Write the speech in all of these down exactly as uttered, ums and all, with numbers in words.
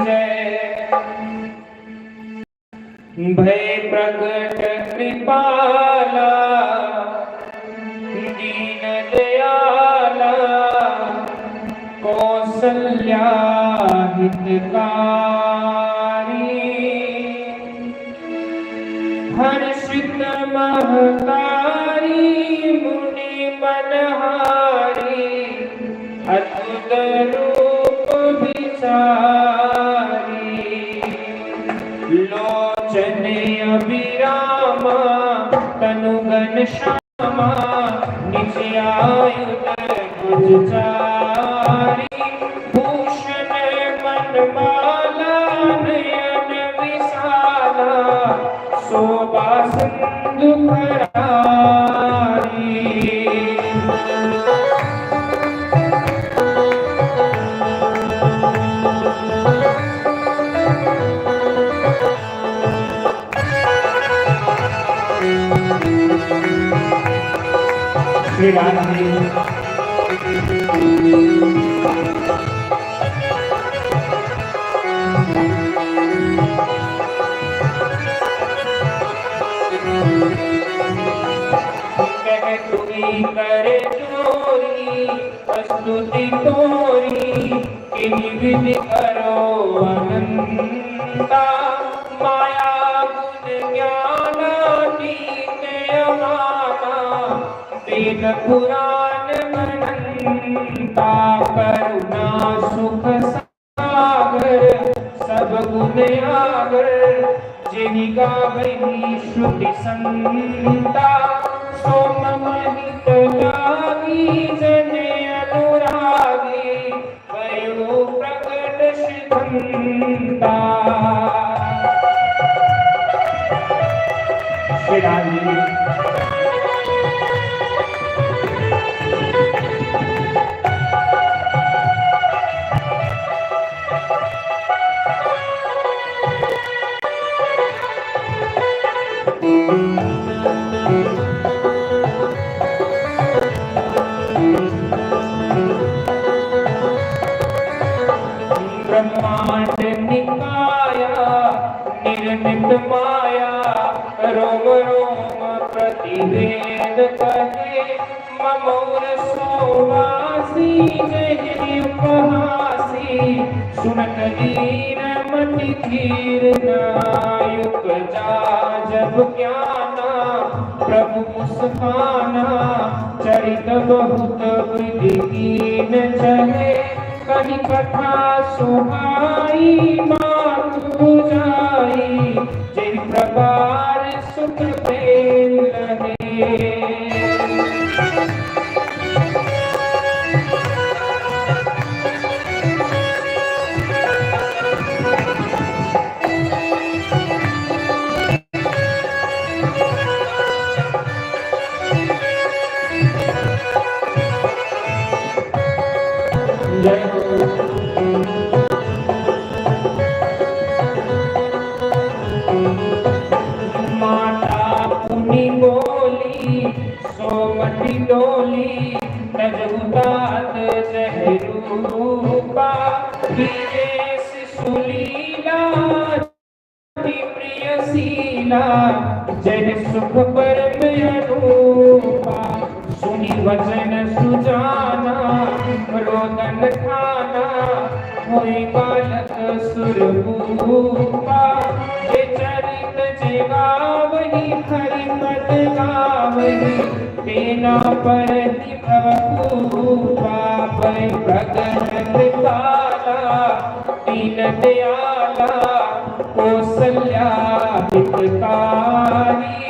जय। भय प्रगट कृपाला, दीन दयाला, कौसल्या हितकारी। हर्षित महतारी, मुनि मनहारी, अद्भुत रूप विचारी। लोचन अभिरामा, तनु घनश्यामा, निज आयुध भुज चारी। भूषण मनमाला, नयन विशाला, शोभा सिंधु खरारी। श्री राम जी। कह तुरी कर जोरी, प्रस्तुति तोरी, किन विधि करो अनंता। माया गुण ज्ञानातीत अमाना, वेद पुराण अनंता। करुणा सुख सागर, सब गुण आगर, जिनि गावै श्रुति संता। सो मम हित लागी जन अनुरागी, भयो प्रगट सिद्धांता। श्री राम जी। ब्रह्मांड निकाया निर्मित माया, रोम रोम प्रतिवेद कहे। मम उर सो वासी जहि उपहासी, सुनत दीन मति धीर नाय उपजा जब ज्ञाना। प्रभु मुस्काना चरित बहुत विधि कीन चले, कहि कथा सुहाई मातु बुझाई, जिन प्रकार सुख प्रेम लहे। जय हो। माता पुनि बोली सो मति डोली, तजहु तात जहि रूपा। विदेश सुलीला अति प्रिय शीला, जन सुख परम अनूपा। सुनि वचन सुजाना रोदन ठाना, होई बालक सुरभूपा। जे चरित जे गावही हरि पद गावही, तेना पर भव भूपा। भय प्रगट कृपाला दीन दयाला, कौसल्या हितकारी।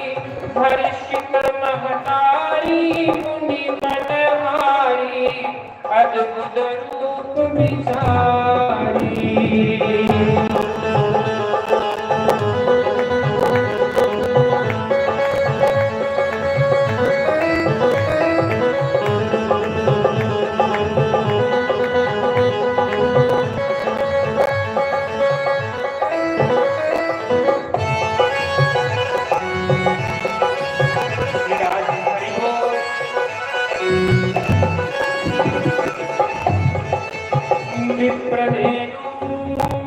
हर्षित महतारी मुनि मनहारी, अद्भुत रूप विचारी। विप्रधेनु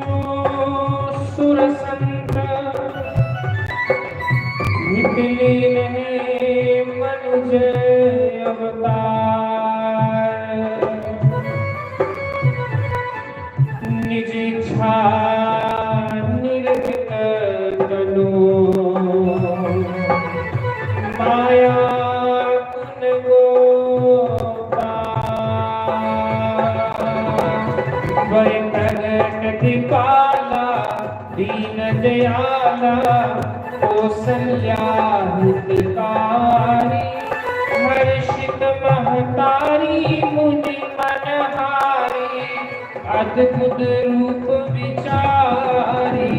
निज इच्छा निर्मित तनु, माया गुण गोपाल। वै प्रगट कृपाला दीन दयाला, कौसल्या हितकारी। हर्षित महतारी मुनि मनहारी, अद्भुत रूप विचारी।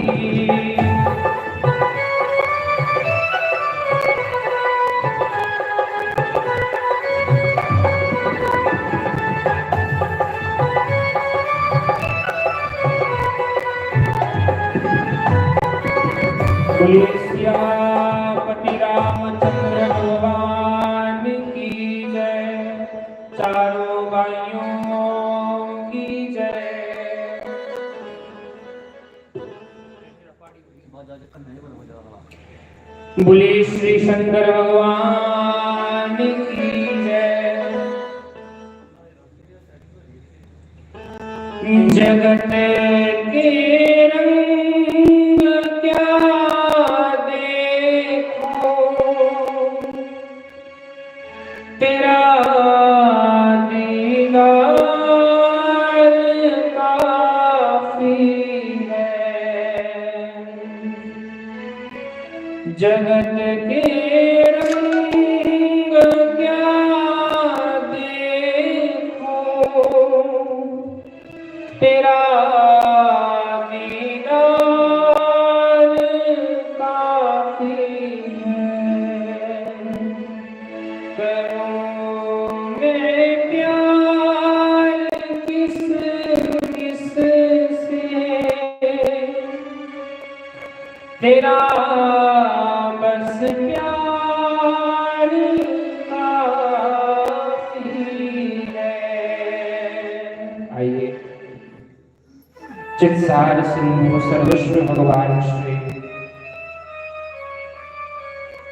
बोलिए सियापति रामचंद्र भगवान की जय, चारों भाइयों की जय। बोलिए श्री शंकर भगवान की जय। जगत के रंग क्या देखूं, तेरा दीदार काफी है। जगत के रंग क्या देखूं, तेरा दीदार काफी है। करूं मैं प्यार किस किस से, तेरा बस प्यार काफी है। आइए, चित्सार सिंधु सर्वस्व भगवान श्री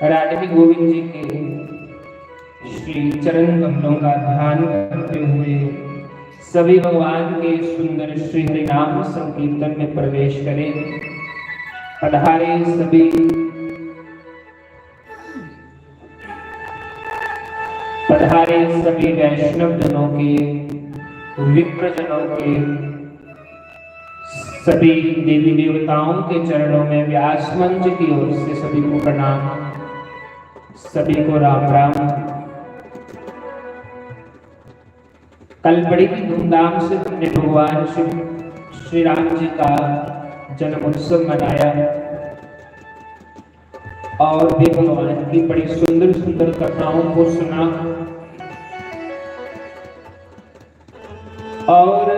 राधे गोविंद जी के श्री चरण कमलों का ध्यान करते हुए सभी भगवान के सुंदर श्री हरिनाम संकीर्तन में प्रवेश करें। पधारे सभी, पधारे सभी वैष्णव जनों के, विप्र जनों के, सभी देवी देवताओं के चरणों में व्यास मंच की ओर से सभी को प्रणाम, सभी को राम राम। कल बड़ी ही धूमधाम से हमने भगवान श्री, श्री राम जी का जन्म उत्सव मनाया और भी भगवान की बड़ी सुंदर सुंदर कथाओं को सुना। और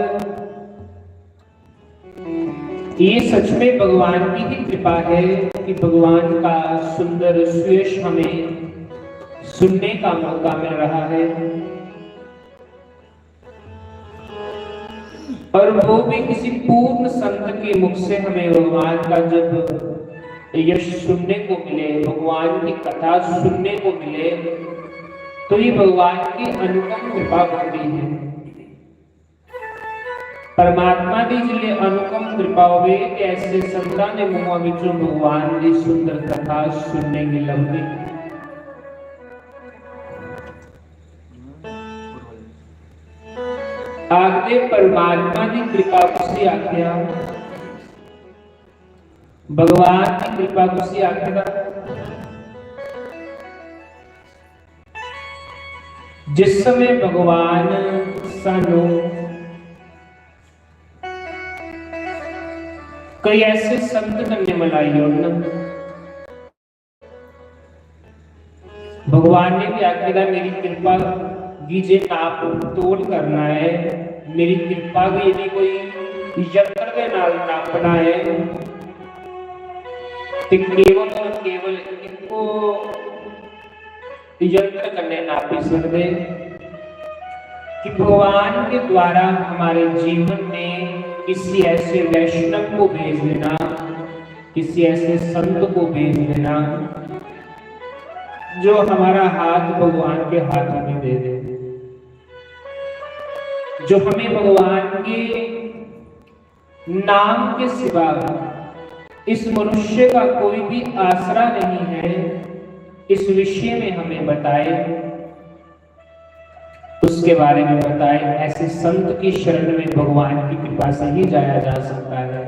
ये सच में भगवान की ही कृपा है कि भगवान का सुंदर सुयश हमें सुनने का मौका मिल रहा है। और वो भी किसी पूर्ण संत के मुख से हमें भगवान का जब यश सुनने को मिले, भगवान की कथा सुनने को मिले, तो ये भगवान की अनुपम कृपा बनती है। परमात्मा की जिले अनुपम कृपा होवे कि ऐसे संतां दे मुंहां विचों भगवान की सुंदर कथा सुनने की लभदी। आखदे परमात्मा की कृपा कुसी आख्या, भगवान की कृपा कुसी आखदा। जिस समय भगवान सानू कोई ऐसे संत कन्नै मलाई ओड़न, भगवान ने भी आखे दा, मेरी कृपा गी जे नाप तोल करना है, मेरी कृपा गी यदि कोई यंत्र दे नाल नापना है, ते केवल और केवल इक्को यंत्र कन्नै नापी सकदे कि भगवान के द्वारा हमारे जीवन में किसी ऐसे वैष्णव को भेज देना, किसी ऐसे संत को भेज देना जो हमारा हाथ भगवान के हाथ में दे दे, जो हमें भगवान के नाम के सिवा इस मनुष्य का कोई भी आसरा नहीं है, इस विषय में हमें बताए, उसके बारे में बताए। ऐसे संत की शरण में भगवान की कृपा से ही जाया जा सकता है।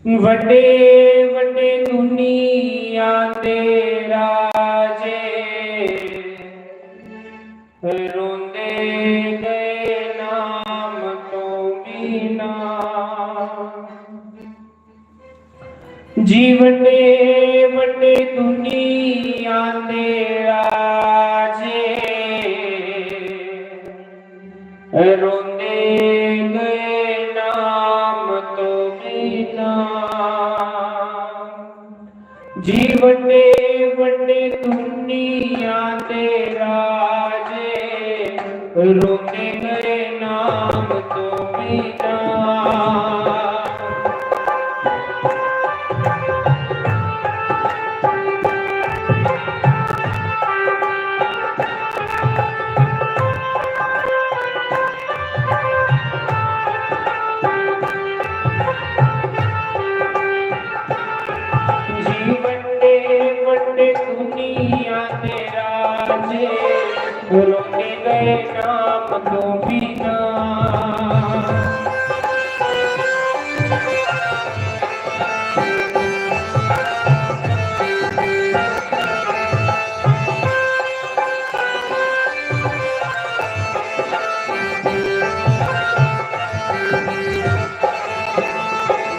वड्डे वड्डे दुनिया दे राजे रोंदे गए नाम तो बिना। जी वड्डे वड्डे दुनिया दे राजे रोंदे गए नाम तो बिना। जी वड्डे वड्डे दुनिया दे राजे रोंदे गए नाम तो बिना। जी वड्डे वड्डे दुनिया दे राजे रोंदे गए नाम तो बिना।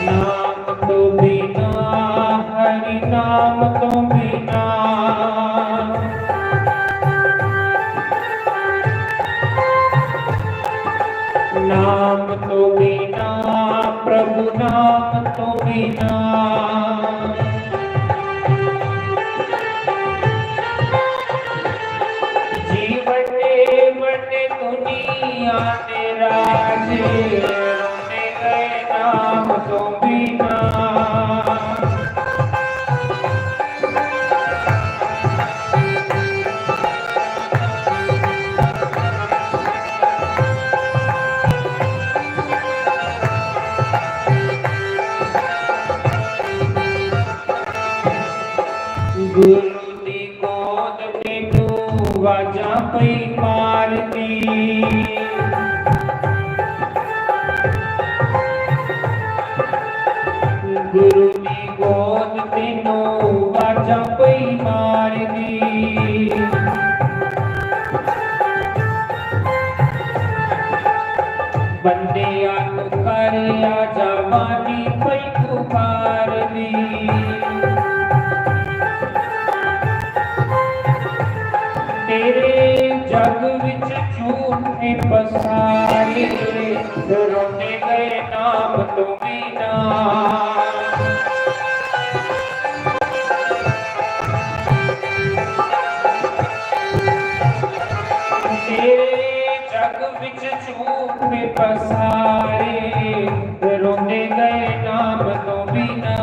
नाम तो बिना, हरि नाम तो बिना। नाम तो बिना, प्रभु नाम तो बिना। जी वड्डे वड्डे दुनिया दे राजे रोंदे गए नाम तो बिना। गुरु दी गोद मैनू वाजां पई मारदी। गुरु दी गोद मैनू वाजां पई मारदी। बंदे आन कर आजा वाणी पई पुकारदी। तेरे जग विच झूठे पसारे, रोंदे गए नाम तो बिना। तेरे जग विच झूठे पसारे, रोंदे गए नाम तो बिना।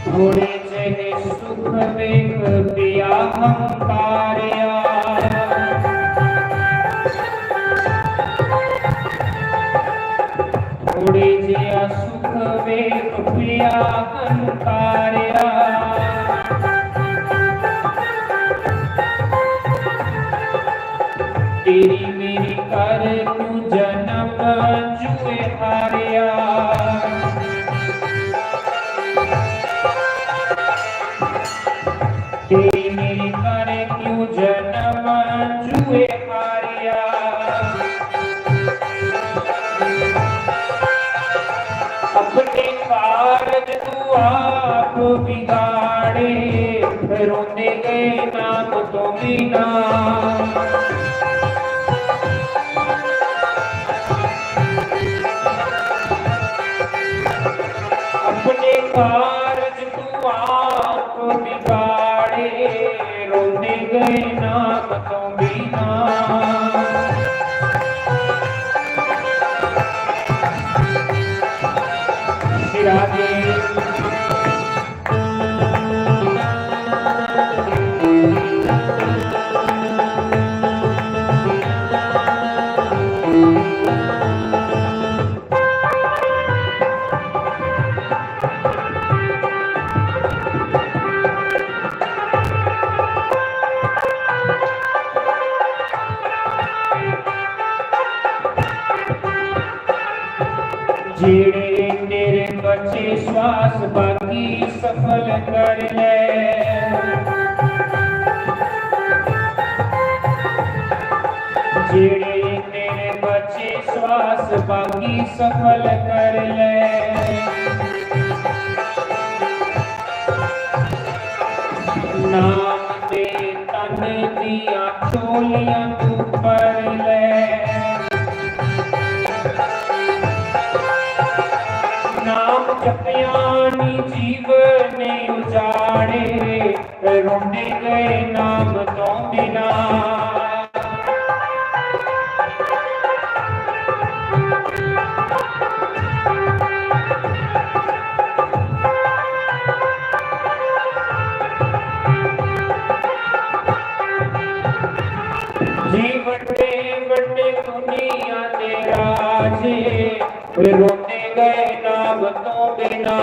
थोड़े जहे सुख वेख पिया हंकारिया। थोड़े जहा सुख वेख पिया हंकारिया। तेरी मेरी कर तू जन्म जुए हारिया। तेरी मेरी कर क्यों जन्म जुए हारिया। अपने कारज तू आप बिगाड़े, रोंदे गए नाम तो बिना। अपने कारज तू आप बिगाड़े, रोंदे गए नाम तो बिना। श्री राधे। जेड़े तेरे बचे श्वास बाकी सफल कर ले। जेड़े तेरे बचे श्वास बाकी सफल कर ले। नाम दे तन दियां झोलियां तू भर ले। नाम जपिया नी जीवन उजाड़े, रोंदे गए नाम तो बिना। जी वड्डे वड्डे दुनिया दे राजे, रोंदे गए नाम तो बिना।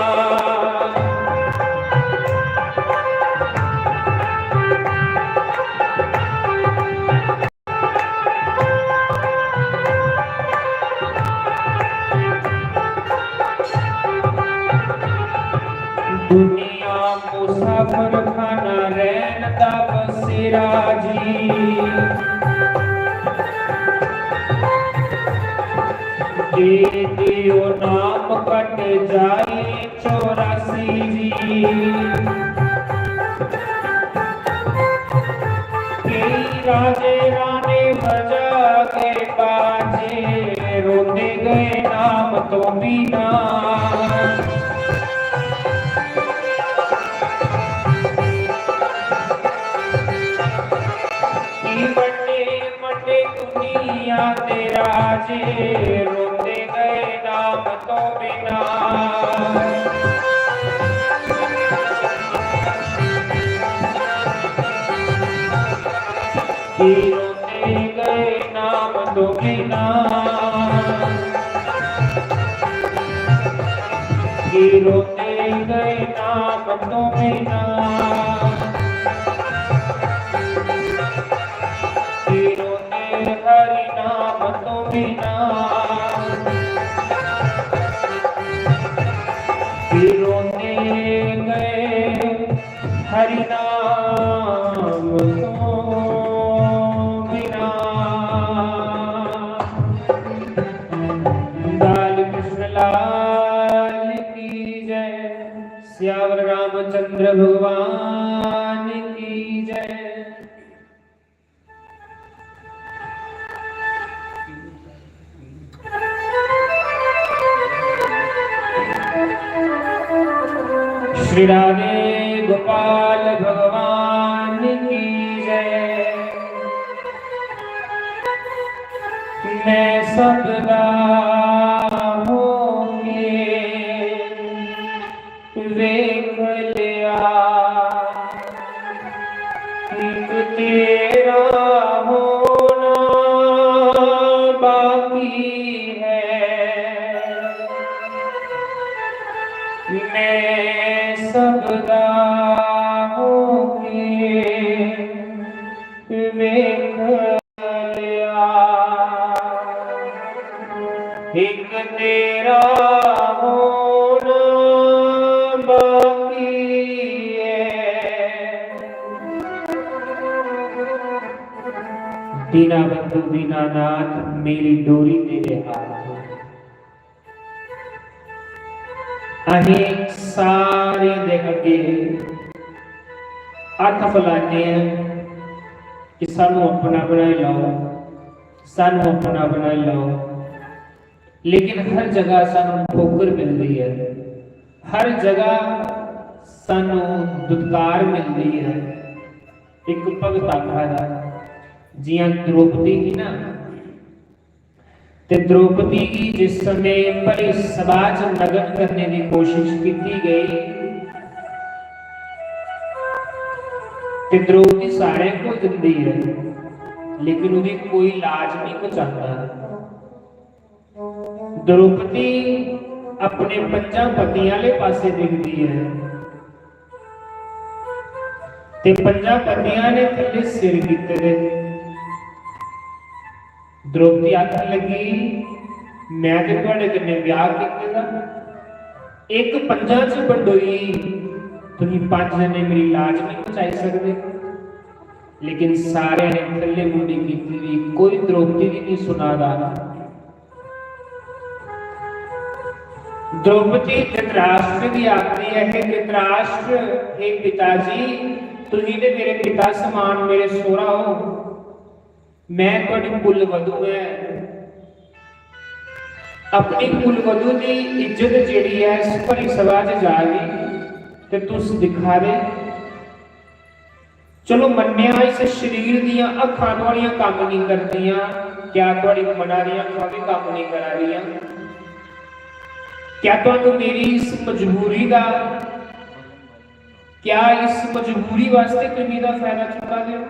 दुनिया मुसाफिर खाना रहन दा बसेरा जी। दे दियो नाम कट जाए चौरासी जी। कई राजे राणे बजा के बाजे, रोंदे गए नाम तो बिना। की बड़े बड़े दुनिया दे राजे, रोंदे गए नाम तो बिना। की रोंदे गए नाम तो बिना। की रोंदे गए नाम तो बिना। की रोंदे हरि नाम तो बिना। की रोंदे गए हरि नाम तो बिना। बाल कृष्ण लाल की जय, सियावर रामचंद्र भगवान की जय। श्री राधे गोपाल भगवान की जय। मैं सदा होके वेख लिया, एक तेरा होना बाकी है। मैं सदा होके वेख लिया, एक तेरा होना बाकी है। दीना बंधु दीनानाथ, मेरी डोरी तेरे हाथ। असें सारे दे अग्गे हत्थ फलाने आं कि सानू अपना बनाई लैओ, सानू अपना बनाई लैओ, लेकिन हर जगह सानू ठोकर मिलदी ऐ, हर जगह सानू दुत्कार मिलदी ऐ। इक भगत आखा दा, जियां द्रौपदी ही ना, ते द्रौपदी गी जिस समय भरी सभा च नग्न करने दी कोशिश कीती गई, ते द्रौपदी सारें को जंदी है, लेकिन उदी कोई लाज नहीं बचाता। द्रौपदी अपने पंजां पतियां आह्ले पासे दिखदी ऐ, ते पंजां पतियां ने थल्ले सिर कीते दे। द्रौपदी आखन लगी, "मैं ते थुआड़े कन्नै ब्याह कीते दा, इक पंजां च बंडोई, तुसीं पंज जने मेरी लाज नहीं बचाई सकदे।" लेकिन सारेआं ने थल्ले मुंडी कीती दी, कोई द्रौपदी दी नहीं सुना दा। द्रौपदी धृतराष्ट्र गी आखदी ऐ, "हे धृतराष्ट्र, हे पिता जी, तुसीं ते मेरे पिता समान, मेरे सौह्रा हो, मैं थुआड़ी कुल वधू ऐ, अपनी कुल वधू दी इज्जत जेह्ड़ी ऐ इस भरी सभा च जा दी, ते तुस दिक्खा दे।" चलो मन्नेआ, इस शरीर दियां अक्खां थुआड़ियां कम्म नहीं करदियां, क्या थुआड़ी मना दियां अक्खां भी कम्म नहीं करा दियां? क्या तुहानू मेरी इस मजबूरी दा, क्या इस मजबूरी वास्ते तुम एह्दा फायदा चुका दे हो?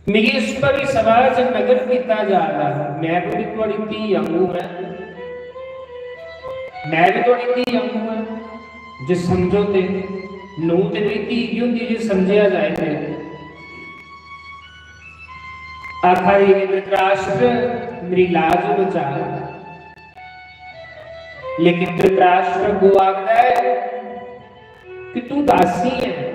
मिगी इस भरी सभा च नग्न कीता जा रहा है। मैं भी थुआड़ी धी आंगू ऐ, मैं भी थुआड़ी धी आंगू ऐ। जे समझो ते, नूं ते मेरी धी की होंदी जे समझेआ जाए ते। आखा दी, "धृतराष्ट्र, मेरी लाज बचा।" लेकिन धृतराष्ट्र अग्गों आखदा है कि तू दासी है,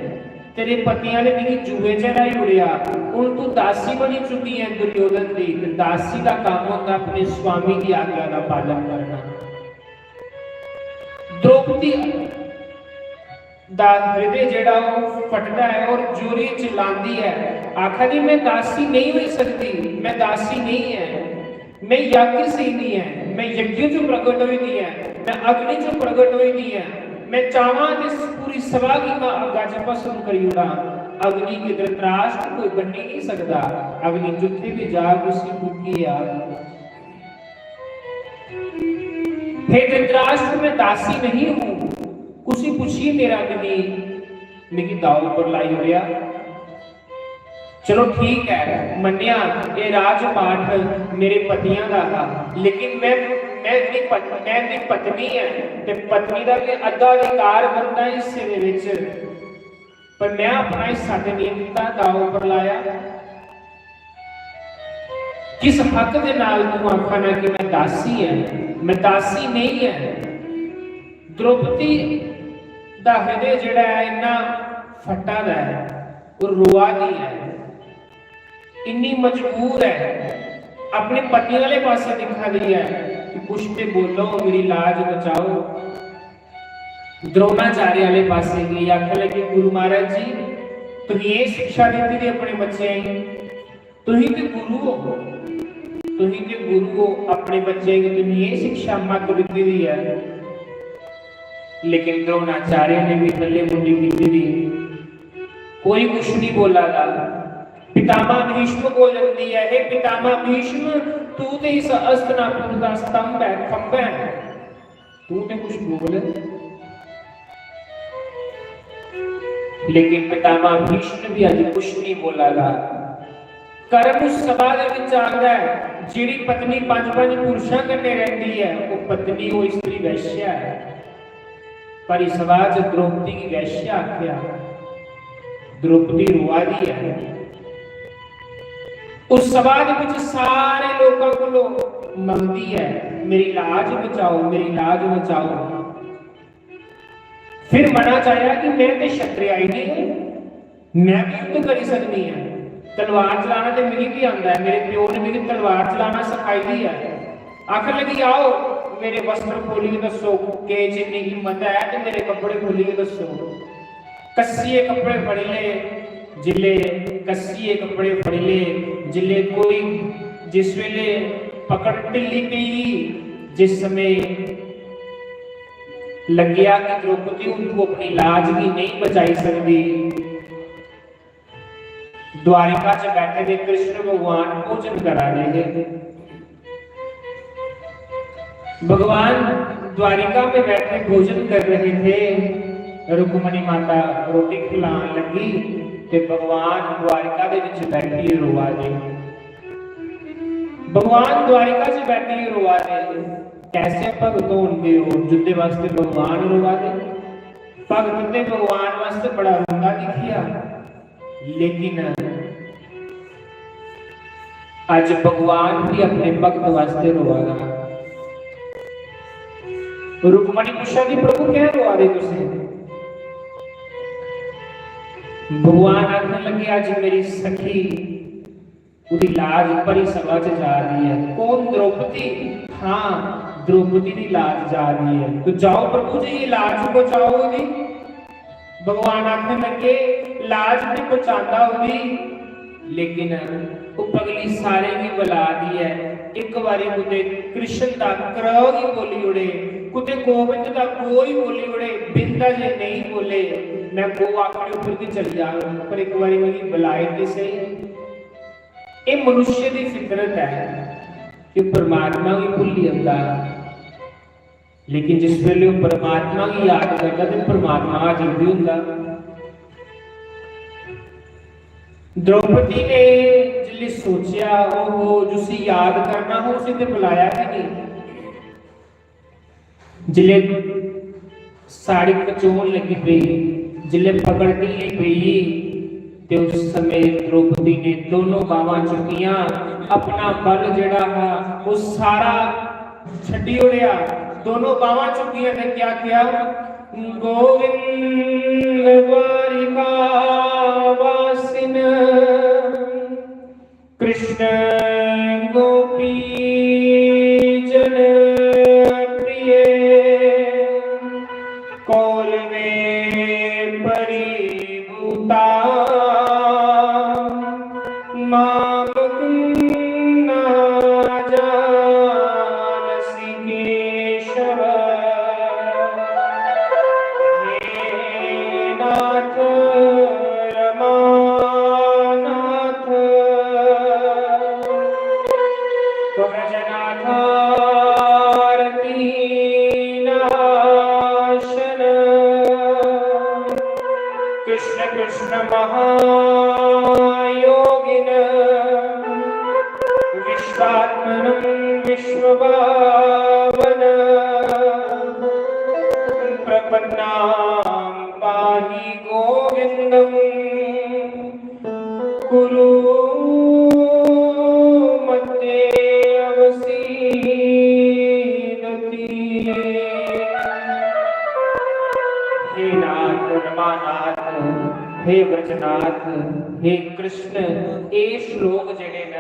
तेरे पतियां ने मिगी जुए च र्हाई ओड़ेआ, हुन तू दासी बनी चुकी है दुर्योधन दी। ते दासी दा कम्म होंदा अपने स्वामी दी आज्ञा दा पालन करना। द्रौपदी दा हृदय जेह्ड़ा ओह् फटदा ऐ और जोरे चिल्लांदी ऐ, आखा दी, "मैं दासी नहीं होई सकदी, मैं दासी नहीं ऐ।" मैं यज्ञ सेनी ऐ, मैं यज्ञ चों प्रगट होई दी ऐ, मैं अग्नि चों प्रगट होई दी ऐ। मैं चाहवां ते इस पूरी सभा गी मैं अग्गा च भस्म करी ओड़ां। अग्नि गी धृतराष्ट्र कोई बन्नी नहीं सकदा। अग्नि जित्थे भी जाग, उसी फूकी आग। हे धृतराष्ट्र, मैं दासी नहीं हूं। कुसी पुछिए मेरा अग्नि मिगी दाव पर लाई ओड़ेआ। चलो ठीक है, मन्नेआ, एह् राजपाठ मेरे पतियां दा हा, लेकिन मैं, मैं इंदी पत-, मैं इंदी पत्नी ऐ, ते पत्नी दा भी अद्धा अधिकार बनदा हिस्से दे विच, पर मैं अपना हिस्सा ते नहीं दित्ता, दाव पर लाया। किस हक दे नाल तू आखा ना कि मैं दासी ऐ? मैं दासी नहीं ऐ। द्रौपदी दा हृदय जेह्ड़ा ऐ, इन्ना फट्टा दा ऐ, ओह् रोआ दी ऐ, इन्नी मजबूर ऐ, अपने पति आह्ले पासै दिक्खा दी ऐ कि कुछ ते बोलो, मेरी लाज बचाओ। द्रोणाचार्य आह्ले पासै गेई, आखन लगी, "गुरु महाराज जी, तुसीं एह् शिक्षा दित्ती दी अपने बच्चें गी, तुसीं ते गुरु हो, तुसीं ते गुरु हो, अपने बच्चें गी तुसीं एह् शिक्षा मत दित्ती दी ऐ।" लेकिन द्रोणाचार्य ने भी थल्ले मुंडी कीती दी, कोई कुछ नहीं बोला दा। पितामह भीष्म बोलन दी ऐ, "हे पितामह भीष्म, तू ते इस हस्तिनापुर दा स्तंभ ऐ, खंभा ऐ, तू ते कुछ बोल।" लेकिन पितामह भीष्म भी अज कुछ नहीं बोला दा। कर्म उस सभा दे विच आंदा है, जेड़ी पत्नी पंज-पंज पुरुषां कन्नै रहंदी है, वो पत्नी, वो स्त्री वैश्या है। पर इस सभा च द्रौपदी गी वैश्या आख्या। द्रौपदी रोआ दी है। उस सभा दे विच सारे लोकां कोलों मंगदी है, "मेरी लाज बचाओ, मेरी लाज बचाओ।" फिर मना च आया कि मैं ते क्षत्रियाई नहीं हूं, मैं भी युद्ध करी सकनी है, तलवार चलाना ते मिगी भी आंदा है, मेरे प्यो ने मिगी तलवार चलाना सिखाई दी है। आखन लगी, "आओ, मेरे वस्त्र खोलियै दस्सो, केह् जिन्नी हिम्मत ऐ ते मेरे कपड़े खोलियै दस्सो। कस्सियै कपड़े फड़ी ले, जिल्ले कस्सियै कपड़े फड़ी ले, जिल्ले कोई, जिस वेले पकड़ ढिल्ली पेई, जिस समें लग्गेआ कि द्रौपदी हून तू अपनी लाज गी नेईं बचाई सकदी, द्वारिका च बैठे दे कृष्ण भगवान भोजन करा दे हे। भगवान द्वारिका में बैठे भोजन कर रहे थे। रुक्मणी माता रोटी खिलान लगी ते भगवान द्वारिका दे विच बैठिए रोआ दे। भगवान द्वारिका च बैठिए रोआ दे। कैसे भगत होंदे हो जिंदे वास्ते भगवान रोआ दे? भगत ते भगवान वास्ते बड़ा रोंदा दिखिया, लेकिन अज भगवान भी अपने भक्त वास्ते रोआ दा। रुक्मणी पुच्छा दी, "प्रभु, क्या रोआ दे तुसें?" भगवान आखन लगे, "अज मेरी सखी ओदी लाज भरी सभा च जा रही है।" कौन? द्रौपदी। हाँ, द्रौपदी दी लाज जा रही है। तो जाओ प्रभु जी, ये लाज बचाओ ओदी। भगवान आखन लगे, लाज ते बचांदा ओदी, लेकिन ओह पगली सारें गी बला दी ऐ। इक बारी कुतै कृष्ण दा क्र गी बोली ओड़े, कुतै गोविंद दा गो ही बोली ओड़े, बिंद दा जे नेईं बोले, मैं गो अपने उप्पर गी चली जाङ, पर इक बारी मिगी बलाए ते सही। एह मनुष्य दी फितरत ऐ कि परमात्मा गी भुल्ली जंदा, लेकिन जिस बेल्लै ओह परमात्मा गी याद करदा ते परमात्मा हाजिर भी होंदा। द्रौपदी ने जिसलै सोचेआ, ओहो, जिसी याद करना हा, उसी ते बुलाया गै नेईं। जिसलै साड़ी कचोन लगी पेई, जिसलै पकड़ ढिल्ली पेई, ते उस समय द्रौपदी ने दोनों बांहवां चुक्कियां, अपना बल जेह्ड़ा हा, ओह सारा छड्डी ओड़ेआ। दोनों बांहवां चुक्कियां ते क्या किया? गोविंद द्वारिका वासिन कृष्ण गोपी जन प्रिय, कौरवे परिभूता मां मुकुंद जानसि केशव। हे नाथ रमानाथ, व्रजनाथारतीनाशन। कृष्ण कृष्ण महायोगिन विश्वात्मनं विश्वभावन। प्रपन्नां पाहि गोविंदं कुरु मद्देऽवसीदति। हे नाथ रमानाथ, हे व्रजनाथ, हे कृष्ण, एह श्लोक जेह्ड़े न,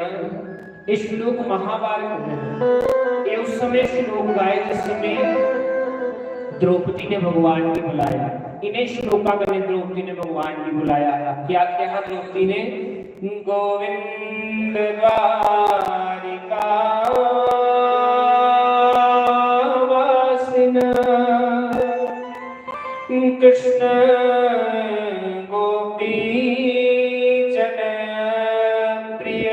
एह श्लोक महाभारत दे न। एह उस समय श्लोक गाए जिस समय द्रौपदी ने भगवान गी बुलाया। इ'नें श्लोकां कन्नै द्रौपदी ने भगवान गी बुलाया हा। क्या आखेआ हा द्रौपदी ने? गोविंद द्वारिका वासिन कृष्ण गोपी जन प्रिय।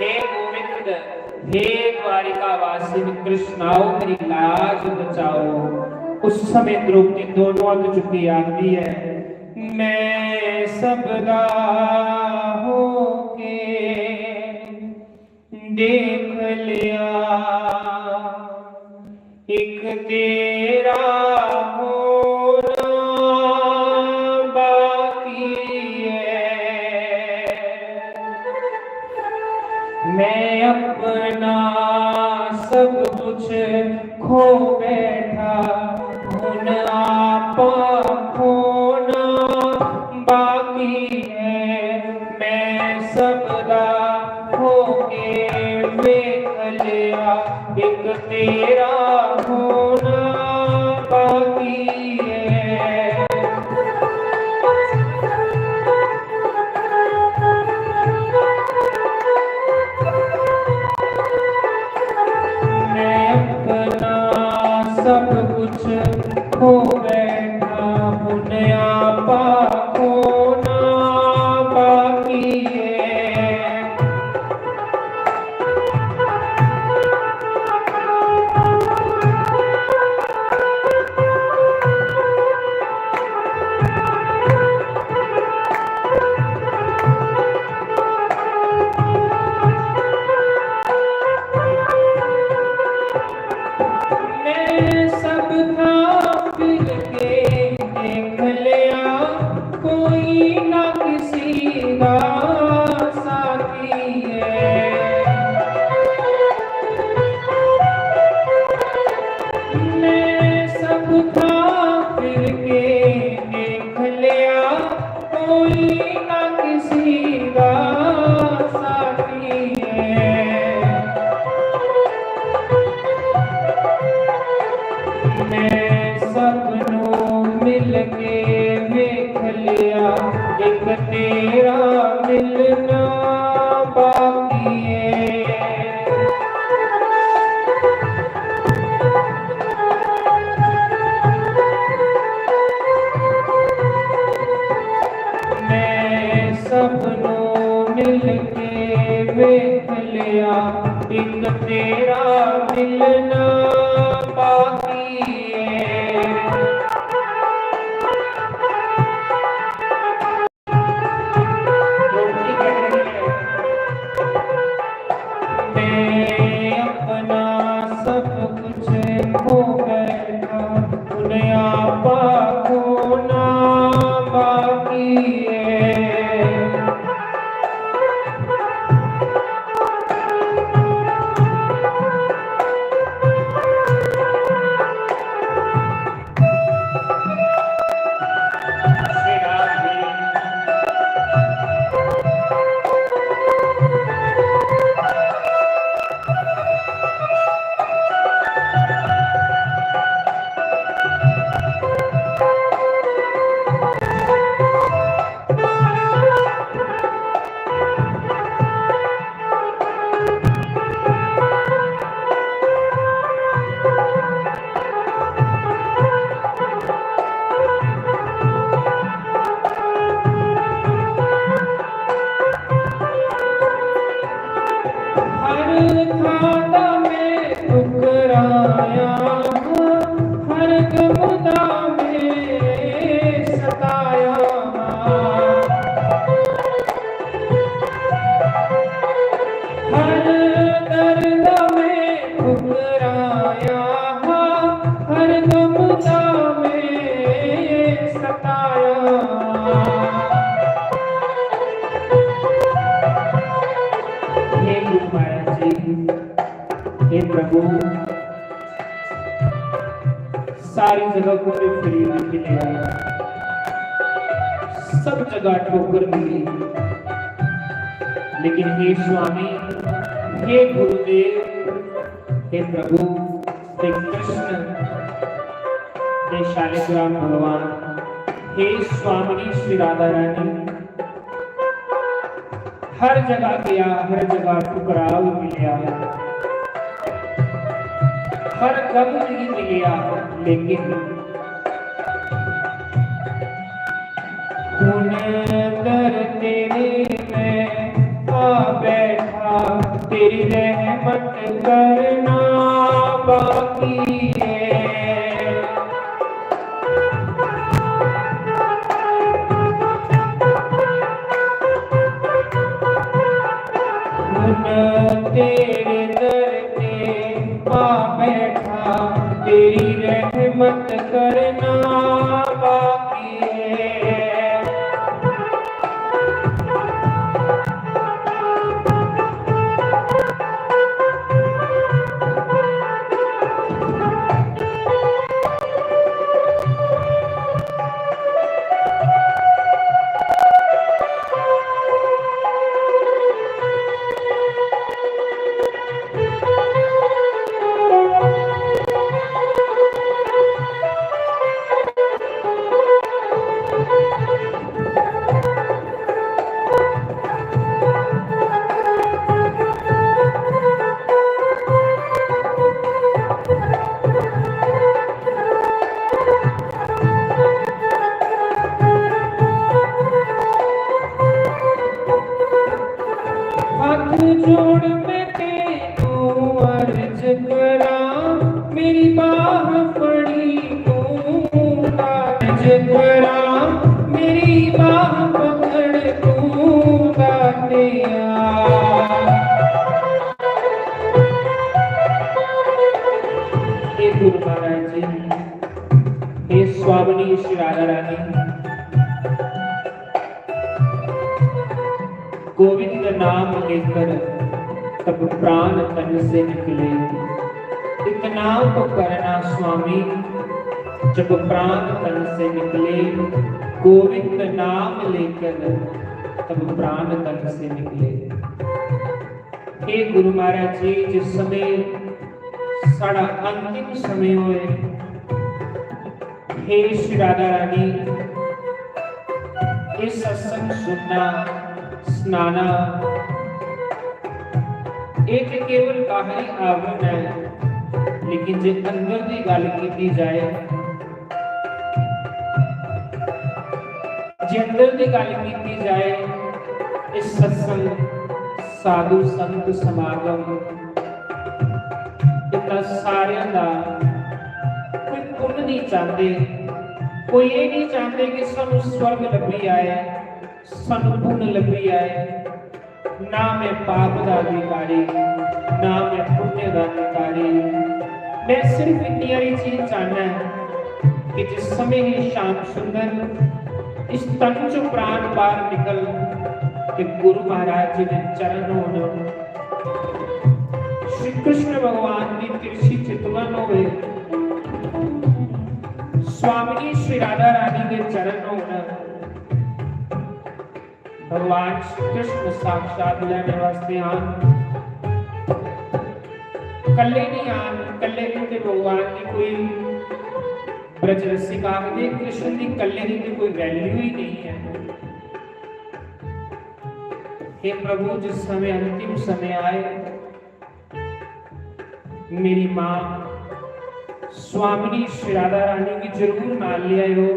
हे गोविंद, हे द्वारिका वासिन, कृष्ण आओ, मेरी लाज बचाओ। उस समय द्रौपदी दोनों हत्थ चुकी आखदी है, मैं सबदा होके देख लिया, एक तेरा होना बाकी है। मैं अपना सब कुछ खो बैठा, हुन आपा खोना बाकी है। मैं सबदा होके वेख लिया, एक तेरा होना बाकी है। मैं अपना सब कुछ खो बैठा, हुन आपा खोना बाकी है। मैं सब थां फिर के देख लिया, कोई ना किसी दा साथी है। मैं सब थां फिर के देख लिया, कोई ना किसी दा साथी है। मैं सबनों मिल के वेख लिया, एक तेरा मिलना बाकी है। मैं सबनों मिल के वेख लिया, एक तेरा मिलना बाकी है। मैं अपना सब कुछ खो बैठा, हुन आपा खोना बाकी है। हर थां दा मैं ठुकराया हां, हर गम दा मैं सताया हां। हर दर्द में ठुकराया हां, हर गम दा मैं सताया। हे गुरु महाराज जी, हे प्रभु, सारी जगह घूमे फिरी भी मिले, सब जगह ठोकर मिली, लेकिन हे स्वामी, हे गुरुदेव, हे प्रभु, हे कृष्ण, हे शालिग्राम भगवान, हे स्वामिनी श्री राधा रानी, हर जगह गया, हर जगह ठुकराव मिलया, हर गम मिगी मिलया, लेकिन हुन दर तेरे मैं आ बैठा, तेरी रहमत करना बाकी है। हुन तेरे दर ते आ बैठा, तेरी रहमत करना बाकी है। करा मेरी बाह पकड़ तू दातिया। हे गुरु महाराज जी, हे स्वामिनी श्री राधा रानी, गोविंद नाम लेकर तब प्राण तन से निकले। इतना तो करना स्वामी, जब प्राण तन से निकले, गोविंद नाम लेकर तब प्राण तन से निकले। हे गुरु महाराज जी, जिस समय साढ़ा अंतिम समय होए, हे श्री राधा रानी, ये सत्संग सुनना, सुनाना, ये ते केवल बाहरी आवरण है, लेकिन जे अंदर दी गल कीती जाए, जे अंदर दी गल कीती जाए, ये सत्संग, साधु संत समागम, इन्ना सारेआं दा कोई पुन्न नहीं चाहते, कोई ये नहीं चाहते कि सानू स्वर्ग लब्भी आए, सानू पुन्न लब्भी आए। ना मैं पाप दा अधिकारी, ना मैं पुण्य दा अधिकारी। मैं सिर्फ इन्नी हारी चीज चाहना है कि जिस समय ही श्याम सुंदर इस तन चो प्राण बाहर निकल ते गुरु महाराज जी दे चरण होन, श्री कृष्ण भगवान दी तिरछी चितवन होवे, स्वामी श्री राधा रानी दे चरण होन, भगवान श्री कृष्ण साक्षात लेने वास्ते आन, कल्ले नहीं आन, कल्ले नहीं ते भगवान की कोई ब्रज रसिका आखदे, कृष्ण की कल्ले की ते कोई वैल्यू ही नहीं है। हे प्रभु, जिस समय अंतिम समय आए, मेरी माँ स्वामिनी श्री राधा रानी की जरूर नाल ले आयो,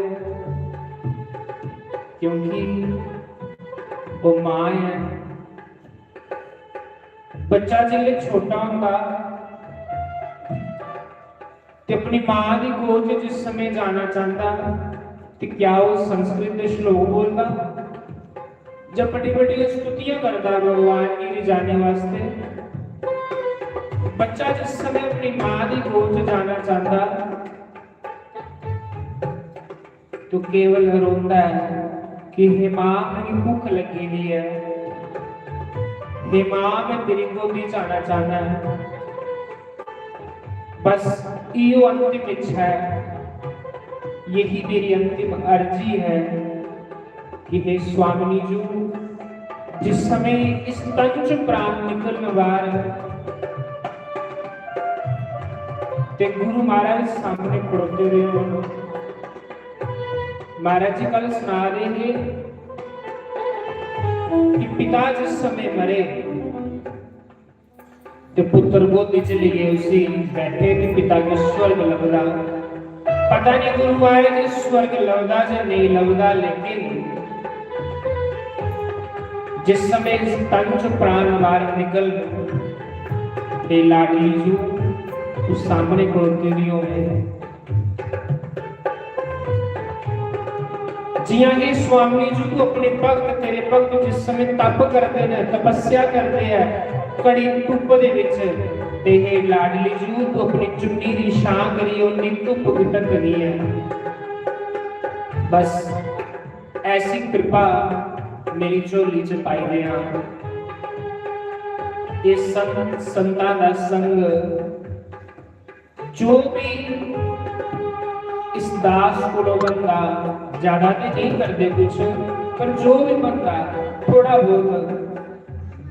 क्योंकि वो माँ है। बच्चा जिसले छोटा होंदा ते अपनी माँ दी गोद च जिस समय जाना चाहता, ते क्या वो संस्कृत दे श्लोक बोलदा जां बड्डी-बड्डी स्तुतियां करदा भगवान गी रिझाने वास्ते? बच्चा जिस समय अपनी माँ दी गोद च जाना चाहता, तो केवल रोंदा है कि "हे माँ, मेरी भुख लगी दी है, हे माँ, मैं तेरी गोदी च आना चाहना है।" बस इहो अंतिम इच्छा है, यही मेरी अंतिम अर्जी है कि हे स्वामिनी जी, जिस समय इस तन च प्राण निकलन बाहर, ते गुरु महाराज सामने खड़ोते हुए होन। महाराज जी कल सुना रहे हैं कि पिता जिस समय मरे, ते पुत्र गोदी च लेइयै उसी बैठे ते पिता गी स्वर्ग लभदा। पता नहीं गुरु महाराज जी स्वर्ग लभदा जां नहीं लभदा, लेकिन जिस समय इस तन च प्राण बाहर निकल, ते लाडली जू उस सामने खड़ोती दी होवे। जियां कि स्वामी जी तू अपने भक्त, तेरे भक्त जिस समय तप करते हैं, तपस्या करते हैं, कड़ी धुप दे विच, ते हे लाडली जी तू अपनी चुन्नी दी छां करी उन्नी धुप गी ढकदी है। बस ऐसी कृपा मेरी झोली च पाई देआ। ये संत, संतां दा संग जो भी इस दास कोलों बनदा, ज्यादा ते नहीं करदे कुछ, पर जो भी बनदा थोड़ा बहुत,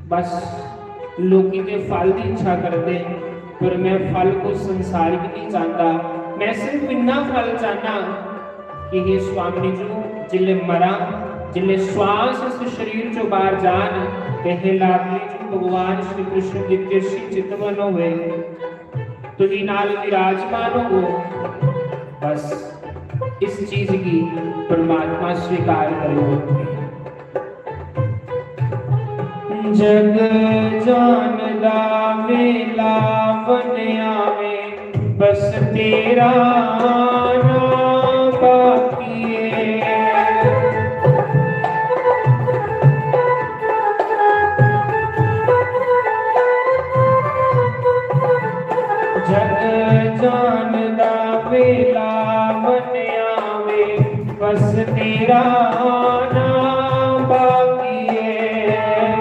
बस लोकी ते फल दी इच्छा करदे, पर मैं फल को संसार की नहीं चाहता। मैं सिर्फ इन्ना फल चाहना कि हे स्वामी जी, जिले मरा, जिले श्वास इस शरीर चो बाहर जान, ते हे लाडली जी, भगवान श्री कृष्ण की तिरछी चितवन होवे। तुही नाल विराजमान होवो। बस इस चीज की परमात्मा स्वीकार करो। जग जानदा वेला बन आवे, बस तेरा नाम, बाकी बस तेरा आना बाकी है।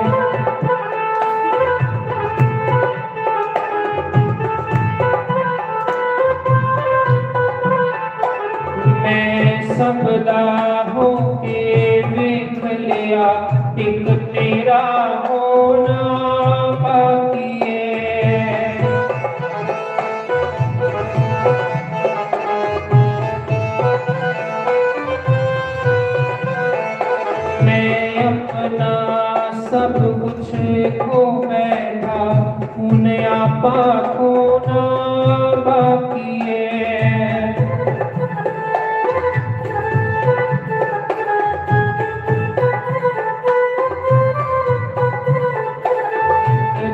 मैं सबदा होके वेख लिया, एक तेरा होना बाकी है। मैं अपना सब कुछ खो बैठा, हुन आपा खोना बाकी है।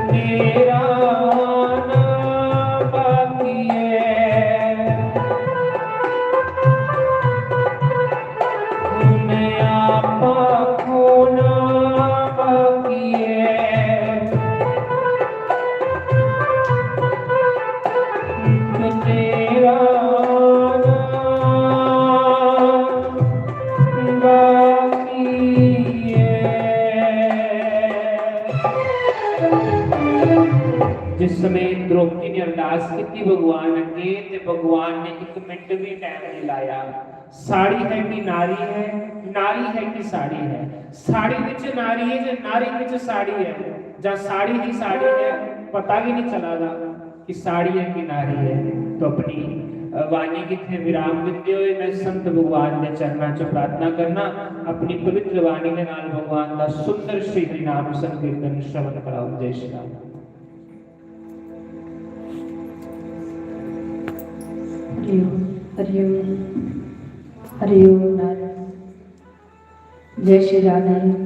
तेरा आना बाकी है। मैं आपा खोना बाकी है। तेरा आना बाकी है। जिस समय द्रौपदी ने अरदास की भगवान अगे, ते भगवान ने एक मिनट भी टाइम नहीं लाया। साड़ी है कि नारी है, नारी है कि साड़ी है, साड़ी विच नारी है जे नारी विच साड़ी है, जां साड़ी ही साड़ी है, पता भी नहीं चला दा कि साड़ी है कि नारी है। तो अपनी, अ, वाणी किथे विराम दिते हुए मैं संत भगवान के चरणा च प्रार्थना करना, अपनी पवित्र वाणी के नाल भगवान का सुंदर श्री हरिनाम संकीर्तन श्रवण कराओ। जय श्री राम। हरिओम, हरिओम, हरिओम नारायण। जय श्री राधे।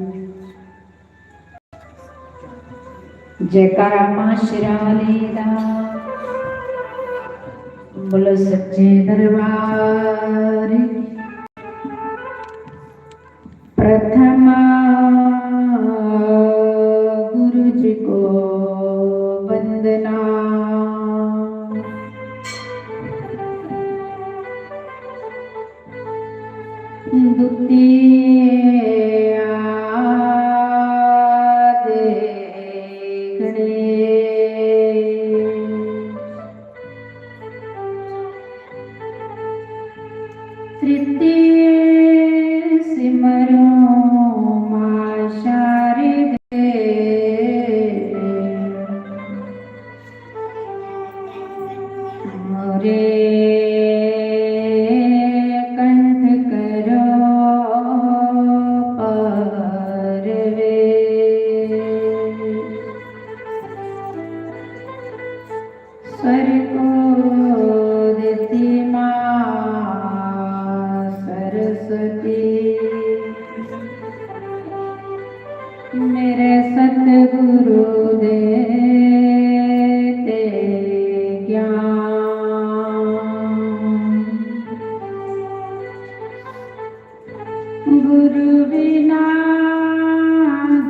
जयकारा मां शेरां वाली दा। बोलो सच्चे दरबार की। प्रथम गुरु जी को वंदना। द्वितीय देखने। तृतीय सिमरो मां शारदे। मोरे कंठ करो परवेश। स्वर को देती माँ सरस्वती, मेरे सतगुरु देते ज्ञान। गुरु बिना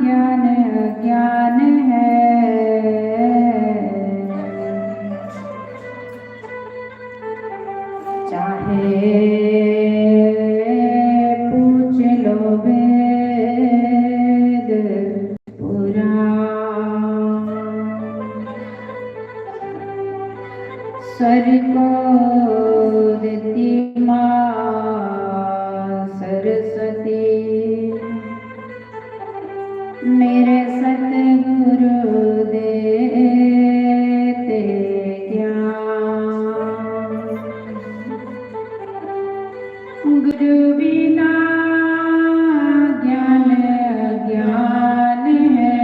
ज्ञान अज्ञान है, चाहे पूछ लो वेद पुराण। स्वर को देती माँ सरस्वती, मेरे सतगुरु देते ज्ञान। गुरु बिना ज्ञान अज्ञान है,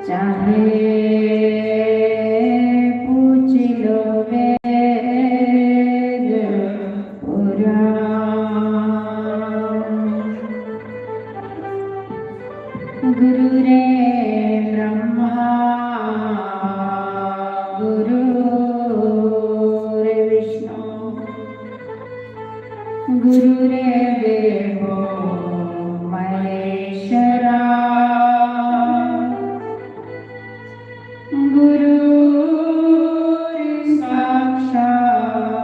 चाहे पूछ लो वेद पुराण। गुरु रे ब्रह्मा, गुरु रे विष्णु, गुरु रे देवो महेश्वरा। गुरु साक्षात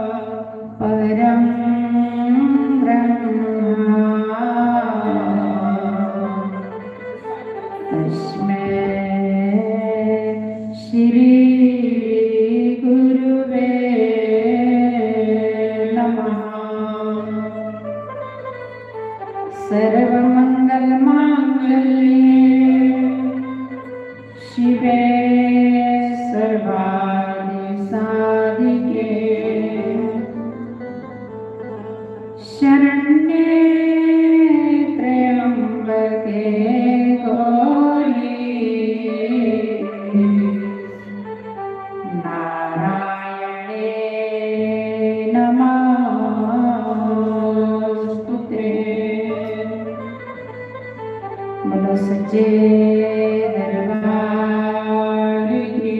नमोस्तुते। बोलो सच्चे दरबार की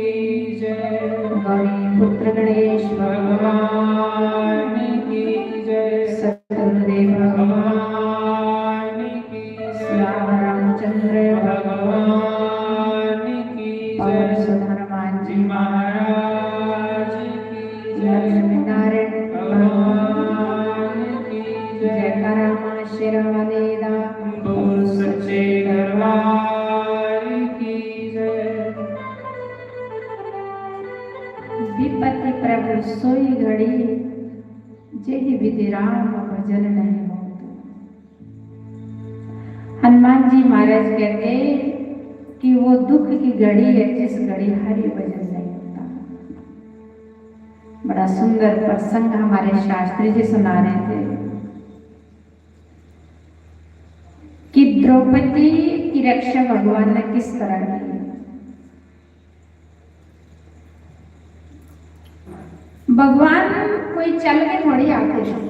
जय। गौरी पुत्र गणेश भगवान की जय। सतगुरुदेव भगवान की जय। श्याम रामचंद्र भगवान की जय। पवन सुत हनुमान जी महाराज की जय। लक्ष्मी नारायण भगवान की जय। जयकारा माँ शेरा वाले दा। बोल सच्चे दरबार की जय। विपत्ति प्रभु सोई घड़ी, जेहि विधि राम भजन नहीं होत। हनुमान जी महाराज कहते कि वो दुख की घड़ी है जिस घड़ी हरि भजन नहीं होता। बड़ा सुंदर प्रसंग हमारे शास्त्री जी सुना रहे थे कि द्रौपदी की रक्षा भगवान ने किस तरह की। भगवान कोई चल के थोड़ी आते हैं,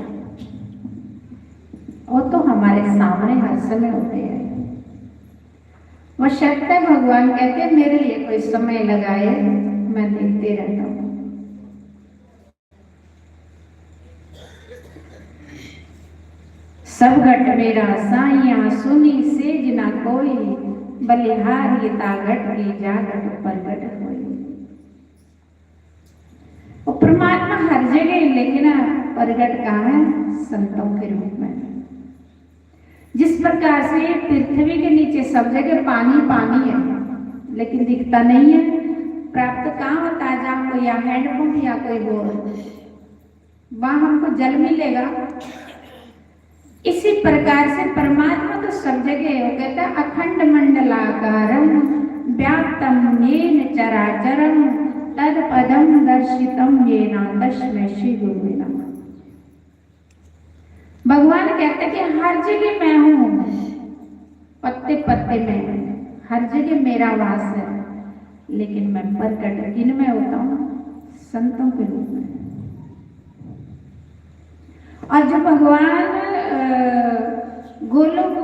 वो तो हमारे सामने हर समय होते हैं। वो शर्त है, भगवान कहते हैं, मेरे लिए कोई समय लगाए, मैं देखते रहता हूँ। सब घट मेरा साइया, सुनी सेज ना कोई, बलिहारी ता घट की जागट प्रगट होई। वो परमात्मा हर जगह है, लेकिन प्रगट कहाँ है? संतों के रूप में। जिस प्रकार से पृथ्वी के नीचे सब जगह पानी पानी है, लेकिन दिखता नहीं है, प्राप्त कहाँ होता है? जहाँ कोई या हैंडपंप या कोई बोर, वहां हमको जल मिलेगा। इसी प्रकार से परमात्मा तो सब जगह है। वो कहता है, अखंड मंडलाकारम व्याप्तम येन चराचरम तद पदम दर्शितम येना तस्मै श्री गुरुवे नमः। भगवान कहते कि हर जगह मैं हूँ, पत्ते पत्ते में, हर जगह मेरा वास है, लेकिन मैं प्रकट किन में होता हूँ? संतों के रूप में। और जब भगवान, अ, गोलोक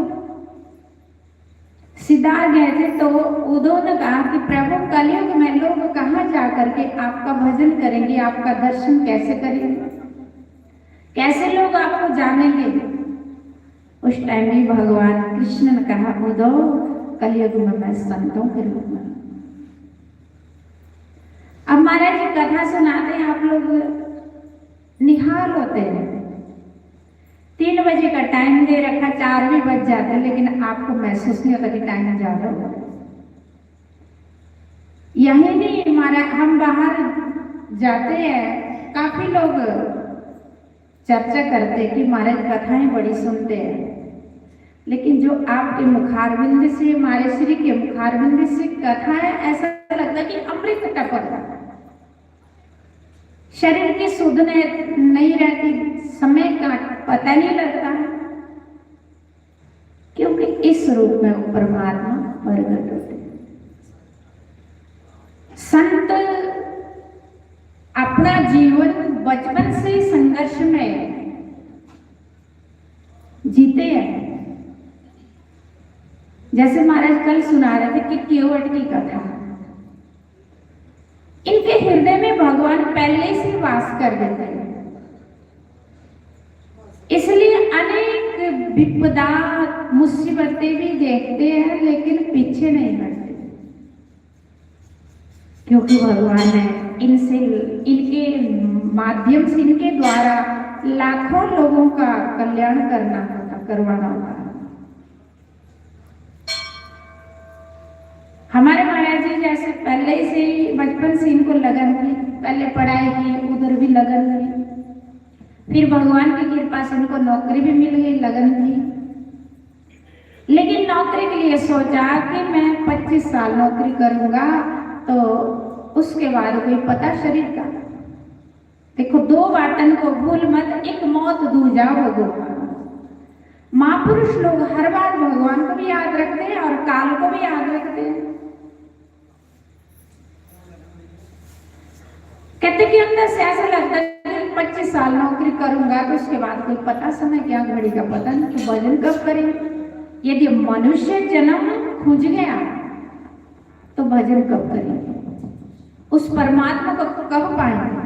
सिधार गए थे, तो उद्धव ने कहा कि प्रभु, कलयुग में लोग कहाँ जा करके आपका भजन करेंगे, आपका दर्शन कैसे करेंगे, कैसे लोग आपको जानेंगे? उस टाइम भी भगवान कृष्ण ने कहा, उद्धव, कलयुग में मैं संतों के रूप में। अब महाराज जी कथा सुनाते हैं, आप लोग निहाल होते हैं। तीन बजे का टाइम दे रखा, चार भी बज जाते, लेकिन आपको महसूस नहीं होता कि टाइम ज्यादा हो गया। यही नहीं, हमारा, हम बाहर जाते हैं, काफी लोग चर्चा करते कि महाराज कथाएं बड़ी सुनते हैं, लेकिन जो आपके मुखारविंद से, हमारे श्री के मुखारविंद से कथा है, ऐसा लगता है कि अमृत टपक रहा है। शरीर की सुध ने-, नहीं रहती, समय का पता नहीं लगता, क्योंकि इस रूप में वो परमात्मा प्रगट होते हैं। संत अपना जीवन बचपन से ही संघर्ष में जीते हैं। जैसे महाराज कल सुना रहे थे कि केवट की कथा, इनके हृदय में भगवान पहले से वास कर देते हैं, इसलिए अनेक विपदा, मुसीबतें भी देखते हैं, लेकिन पीछे नहीं हटते, क्योंकि भगवान है, इनसे, इनके माध्यम से, इनके द्वारा लाखों लोगों का कल्याण करना होता, करवाना होता है। हमारे महाराज जी जैसे पहले से ही बचपन से इनको लगन थी, पहले पढ़ाई की, उधर भी लगन थी, फिर भगवान की कृपा से इनको नौकरी भी मिल गई, लगन थी। लेकिन नौकरी के लिए सोचा कि मैं पच्चीस साल नौकरी करूंगा, तो उसके बाद कोई पता शरीर का। देखो, दो बातन को भूल मत, एक मौत दूजा भोगो। महापुरुष लोग हर बार भगवान को भी याद रखते हैं और काल को भी याद रखते हैं। कहते कि अंदर से ऐसा लगता है कि पच्चीस साल नौकरी करूंगा तो उसके बाद कोई पता समय क्या, घड़ी का पता नहीं, तो भजन कब करें? यदि मनुष्य जन्म खुंज गया तो भजन कब करेंगे? उस परमात्मा को कब पाएंगे?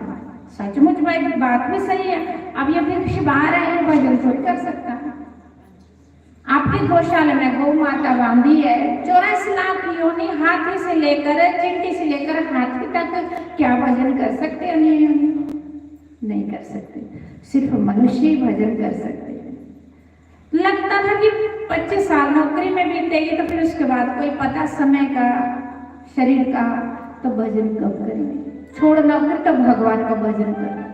सचमुच भाई, बात भी सही है। अब ये भिक्षु बाहर आए हैं, भजन थोड़ी कर सकता है। आपके गौशाला में गौ माता बांधी है, चौरासी लाख योनि, हाथी से लेकर, चींटी से लेकर हाथी तक, क्या भजन कर सकते हैं? नहीं, नहीं कर सकते। सिर्फ मनुष्य ही भजन कर सकते हैं। लगता था कि पच्चीस साल नौकरी में बीतेगी, तो फिर उसके बाद कोई पता समय का, शरीर का, तो भजन कब करेंगे? छोड़ नौकरी तो भगवान का भजन करो।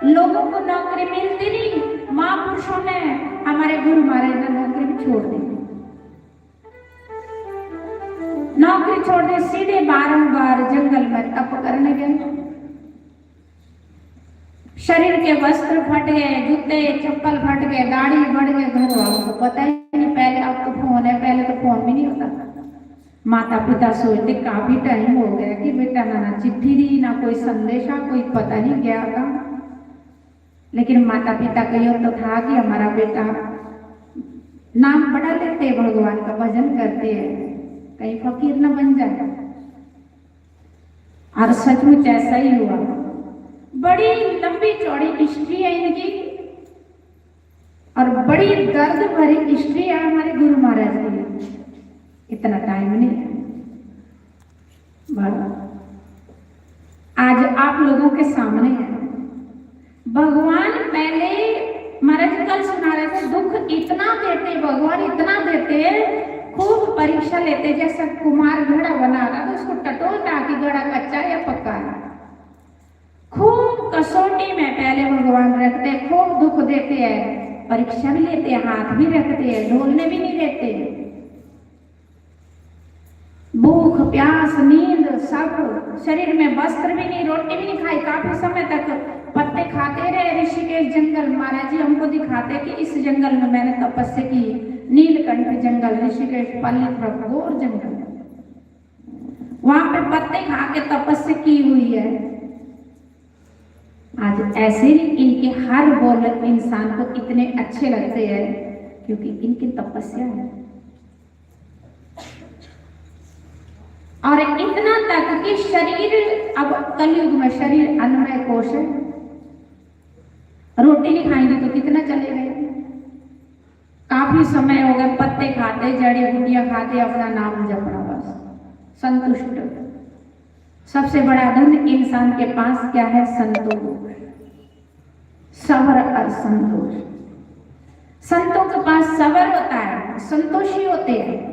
लोगों को नौकरी मिलती नहीं, महापुरुषों ने, हमारे गुरु महाराज ने नौकरी भी छोड़ दी। नौकरी छोड़ दी, सीधे बारंबार जंगल में तप करने गए। शरीर के वस्त्र फट गए, जूते चप्पल फट गए, दाढ़ी बढ़ गए, घर वालों को पता ही नहीं। पहले, अब तो फोन है, पहले तो फोन भी नहीं होता। माता पिता सोचते काफी टाइम हो गया कि बेटा ना, ना चिट्ठी दी, ना कोई संदेशा, कोई पता नहीं गया कहाँ। लेकिन माता पिता का ये तो था कि हमारा बेटा नाम बड़ा लेते, भगवान का भजन करते हैं, कहीं फकीर ना बन जाए। और सचमुच ऐसा ही हुआ। बड़ी लंबी चौड़ी हिस्ट्री है इनकी और बड़ी दर्द भरी हिस्ट्री है हमारे गुरु महाराज की। इतना टाइम नहीं है। बस। आज आप लोगों के सामने है। भगवान पहले, महाराज कल सुना रहे थे, दुख इतना देते भगवान, इतना देते, खूब परीक्षा लेते। जैसा कुम्हार घड़ा बना रहा था, उसको टटोलता कि घड़ा कच्चा या पक्का है। खूब कसौटी में पहले भगवान रखते, खूब दुख देते हैं, परीक्षा भी लेते हैं, हाथ भी रखते हैं, ढोलने भी नहीं देते। भूख, प्यास, नींद, सब, शरीर में वस्त्र भी नहीं, रोटी भी नहीं खाई, काफी समय तक पत्ते खाते रहे ऋषिकेश जंगल। महाराज जी हमको दिखाते कि इस जंगल में मैंने तपस्या की, नीलकंठ जंगल, ऋषिकेश, पल्ली, घोर जंगल, वहां पे पत्ते खा के तपस्या की हुई है। आज ऐसे ही इनके हर बोल इंसान को इतने अच्छे लगते हैं, क्योंकि इनकी तपस्या है। और इतना तक कि शरीर, अब कलयुग में शरीर अन्नमय कोश है, रोटी नहीं खाएंगे तो कितना चलेगा? काफी समय हो गए पत्ते खाते, जड़ी बूटियां खाते, अपना नाम जपना, बस संतुष्ट। सबसे बड़ा धन इंसान के पास क्या है? संतोष, सब्र और संतोष। संतों के पास सब्र होता है, संतोषी होते हैं।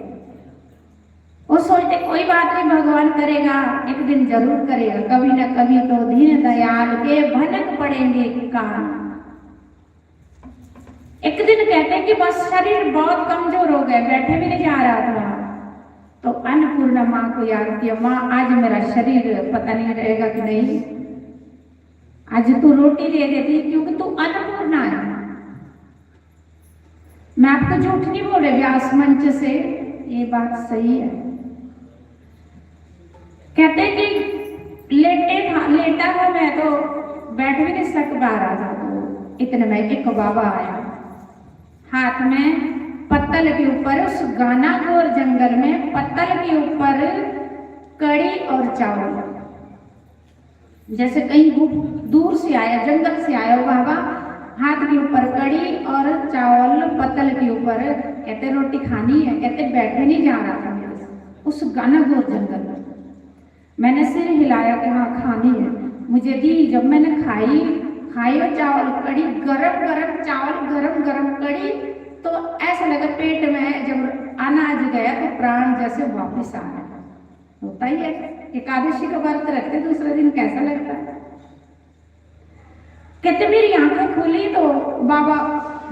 वो सोचते कोई बात नहीं, भगवान करेगा, एक दिन जरूर करेगा, कभी ना कभी तो दीन दयाल के भनक पड़ेंगे कान। एक दिन कहते हैं कि बस शरीर बहुत कमजोर हो गया, बैठे भी नहीं जा रहा था, तो अन्नपूर्णा माँ को याद किया, माँ आज मेरा शरीर पता नहीं रहेगा कि नहीं, आज तू रोटी दे देती क्योंकि तू अन्नपूर्णा है। मैं आपको झूठ नहीं बोल रही, व्यास मंच से ये बात सही है। कहते कि लेटे था, लेटा था मैं तो बैठ भी नहीं सक पा रहा था। तो इतने में एक बाबा आया, हाथ में पत्तल के ऊपर, उस गाना घोर जंगल में पत्तल के ऊपर कड़ी और चावल, जैसे कहीं गु-, दूर से आया, जंगल से आया वो बाबा, हाथ के ऊपर कड़ी और चावल पत्तल के ऊपर। कहते रोटी खानी है, कहते बैठे नहीं जा रहा था मेरे से उस गाना घोर जंगल में। मैंने सिर हिलाया कि हाँ खानी है, मुझे दी। जब मैंने खाई, खाई वो चावल कड़ी, गरम गरम चावल, गरम गरम कड़ी, तो ऐसा लगा पेट में जब अनाज गया तो प्राण जैसे वापस आ गया। होता ही है, एकादशी का व्रत रखते दूसरे दिन कैसा लगता है। कहते मेरी आंखें खुली तो बाबा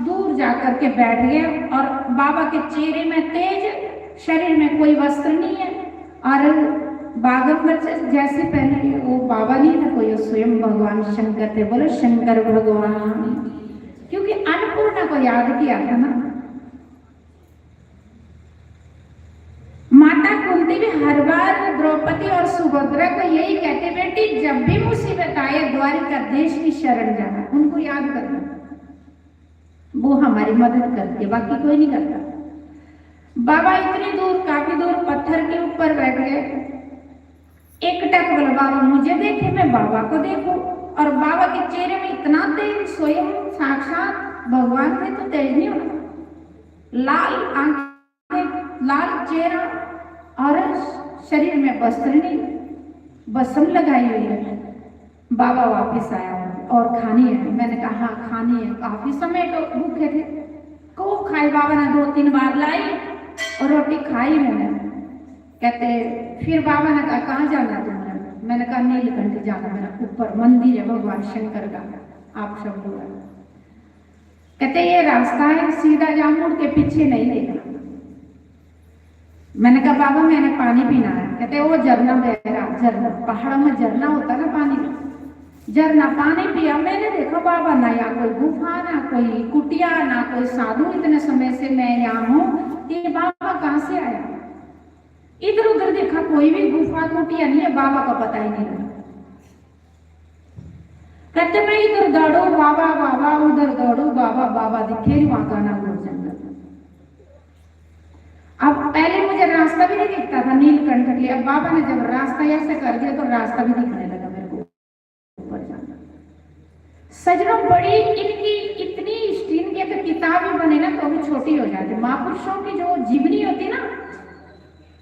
दूर जा करके बैठ गए और बाबा के चेहरे में तेज, शरीर में कोई वस्त्र नहीं है। और बागंबर से जैसे पहने वो बाबा नहीं था कोई, वो स्वयं भगवान शंकर थे। बोलो शंकर भगवान, क्योंकि अन्नपूर्णा को याद किया था ना। माता कुंती भी हर बार द्रौपदी और सुभद्रा को यही कहते, "बेटी, जब भी मुसीबत आए, द्वारिका देश की शरण जाना, उनको याद करना, वो हमारी मदद करती है, बाकी कोई नहीं करता।" बाबा इतनी दूर, काफी दूर पत्थर के ऊपर बैठ गए। एक टक बोला, "बाबा मुझे देखे, मैं बाबा को देखूं।" और बाबा के चेहरे में इतना तेज, स्वयं साक्षात भगवान थे तो तेज नहीं होना। लाल आंखें, लाल चेहरा और शरीर में वस्त्र नहीं, भस्म लगाई हुई है। बाबा वापस आया, "और खानी है?" मैंने कहा, "हाँ, खानी है।" काफी समय तो भूखे थे। खूब खाई, बाबा ने दो तीन बार लाई और रोटी खाई मैंने। कहते, फिर बाबा ने कहा, "कहाँ जाना है तुम्हारा?" मैंने कहा, "नीलकंठ जाना, मेरा ऊपर मंदिर है भगवान शंकर का, आप सब लोग।" कहते, "ये रास्ता है, सीधा जाओ, मुड़ के पीछे नहीं देखना।" मैंने कहा, "बाबा, मैंने पानी पीना है।" कहते, "वो झरना बह रहा, झरना, पहाड़ों में झरना होता ना पानी का।" झरना पानी पिया। मैंने देखा, बाबा, ना यहाँ कोई गुफा, ना कोई कुटिया, ना कोई साधु। इतने समय से मैं यहाँ हूँ, ये बाबा कहाँ से आया? इधर उधर देखा, कोई भी गुफा कुटिया नहीं है, बाबा का पता ही नहीं लगा। कहते, "मैं इधर दौड़ू बाबा, बाबा, उधर दौड़ू बाबा, बाबा दिखे नहीं, वहां गाना गुरु जंगल।" अब पहले मुझे रास्ता भी नहीं दिखता था नीलकंठ के लिए, अब बाबा ने जब रास्ता ऐसे कर दिया तो रास्ता भी दिखने लगा मेरे को ऊपर जाना। सजनों, बड़ी इनकी इतनी स्टीन की अगर किताब भी बने ना तो भी छोटी हो जाती। महापुरुषों की जो जीवनी होती ना,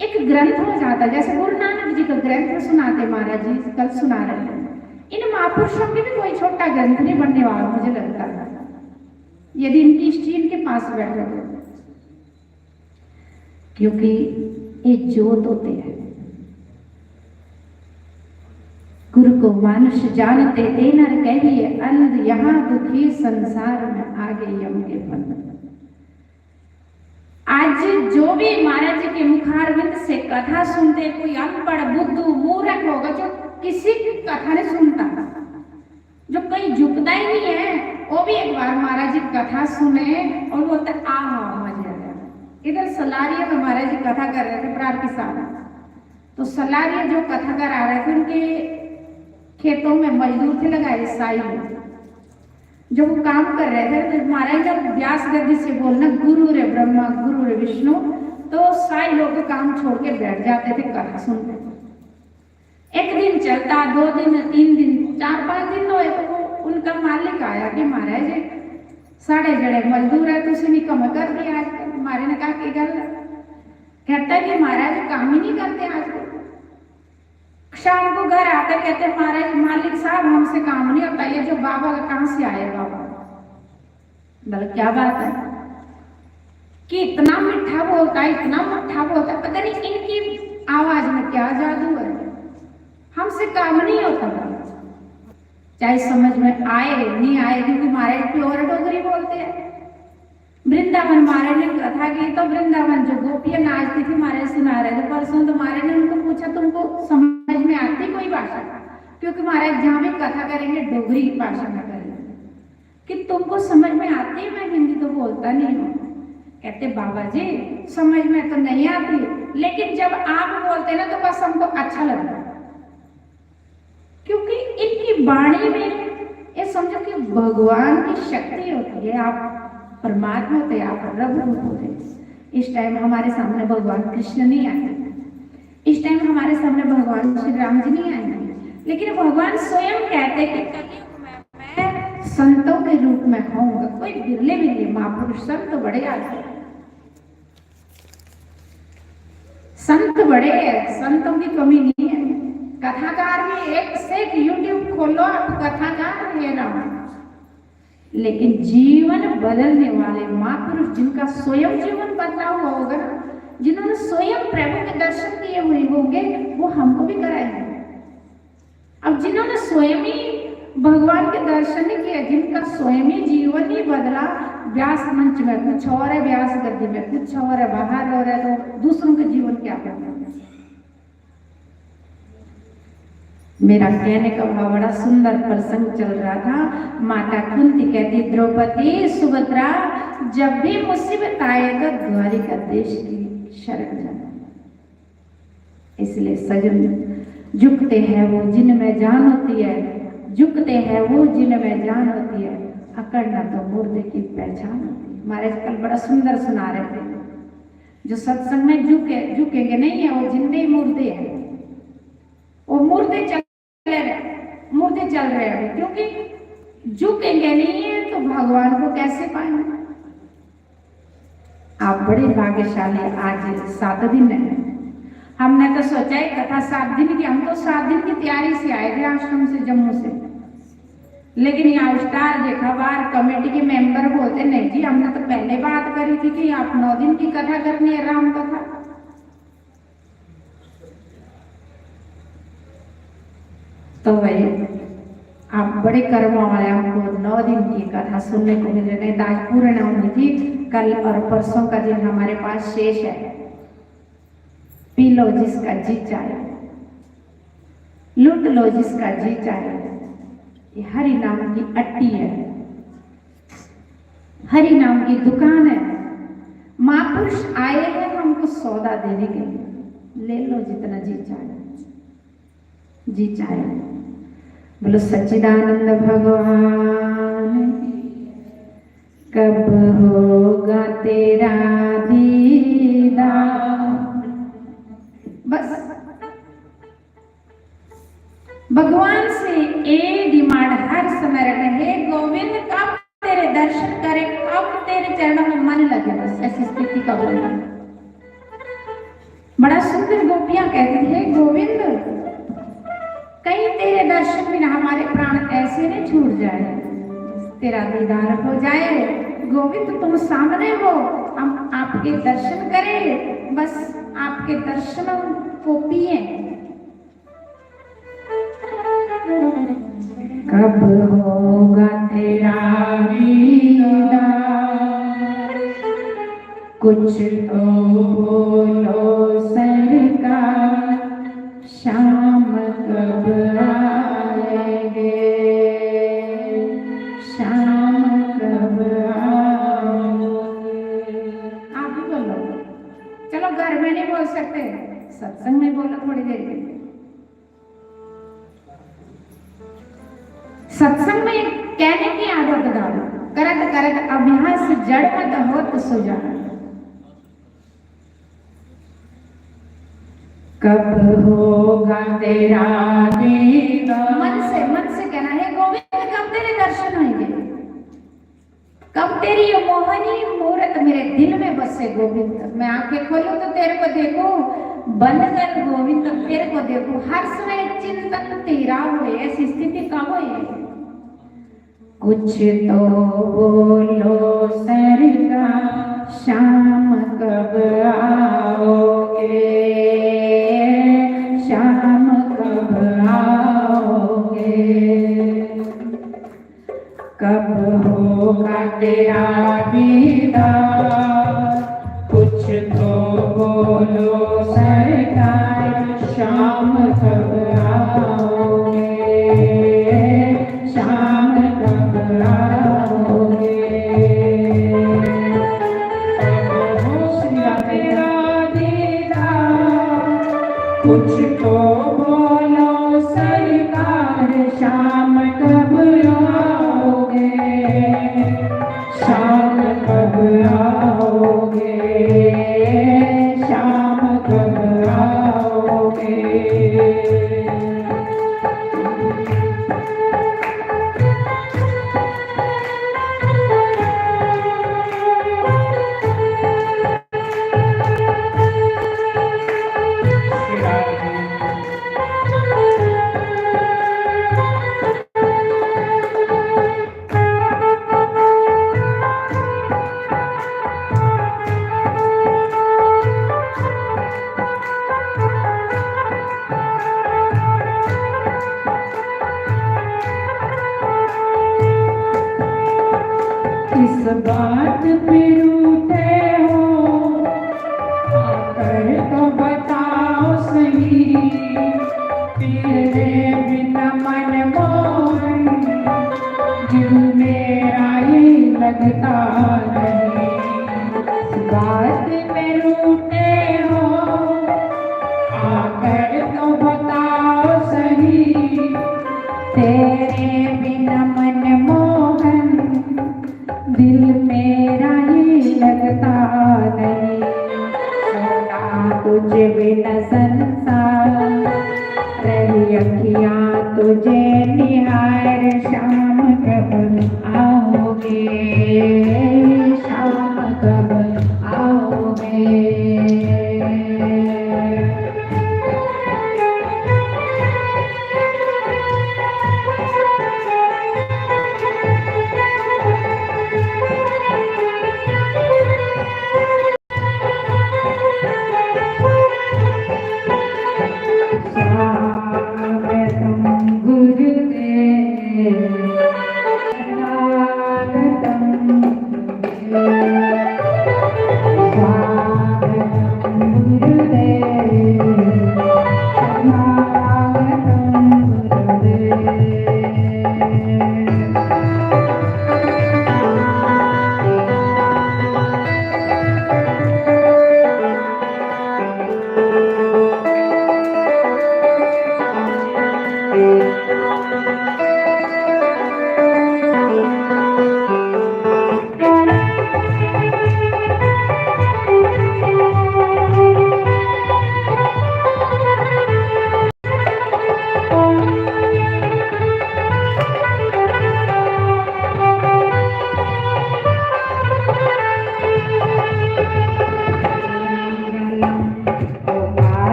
एक ग्रंथ हो जाता है। जैसे गुरु नानक जी का ग्रंथ सुनाते महाराज जी, कल सुना रहे हैं, इन महापुरुषों के भी कोई छोटा ग्रंथ नहीं बनने वाला मुझे लगता था, यदि इनकी स्टीन के पास बैठे तो, क्योंकि ये जोत होते हैं। गुरु को मानुष जानते ते नर कहिए अंध, यहाँ दुखी संसार में आगे यम के फंद। आज जो भी महाराज जी के मुखारविंद से कथा सुनते, कोई अनपढ़, बुद्धू, मूर्ख होगा जो किसी की कथा नहीं सुनता, जो कहीं झुकता ही नहीं है, वो भी एक बार महाराज जी की कथा सुने और बोलते, "आहा, मजे आ गए।" इधर सलारिया में महाराज जी कथा कर रहे थे प्रार के साथ, तो सलारिया जो कथा करा रहे थे, उनके खेतों में मजदूर थे लगाए साई लोग। जब वो काम कर रहे थे तो महाराज जब व्यास गद्दी से बोलना, "गुरु रे ब्रह्मा, गुरु रे विष्णु", तो साई लोग काम छोड़ के बैठ जाते थे कथा सुनते। एक दिन चलता, दो दिन, तीन दिन, चार पांच दिन होए तो वो उनका मालिक आया कि, "महाराज, साढ़े जड़े मजदूर है, तुसी नहीं कम कर दिया आजकल।" महाराज ने कहा, "की गल है?" कहता कि, "महाराज, काम ही नहीं करते आजकल।" शाम को घर आते कहते, "महाराज, मालिक साहब, हमसे काम नहीं होता, ये जो बाबा का कहाँ से आए बाबा?" बोले, "क्या बात है?" कि इतना मीठा बोलता है, इतना मीठा बोलता है, पता नहीं इनकी आवाज में क्या जादू है, हमसे काम नहीं होता। चाहे समझ में आए नहीं आए, क्योंकि महाराज प्योर डोगरी बोलते हैं। वृंदावन महाराज ने कथा की तो वृंदावन जो गोपियां नाचती थी, महाराज सुना रहे थे परसों, तो महाराज ने उनको पूछा, "तुमको समझ में आती कोई भाषा?" क्योंकि महाराज जहाँ भी कथा करेंगे डोगरी भाषा में करेंगे कि तुमको समझ में आती है, मैं हिंदी तो बोलता नहीं हूँ। कहते, "बाबा जी, समझ में तो नहीं आती, लेकिन जब आप बोलते ना तो बस हमको अच्छा लगता है।" क्योंकि इनकी वाणी में ये समझो कि भगवान की शक्ति होती है। आप परमात्मा होते हैं, आप रब रूप होते हैं। इस टाइम हमारे सामने भगवान कृष्ण नहीं आए, इस टाइम हमारे सामने भगवान श्री राम जी नहीं आएंगे, लेकिन भगवान स्वयं कहते हैं कि कलयुग में मैं संतों के रूप में आऊंगा। कोई बिरले बिरले महापुरुष, संत तो बड़े आते हैं, संत बड़े हैं, संतों की कमी नहीं है। कथाकार भी एक से एक YouTube खोलो, आप कथाकार है ना, लेकिन जीवन बदलने वाले महापुरुष जिनका स्वयं जीवन बदला हुआ होगा ना, जिन्होंने स्वयं प्रभु के दर्शन किए हुए होंगे, वो हमको भी कराएंगे। अब जिन्होंने स्वयं ही भगवान के दर्शन नहीं किए, जिनका स्वयं ही जीवन नहीं बदला, व्यास मंच में कुछ और है, व्यास गद्दी में कुछ और है, बाहर और है, तो दूसरों के जीवन क्या बदलेंगे? मेरा कहने का भाव, बड़ा सुंदर प्रसंग चल रहा था। माता कुंती कहती, "द्रौपदी, सुभद्रा, जब भी मुसीबत आए तो द्वारिका देश की शरण जाना।" इसलिए सजन, झुकते हैं वो जिनमें जान होती है, झुकते हैं वो जिनमें जान होती है, अकड़ना तो मुर्दे की पहचान होती है। महाराज कल बड़ा सुंदर सुना रहे थे, जो सत्संग में झुके, झुकेंगे नहीं है, वो जिंदे ही मुर्दे हैं, वो मुर्दे चल रहे हैं, मुर्दे चल रहे हैं, क्योंकि झुकेंगे नहीं है तो भगवान को कैसे पाएंगे? आप बड़े भाग्यशाली, आज सात दिन है। हमने तो सोचा है कथा सात दिन की, हम तो सात दिन की तैयारी से आए थे आश्रम से, जम्मू से, लेकिन यहाँ स्टार देखा, बाहर कमेटी के मेंबर बोलते, "नहीं जी, हमने तो पहले बात करी थी कि आप नौ दिन की कथा करनी है, राम कथा।" तो भाई, आप बड़े कर्म वाले, आपको नौ दिन की कथा सुनने को मिल रही है। आज पूर्ण होनी थी, कल और परसों का दिन हमारे पास शेष है। पी लो जिसका जी चाहे, लूट लो जिसका जी चाहे। ये हरि नाम की अट्टी है, हरि नाम की दुकान है। महापुरुष आए हैं हमको सौदा देने के लिए, ले लो जितना जी चाहे, जी चाहे। बोलो सच्चिदानंद भगवान की। कब होगा तेरा दीदार? बस भगवान से ए डिमांड हर समय रखें, "हे गोविंद, कब तेरे दर्शन करें, कब तेरे चरणों में मन लगे।" बस ऐसी स्थिति का वर्णन। बड़ा सुंदर गोपियां कहती थी, "हे गोविंद, कहीं तेरे दर्शन बिना हमारे प्राण ऐसे नहीं छूट जाए, तेरा दीदार हो जाए। गोविंद, तुम सामने हो, हम आपके दर्शन करें, बस आपके दर्शन को पिए।" कब होगा तेरा दीदार? कुछ तो बोलो सरकार, शाम कब आएंगे, शाम कब आओगे? आप भी बोलो। चलो, घर में नहीं बोल सकते, सत्संग में बोलो थोड़ी देर के लिए। सत्संग में कहने की आदत डालो, करत करत अभ्यास जड़ मत होत सुजान। कब होगा तेरा दीदार? मन से, मन से कहना है, "गोविंद, कब तेरे दर्शन होंगे? कब तेरी ये मोहनी मूरत मेरे दिल में बसे गोविंद? मैं आंखें खोलूं तो तेरे को देखूं, बंद कर गोविंद तो तेरे को देखूं।" हर समय चिंतन तेरा होए, ऐसी स्थिति कब होए? कुछ तो बोलो सरकार, शाम कब आओगे, शाम कब आओगे? कब होगा तेरा दीदार? कुछ तो बोलो सरकार, शाम कब आओगे, शाम कब आओगे? कब होगा तेरा दीदार? कुछ तो बोलो सरकार, शाम कब आओगे, शाम कब आओगे, शाम कब आओगे? इस बात पे रूठे हो, आकर तो बताओ सही, तेरे बिना मन मोहन दिल मेरा ही लगता नहीं। इस बात पे रूठे हो, आकर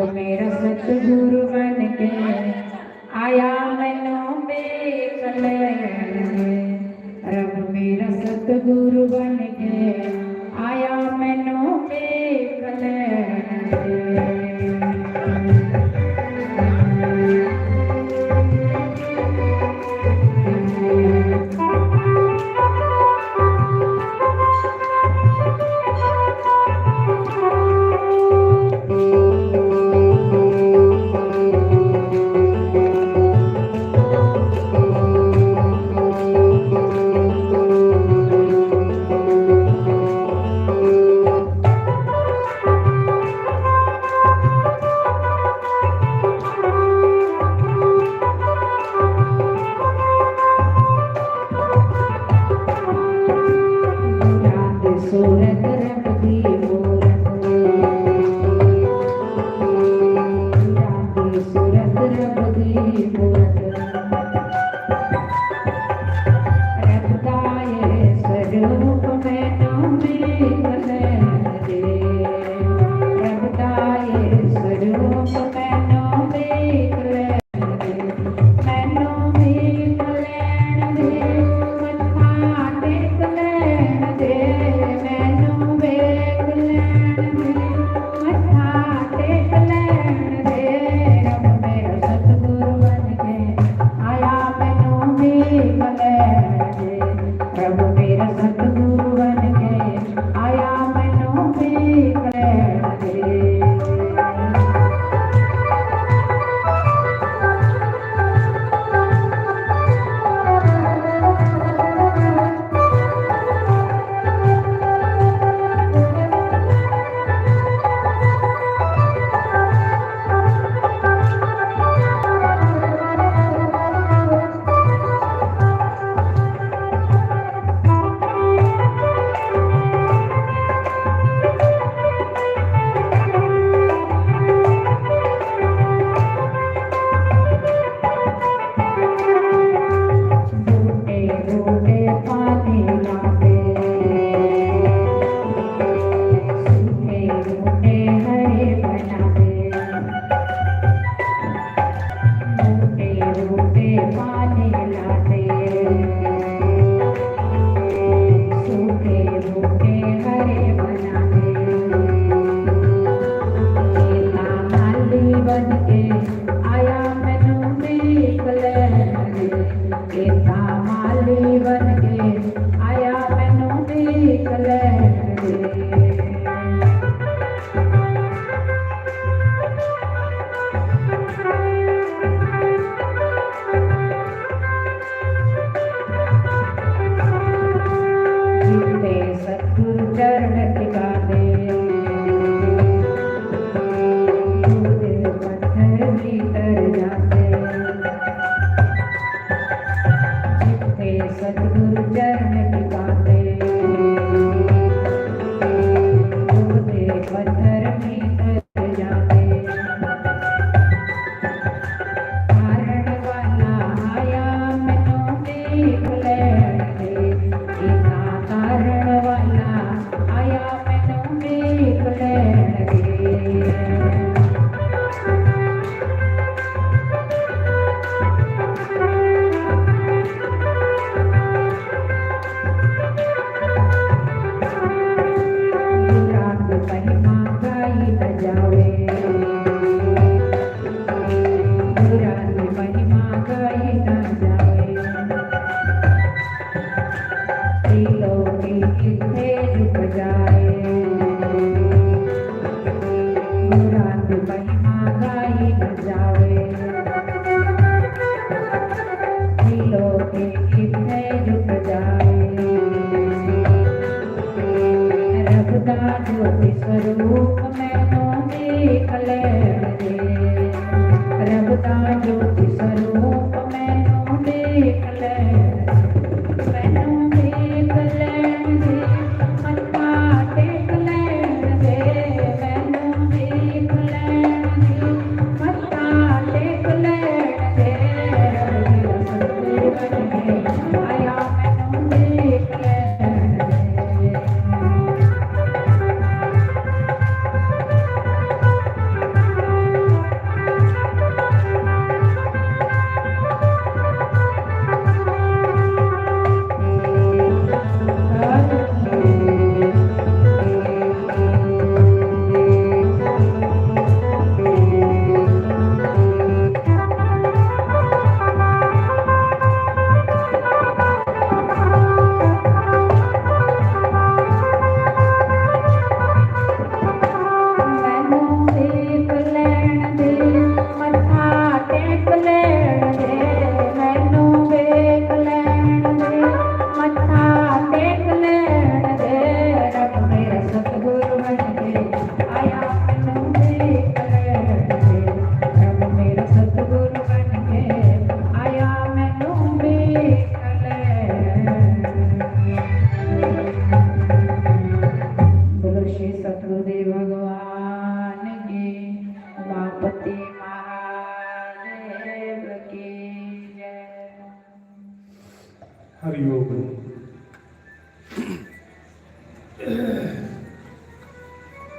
मेरा सतगुरु बन के आया, मैनू देख ले। रब मेरा सतगुरु बन के आया, मैनू देख ले। सूरत रब दी मूरत, सूरत रब दी मूरत। रब दा ए स्वरूप मैनू देख ले। रब दा ए स्वरूप मैनू देख ले। मैनू देख लैण दे, मत्था टेक लैण दे। मैनू देख लैण दे, मत्था टेक लैण दे। रब मेरा सतगुरु बन के आया, मैनू देख लैण दे। प्रभु मेरा सतगुरु बन के आया, मैनू देख लैण दे। बूटे बूटे पानी लाते, सूखे बूटे हरे बनाते। बूटे बूटे पानी लाते, सूखे बूटे हरे बनाते। एता माली बन के आया, मैनू देख लैण दे। एता माली बन के आया, मैनू देख लैण दे। जित्थे सतगुरु चरण टिकाते, दूर पत्थर भीतर जाते। जित्थे सतगुरु चरण टिकाते, डुबदे पत्थर भीतर जाते। तारण वाला आया, मैनू देख लैण दे। इन्ना तारण वाला आया, मैनू देख लैण दे। गुरांग महिमा गाई न जावे, गुरांग महिमा गाई न जावे। त्रिलोकी किथे झुक जाए, गुरांग महिमा गाई न जावे। त्रिलोकी किथे झुक जाए। रब दा ज्योति स्वरूप मैनू देख लैण दे। रब दा ज्योति स्वरूप मैनू देख लैण दे। मैनू देख लैण दे। मत्था टेक लैण दे। मैनू देख लैण दे। मत्था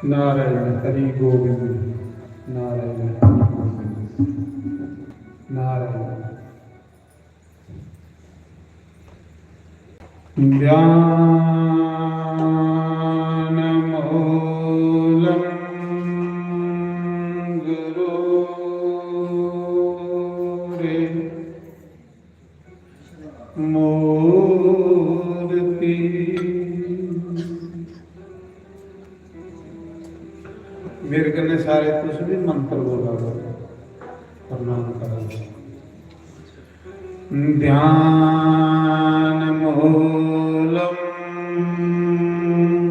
नारायण हरि गोविंद, नारायण हरि गोविंद, नारायण। ध्यानमूलं गुरोरे मूर्ति। मेरे कन्नै सारे तुस भी मंत्र बोला करो, प्रणाम करो। ध्यानमूलं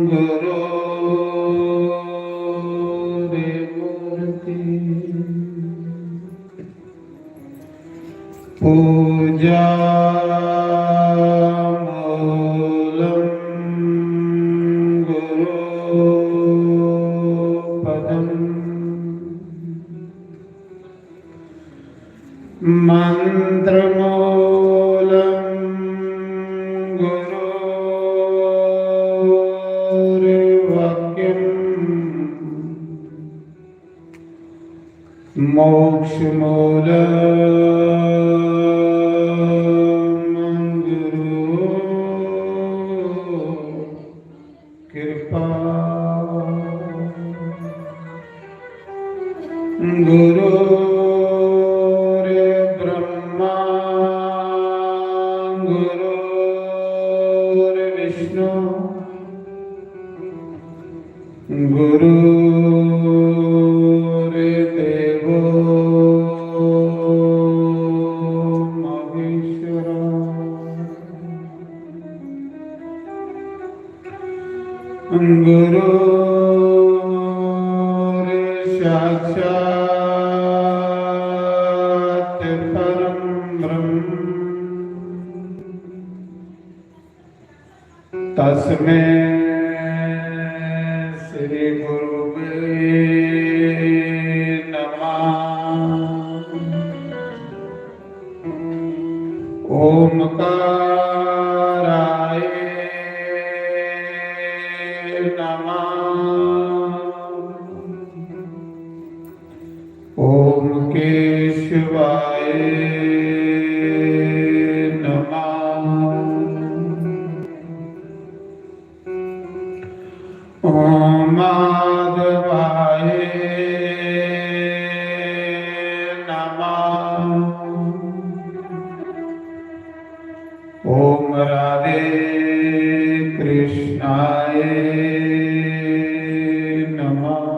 गुरोरे मूर्ति। पूजामूलं गुरो पदम्। मन्त्रमूलं गुरोर्वाक्यम्। मोक्षमूलं गुरो कृपा। गुरोर्ब्रह्मा गुरोर्विष्णु गुरोर्देवो महेश्वरा। गुरोर्साक्षात् परं ब्रह्म। तस्मै श्री गुरुवे नमः। ओमकाराय नमः। ओम केशवाय नमः। ओम माधवाय नमः। ओम राधे कृष्णाय नमः।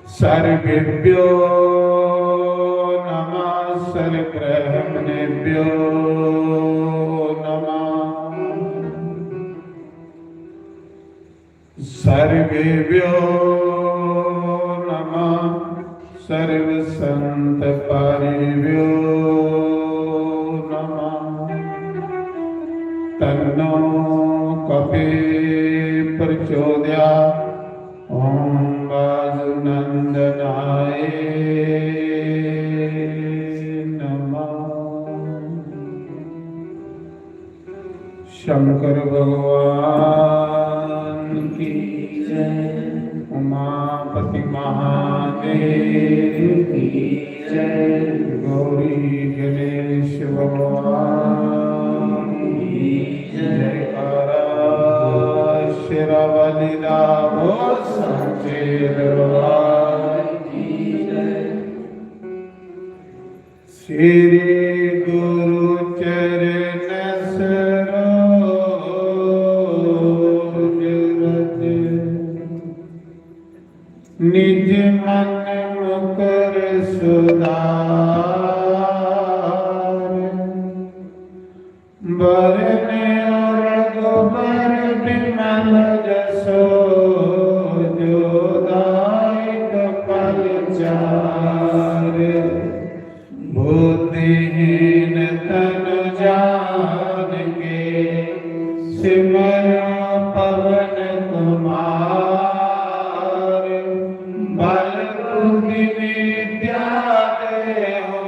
सर्वेभ्यो नमः, सर्वब्रह्मणेभ्यो नमः। सर्वेभ्यो नमः, सर्वसंतपारिभ्यो नमः। तन्नो कपे प्रचोदयात्। ओम वासुनंदनाय नमः। शंकर भगवान की जय, उमापति महादेव की जय, गौरी गणेश भगवान की जय। जयकारा शेरावाली दा बोल, सांचे दरबार की जय। श्री गुरु चरण सरोज रज, निज मन मुकुर सुधार। बरन रघुबर बिमल जसु, जो दायक फल चारि। बुद्धिहीन तनु जानिके, सिमरु पवन कुमार। बल बुद्धि विद्या देहु,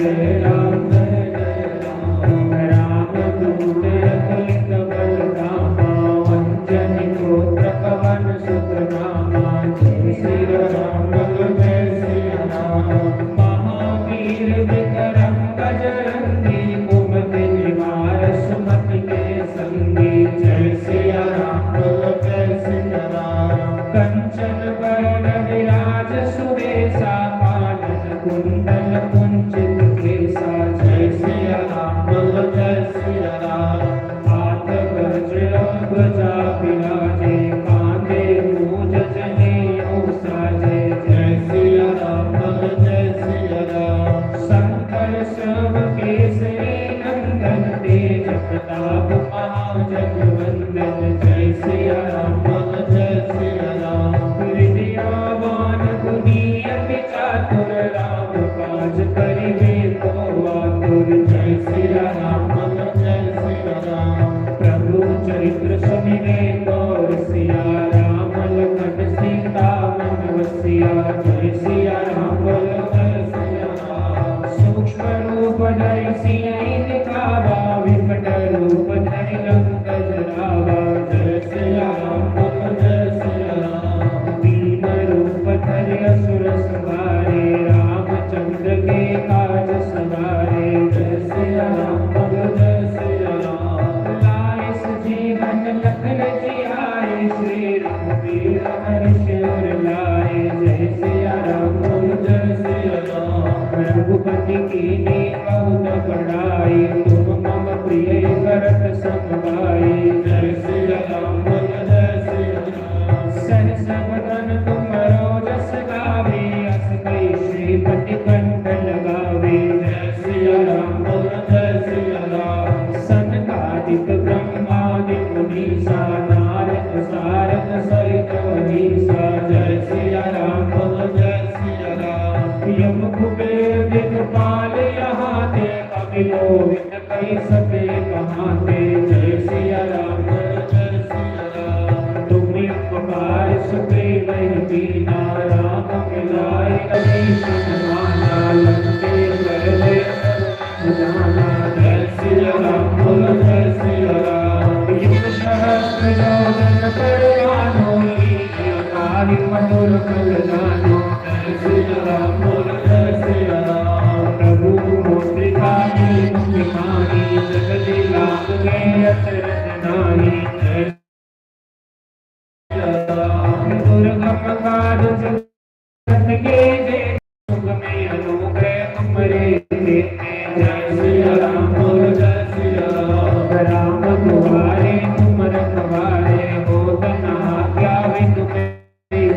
राम दूत अतुलित बल धामा, अंजनी पुत्र पवन सुत नामा। जय सिया राम बोलो जय सिया राम। महावीर विक्रम बजरंगी, कुमति निवार सुमति के संगी। जय सिया राम बोलो जय सिया राम। कंचन वरण विराज सुबेसा, कानन कुंडल कुंचित केसा। जय सिया राम बोलो जय सिया राम। हाथ वज्र और ध्वजा विराजे, कांधे मूंज जनेऊ साजे। जय सिया राम बोलो जय सिया राम। शंकर श्याम केसरी नंदन, तेज प्रताप महाजगवंदन। जय सिया राम बोलो जय सिया राम। विद्यावान गुणी अति चातुर, राम काज करिबे को आतुर। जय सिया राम बोलो जय सिया राम। प्रभु चरित्र सुनिबे को रसिया, राम लखन सीता मन वसिया। जय सिया राम बोलो जय सिया राम। सूक्ष्म रूप धरि सियहि दिखावा, विकट रूप धरि लंक जरावा। जय सिया राम बोलो जय सिया राम। भीम रूप धरि असुर संहारे, रामचंद्र के काज सवारे। जय सिया राम बोलो जय सिया राम। लाए संजीवन लखन जियाए, श्री रघुबीर हर्ष उर लाए। जय सिया राम बोलो जय सिया राम। रघुपति कीन्ही बहुत बड़ाई, तुम मम प्रिय भरत सम भाई। जय सिया राम बोलो जय सिया राम। सहस वदन तुम रो जस गावे, अस कहि श्रीपति कंठ लगावे। जय सिया राम बोलो जय सिया राम। सनकादिक ब्रह्मादि मुनीसा, नारद सारद सहित अहिसा। जय सिया राम बोलो जय सिया राम। यम कुबेर दिगपाल यहाँ ते, कवि कोविद कहि सके कहाते। जय सिया राम बोलो जय सिया राम। तुम उपकार सुग्रीव ही कीन्हा, राम मिलाए विभीषण भान्हा। लंकेश्वर जय सिया राम बोलो जय सिया राम। युग सहस्त्र योजन पर भानु, लील्योताहि मधुर फल जानु। जय सिया राम बोलो जय सिया राम। प्रभु मुद्रिका कीन्ह मुख माही, जग लीला तुम्हें अचरज नाही। जय दुर्गम काज जगत के, जे सुगम अनुग्रह तुमरे तेते। जय सिया राम बोलो जय सिया राम। राम दुआरे तुम रखवारे, होत न आज्ञा बिनु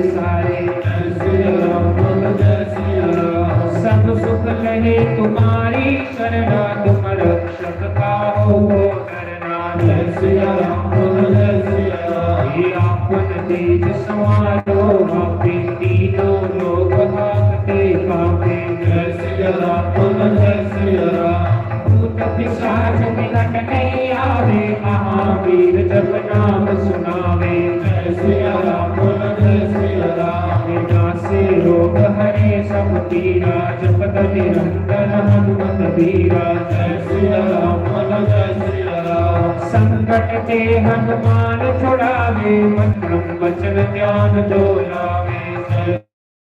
सारे। जय सिया राम बोलो जय सिया राम। सब सुख लहे तुम्हारी शरणा, तुम रक्षक काहू को डरना। जय सिया राम बोलो जय सिया राम। ये आपन तेज संवारो आपे, तीनों लोक हाकते कांपे। जय सिया राम बोलो जय सिया राम। भूत पिशाच निकट नहीं आवे, महावीर जब नाम सुनावे। जय सिया राम बोलो जय सिया राम। नासे रोग हरे सब पीरा, जपत निरंतर हनुमत वीरा। जय सिया राम बोलो जय सिया राम। संकट ते हनुमान छुड़ावे, मंत्र वचन ध्यान जो लावे। जय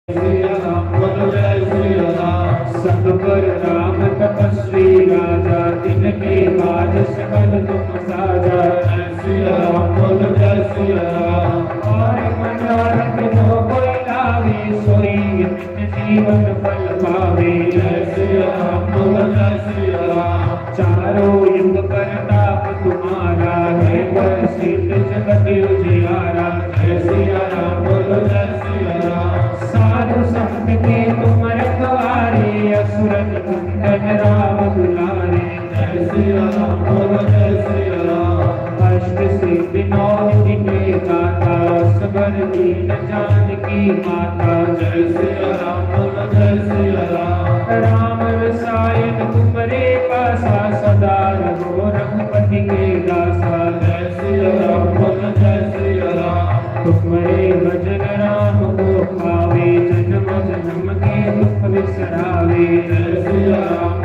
सिया राम बोलो जय सिया राम। सब पर राम तपस्वी राजा, तिनके काज सकल तुम साजा। जय सिया राम बोलो जय सिया राम। और मनोरथ जो कोई लावे, सोई नित जीवन फल पावे। जय सिया राम बोलो जय सिया राम। चारों युग परताप तुम्हारा, है प्रसिद्ध जगत उजियारा। जय सिया राम बोलो जय सिया राम। साधु संत के तुम रखवारे, असुर निकंदन राम दुलारे। जय सिया राम बोलो जय सिया राम। अष्ट सिद्धि नौ निधि के दाता, असबर दीन जानकी माता। जय सिया राम बोलो जय सिया राम। राम रसायन तुम्हरे पासा, सदा रहो रघुपति के दासा। जय सिया राम बोलो जय सिया राम। तुम्हरे भजन राम को पावे, जन्म जन्म के दुख बिसरावे। जय सिया राम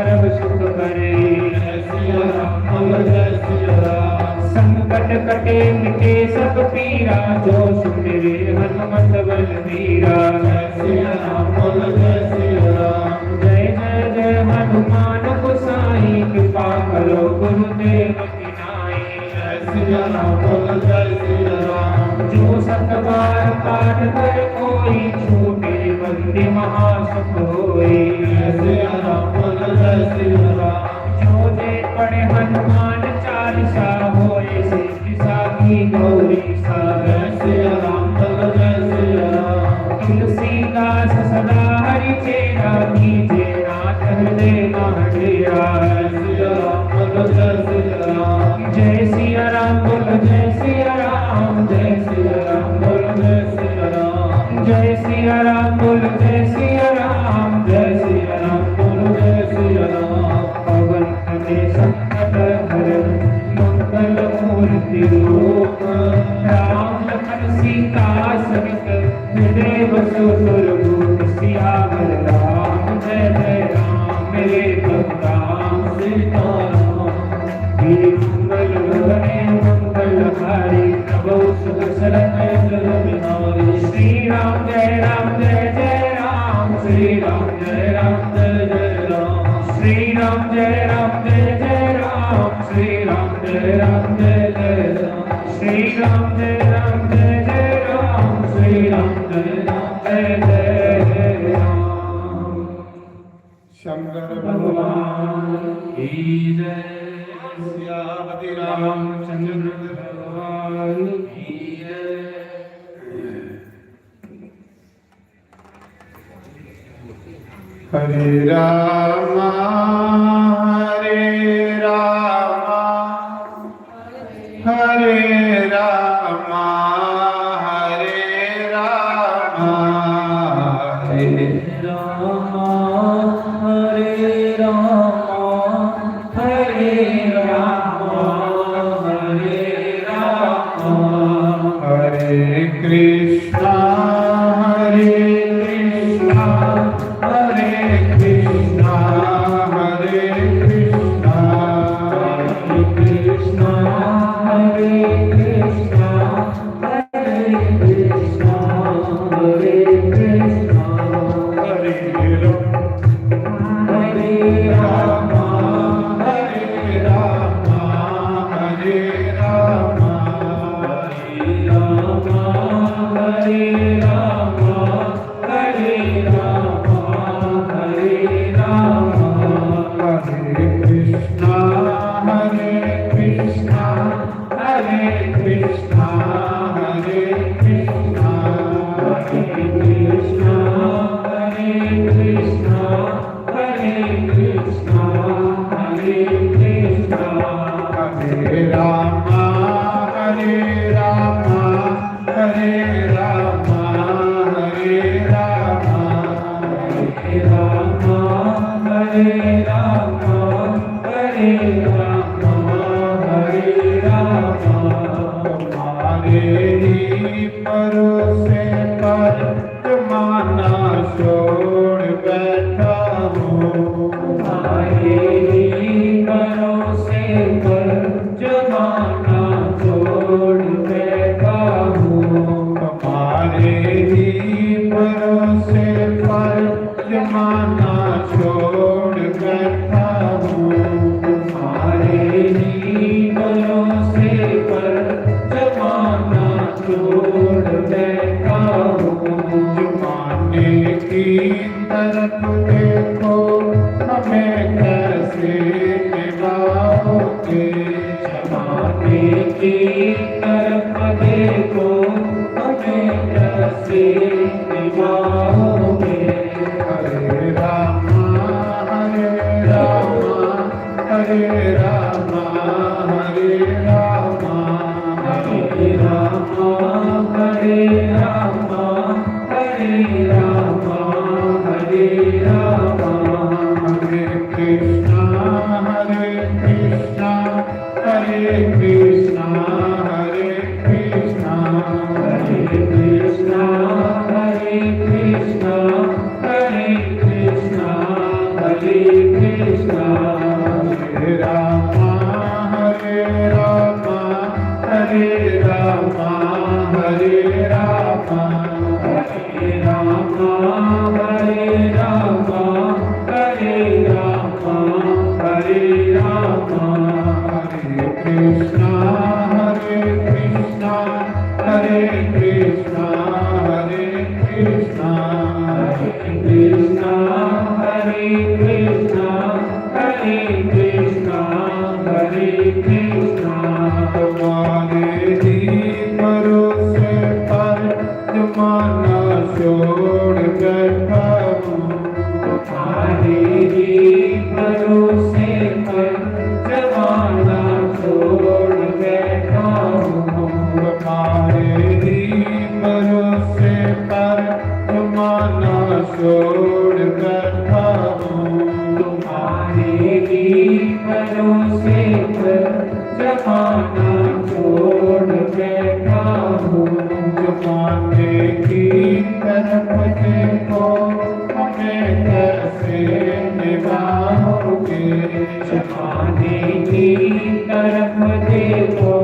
सब सुख करे। जय सिया राम, बोलो जय सिया राम। संकट कटे मिटे सब पीरा, जो सुमिरे हनुमत बलबीरा। जय सिया राम, बोलो जय सिया राम। जय जय जय हनुमान गोसाई, कृपा करो गुरुदेव की नाई। जय सिया राम, बोलो जय सिया राम। जो सत बार पाठ कर कोई, छूटे बंदी महासुख होई। जय सिया राम, बोलो जय सिया राम। जो जे पढ़े हनुमान चालीसा, होए सिद्धि साखी गौरी सा। जय सिया राम, बोलो जय सिया राम। तुलसीदास सदा हरि चेरा, कीजे नाथ हृदय मह डेरा। जय सिया राम, बोलो जय सिया राम। जय सिया राम, बोलो जय सिया राम। जय सिया राम, बोलो जय सिया राम। जय सिया राम, बोलो जय सिया राम। जय सिया राम, बोलो जय सिया राम। पवन तनय संकट हरण, मंगल मूर्ति रूप। राम लखन सीता सहित हृदय बसो सुरभूप। सियावर राम जय जय राम, मेरे प्रभु राम सीताराम। श्री मंगल भवने मंगलहारी, प्रभु सुख सरत अटल बिहारी। श्री राम जय राम जय जय राम, श्री राम जय राम जय जय राम। श्री राम जय राम जय जय राम, श्री राम जय राम जय जय राम। श्री राम जय राम जय जय राम, श्री राम जय राम जय जय राम। शंकर भगवान की जय। सियापति रामचंद्र भगवान की जय। हरे रामा, हरे रामा, हरे रामा, हरे रामा, हरे रामा, हरे रामा, हरे रामा, हरे रामा। हरे कृष्णा, हरे कृष्णा, हरे कृष्णा, हरे कृष्णा। हरे कृष्णा, हरे कृष्णा, हरे कृष्णा, हरे कृष्णा। हरे राम, हरे राम, हरे राम, हरे राम। हरे राम, हरे राम, हरे राम, हरे राम। हरे कृष्णा, हरे कृष्णा, हरे कृष्णा, हरे कृष्णा। हरे कृष्णा, हरे कृष्णा, हरे कृष्णा, हरे कृष्णा। हरे रामा, हरे रामा, हरे रामा, हरे रामा। हरे रामा, हरे रामा, हरे रामा, हरे रामा। तुम्हारे ही भरोसे पर जमाना छोड़ बैठा हूँ। तुम्हारे ही भरोसे पर जमाना छोड़ बैठा हूँ। तुम्हारे ही भरोसे पर जमाना छोड़ बैठा हूँ। तुम्हारे ही भरोसे पर जमाना छोड़ बैठा हूँ। जमाने की तरफ देखो, हमें कैसे निभाओगे? जमाने की तरफ देखो, हमें कैसे निभाओगे? हरे रामा, हरे रामा, हरे रामा, हरे रामा। हरे रामा, हरे रामा, हरे रामा, हरे रामा। हरे कृष्णा, हरे कृष्णा, हरे कृष्णा, हरे कृष्णा। हरे कृष्णा, हरे कृष्णा, हरे कृष्णा, हरे Krishna. Hare Krishna, Hare Krishna, Hare Krishna, Hare Krishna, Hare Krishna, Hare Krishna, Hare Krishna, Hare Krishna. तुम्हारे ही भरोसे पर जमाना छोड़ बैठा हूँ। तुम्हारे ही भरोसे पर जमाना छोड़ बैठा हूँ। तुम्हारे ही भरोसे पर जमाना छोड़ बैठा हूँ। तुम्हारे ही भरोसे पर जमाना छोड़ बैठा हूँ। जमाने की तरफ देखो, हमें कैसे निभाओगे? जमाने की तरफ देखो,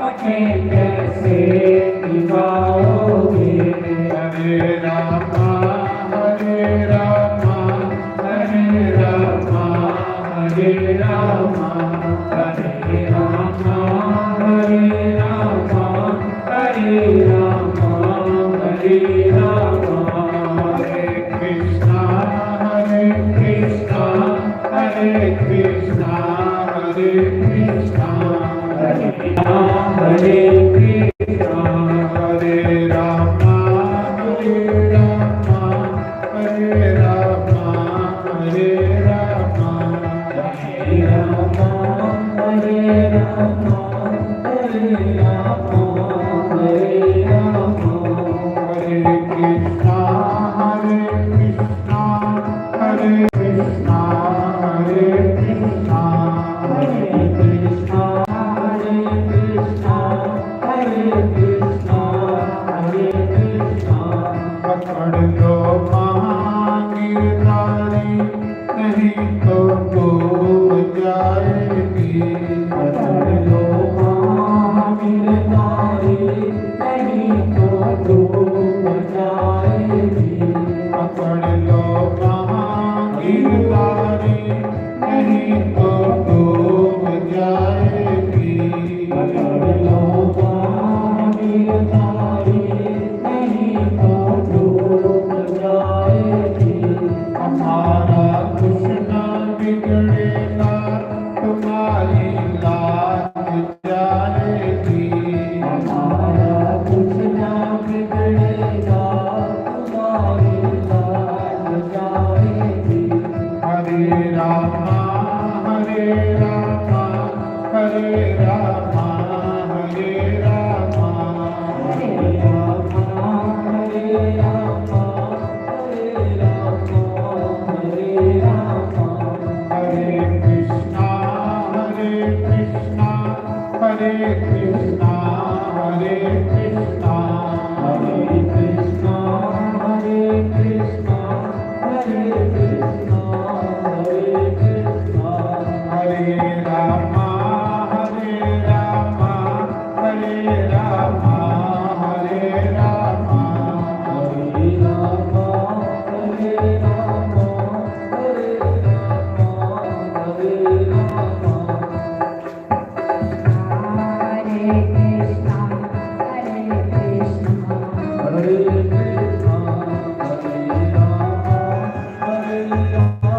हमें कैसे निभाओगे? हरे रामा, हरे रामा, हरे रामा, हरे रामा, हरे रामा, हरे रामा, हरे रामा, हरे रामा। हरे कृष्णा, हरे कृष्णा, हरे कृष्णा, हरे कृष्णा, हरे रामा, हरे कृष्णा, हरे रामा, हरे रामा, हरे रामा, हरे रामा, हरे रामा, हरे रामा, हरे रामा, हरे रामा। हरे कृष्णा, हरे कृष्णा, हरे कृष्णा, हरे कृष्णा, हरे कृष्णा, हरे कृष्णा, हरे कृष्णा, हरे कृष्णा। पकड़ लो बांह गिरधारी, नहीं तो डूब जाएगी। पकड़ लो बांह गिरधारी, नहीं तो डूब जाएगी। पकड़ लो बांह गिरधारी, नहीं तो डूब जाएगी। पकड़ लो बांह गिरधारी, नहीं तो डूब जाएगी। हमारा कुछ ना बिगड़ेगा, तुम्हारी लाज जाएगी। हमारा कुछ ना बिगड़ेगा, तुम्हारी लाज जाएगी। हरे रामा, हरे रामा, हरे रामा, हरे रामा। हरे रामा, हरे रामा, हरे रामा, हरे रामा। हरे कृष्णा, हरे कृष्णा, हरे कृष्णा, हरे कृष्णा। हरे कृष्णा, हरे कृष्णा, हरे कृष्णा, हरे कृष्णा। हरे रामा, हरे रामा, हरे रामा, हरे रामा। हरे रामा, हरे रामा, हरे रामा, हरे रामा। हरे कृष्णा, हरे कृष्णा, हरे कृष्णा, हरे रामा, हरे रामा,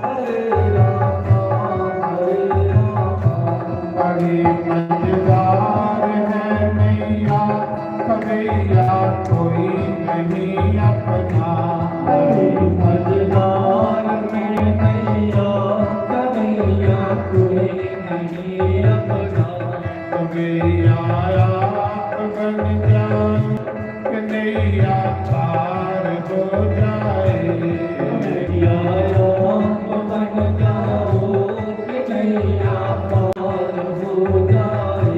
हरे रामा, हरे रामा। बड़ी मजेदार है मैया, कन्हैया कोई नहीं अपना। बड़ी मजेदार है मैया, कन्हैया कोई नहीं अपना। कन्हैया आप बन जाओ, कन्हैया पार हो जाए। कन्हैया आप बन जाओ, कन्हैया पार हो जाए।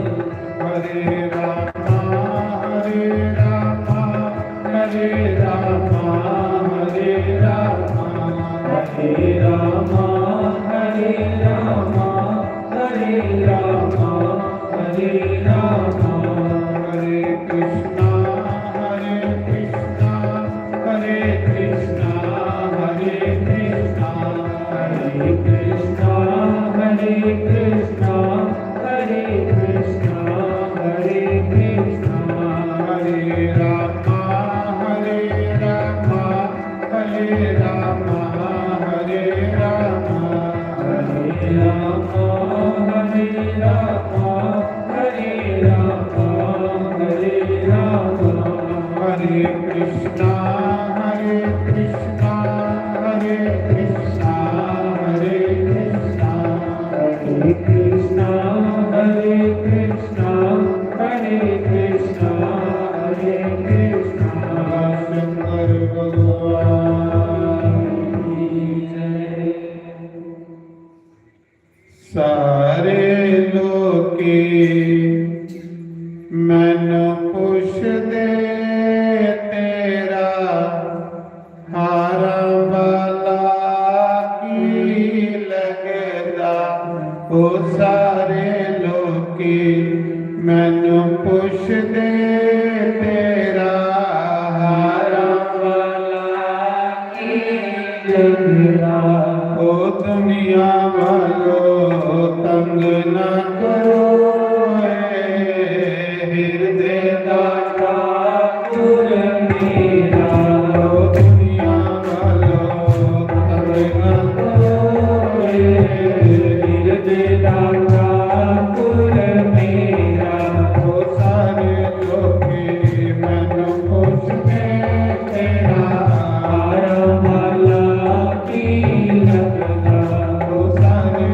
हरे रामा, हरे रामा, हरे रामा, हरे रामा। हरे रामा, हरे रामा, हरे रामा, हरे रामा। हरे कृष्णा, हरे कृष्णा, हरे कृष्णा, हरे कृष्णा, हरे Krishna, Krishna, Hare Krishna, Hare Krishna, Hare Rama, Hare Rama, Hare Rama, Hare Rama, Hare Rama, Hare Rama, Hare Rama, Hare Rama, Hare Krishna, Hare Krishna, Hare Krishna, Hare Krishna, Hare Krishna, Hare Krishna, Hare Krishna, Hare Krishna। Shankar भगवान की जय। सारे लोके मैनू पुछदे, तेरा हारां वाला की लगदा? ओ सारे लोके मैनू पुछदे, तेरा हारां वाला की लगदा? ओ दुनिया वालो, तंग ना करो, ए हिरदे दा ठाकुर मेरा। ओ दुनिया वालो, तंग ना करो, ए हिरदे दा ठाकुर मेरा। ओ सारे लोके मैनू पुछदे, तेरा हारां वाला की लगदा? ओ सारे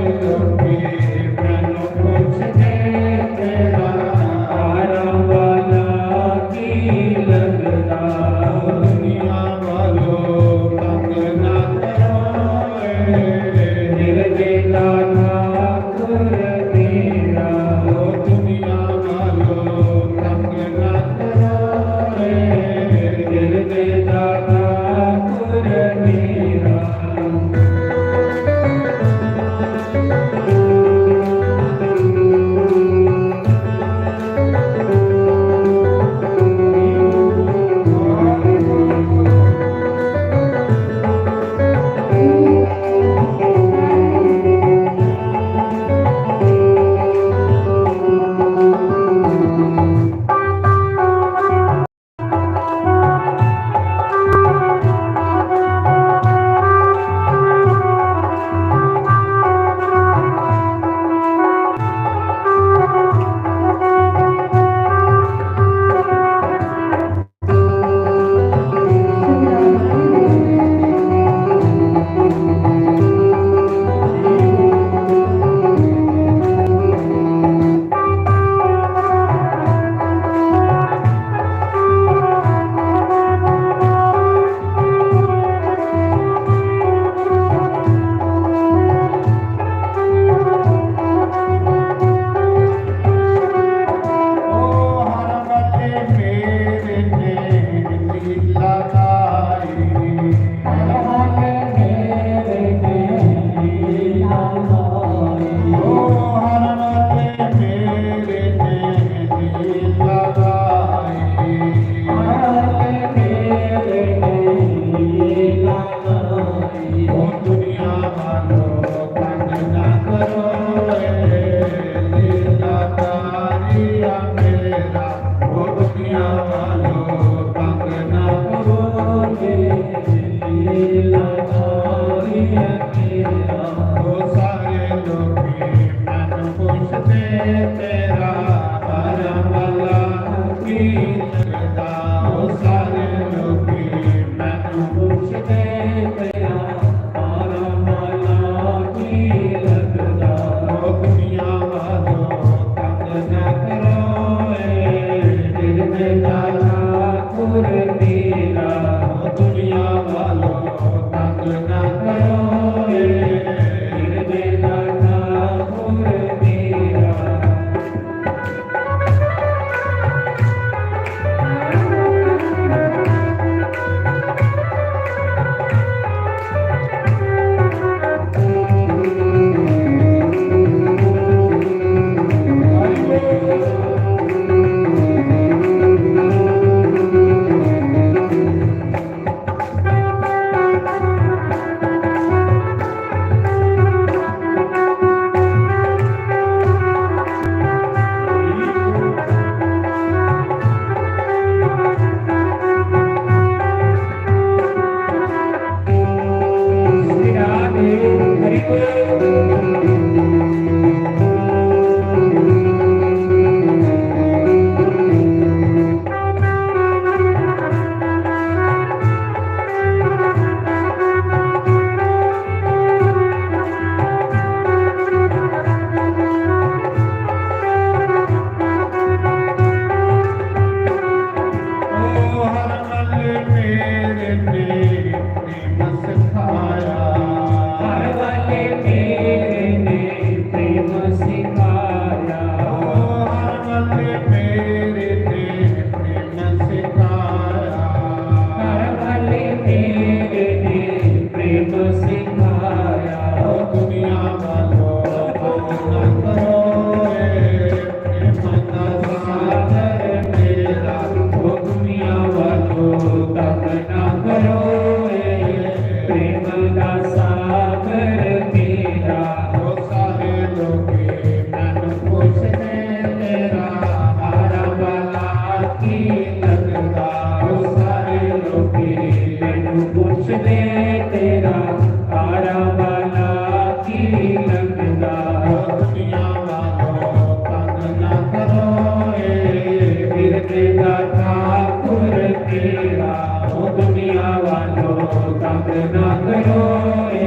तेरा ठाकुर तेरा, ओ दुनिया वालों, तंग ना करो रे,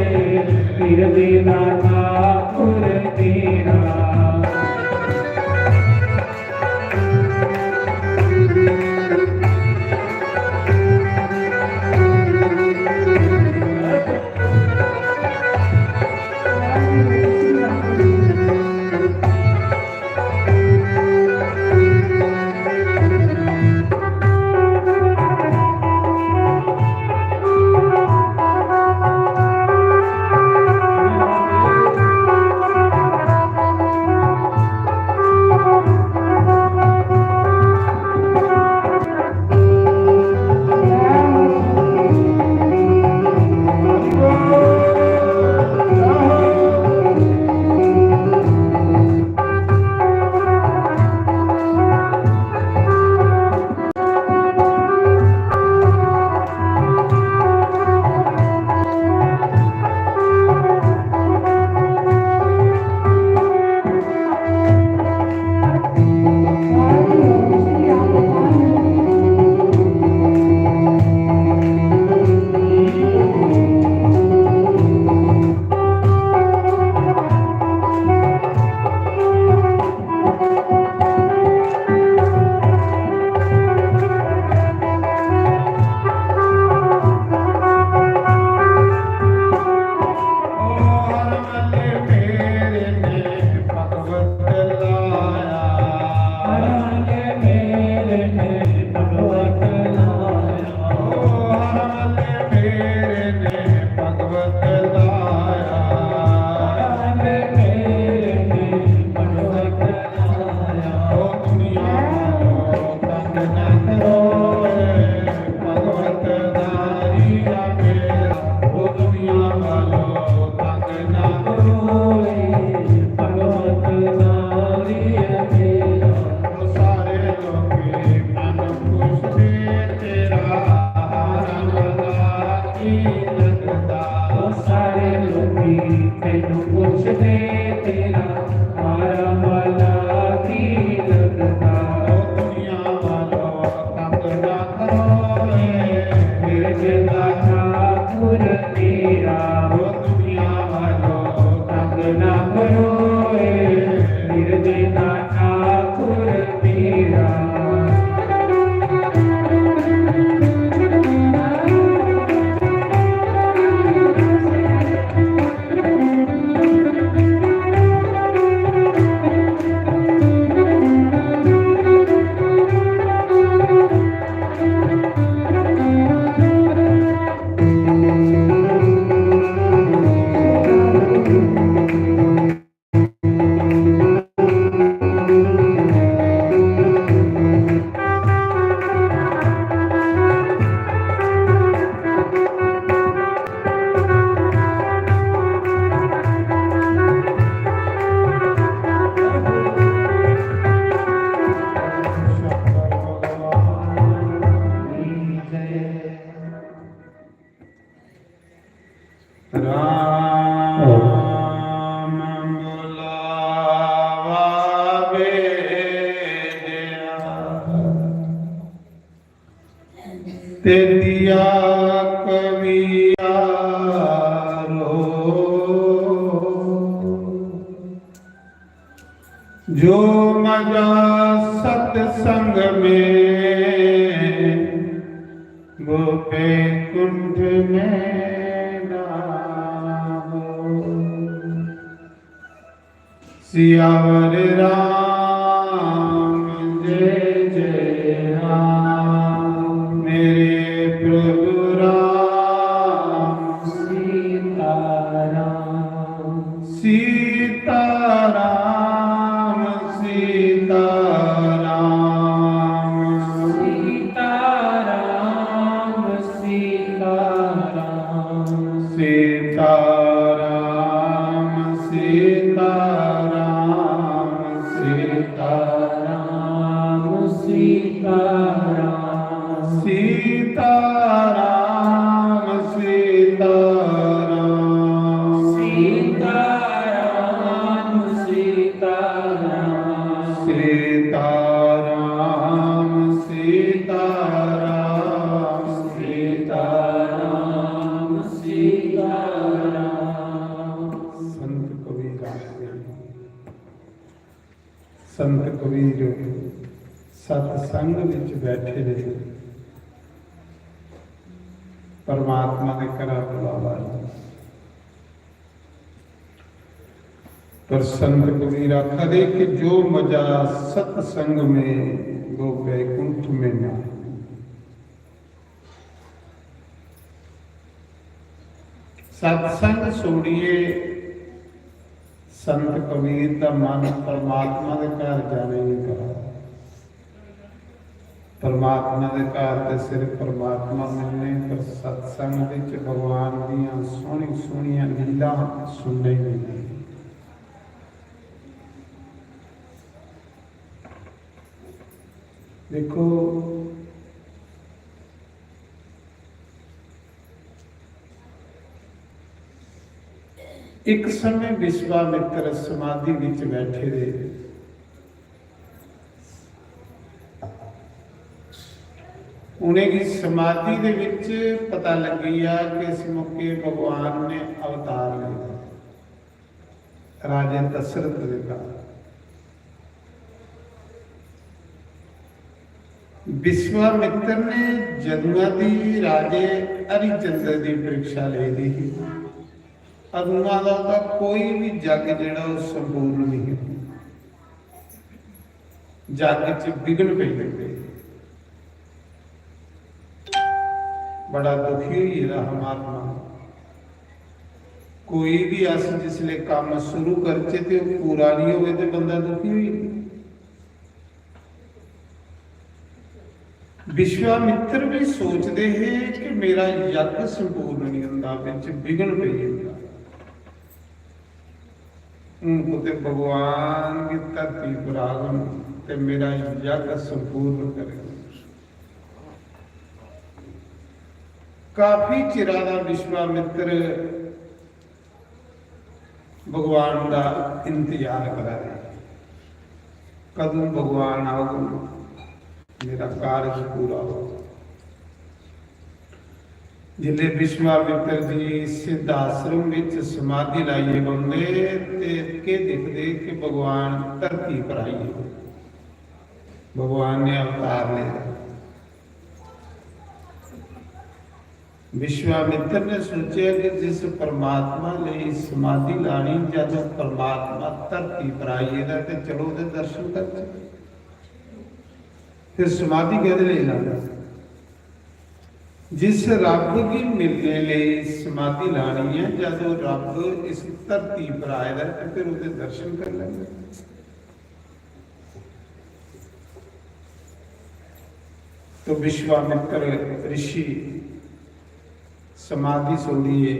पीर तेरा ठाकुर तेरा। राम बुलावा बेलिया, ते दिया कवियारो। जो मजा सत्संग में, वो बैकुंठ में ना हो। सियावर राम, जय जय राम, मेरे प्रभु राम। सीता राम, सीता राम, सीता राम। सीता राम, सीता राम। सीता राम, सीता राम, सीता राम, सीता राम। सीता राम, सीता राम। सीता राम, सीता संत कबीर सतसंग विच बैठे दे, परमात्मा दे घरा बुलावा आए। पर संत कबीर आखा दे कि जो मजा सतसंग में, वो बैकुंठ में ना। सतसंग छोड़िए संत कबीर का मन परमात्मा के घर जाने नहीं करा। परमात्मा के घर ते सिर्फ परमात्मा मिलने, पर सतसंग विच भगवान दियां सोहनी सोहनियां लीला सुनने मिलने। देखो, एक समय विश्वामित्र समाधि विच बैठे दे, उनेंगी समाधि दे विच पता लगी गया कि इस मौके भगवान ने अवतार लिया। राजे दशरथ दे घर विश्वामित्र ने जदुआं दी राजे हरिचंद्र दी परीक्षा लेई दी ही। अदुआं दा ओह्दा कोई भी जग जेह्ड़ा ओह् संपूर्ण नहीं, जग च विघ्न पेई जंदे। बड़ा दुखी होई गेदा हा महात्मा। कोई भी अस जिसले कम्म शुरू करचै ते ओह् पूरा नहीं होवे ते बंदा दुखी होई जंदा। विश्वामित्र भी सोचदे हे कि मेरा यज्ञ संपूर्ण नहीं होंदा, बिच विघ्न पेई जंदा। हून कुतै भगवान गी धरती पर आगन ते मेरा यज्ञ संपूर्ण करन। काफी चिरा दा विश्वामित्र भगवान दा इंतजार करा दे, कदूं भगवान आगन, मेरा कारज पूरा हो। जिसले विश्वामित्र जी सिद्ध आश्रम विच समाधि लाइयै बौंहदे ते केह् दिखदे कि भगवान धरती पर आई गे, भगवान ने अवतार लेदा। विश्वामित्र ने सोचेआ कि जिस परमात्मा लेई समाधि लानी, जदों परमात्मा धरती पर आई गेदा ते चलो ओह्दे दर्शन करचै। फिर समाधि कैह्दे लेई लानी? जिस रब गी मिलने लेई समाधि लानी ऐ, जदों रब इस धरती पर आए दा ऐ ते फिर ओह्दे दर्शन करी लैंदे। तो विश्वामित्र ऋषि समाधि छोड़िए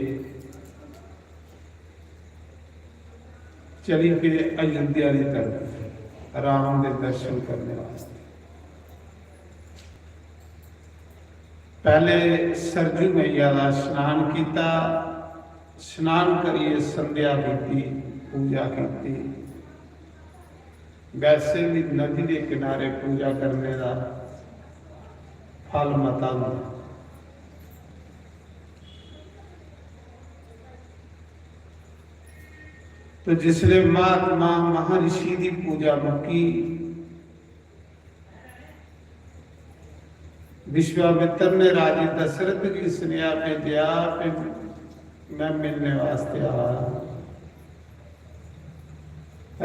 चली पे अयोध्या की तरफ राम के दर्शन करने वास्ते। पहले सरजू मैया का स्नान किया, स्नान करिए संध्या की, पूजा की। वैसे भी नदी के किनारे पूजा करने का फल मता होंदा। तो जिसले महात्मा महर्षि की पूजा मुक्की, विश्वामित्र ने राजे दशरथ की सुनेहा भेजा कि मैं मिलने वास्ते आया।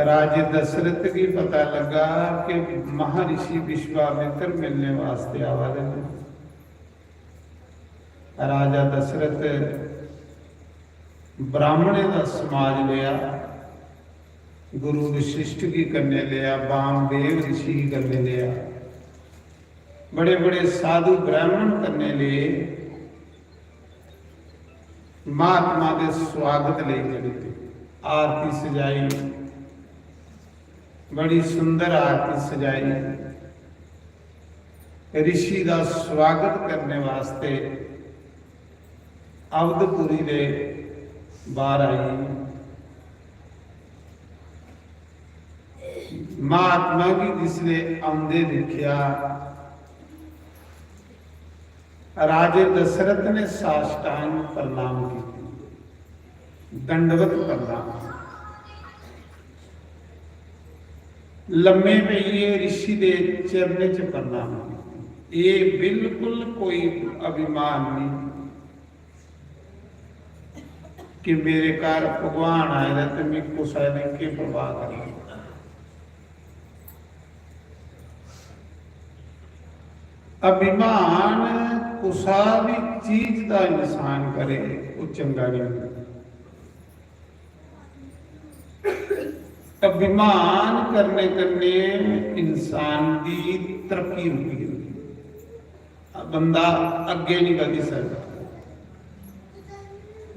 राजे दशरथ की पता लगा कि महर्षि विश्वामित्र मिलने वास्ते आवा दे हैं। राजा दशरथ ब्राह्मणें का समाज लिया, गुरु वशिष्ठ की कन्ने लिया, बामदेव ऋषि की कन्ने लिया, बड़े बड़े साधु ब्राह्मण कन्ने ले, महात्मा के स्वागत ले चली पे। आरती सजाई, बड़ी सुंदर आरती सजाई। ऋषि का स्वागत करने वास्ते अवधपुरी दे बाहर आई। महात्मा गी जिसले औंदे दिक्खेआ, राजे दशरथ ने साष्टांग प्रणाम किया, दंडवत प्रणाम। लम्मे पेइयै ऋषि दे चरणें च प्रणाम कीती। एह् बिल्कुल कोई अभिमान नहीं कि मेरे घर भगवान आए दा ते मिगी कुसै ने केह् परवाह करनी। अभिमान कुसा भी चीज दा इंसान करे, ओह् चंगा नहीं होंदा। अभिमान करने कन्नै इंसान दी तरक्की रुकी जंदी, बंदा अग्गें नहीं बधी सकदा।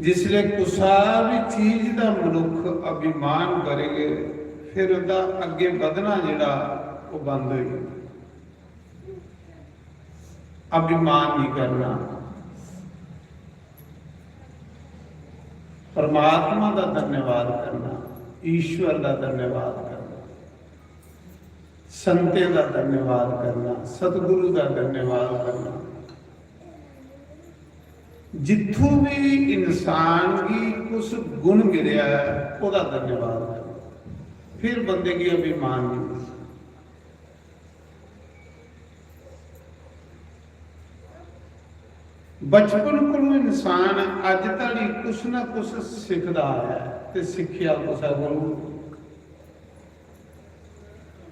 जिसले कुसा भी चीज दा मनुख अभिमान करग, फिर ओह्दा अग्गें बधना जेह्ड़ा, ओह् बंद होई जंदा। अभिमान नहीं करना, परमात्मा दा धन्यवाद करना, ईश्वर दा धन्यवाद करना, संतें दा धन्यवाद करना, सतगुरु दा धन्यवाद करना। जित्थों भी इंसान गी कुछ गुण मिलेआ ऐ, ओह्दा धन्यवाद करना। फिर बंदे गी अभिमान नहीं। बचपन कोलों इंसान अज धड़ी कुछ ना कुछ सिखदा आया ऐ ते सिक्खेआ कुसै कोलों,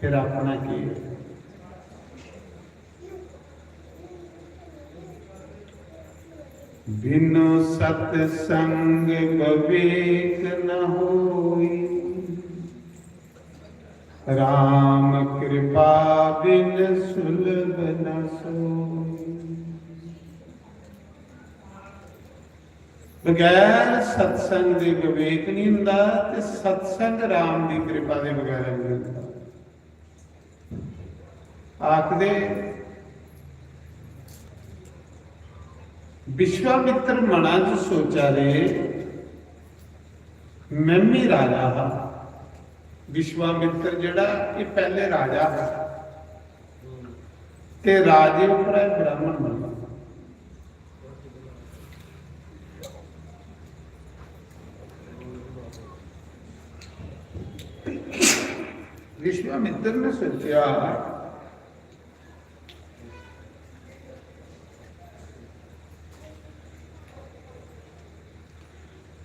फिर अपना केह् ऐ? बिनु सत्संग विवेक न होई, राम कृपा बिन सुलभ न सोई। बगैर सत्संग दे विवेक नहीं हुंदा ते सत्संग राम दी कृपा दे बगैर नहीं हुंदा। आखदे विश्वामित्र मना च सोचा दे, "मैं भी राजा हा।" विश्वामित्र जेह्ड़ा, एह् पैह्ले राजा हा ते राजे उप्परा एह् ब्राह्मण बनेआ। विश्वामित्र ने सोचेआ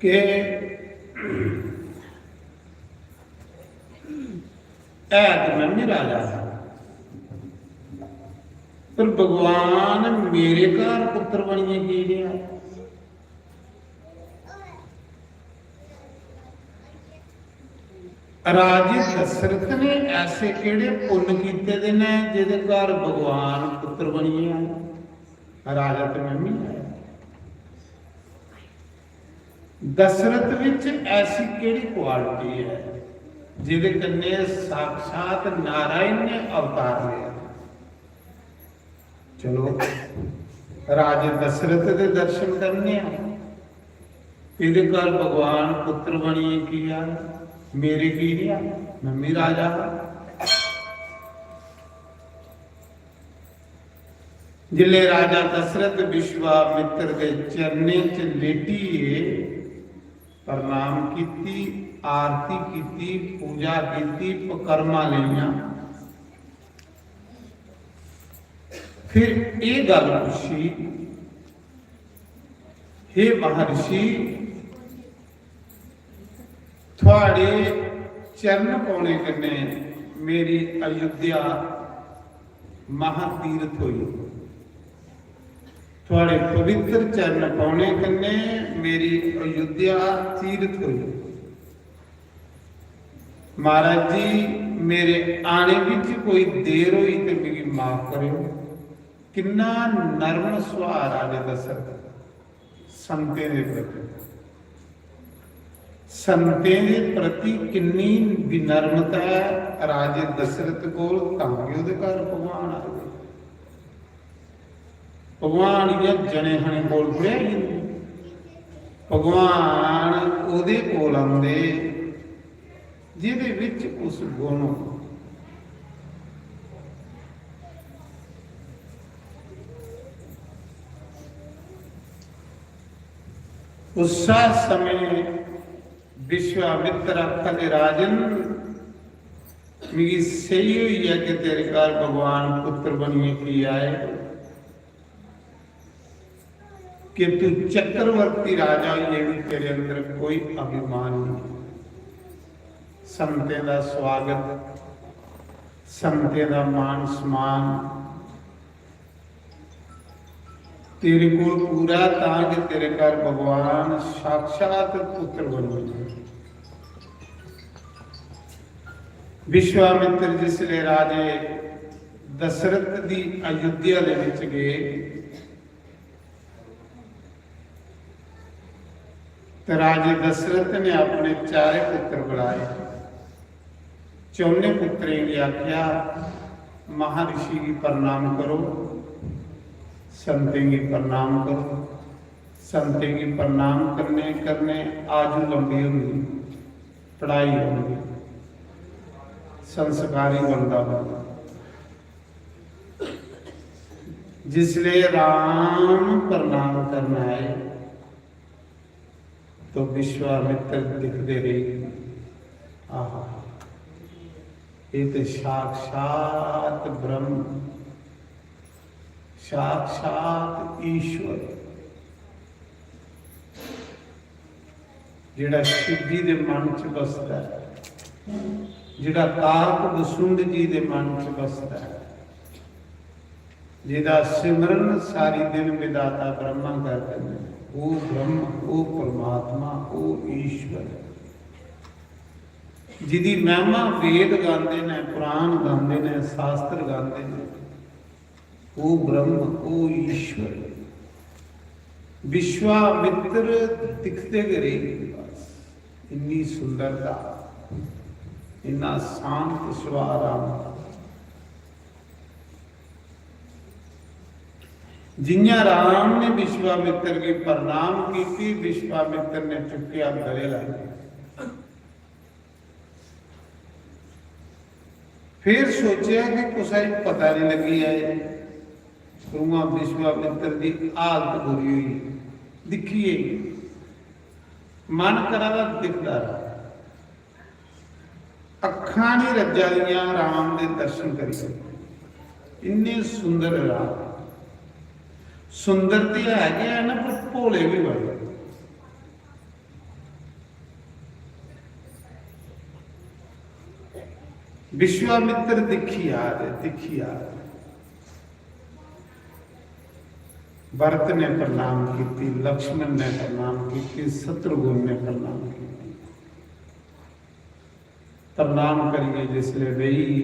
कि है तो मैं भी राजा हा, पर भगवान मेरे घर पुत्र बनिए की गया? राजे दशरथ ने ऐसे केड़े पुन्न कीते दे न जेदे घर भगवान पुत्र बनिए आए? राजा ते मैं भी आया। दशरथ विच ऐसी केड़ी क्वालिटी है जेदे कन्ने साक्षात नारायण ने अवतार लिया? चलो, राजे दशरथ दे दर्शन करने आ। एदे घर भगवान पुत्र बनिए की आ, मेरे की नहीं आ, मैं भी राजा हां। जिसले राजा दशरथ विश्वामित्र दे चरणें च लेटिए प्रणाम कीती, आरती कीती, पूजा कीती, पकरमा लेइयां, फिर एह गल्ल पुच्छी, "हे महर्षि, थुआड़े चरण पौने कन्नै मेरी अयोध्या महातीर्थ होई, थुआड़े पवित्र चरण पौने कन्नै मेरी अयोध्या तीर्थ होई। महाराज जी, मेरे आने विच कोई देर होई ते मिगी माफ करेओ।" किन्ना नर्म सुभाऽ राजे दशरथ, संतें दे प्रति, संतें दे प्रति किन्नी विनर्मता ऐ राजे दशरथ कोल, तां गै ओह्दे घर भगवान आए। भगवान इ'यां जने खने कोल थोड़े आई जंदे। भगवान ओह्दे कोल आंदे जेह्दे विच उस गुण हो। उस्सै समें विश्वामित्र आखा दे, "राजन, मिगी स्हेई होई गेआ कि तेरे घर भगवान पुत्र बनियै की आए, कि तू चक्रवर्ती राजा होइयै बी तेरे अंदर कोई अभिमान नहीं। संतें दा स्वागत, संतें दा मान सम्मान, तेरे कोल पूरा तां जे तेरे घर भगवान साक्षात पुत्र बनी। विश्वामित्र जिसले राजे दशरथ दी अयोध्या दे विच गए, ते राजे दशरथ ने अपने चारे पुत्र बुलाए। चौने पुत्रें गी आख्या, "महर्षि गी प्रणाम करो, संतें गी प्रणाम करो।" संतें गी प्रणाम करने करने आयु लंबी होंदी, पढ़ाई होंदी, संस्कारी बनदा बनदा। जिसले राम प्रणाम करना आए, तो विश्वामित्र दिखदे रेह, "आहा, ये ते साक्षात ब्रह्म, साक्षात ईश्वर, जेड़ा शिव जी दे मन च बसदा है, जेड़ा काक बसुंड जी दे मन च बसदा है, जेदा सिमरन सारी दिन विधाता ब्रह्मा करदे ने, ओ ब्रह्म, ओ परमात्मा, ओ ईश्वर, जिदी महिमा वेद गांदे ने, पुराण गांदे ने, शास्त्र गांदे ने, ओ ब्रह्म, ओ ईश्वर।" विश्वामित्र दिखदे गै रेह गे, बस इन्नी सुंदरता, इन्ना शांत सुभाऽ राम दा। जियां राम ने विश्वामित्र गी प्रणाम कीती, विश्वामित्र ने चुक्केआ गले लाई। फिर सोचेआ कि कुसै गी पता नहीं लग्गी जाए। उ'आं विश्वामित्र दी हालत बुरी होई, दिक्खियै मन करा दा दिखदा रहा। अक्खां नहीं रज्जा दियां राम दे दर्शन करियै। इन्ने सुंदर राम, सुंदर ते है गै है ना, पर भोले भी बड़े। विश्वामित्र दिक्खी आ दे, दिक्खी आ दे। भरत ने प्रणाम कीती, लक्ष्मण ने प्रणाम कीती, शत्रुघ्न ने प्रणाम कीती। प्रणाम करियै जिसले बेही,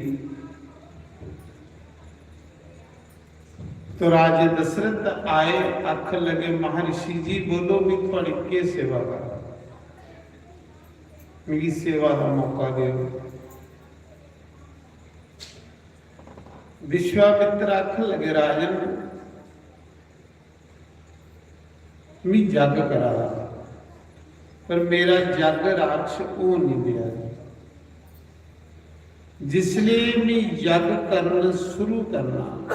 तो राजे दशरथ आए, आखन लगे, "महर्षि जी, बोलो, मैं थुआड़ी केह सेवा करां? मिगी सेवा दा मौका देओ।" विश्वामित्र आखन लगे, "राजन, मी जग करा दा, पर मेरा जग राक्षस होन नहीं देआ दे। जिसले मी जग करन शुरू करना,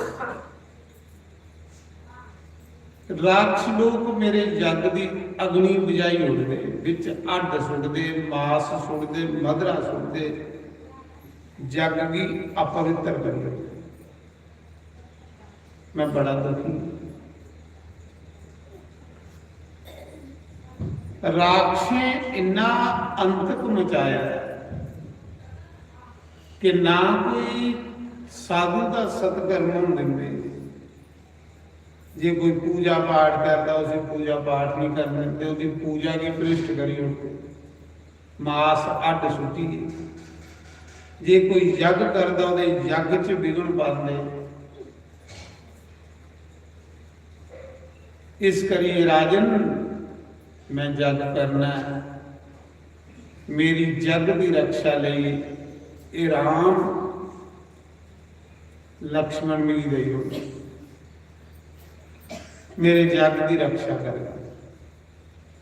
राक्षस लोक मेरे जग दी अग्नि बुझाई ओड़दे, बिच हड्ड सुट्टदे, मास सुट्टदे, मधरा सुट्टदे, जग गी अपवित्र करी ओड़दे।" मैं बड़ा दुखी। राक्षसें इन्ना अंतक मचाया ऐ कि ना कोई साधु दा सत्कर्म होन दिंदे। जे कोई पूजा पाठ करदा, उसी पूजा पाठ नहीं करन दिंदे, उसदी पूजा गी भ्रष्ट करी ओड़दे। मास हड्ड सुट्टियै। जे कोई यज्ञ करदा, ओह्दे यज्ञ च विघ्न पांदे। इस करियै राजन, मैं यज्ञ करना ऐ, मेरी यज्ञ दी रक्षा लेई एह् राम लक्ष्मण मिगी देई ओड़ो, मेरे यज्ञ दी रक्षा करो।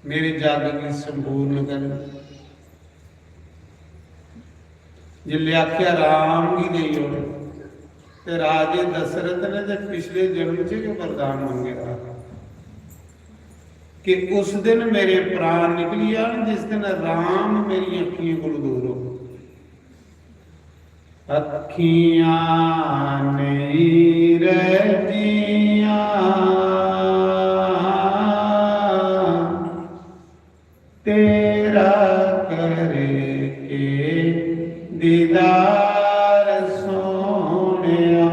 मेरे यज्ञ गी संपूर्ण कर। जिसलै आखेआ राम गी देई ओड़, ते राजे दशरथ ने ते पिछले जन्म च गै वरदान मंगे दा कि उस दिन मेरे प्राण निकली जान जिस दिन राम मेरी अक्खियें कोल दूर हो। अक्खियां नेईं रजियां तेरा करके दीदार सोहणेआ।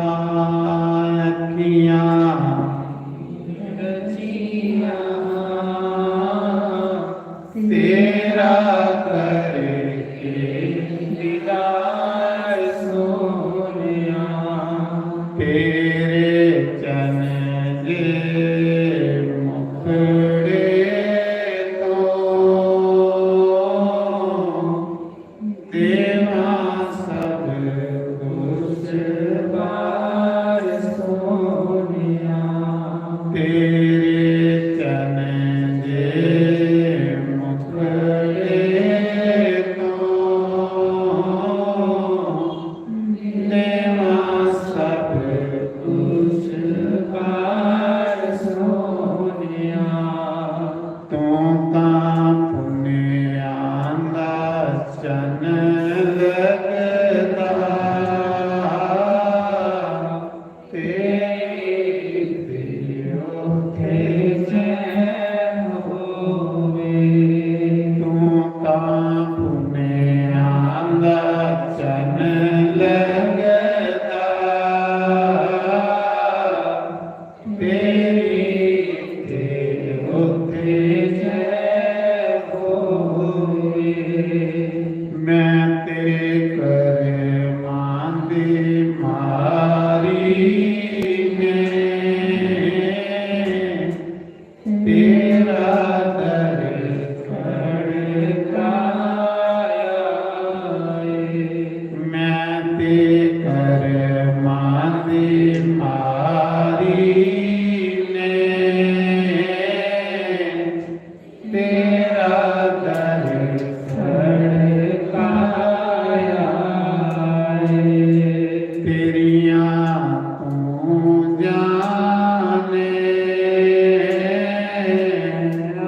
अक्खियां रजियां तेरा करके दीदार सोहणेआ। तेरे चन जे मुखड़े तो देवां सब कुछ पार सोहणेआ। तेरे चन जे मुखड़े तो देवां सब कुछ पार सोहणेआ। तूं तां पुनेआं दा चन लगदा, तेरी ते उत्थे जै होवे। तूं तां पुनेआं दा चन लगदा, तेरी ते उत्थे जै होवे। मैं ते करमां दी मारी ने तेरा दर खड़काया ए। मैं ते करमां दी मारी ने तेरा दर खड़काया ए। तेरियां तूं जाने,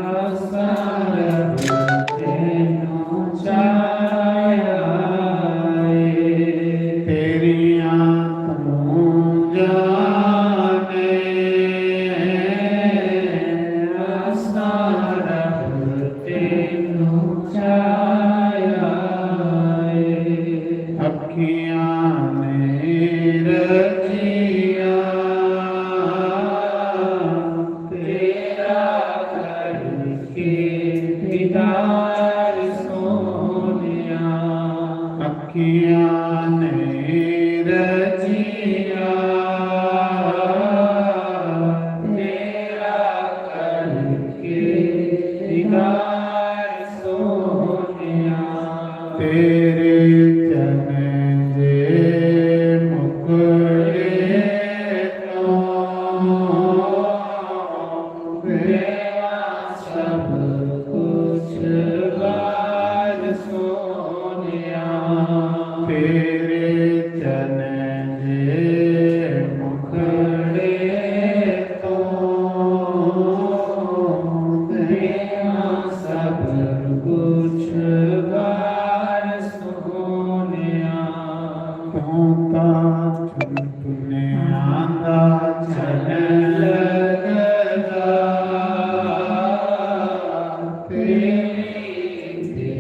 असां रब तैनूं चाहया ए। तेरियां तूं जाने, असां रब तैनूं चाहया ए। अखियां नेईं रजियां तेरा करके दीदार सोहणेआ। अखियां नेईं रजियां तेरा करके दीदार सोहणेआ। तेरे चन जे मुखड़े तो देवां सब कुछ पार सोहणेआ। तेरे चन जे मुखड़े तो देवां सब कुछ पार सोहणेआ। तूं तां चुन पुनेआं दा चन लगदा, तेरी ते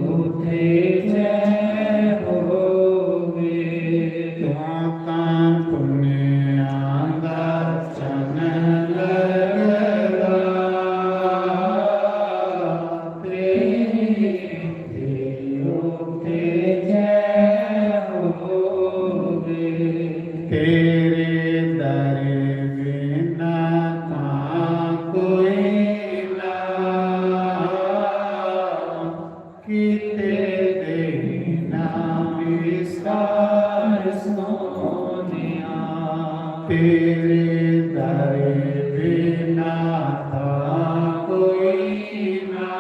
उत्थे जै होवे। तूं तां पुनेआं दा चन लगदा, तेरी ते उत्थे जै होवे। तेरे दर बिना तां कोई ना, किते देना विसार सोहणेआ। तेरे दर बिना तां कोई ना,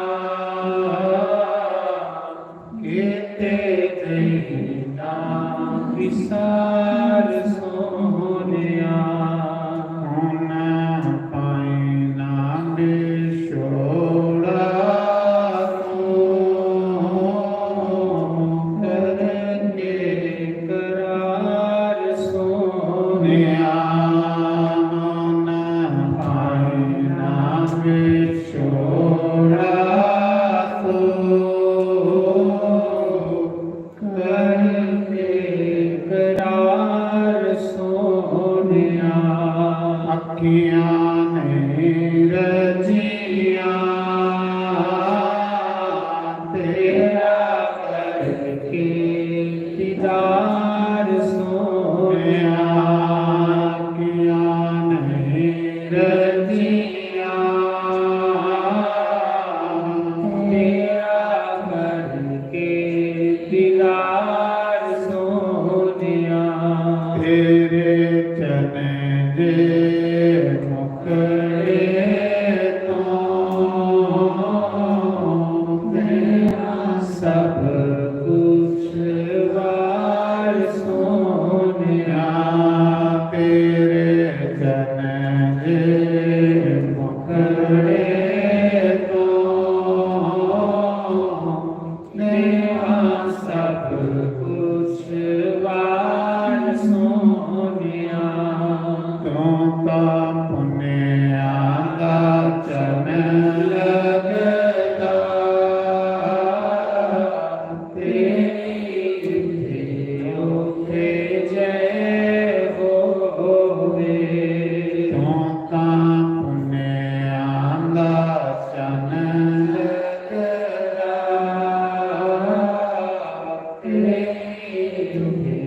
किते देना विसार सोहणेआ। हुण पाई ना विछोड़ा तूं करके कर के दीदार सोनिया, अखियां नहीं रजियां तेरा करके दीदार सोनिया। तेरे चरण दे मुखड़े तो तेरा सब कुछ वार सोनिया। तेरे चरण दे मुखड़े तो तेरा सब कुछ वार सोनिया। तू तां पुनिया दा चन लगदा, तेरी इत्थे उथे जय होवे। तू तां पुनिया दा चन लगदा, तेरी इत्थे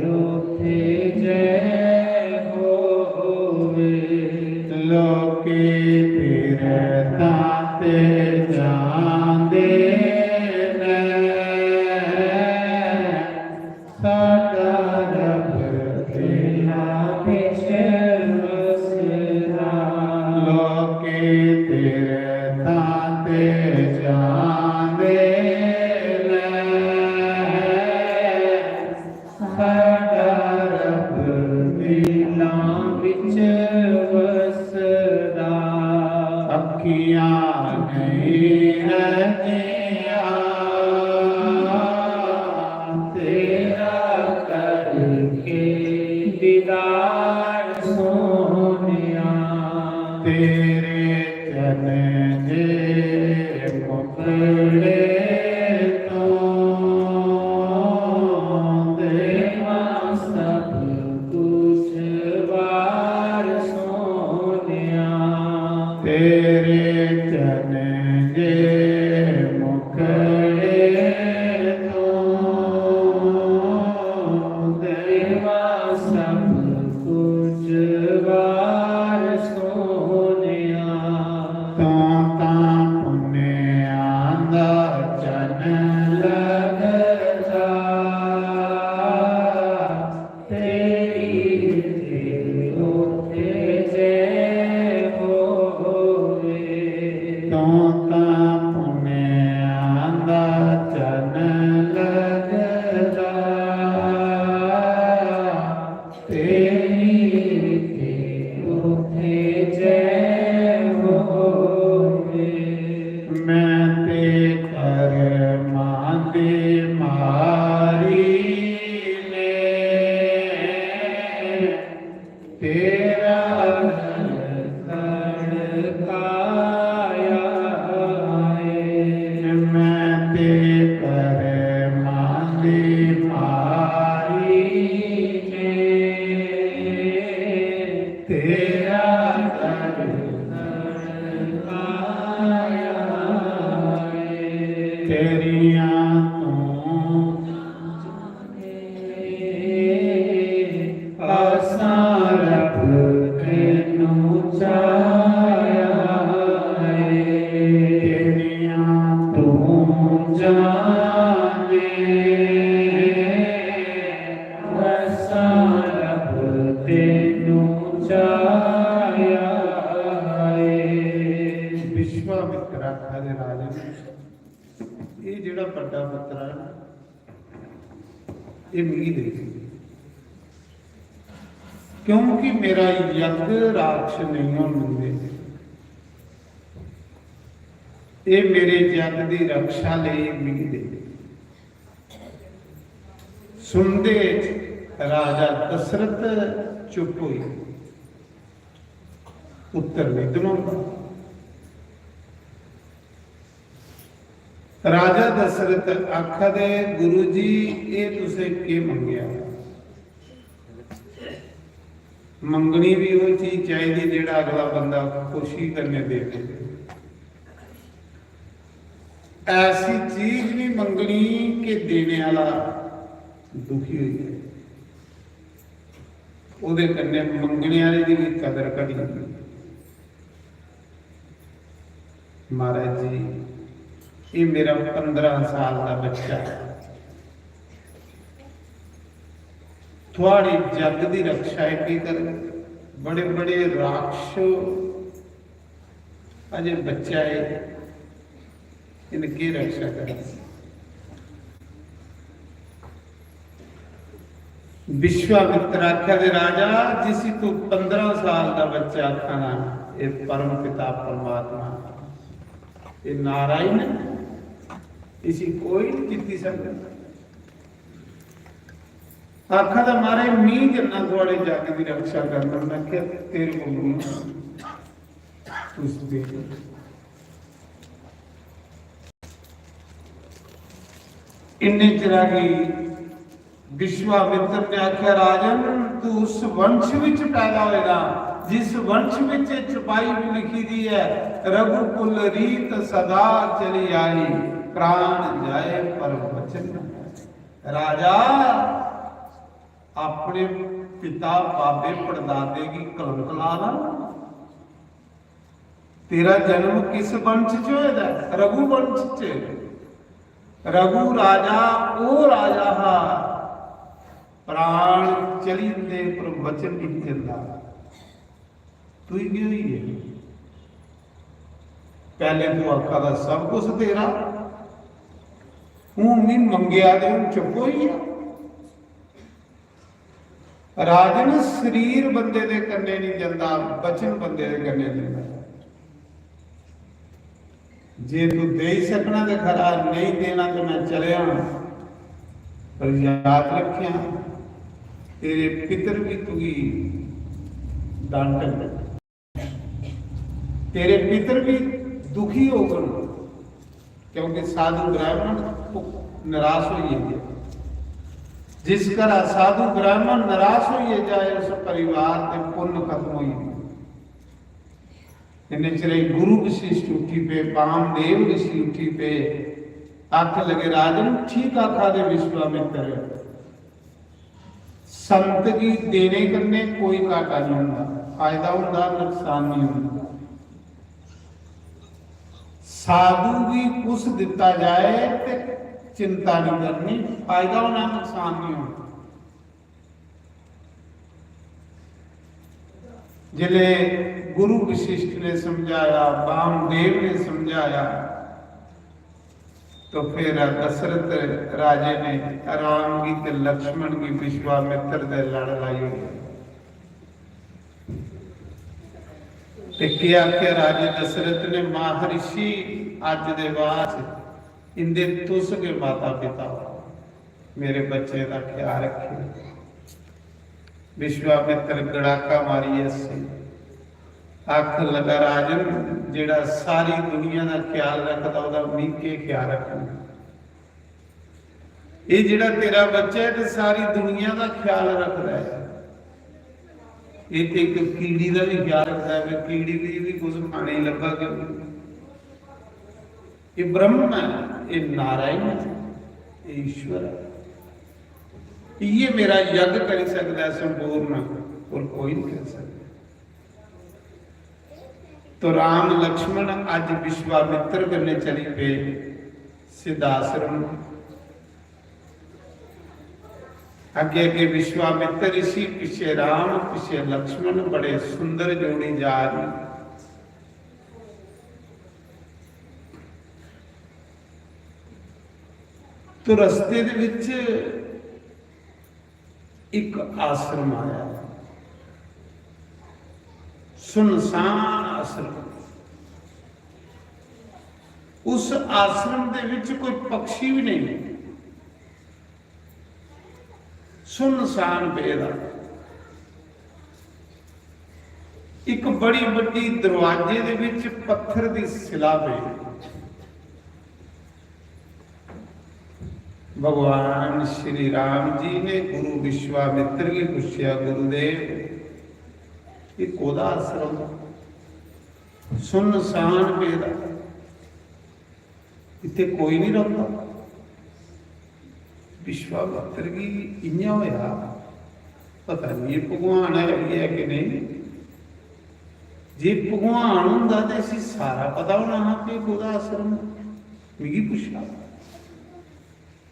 उथे जय होवे। लोकी तीरथां ते जांदे ने, साडा रब दिलां विच वसदा। लोकी तीरथां ते जांदे ने, साडा रब दिलां विच वसदा। अखियां नहीं रजियां तेरा करके दीदार सोनिया। तेरे चरण दे मुखड़े तो देवां सब कुछ वार सोनिया। तेरे चरण दे मुखड़े तो देवां सब कुछ वार सोनिया। तूं तां पुनिया दा चन लगदा, तेरी इत्थे उथे जय होवे। तूं तां पुनिया दा चन लगदा, तेरी इत्थे उथे जय होवे। मैं ते करमां दी मारी ने तेरा दर खड़काया ऐ। मैं ते करमां दी मारी ने तेरा दर खड़काया ऐ। तेरियां तूं असां रब तैनू चाहया ऐ। तेरियां तू जाने, असां रब तैनू चाहया ऐ। विश्वामित्र आखा दे राजे नू, "एह जेहड़ा बड्डा पुत्र है ना, एह मिगी दे, क्योंकि मेरा यज्ञ राक्ष नहीं होन दिंदे, एह मेरे यज्ञ दी रक्षा लेई मिगी दे।" सुनदे राजा दशरथ चुप होई, उत्तर नहीं दनोंदा। राजा दशरथ आखा दे, "गुरु जी, एह तुसें केह मंगेआ?" मंगनी भी ओह चीज चाहिदी जेहड़ा अगला बंदा खुशी कन्नै देवे। ऐसी चीज नहीं मंगनी कि देने आह्ला दुखी होई जाए। ओह्दे कन्नै मंगने आह्ले दी बी कदर घटी जंदी। महाराज जी, ये मेरा पंद्रह साल का बच्चा है, थुआड़ी जग दी रक्षा है, की करे? बड़े बड़े राक्षस, अजे बच्चा है, इनकी रक्षा करें। विश्वामित्र आख्या दे राजा, जिसी तू पंद्रह साल का बच्चा आखना, ये परम पिता परमात्मा, ये नारायण है, इसी कोई नहीं जीती सकता। आखा दा, "महाराज, मी जन्ना थुआड़े जग दी रक्षा करना।" मैं क्या तेरे को नहीं, तुस दे। इन्ने चिरा गी विश्वामित्र ने आख्या, "राजन, तू उस वंश विच पैदा होएगा जिस वंश विच चपाई भी लिखी दी है, रघुकुल रीत सदा चली आई, प्राण जाए पर वचन न।" राजा अपने पिता, बाबे, पड़दादे की कलंक ला रहा। तेरा जन्म किस वंश च होए दा ऐ? रघु वंश च। रघु राजा, ओ राजा हा, प्राण चली जंदे पर वचन नहीं चलदा। तुई की होई है? पहले तू आखा दा सब कुछ तेरा, हूं भी मंगेआ ते हूं चुप होई गया। राजन, शरीर बंदे दे कन्नै नहीं जंदा, वचन बंदे दे कन्नै जंदा। जे तू देई सकना ते खरा, नहीं देना ते मैं चले आना। पर याद रखिया, तेरे पितर भी तुगी डांटन, तेरे पितर भी दुखी होगन, क्योंकि साधु ब्राह्मण निराश होइए गए। जिस घर साधु ब्राह्मण निराश होइए जाए, उस परिवार के पुण्य खत्म हो जाए। इन्ने चिरे गुरु वशिष्ठ उठी पे, बामदेव ऋषि उठी पे, आख लगे, "राजन, ठीक आखा दे विश्वामित्र, संत गी देने कन्नै कोई घाटा नहीं होंदा, फायदा होंदा, नुकसान नहीं होंदा। साधु गी कुछ दिता जाए ते चिंता नहीं करनी, फायदा होना, नुकसान नहीं होना।" जिले गुरु वशिष्ठ ने समझाया, बामदेव ने समझाया, तो फिर दशरथ राजे ने राम गी ते लक्ष्मण गी विश्वामित्र दे लड़ लाई होई। ते केह् आखेआ राजे दशरथ ने, "महर्षि, अज्ज दे बाद इंदे तुस गै माता पिता हो, मेरे बच्चे दा ख्याल रखेओ।" विश्वामित्र गड़ाका मारियै हस्से, आखन लगा, "राजन, जेड़ा सारी दुनिया दा ख्याल रखदा, ओदा मी केह् ख्याल रखना? एह् जेड़ा तेरा बच्चा ऐ, ते सारी दुनिया दा ख्याल रखदा ऐ। एह् ते इक कीड़ी दा बी ख्याल रखदा ऐ, कीड़ी गी बी कुछ खाने गी लब्भा क्यों?" एह् ब्रह्म ऐ, एह् नारायण ऐ, एह् ईश्वर ऐ। इ'यै मेरा यज्ञ करी सकदा ऐ संपूर्ण, होर कोई नहीं करी सकदा। तो राम लक्ष्मण अज्ज विश्वामित्र कन्नै चली पे सिद्धाश्रम। अग्गे अग्गे विश्वामित्र ऋषि, पिछे राम, पिछे लक्ष्मण, बड़े सुंदर जोड़ी जा रही। तो रस्ते दे विच एक आश्रम आया, सुनसान आश्रम। उस आश्रम दे विच कोई पक्षी भी नहीं, सुनसान पेदा। एक बड़ी बड्डी दरवाजे दे विच पत्थर दी सिला पेई। भगवान श्री राम जी ने गुरु विश्वामित्र गी पूछया, "गुरुदेव, ये कोदा आश्रम? सुनसान पेदा।" इत्थै कोई निं रौंह्दा। विश्वामित्र गी इ'यां होआ, पता निं एह् भगवान है बी है कि नेईं। जे भगवान होंदा ते इसी सारा पता होना हा कि कोह्दा आश्रम। मिगी पुच्छा,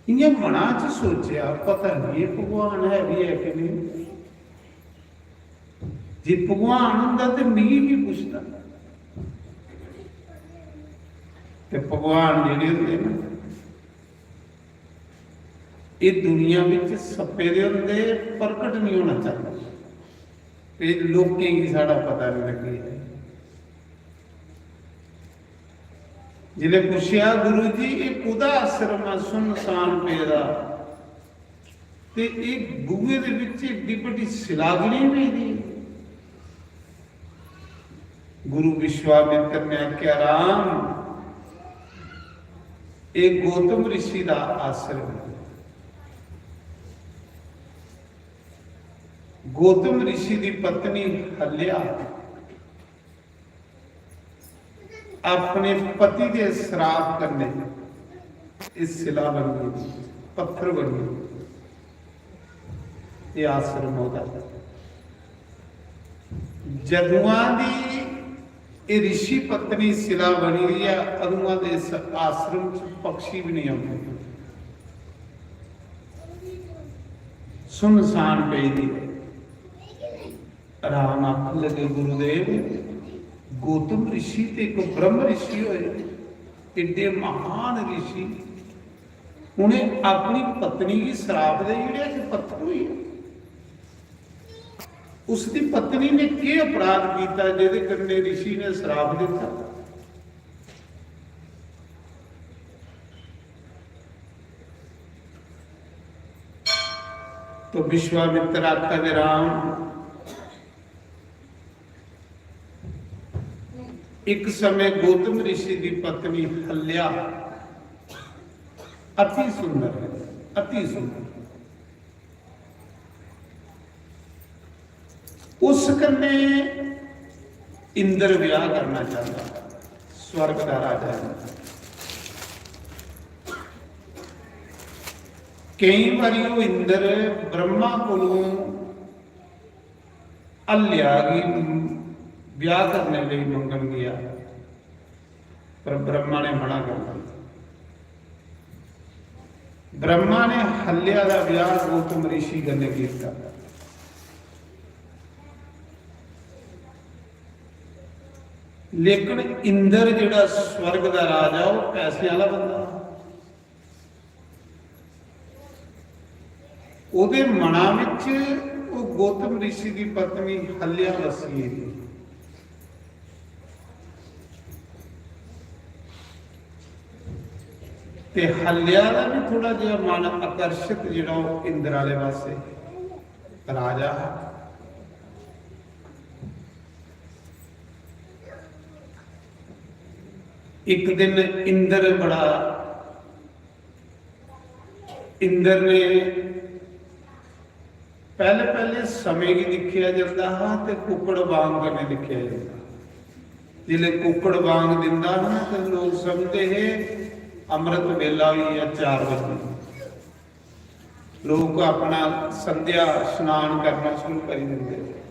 इ'यां मना च सोचेआ, पता निं एह् भगवान है बी है कि नेईं। जे भगवान होंदा ते मिगी बी पुच्छदा। ते भगवान जेह्ड़े होंदे ना, एह् दुनिया बिच सप्पे दे होंदे, प्रकट निं होना चांह्दे। ते लोकें गी साढ़ा पता निं लग्गी जाए। जिसलै पुच्छेआ, "गुरु जी, एह् कुदा आश्रम ऐ सुनसान पेदा, ते एह् बूहे दे बिच एड्डी बड्डी सिलागनी पेदी ऐ?" गुरु विश्वामित्र ने आखेआ, "राम, एह् गौतम ऋषि दा आश्रम ऐ।" गौतम ऋषि दी पत्नी हल्या अपने पति दे श्राप कन्नै एह् सिला बनी गेदी, पत्थर बनी गेदी। एह् आश्रम ओह्दा। जदुआं दी एह् ऋषि पत्नी सिला बनी दी ऐ, अदुआं दे इस आश्रम च पक्षी बी नेईं औंदे। सुनसान पेई दी ऐ। राम आखन लगे, "गुरुदेव, गौतम ऋषि ते इक ब्रह्म ऋषि होए, एड्डे महान ऋषि, उ'नें अपनी पत्नी गी श्राप देई ओड़ेआ कि पत्थर होई गेआ। उसदी पत्नी ने केह् अपराध कीता जेह्दे कन्नै ऋषि ने श्राप दित्ता?" तो विश्वामित्र आखा दे, "राम, एक समय गौतम ऋषि की पत्नी हल्या अति सुंदर है, अति सुंदर।" उस कन्नै इंद्र ब्याह करना चांह्दा, स्वर्ग दा राजा इंद्र। केईं बारी ओह् इंद्र ब्रह्मा कोलों हल्या गी ब्याह करने लेई मंगन गेआ, पर ब्रह्मा ने मना कर दित्ता। ब्रह्मा ने हल्या दा ब्याह गौतम ऋषि कन्नै कीता। लेकिन इंद्र जेह्ड़ा स्वर्ग दा राजा, ओह् पैसे आह्ला बंदा हा। ओह्दे मना विच ओह् गौतम ऋषि दी पत्नी हल्या बसी गेदी। ते हल्या दा भी थोड़ा जेहा मन आकर्षित जेह्ड़ा ओह् इंद्र आह्ले पासै राजा हा। इक दिन इंद्र बड़ा, इंद्र ने पैह्ले, पैह्ले समें गी दिक्खेआ जंदा हा ते कुक्कड़ बांग कन्नै दिक्खेआ जंदा हा। जिसलै कुक्कड़ बांग दिंदा हा ना, ते लोक समझदे हे अमृत बेला होई गेआ, चार बजे। लोक अपना संध्या स्नान करना शुरू करी दिंदे।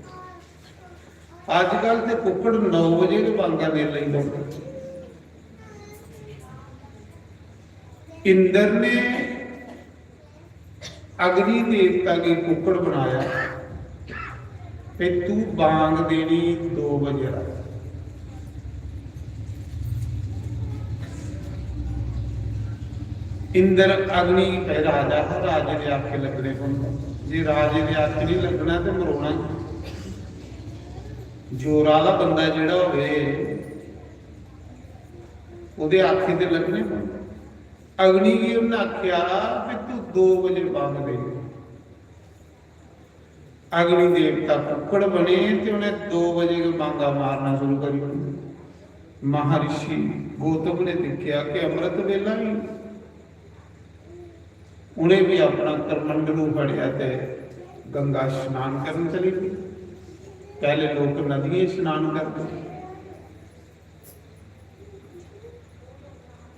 अजकल ते कुक्कड़ नौ बजे गै बांगा देन लगी पौंदे। इंद्र ने अग्नि देवता गी कुक्कड़ बनाया ते तू बांग देनी दो बजे रात। इंद्र अग्नि पे राजा हा, राजे दे आखे लगने पौंदा। जे राजे दे आखे नहीं लगना ते मरोना ही। जोर आह्ला बंदा जेह्ड़ा होवे, ओह्दे आखे ते लगने पौंदा। अग्नि गी उन्नै आखेआ कि तू दो बजे बांग दे। अग्नि देवता कुक्कड़ बने ते उ'नें दो बजे गै बांगा मारना शुरू करी ओड़ी। महर्षि गौतम ने दिक्खेआ कि अमृत बेला ही। उ'नें भी अपना करमंडलू फड़ेआ ते गंगा स्नान करन चली पे। पैह्ले लोक नदियें स्नान करदे।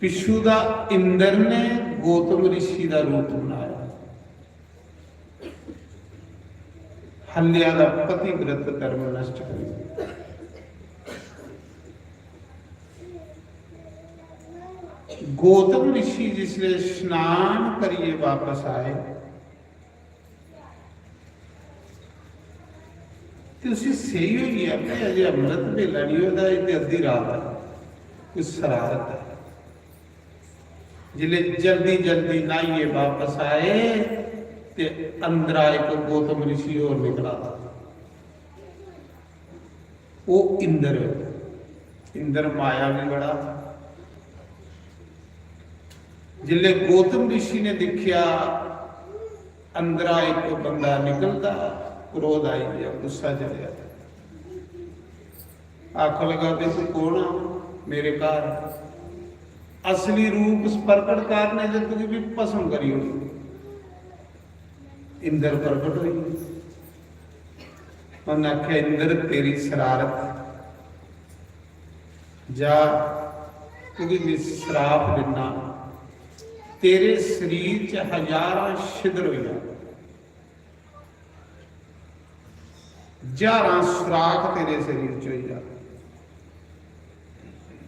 पिच्छू दा इंद्र ने गौतम ऋषि दा रूप बनाया, हल्या दा पतिव्रत धर्म नष्ट करी दित्ता। गौतम ऋषि जिसले स्नान करियै वापस आए ते उसी सेही होई गेआ कि अजें अमृत बेला नहीं होए दा, अजें ते अद्धी रात ऐ, कोई शरारत ऐ। जिसले जल्दी जल्दी न्हाइयै वापस आए ते अंदरा इक गौतम ऋषि होर निकला दा। ओह् इंद्र, इंद्र माया भी बड़ा। जिसले गौतम ऋषि ने दिक्खेआ अंदरा इक बंदा निकलदा, क्रोध आई गया, गुस्सा चढ़ेआ। आखन लगा, "बे तू कौन आ मेरे घर? असली रूप प्रकट कर, नहीं ते तुगी भी भस्म करी ओड़ू।" इंद्र प्रकट होई। उन्हें आख्या, "इंद्र, तेरी शरारत, जा, तुगी मैं श्राप दिना, तेरे शरीर च हजारां छिद्र होई जा, हजारां सुराख तेरे शरीर च होई जा,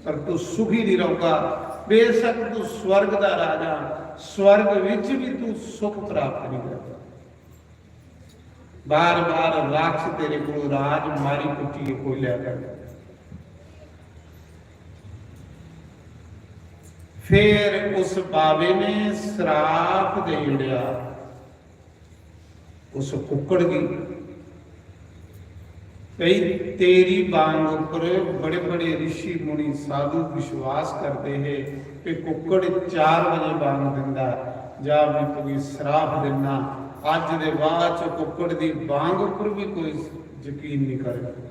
पर तू सुखी नहीं रहोगा। बेशक तू स्वर्ग का राजा, स्वर्ग विच भी तू सुख प्राप्त नहीं करता। बार बार राक्षस तेरे को राज मारी कुट्टियै खोई लिया कर।" फिर उस बाबे ने श्राप दे उड़िया उस कुक्कड़ गी, भई तेरी बांग उपर बड़े बड़े ऋषि मुनि साधु विश्वास करते हैं कि कुक्कड़ चार बजे बांग दिंदा, जा मैं तुगी श्राप दिना, अज दे बाद च कुक्कड़ दी बांग उपर भी कोई यकीन नहीं करे।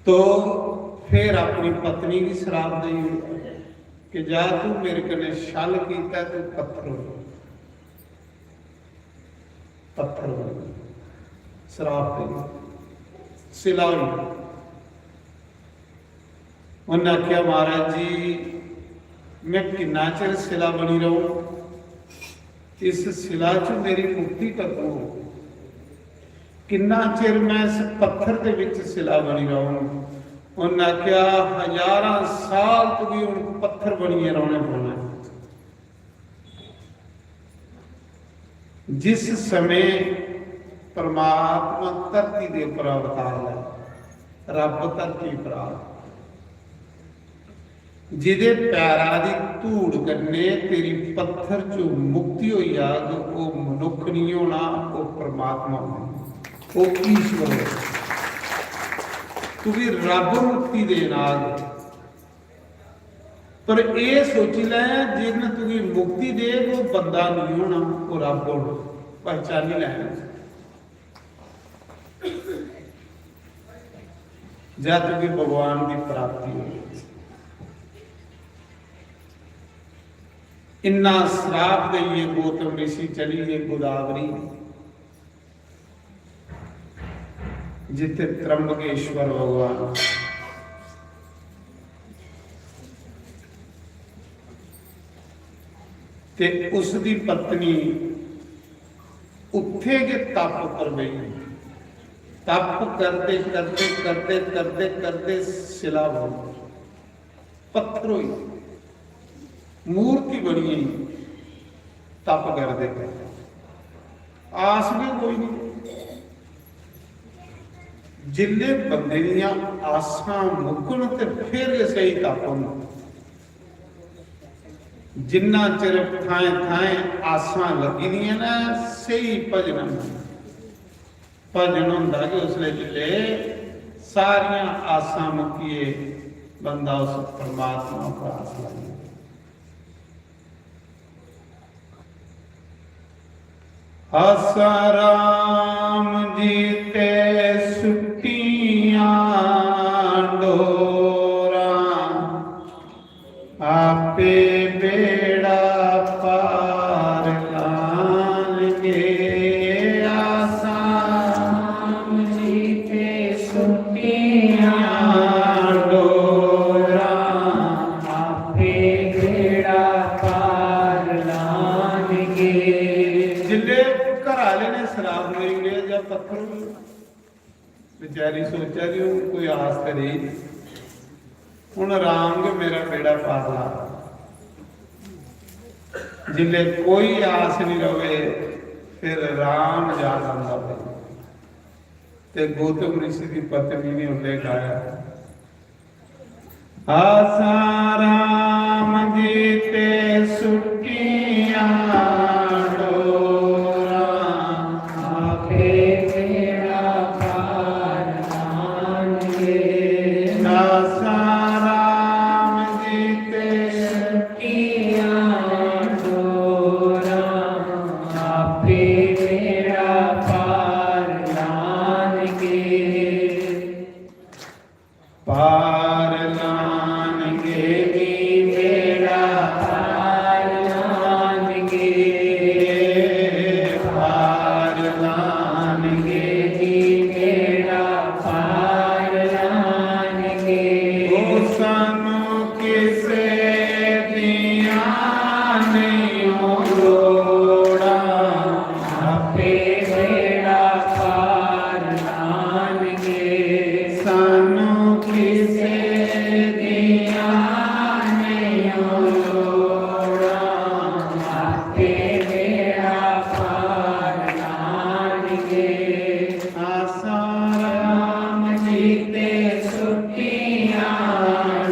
तो फिर अपनी पत्नी गी श्राप देई ओड़ेआ कि जा तू मेरे कन्नै छल कीता, तू पत्थर हो, पत्थर बन गई। श्राप देई, सिला होई। उन्हें आख्या, "महाराज जी, मैं किन्ना चिर सिला बनी रहूं? इस सिला च मेरी मुक्ति कदूं हो? किन्ना चिर मैं इस पत्थर दे विच सिला बनी रहूं?" उन्हें आख्या, "हजारां साल तुगी हुण पत्थर बनियै रौहने पौना है।" जिस समय परमात्मा धरती दे उपर अवतार लै, रब धरती उपर आ, जिदे पैरा दी धूड़ कन्नै तेरी पत्थर चों मुक्ति होई जाग, ओह मनुख नहीं होना, ओह परमात्मा होना, ओह ईश्वर होना। तुगी रब मुक्ति देन आग। पर एह सोची लै, जिन्न तुगी मुक्ति देग, ओह बंदा नहीं होना, ओह रब होना। पहचानी लैना। जा तुगी भगवान की प्राप्ति होई। इन्ना श्राप देइयै गौतम ऋषि चली गे गोदावरी, जित्थे त्र्यंबकेश्वर भगवान ते उसदी पत्नी उत्थे गै तप पर बेही। तप करदे, करदे, करदे, करदे, करदे सिला बन गई, पत्थर होई, मूर्ति बनी गई। तप करदे, करदे आस गै कोई नहीं। जिल्ले बंदे दियां आसां मुक्कन ते फिर गै स्हेई तप होंदा। जिन्ना चिर थाएं थाएं आसां लग्गी दियां न, स्हेई भजन होंदा। भजन होंदा कि उसले जिसले सारियां आसां मुक्किये बंदा उस परमात्मा पर आस लाई। आसां राम जी ते सुट्टियां डोरां, आपे बेड़ा पार लानगे। आसां राम जी ते सुट्टियां पत्थर बेचारी सोचा दी, हून कोई आस ते रेही, हून राम गै मेरा बेड़ा पार ला। जिसलै कोई आस नहीं रवे, फिर राम याद आंदा वे। ते गौतम ऋषि की पत्नी ने उसलै गाया, आसां राम जी ते सुट्टियां डोरां, आपे बेड़ा पार लानगे। आसां राम जी ते सुट्टियां डोरां, आपे बेड़ा पार लानगे। पार लानगे जी बेड़ा, पार लानगे, पार लानगे जी बेड़ा, पार लानगे। ओ सानू किसे दियां नहीं लोड़ां, आपे बेड़ा पार लानगे। सानू किसे दियां नहीं लोड़ां, आपे बेड़ा पार लानगे। आसां राम जी ते सुट्टियां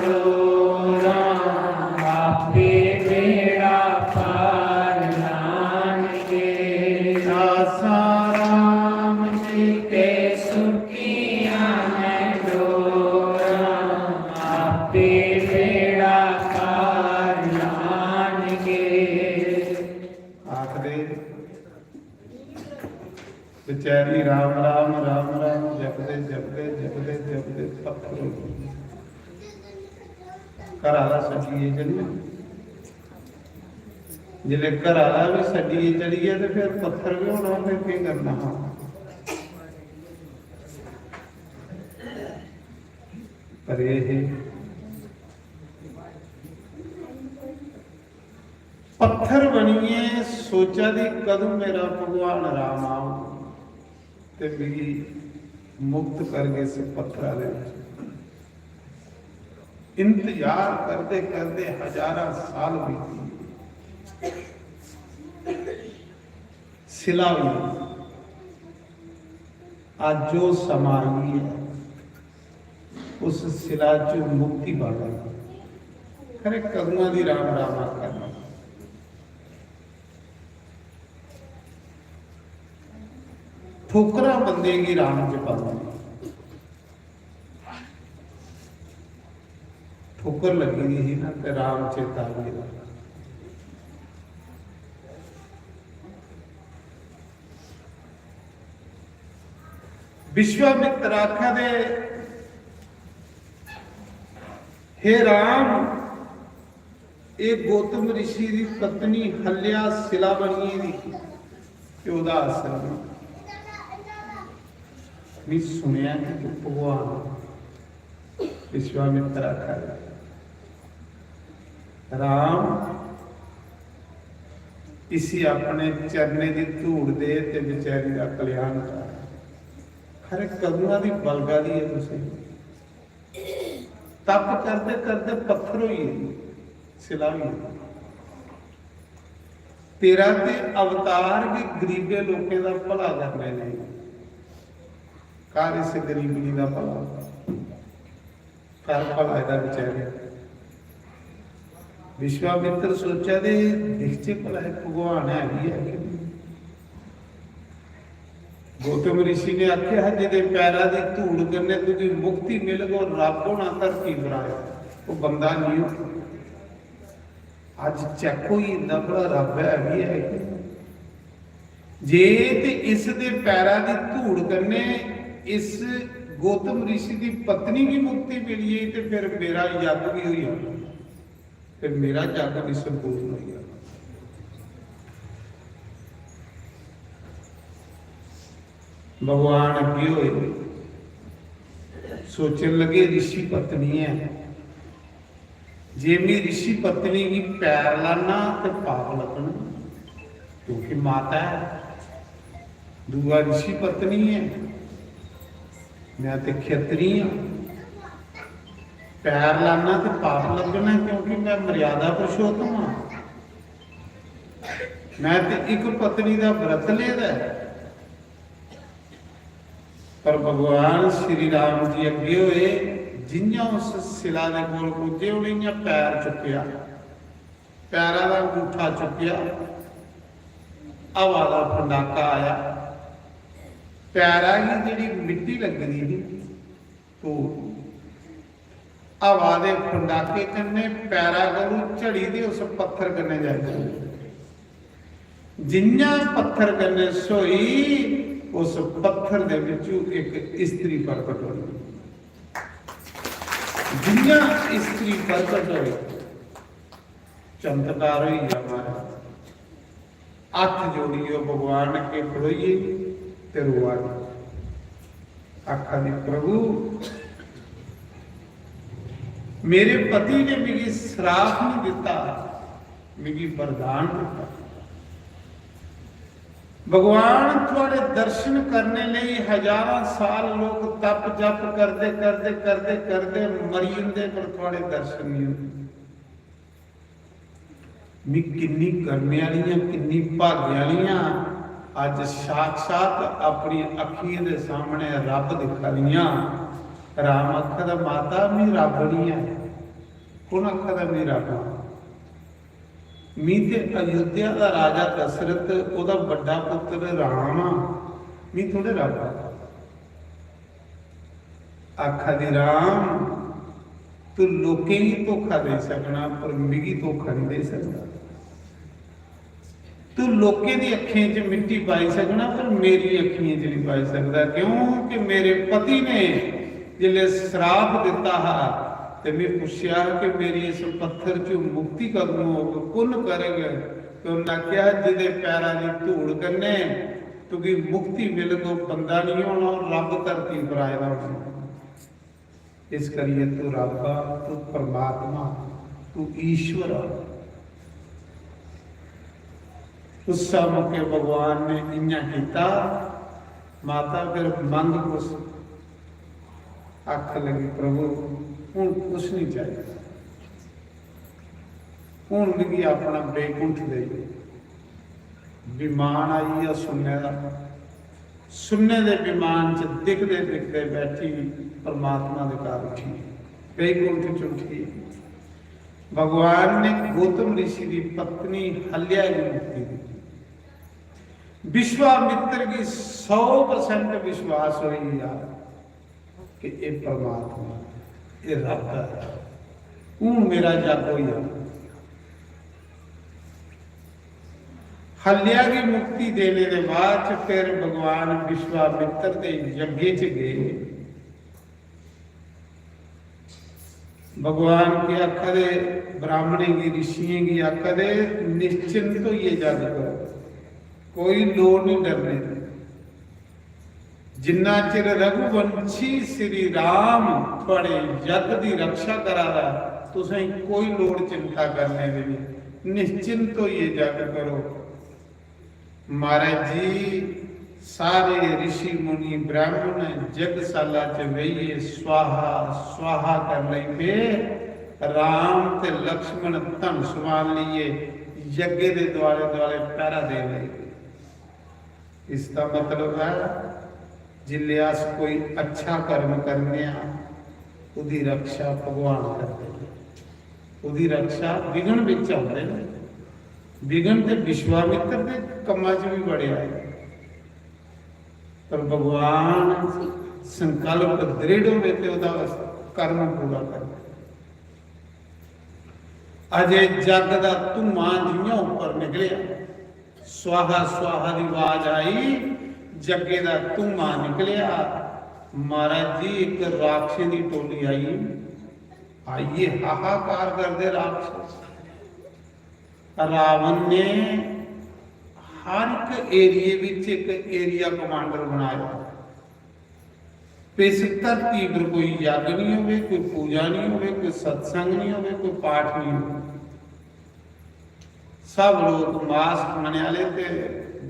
डोरां, आपे बेड़ा पार लानगे। आसां राम जी ते सुट्टियां डोरां, आपे बेड़ा पार लानगे। आखदे बेचारी राम राम, राम राम जपदे, जपदे, जपदे, जपदे पत्थर होई गई। घर आह्ला छड्डियै चली गेआ। जिसलै घर आह्ला बी छड्डियै चली गेआ ते फिर पत्थर बी होना, फिर केह् करना हा? पर एह् हे पत्थर बनियै सोचा दी, कदूं मेरा भगवान राम औग ते मिगी मुक्त करग इस पत्थरा दे बिच। इंतजार करदे करदे हजारां साल बीती गे। सिला होई गेई। अज्ज ओह् समां आई ऐ, उस सिला चों मुक्ति पाने दी। खरे कदुआं दी राम रामा करनी। ठोकरां बंदे गी राम च पाने। ठोकर लगी दी ही ना, ते राम चेता आई गेदा। विश्वामित्र आखा दे, हे राम, एह् गौतम ऋषि दी पत्नी हल्या सिला बनी दी ही, ते ओह्दा आश्रम। में सुनेआ कि तू भगवान। विश्वामित्र आखा दे, राम, इसी अपने चरणें दी धूड़ दे ते बेचारी दा कल्याण कर। खरे कदुआं दी बलगा दी ऐ तुसें। तप करदे करदे पत्थर होई गे, सिला होई गे। तेरा ते अवतार बी गरीबे लोकें दा भला करने लेई। कर इस गरीबनी दा भला, कर भला एह्दा बेचारे। विश्वामित्र सोचा दे, दिखचे भला एह् भगवान है बी है कि नेईं? गौतम ऋषि ने आखेआ हा, "जेह्दे पैरा दी धूड़ कन्नै तुगी मुक्ति मिलग, ओह् रब होना धरती पर आया, ओह् बंदा नहीं हो।" अज्ज चेक होई जंदा, भला रब है बी है कि नेईं? जे ते इस दे पैरा दी धूड़ कन्नै इस गौतम ऋषि दी पत्नी गी मुक्ति मिली गेई, ते फिर मेरा यज्ञ भी होई जाना, फिर मेरा यज्ञ भी संपूर्ण होई जाना। भगवान अग्गे होए, सोचन लगे, ऋषि पत्नी ऐ, जे में ऋषि पत्नी गी पैर लाना ते पाप लगन, क्योंकि माता ऐ। दूआ ऋषि पत्नी ऐ, मैं ते खेतरी आं। पैर लाना ते पाप लग्गना, क्योंकि मैं मर्यादा पुरुषोत्तम आं। मैं ते इक पत्नी दा व्रत लेदा ऐ। पर भगवान श्री राम जी अग्गे होए, जि'यां उस शिला दे कोल पुज्जे, उ'नें इ'यां पैर चुक्केआ, पैरा दा अंगूठा चुक्केआ, हवा दा फंडाका आया, पैरा गी जेह्ड़ी मिट्टी लग्गी दी ही, धूड़, हवा दे फंडाके कन्नै पैरा कोलू झड़ी ते उस पत्थर कन्नै जाई पौंदी। जि'यां पत्थर कन्नै स्होई, उस पत्थर दे बिच्चू इक इस्त्री प्रकट होई। जि'यां इस्त्री प्रकट होई, चमत्कार होई गेआ महाराज। हत्थ जोड़ियै भगवान अग्गें खड़ोइयै ते रोआ दी। आखा दी, "प्रभु, मेरे पति ने मिगी श्राप नहीं दिता, मिगी वरदान दिता। भगवान, थुआड़े दर्शन करने लेई हजारां साल लोक तप जप करदे, करदे, करदे, करदे मरी जंदे, पर थुआड़े दर्शन नहीं होंदे।" मी किन्नी कर्मे आह्लियां, किन्नी भाग्य आह्लियां, अज्ज साक्षात अपनी अक्खियें दे सामने रब दिक्खा दियां। राम आखा दा, "माता, मी रब निं ऐ।" कु'न आखा दा, "मी रब आं?" "मी ते अयोध्या दा राजा दशरथ, ओह्दा बड्डा पुत्तर राम आं, मी थोड़े रब आं।" आखा दी, "राम, तू लोकें गी धोखा देई सकना, पर मिगी धोखा नहीं देई सकदा। तू लोकें दी अक्खें च मिट्टी पाई सकना, पर मेरी अक्खियें च नहीं पाई सकदा, क्योंकि मेरे पति ने जिसलै श्राप दिता हा ते मैं पुच्छेआ कि मेरी इस पत्थर च मुक्ति कदूं होग, कु'न करग?" ते उन्नै आखेआ, "जिदे पैरा दी धूड़ कन्नै तुगी मुक्ति मिलग, ओह् बंदा नहीं होना, ओह् रब धरती पर आए दा होना।" इस करियै तू रब आ, तू परमात्मा, तू ईश्वर आ। उस्सै मौके भगवान ने इ'यां कीता, "माता, फिर मंग कुछ?" आखन लगी, "प्रभु, हून कुछ नहीं चाहिए, हून मिगी अपना बैकुंठ दे।" विमान आई गेआ सुन्ने दा। सुन्ने दे विमान च दिखदे दिखदे बैठी परमात्मा दे घर उठी, बैकुंठ च उठी। भगवान ने गौतम ऋषि दी पत्नी हल्या गी मुक्ति दी। विश्वामित्र गी सौ परसेंट विश्वास होई गया कि एह् परमात्मा, एह् रब ऐ। हून मेरा जग होई जाना। हल्या गी मुक्ति देने दे बाद च फिर भगवान विश्वामित्र दे यज्ञ च गए। भगवान के आखा दे, ब्राह्मणें गी, ऋषियें गी आखा दे, "निश्चिंत होइयै जग करो, कोई लोड़ नहीं डरने दी। जिन्ना चिर रघुवंशी श्री राम थुआड़े जग दी रक्षा करा दा, तुसें कोई लोड़ चिंता करने दी नहीं, निश्चिंत होइयै जग करो।" महाराज जी, सारे ऋषि मुनि ब्राह्मण जगसाला च बेहियै स्वाहा स्वाहा कर लगी पे। राम ते लक्ष्मण धनुष बाण लेइयै यज्ञ दे दुआले दुआले पैरा देन लगी पे। इसदा मतलब ऐ, जिसलै अस कोई अच्छा कर्म करने आं, ओह्दी रक्षा भगवान करदे न। ओह्दी रक्षा, विघ्न बिच औंदे न। विघ्न ते विश्वामित्र दे कम्मा च भी बड़े आए, पर भगवान संकल्प दृढ़ होवे ते ओह्दा कर्म पूरा करदे। अजे जग दा धुआं जि'यां उप्पर निकलेआ, स्वाहा स्वाहा दी आवाज आई, जग्गे दा धुआं निकलेआ। महाराज जी, इक राक्षसें दी टोली आई, आइयै हाहाकार करदे राक्षस। रावण ने हर इक एरिया बिच इक एरिया कमांडर बनाया। इस धरती पर कोई यज्ञ नहीं होवे, कोई पूजा नहीं होवे, कोई सत्संग नहीं होवे, कोई पाठ नहीं होवे। सब लोग मांस खाने वाले ते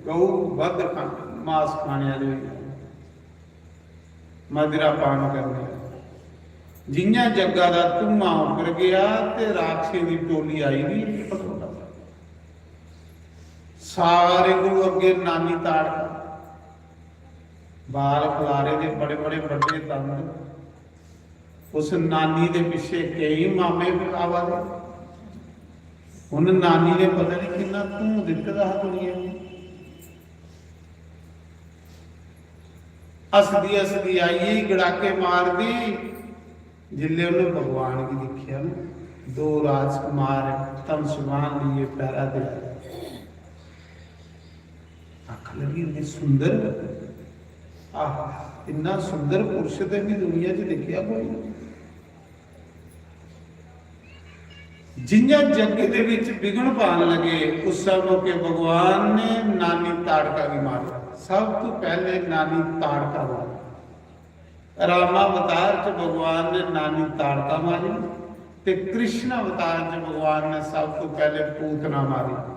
गऊ बद्ध खाने। मास खाने आह्ले होई गे, मदिरा पान करने आह्ले। जि'यां जग्गा दा धुआं उप्पर गेआ ते राक्षसें दी टोली आई बी पटोला। सारे कोलू अग्गे नानी ताड़का, बाल खलारे दे बड़े बड़े बड्डे दंद। उस नानी दे पिच्छे केई मामे आवा दे। उन नानी ने पता नहीं किन्ना धूं दित्ते दा हा दुनिया गी। हसदी हसदी आई, गड़ाके मारदी। जिसले उन्हें भगवान गी दिक्खेआ ना, दो राजकुमार धनुष बाण लिए पैरा दे आए। आखन लगी, "इन्ने सुंदर, आह, इन्ना सुंदर पुरुष ते मैं दुनिया च दिक्खेआ कोई नहीं।" जियां यज्ञ दे विच विघ्न पान लगे, उस मौके भगवान ने नानी ताड़का गी मारेआ। सब तो पहले नानी ताड़का मारी। रामावतार च भगवान ने नानी ताड़का मारी ते कृष्ण अवतार च भगवान ने सब तो पहले पूतना मारी।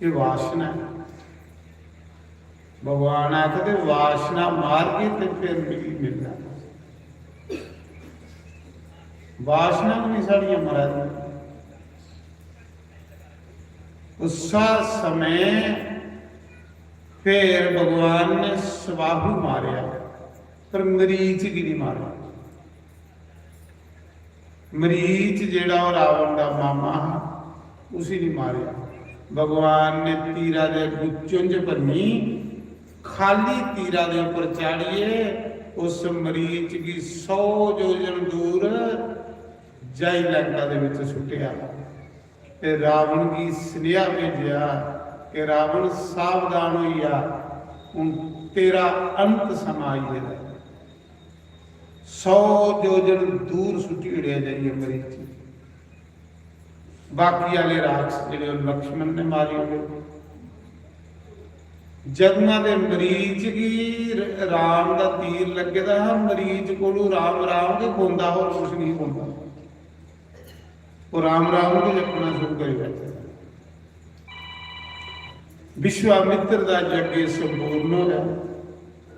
ये वासना है। भगवान आखदे, "वासना मारगे ते फिर मिगी मिलना।" वासना भी साढ़ियां मरा दियां। उस समय फिर भगवान ने स्वाहु मारेआ, पर मरीच गी नहीं मारेआ। मरीच जेड़ा ओह रावण दा मामा हा, उसी नहीं मारेआ। भगवान ने तीरा दे अग्गू चुंझ भन्नी, खाली तीरा दे ऊपर चाढ़िए उस मरीच गी सौ योजन दूर जाई लंका दे विच सुट्टेआ। ते रावण गी सनेहा भेजेआ कि रावण, सावधान होई जा, हुन तेरा अंत समां आई गेदा ऐ। सौ योजन दूर सुट्टी ओड़ेआ जाइयै मरीच गी। बाकी आह्ले राक्षस जेह्ड़े, ओह् लक्ष्मण ने मारी ओड़े। जदुआं दे मरीच गी र-, राम दा तीर लग्गे दा हा, मरीच कोलू राम राम गै पौंदा, होर कुछ नहीं पौंदा। ओह् राम राम गै जपना शुरू करी बैठे। विश्वामित्र दा यज्ञ संपूर्ण होया।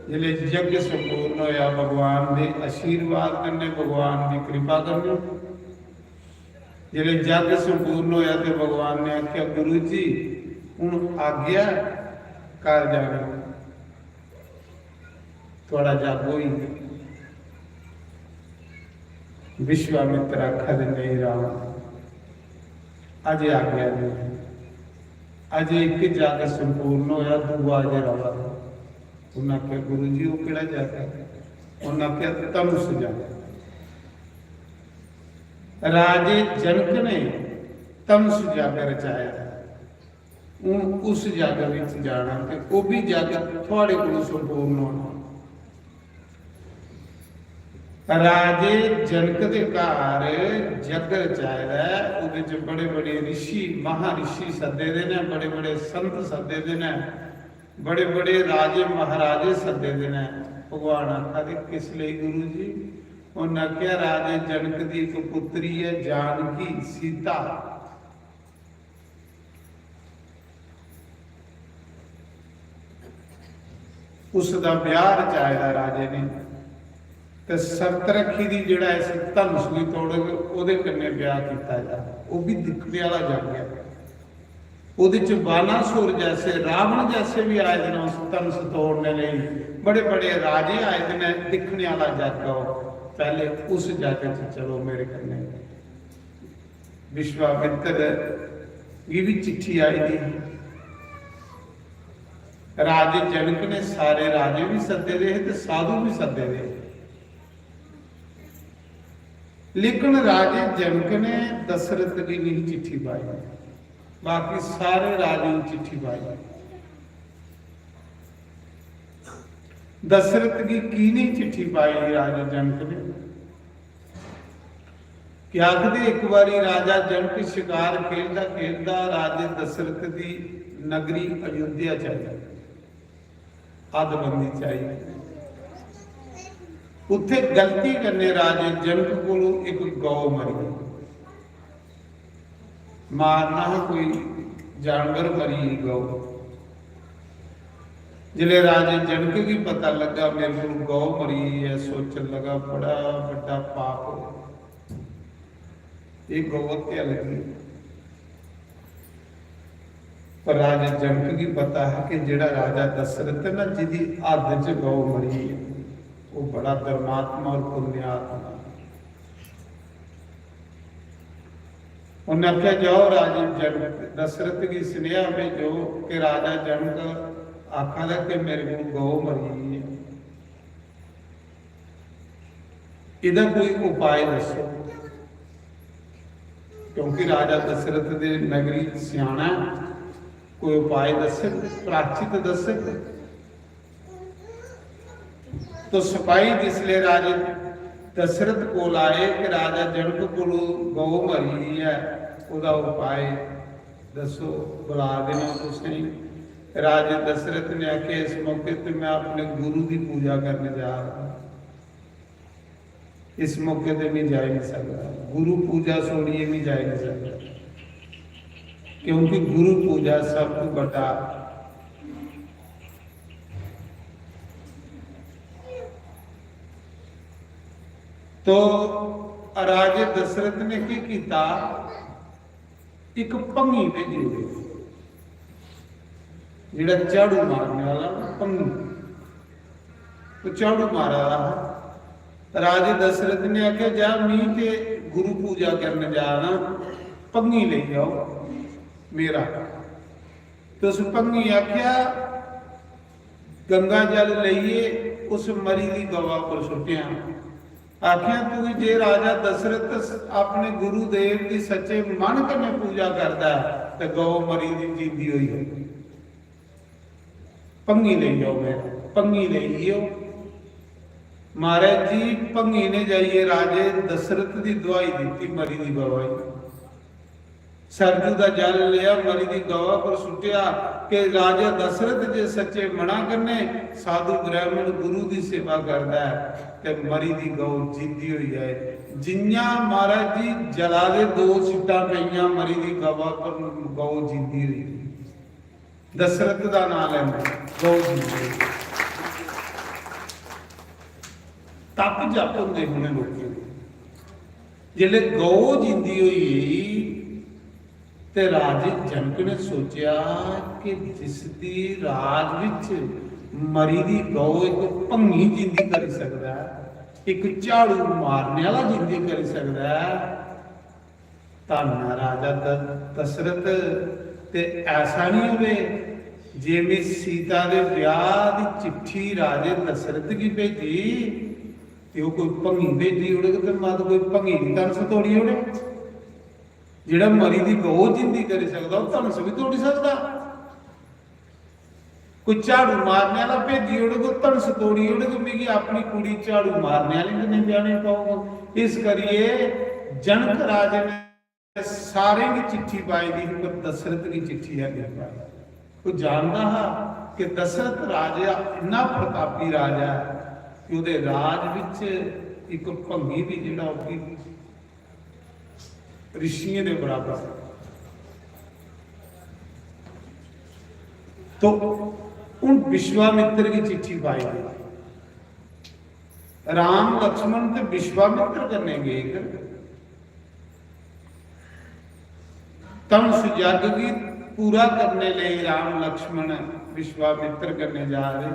जिसलै यज्ञ संपूर्ण होया, भगवान दे आशीर्वाद कन्नै, भगवान दी कृपा कन्नै, जिसलै यज्ञ संपूर्ण होया ते भगवान ने आख्या, "गुरु जी, हुन आज्ञा, घर जाने।" थुआढ़ा जग होई गेआ। विश्वामित्र आखा दे, "नहीं राम, अजे आज्ञा नहीं, अजे इक जग संपूर्ण होया, दूआ अजे रवा दा।" उन्हें आख्या, "गुरु जी, वो केड़ा जग है?" उन्हें आख्या, "धनुष जग।" राजे जनक ने धनुष जग रचाया। हून उस जग विच जाना ते ओह भी जग थुआड़े कोलों संपूर्ण होना। राजे जनक दे घर जग रचाए दा ऐ, ओहदे च बड़े-बड़े रिशी, महारिशी सद्दे दे न, बड़े-बड़े संत सद्दे दे न, बड़े-बड़े राजे महाराजे सद्दे दे न। भगवान आखा दे, "किस लेई गुरु जी?" उन्हें आखेआ, "राजे जनक दी इक पुत्री ऐ जानकी, सीता।" उसदा ब्याह रचाए दा राजे ने, ते शर्त रखी दी, जेड़ा इस धनुष गी तोड़ग, ओदे कन्नै ब्याह कीता जा। ओह भी दिक्खने आह्ला जग ऐ। ओदे च बानासुर जैसे, रावण जैसे भी आए दे न उस धनुष तोड़ने लेई, बड़े बड़े राजे आए दे न, दिक्खने आह्ला जग ऐ ओह। पैहले उस जग च चलो मेरे कन्नै। विश्वामित्र गी भी चिट्ठी आई दी ही। राजे जनक ने सारे राजे भी सद्दे दे हे ते साधु भी सद्दे दे हे, लेकिन राजे जनक ने दशरथ गी नहीं चिट्ठी पाई, बाकी सारे राजे गी चिट्ठी पाई। दशरथ गी की नहीं चिट्ठी पाई राजे जनक ने? कि आखदे, एक बारी राजा जनक शिकार खेलदा खेलदा राजे दशरथ दी नगरी अयोध्या च आई, हदबंदी च आई। उत्थे गलती कन्नै राजे जनक कोलों एक गौ मरी गई। मारना हा कोई जानवर, मरी गई गौ। जिसलै राजे जनक गी पता लग्गा, "मेरे कोल गौ मरी ऐ," सोचन लगा, "बड़ा बड्डा पाप होया, एह् गौ हत्या लगी।" पर राजे जनक गी पता है कि जेड़ा राजा दशरथ है ना, जिदी हद च गौ मरी है, वो बड़ा धर्मात्मा और पुण्यात्मा। उन्हें आख्या, "जाओ, राजे जनक, दशरथ गी स्नेहा भेजो कि राजा जनक आखा दा कि मेरे को गौ मरी है, इदा कोई उपाय दसो।" क्योंकि राजा दशरथ दे नगरी स्याणा है, कोई उपाय दसग, प्राचित दसग। तो सिपाही जिसले राजे दशरथ कोल आए कि राजा जनक कोल गौ मरी है, ओदा उपाय दसो, बुला देना तुसें। राजे दशरथ ने आखे, "इस मौके ते मैं अपने गुरु दी पूजा करने जा रहा हूं, इस मौके ते मैं जाई नहीं सकता, गुरु पूजा छोड़िए मैं जाई नहीं सकता, क्योंकि गुरु पूजा सब तो बड़ा।" तो राजे दशरथ ने की कीता, एक भंगी भेजी ओड़े, जेड़ा झाड़ू मारने वाला ना, भंगी, वो झाड़ू मारा रहा है। राजे दशरथ ने आख्या, "जा, मी ते गुरु पूजा करने जा रहा, भंगी ले जाओ मेरा।" तो उस भंगी आख्या, गंगा जल लेइए उस मरी दी गवा पर सुट्टिया। आख्या, "तू जे राजा दशरथ अपने गुरुदेव की सच्चे मन कन्नै पूजा करदा है, ते गौ मरी दी जींदी होई है।" भंगी लेई जाओ, मैं भंगी लेई आओ। महाराज जी, भंगी ने जाइए राजे दशरथ की दुआई दी, मरी दी गवा गी। सरजू दा जल लिया, मरी दी गवा पर सुट्टिया कि राजा दशरथ जे सच्चे मना कन्नै साधु ब्राह्मण गुरु दी सेवा करदा है ते मरी दी गौ जींदी होई जाए। जियां महाराज जी जला दे दो छिट्टां पेइयां, मरी दी गवा पर गौ जींदी होई। दशरथ दा नाम लैंदे, गौ जींदी होई। तप जप होंदे उ'नें लोकें दे। जिसलै गौ जींदी होई गेई ते राजे जनक ने सोचेआ कि जिसदी राज विच मरी दी गौ इक भंगी जींदी करी सकदा ऐ, इक झाड़ू मारने आह्ला जींदी करी सकदा ऐ, धन्न ऐ राजा द-, दशरथ। ते ऐसा नहीं होवे जे में सीता दे ब्याह दी चिट्ठी राजे दशरथ गी भेजी ते ओह कोई भंगी भेजी ओड़ग ते मत कोई भंगी दी धनस तोड़ी ओड़े। जेड़ा मरी दी गौ जिंदी करी सकदा, ओह धनस भी तोड़ी सकदा। कोई झाड़ू मारने आह्ला भेजी ओड़ग, ओह धनस तोड़ी ओड़ग, मिगी अपनी कुड़ी झाड़ू मारने आह्ले कन्नै ब्याहने पौग। इस करियै जनक राजे ने सारें गी चिट्ठी पाई दी ही, पर दशरथ गी चिट्ठी है नहीं पाई। ओह जानदा हा कि दशरथ राजा इन्ना प्रतापी राजा है कि ओहदे राज विच इक भंगी भी जेड़ा ओह भी ऋषियें दे बराबर। तो हुन विश्वामित्र गी चिट्ठी पाई दी। राम लक्ष्मण ते विश्वामित्र कन्नै गे। धनुष यज्ञ गी पूरा करने लेई राम लक्ष्मण विश्वामित्र कन्नै जा रहे।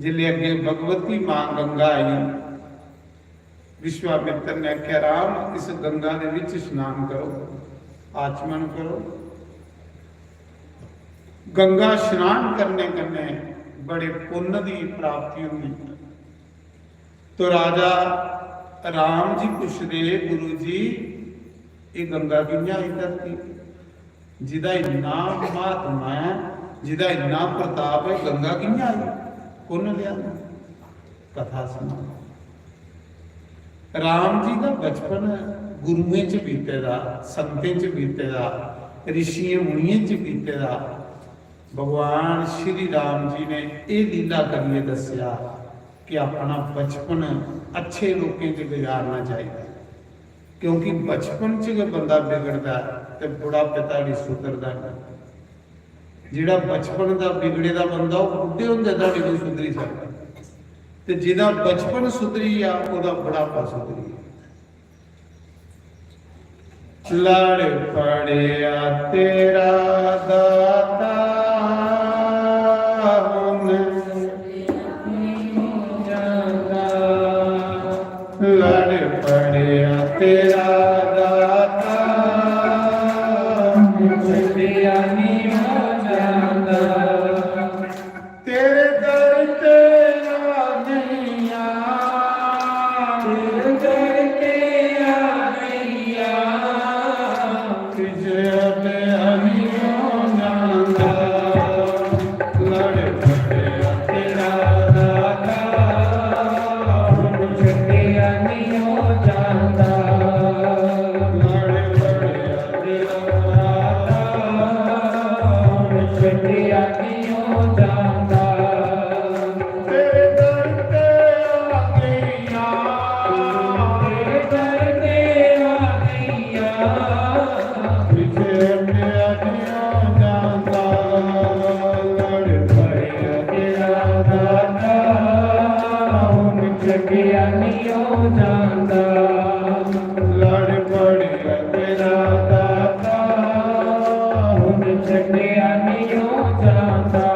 जिसले अग्गे भगवती मां गंगा आई, विश्वामित्र ने आख्या, "राम, इस गंगा दे विच स्नान करो, आचमन करो।" गंगा स्नान करने कन्नै बड़े पुण्य दी प्राप्ति होंदी। तो राजा राम जी पुछदे, "गुरु जी, ये गंगा कि'यां आई धरती? जिदा इन्ना महात्मा है, जिदा इन्ना प्रताप है, गंगा कि'यां आई? कु'न लेआंदी?" कथा सुनाओ। राम जी दा बचपन गुरुएं च बीते दा, संतें च बीते दा, ऋषियें मुनियें च बीते दा। भगवान श्री राम जी ने एह लीला करियै दस्सेआ कि अपना बचपन अच्छे लोकें च गुजारना चाहिए, क्योंकि बचपन च गै बंदा बिगड़दा ऐ ते बुढ़ापे धोड़ी सुधरदा नहीं। जेह्ड़ा बचपन दा बिगड़े दा बंदा, ओह् बुड्ढे होंदे धोड़ी नहीं सुधरी सकदा, ते जेह्दा बचपन सुधरी जा, ओह्दा बुढ़ापा सुधरी जा। लड़ पड़ेआ तेरा दाता हुन, लड़ पड़ेआ तेरा दाता, छड्डेआ निं ओ जांदा। तेरे दर ते आ गईयां, तेरे दर ते आ गईयां, तुझे अब हनियों जांदा। लड़ पड़ेआ तेरा दाता, छड्डेआ निं ओ जांदा। लड़ पड़ेआ तेरा दाता, छड्डेआ निं ओ जांदा। तेरे दर ते आ गईयां, तेरे दर ते आ गईयां, तुझे हटिया निं ओ जांदा। लड़ पड़ेआ तेरा दाता, हुन छड्डेआ निं ओ जांदा। लड़ पड़ेआ तेरा दाता, हुन छड्डेआ निं ओ जांदा।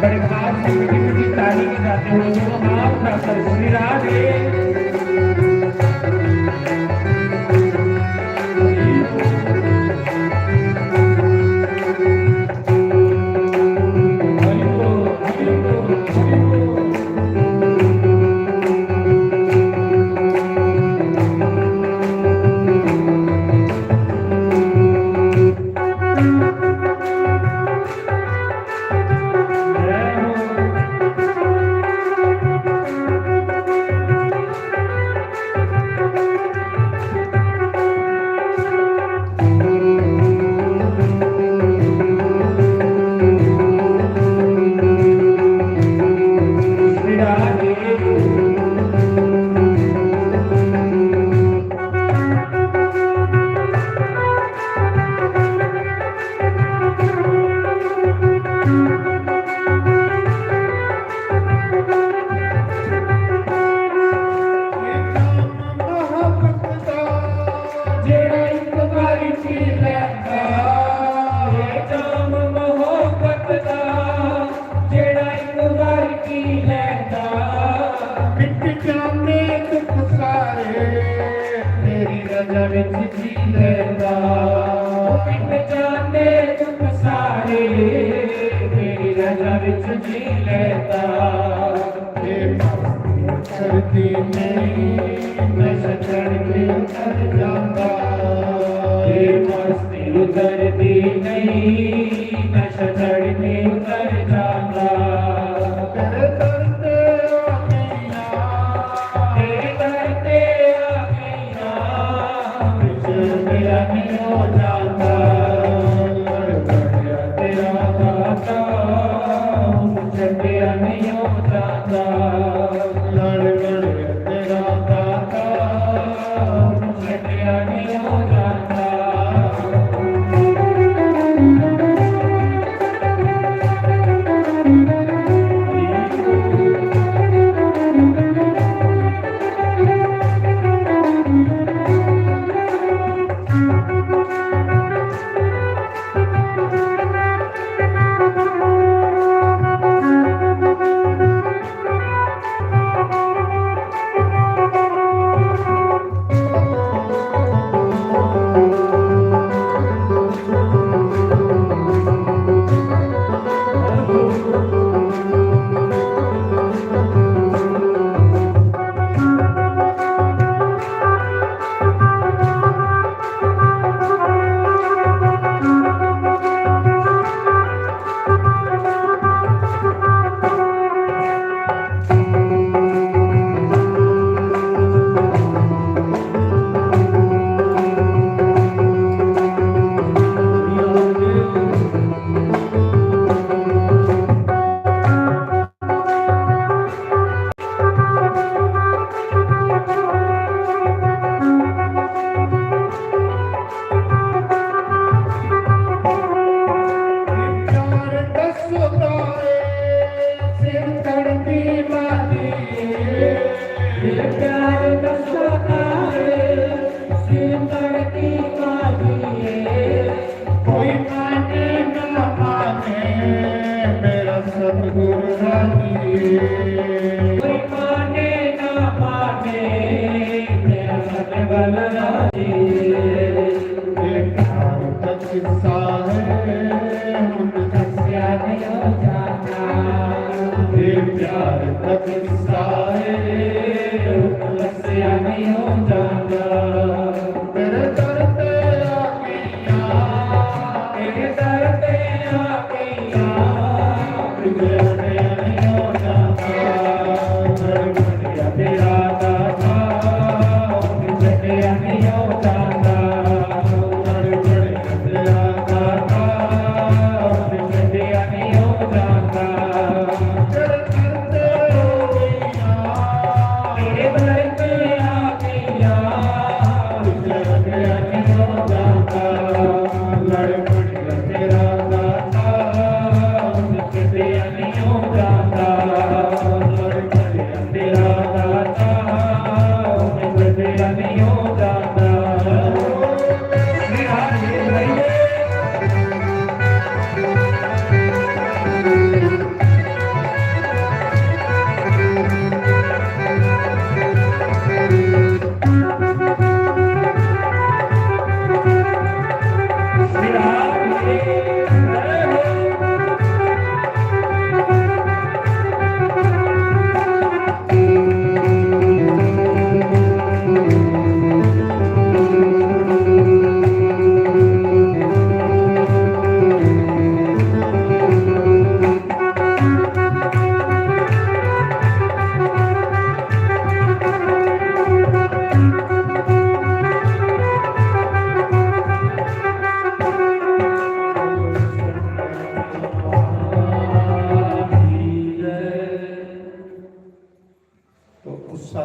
बड़े प्यार से मीठी मीठी ताली के साथ बोलो, बोलो, आप ना कर श्री राधे।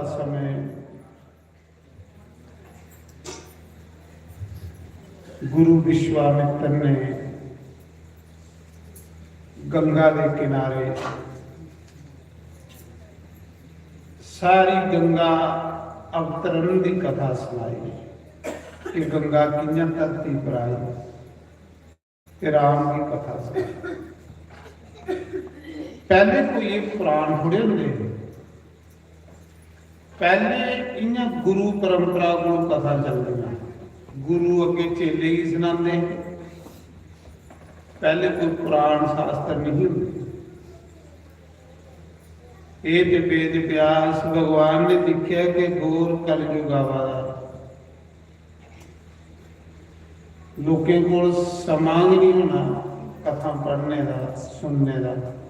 समय गुरु विश्वामित्र ने गंगा के किनारे सारी गंगा अवतरण की कथा सुनाई कि गंगा कियां धरती पर आई। ते राम की कथा सुनाई। पहले कोई ये पुराण थोड़े होंदे हे। पहले इयां गुरु परंपरा को कथा चलदियां, गुरु अगे चेले ही सुनाते। पहले कोई पुराण शास्त्र नहीं होंदे। ये ते वेद व्यास भगवान ने दिखा कि घोर कलयुग आवा दा, लोकें कोल समां गै नहीं होना कथा पढ़ने का, सुनने का।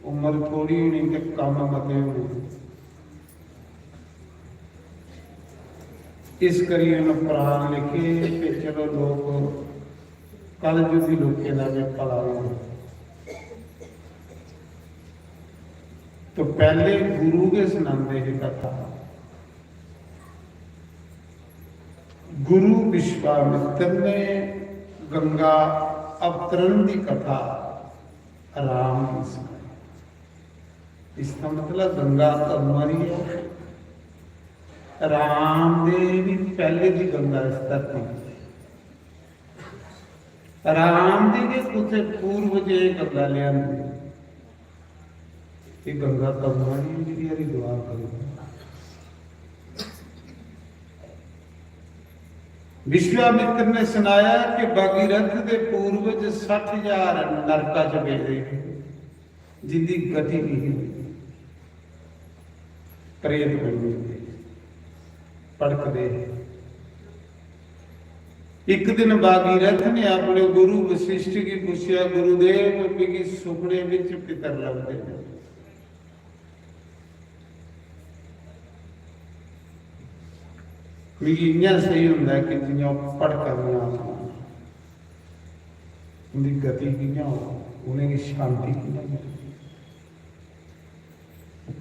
उम्र थोड़ी होनी ते कम्म मते होने। इस करियै उन्हें पुराण लिखे कि चलो लोक कलयुगी लोकें का भी भला हो। तो पहले गुरु के सुनाते हैं कथा। गुरु विश्वामित्र ने गंगा अवतरण की कथा राम की सुनाई। इसका मतलब गंगा कदूं आई है? राम दे भी पहले की गंगा इस धरती पर। राम दी गै कुतै पूर्वजें गंगा लेआंदी। एह् गंगा कदूं आई, जेह्ड़ी हरिद्वार कदूं? विश्वामित्र ने सुनाया कि भागीरथ दे पूर्वज सट्ठ हजार नरका च गेदे हे, जिंदी गति नहीं हुई, प्रेत बनी गए, भड़कदे हे। एक दिन भागीरथ ने अपने गुरु वशिष्ठ की पूछा, "गुरुदेव, मिगी सुखने विच पितर लभदे न। मिगी इ'यां सेही होंदा ऐ कि जि'यां ओह् भड़का दियां आत्मा न। उं'दी गति कि'यां होग? उ'नेंगी शांति कि'यां मिलग?"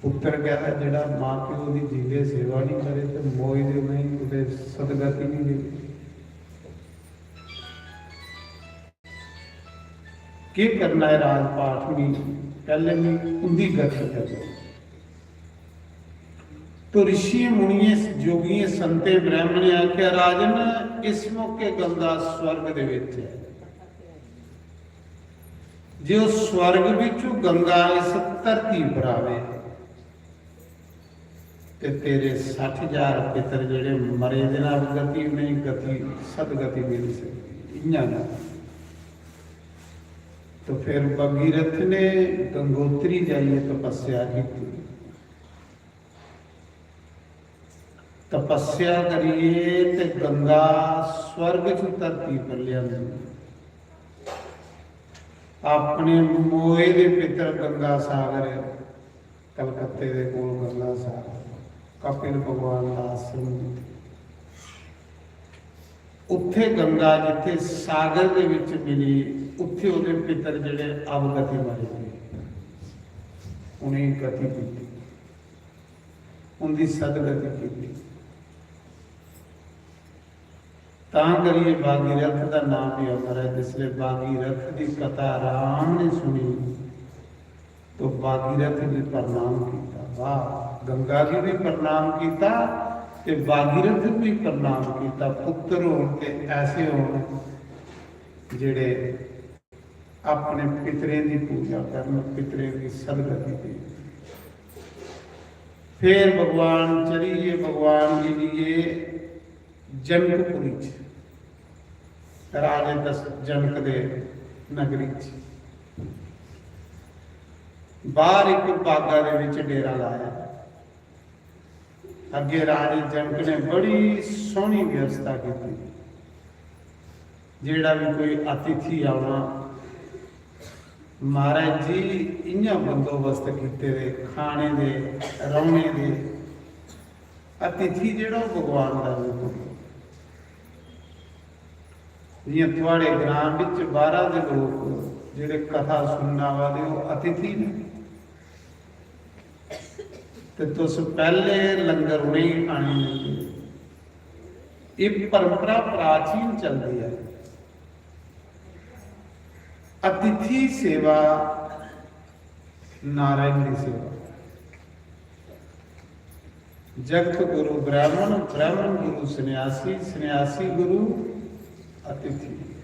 पुत्तर कहदा, जेह्ड़ा मां प्यो दी जींदे सेवा नहीं करे ते मोए दे उ'नेंगी कुतै सदगति नहीं देनी। केह् करना है राजपाठ? मी पैह्ले मी उं'दी गति करनी। तो ऋषियें, मुनियें, जोगियें, संतें, ब्राह्मणें आखेआ, "राजन, इस मौके गंगा स्वर्ग दे विच है। जे ओह् स्वर्ग विचों गंगा इस धरती पर आवे, ते तेरे सट्ठ हजार पितर जेह्ड़े मरे दे न, अवगति, उ'नेंगी गति, सदगति मिली सकदी।" इ'यां गै। तो फिर भगीरथ ने गंगोत्री जाइयै तपस्या कीती। तपस्या करियै ते गंगा स्वर्ग च धरती पर लेआंदी। अपने मोए दे पितर गंगा सागर, कलकत्ते दे कोल गंगा सागर, कपिल भगवान दा आश्रम, उत्थे गंगा जित्थे सागर दे विच मिली, उत्थे ओहदे पितर जेहड़े अवगति मरे दे, उ'नेंगी गति दित्ती, उंदी सदगति कीती। तां करियै भागीरथ दा नाम भी अमर है। जिसले भागीरथ दी कथा राम ने सुनी, तो भागीरथ भी प्रणाम कीता। वाह, गंगा जी भी प्रणाम कीता ते भागीरथ भी प्रणाम कीता। पुत्र होण ते ऐसे होण जेड़े अपने पितरें दी पूजा करन, पितरें दी सदगति देन। फिर भगवान चली गे, भगवान जी गे जनकपुरी च, राजे दस-, जनक दे नगरी च। बाहर इक बागा दे विच डेरा लाया। अगे राजे जनक ने बड़ी सोहनी व्यवस्था की, जेड़ा भी कोई अतिथि आना, महाराज जी इ'यां बंदोबस्त कीते दे, खाने दे, रौहने दे। अतिथि जेड़ा ओह भगवान दा रूप होंदा। जि'यां थुआड़े ग्रां बिच बाहरा दे लोक जेड़े कथा सुनन आवा दे, ओह अतिथि न। ते तुस पैह्ले लंगर उ'नेंगी खाने दिंदे। एह् परंपरा प्राचीन चलदी ऐ। अतिथि सेवा, नारायण दी सेवा। जगत गुरु ब्राह्मण, ब्राह्मण गुरु सन्यासी, सन्यासी गुरु अतिथि।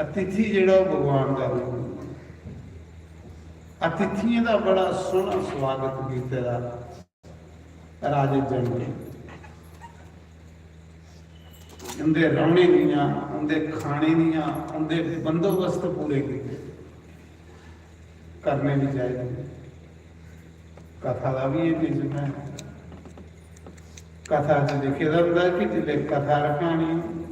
अतिथि जेह्ड़ा ओह् भगवान दा रूप ऐ। अतिथियें दा बड़ा सोह्ना स्वागत कीते दा राजे जनक ने। उंदे रौह्ने दियां, उंदे खाने दियां, उंदे बंदोबस्त पूरे कीते, करने बी चाहिदे। कथा दा बी एह् नियम ऐ। कथा च लिखे दा होंदा कि जिसलै कथा रखानी,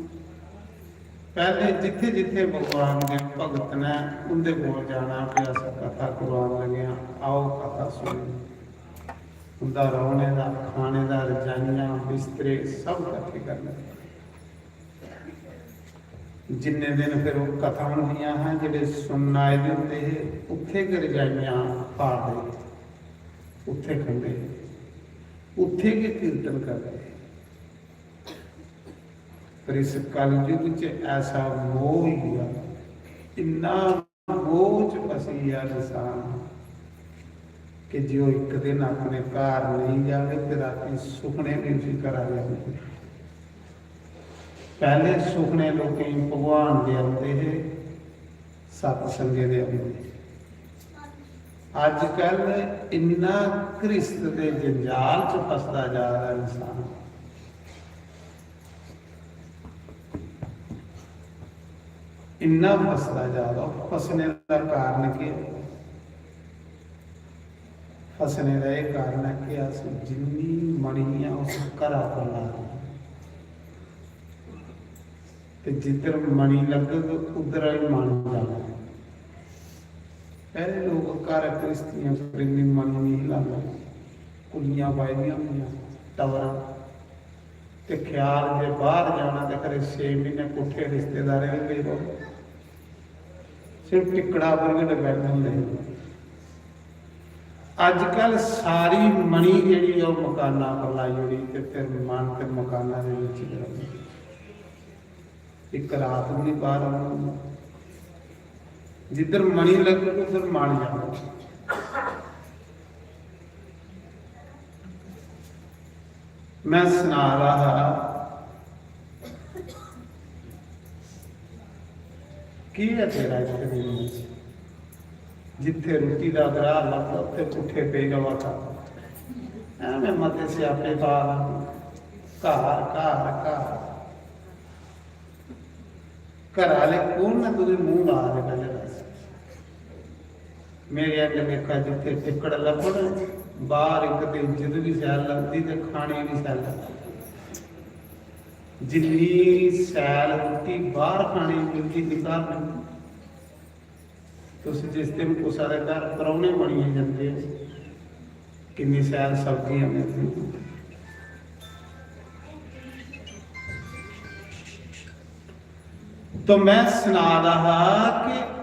पैह्ले जित्थै जित्थै भगवान दे भगत न, उंदे कोल जाना कि अस कथा करवान लगे आं, आओ कथा सुनो। उंदा रौह्ने दा, खाने दा, रजाइयां, बिस्तरे सब कट्ठे करने। जिन्ने दिन फिर ओह् कथा होंदियां हियां, जेह्ड़े सुनन आए दे होंदे हे, उत्थै गै रजाइयां फाड़दे, उत्थै खंदे, उत्थै गै कीर्तन करदे। पर इस कलयुग च ऐसा मोह होई गेआ, इन्ना मोह च फसी गेआ इंसान कि जे ओह् इक दिन अपने घर नेईं जावे ते रातीं सुखने बी उसी घरा दे औंदे। पैह्ले सुखने लोकें गी भगवान दे औंदे हे, सत्संगे दे औंदे हे। अजकल इन्ना घृस्त दे जंजाल च फसदा जा दा इंसान, इन्ना फसदा जा दा। फसने दा कारण केह्? फसने दा एह् कारण ऐ कि अस जिन्नी मनी आं उस घरा पर ला दे आं। ते जिद्धर मनी लग्गग उद्धर ही मन जाना। पैह्ले लोक घर घ्रिस्तियें पर इन्नी मनी नेईं लांदे, कुल्लियां पाई दियां होंदियां, टवरां, ते ख्याल जे बाहर जाना ते खरे छे म्हीने कुट्ठे रिश्तेदारें दे पेई र'वो। सिर्फ टिक्कड़ा पर गै डिपैंड होंदे हे। अजकल सारी मनी जेह्ड़ी ऐ ओह् मकाना पर लाई ओड़ी ते फिर मन ते मकाना दे बिच गै रौंह्दा। इक रात बी निं बाहर औन दिंदा। जिद्धर मनी लग्गग उद्धर मन जाना। मैं सना दा हा, केह् ऐ तेरा इत्थै दुनिया च? जित्थै रुट्टी दा ग्राह लभदा, उत्थै पुट्ठे पेई र'वा कर। ऐवें मते स्यापे पा दा। घर, घर, घर। घरा आह्ले कौन न तुगी मूंह ला दे, पैह्लें दस्स। मेरे अग्गें दिक्खा, जित्थै टिक्कड़ लब्भन, बाहर इक ते इज्जत बी शैल लगदी ते खाने बी शैल लगदे। जिन्नी शैल रुट्टी बाहर खाने गी मिलदी, इन्नी घर मिलदी। तुस जिस दिन कुसै दे घर परौह्ने बनियै जंदे ओ, किन्नी शैल सब्जियां मिलदियां। तो मैं सना दा हा कि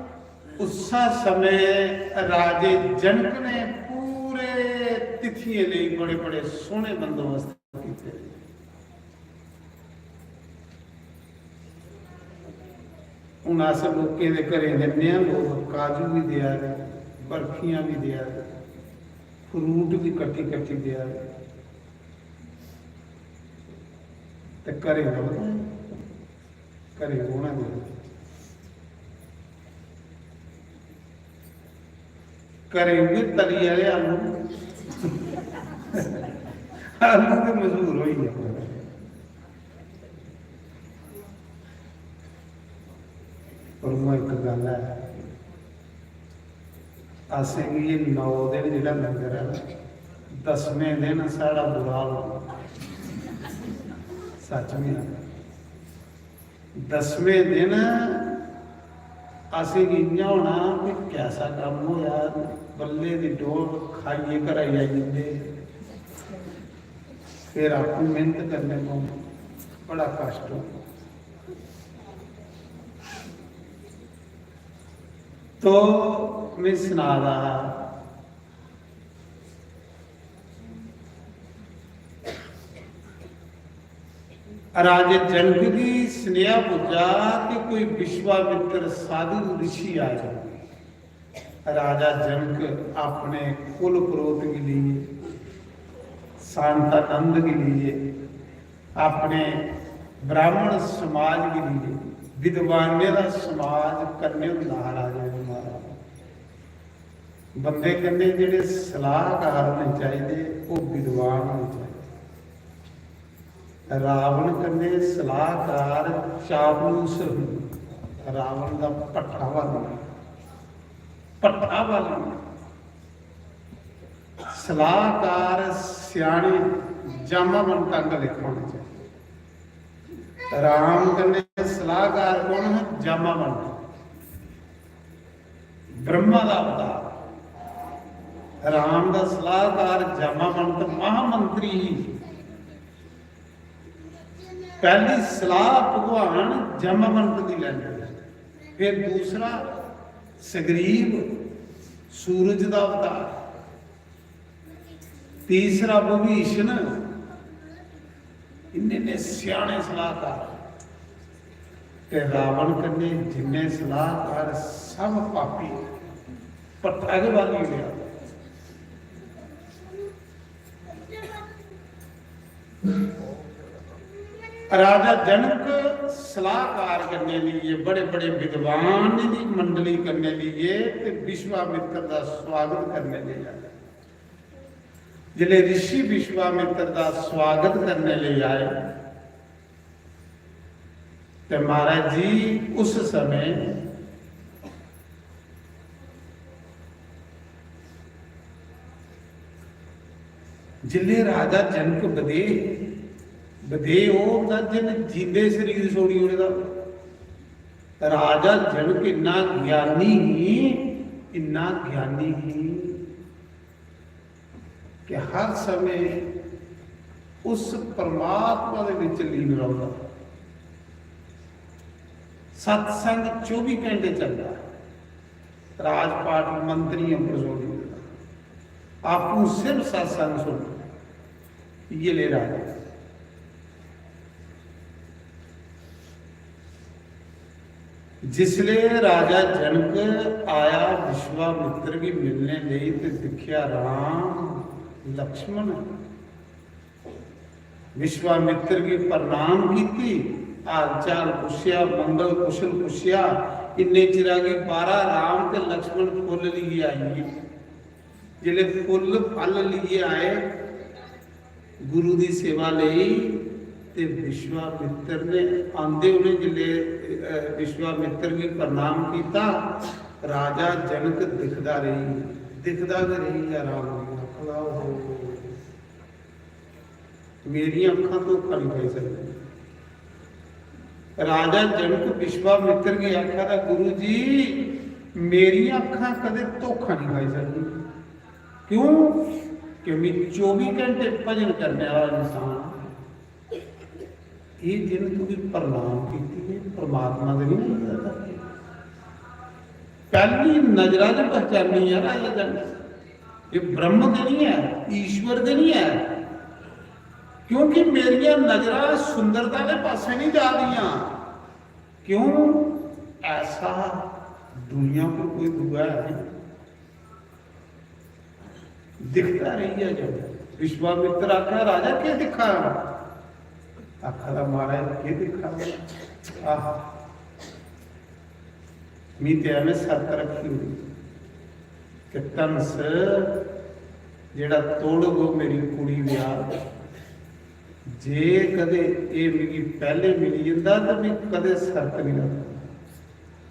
उस्सा समें राजे जनक ने पूरे तिथियें लेई बड़े-बड़े सोह्ने बंदोबस्त कीते। हून अस लोकें दे घरें जन्ने आं, लोक काजू बी देआ दे, बर्फियां बी देआ दे, फ्रूट बी कट्टी-कट्टी देआ दे। ते घरें लभदा ऐ? घरें बौह्ना कुतै? घरें उ'ऐ तली आह्ले आलू, आलू ते मशहूर होई गे। पर उ'आं इक गल्ल ऐ, असेंगी एह् नौ दिन जेह्ड़ा लंगर ऐ ना, दसमें दिन साढ़ा बुरा हाल होना। सच में। दसमें दिन असेंगी इ'यां होना कि कैसा कम्म होआ, बल्ले दी डोल खाइयै घरै गी आई जंदे, फिर आपूं मेह्नत करने पौंदी, बड़ा कश्ट होंदा। तो में सना दा हा, राजे जनक गी सनेहा पुज्जा कि कोई विश्वामित्र साधु ऋषि आए। राजा जनक अपने कुल पुरोहित गी लेइयै, शांतानंद गी लेइयै, अपने ब्राह्मण समाज गी लेइयै, विद्वानें दा समाज कन्नै होंदा हा राजे दे महाराज। बंदे कन्नै जेह्ड़े सलाहकार होने चाहिदे, ओह् विद्वान होने चाहिदे। रावण कन्नै सलाहकार चापलूस, रावण दा भट्ठा बलना, भट्ठा बलना। सलाहकार स्याने जामावंत आंगर लेखा होने चाहिदे। राम कन्नै सलाहकार कौन हा? जामावंत। ब्रह्मा दा अवतार। राम दा सलाहकार जामावंत महामंत्री ही। पहली सलाह भगवान जामावंत दी लैंदे, फिर दूसरा सुग्रीव, सूरज दा अवतार, तीसरा विभीषण। इन्ने इन्ने स्याने सलाहकार। ते रावण कन्नै जिन्ने सलाहकार, सब पापी। भट्ठा गै बाली ओड़ेआ। राजा जनक सलाहकार कन्नै लेइयै, बड़े बड़े विद्वान दी मंडली कन्नै लेइयै ते विश्वामित्र दा स्वागत करने लेई आए। जिसलै ऋषि विश्वामित्र दा स्वागत करने लेई आए, ते महाराज जी, उस समय जिसलै राजा जनक बदेह, बदेह ओह् होंदा जिन जींदे शरीर छोड़ी ओड़े दा। राजा जनक इन्ना ज्ञानी ही, इन्ना ज्ञानी ही कि हर समय उस परमात्मा दे विच लीन रौंह्दा। सत्संग चौबी घंटे चलदा। राजपाट मंत्रियें पर जोड़ी दिंदा। आपूं सिर्फ सत्संग सुनदा। इ'यै ले राजा। जिसले राजा जनक आया विश्वामित्र गी मिलने लेई ते दिक्खेआ राम लक्ष्मण, विश्वामित्र गी प्रणाम कीती, हाल चाल पुच्छेआ, मंगल कुशल पुच्छेआ। इन्ने चिरा गी बाहरा राम ते लक्ष्मण फुल्ल लेइयै आई गे। जिसले फुल्ल फल लेइयै आए गुरु दी सेवा लेई, ते विश्वामित्र ने आंदे उ'नें जिसले, अ, विश्वामित्र गी प्रणाम कीता, राजा जनक दिखदा रेही, दिखदा गै रेही गेआ राम गी, आखदा, "ओहो, मेरियां अक्खां धोखा नहीं खाई सकदियां।" राजा जनक विश्वामित्र गी आखा दा, "गुरु जी, मेरियां अक्खां कदे धोखा नहीं खाई सकदियां।" क्यों? कि मैं चौबी घंटे भजन करने वाला इंसान। ये जिन तुगी प्रणाम कीती है, परमात्मा दे नहीं है। पहली नजरा च पहचानी है राजा जनक, ये ब्रह्म दे नहीं है, ईश्वर दे नहीं है। क्योंकि मेरियां नजरां सुंदरता दे पासे नहीं जा दियां। क्यों? ऐसा दुनिया पर कोई दूआ है नहीं। दिखदा रेही गेआ जद। विश्वामित्र आखै, "राजा, केह् दिक्खा दा?" आखा दा, "महाराज, केह् दिक्खा दा? आह, मी ते ऐवें शर्त रक्खी ओड़ी कि धनस जेह्ड़ा तोड़ग, ओह् मेरी कुड़ी ब्याह्। जे कदें एह् मिगी पैह्लें मिली जंदा, ते मी कदें शर्त निं रक्खदा।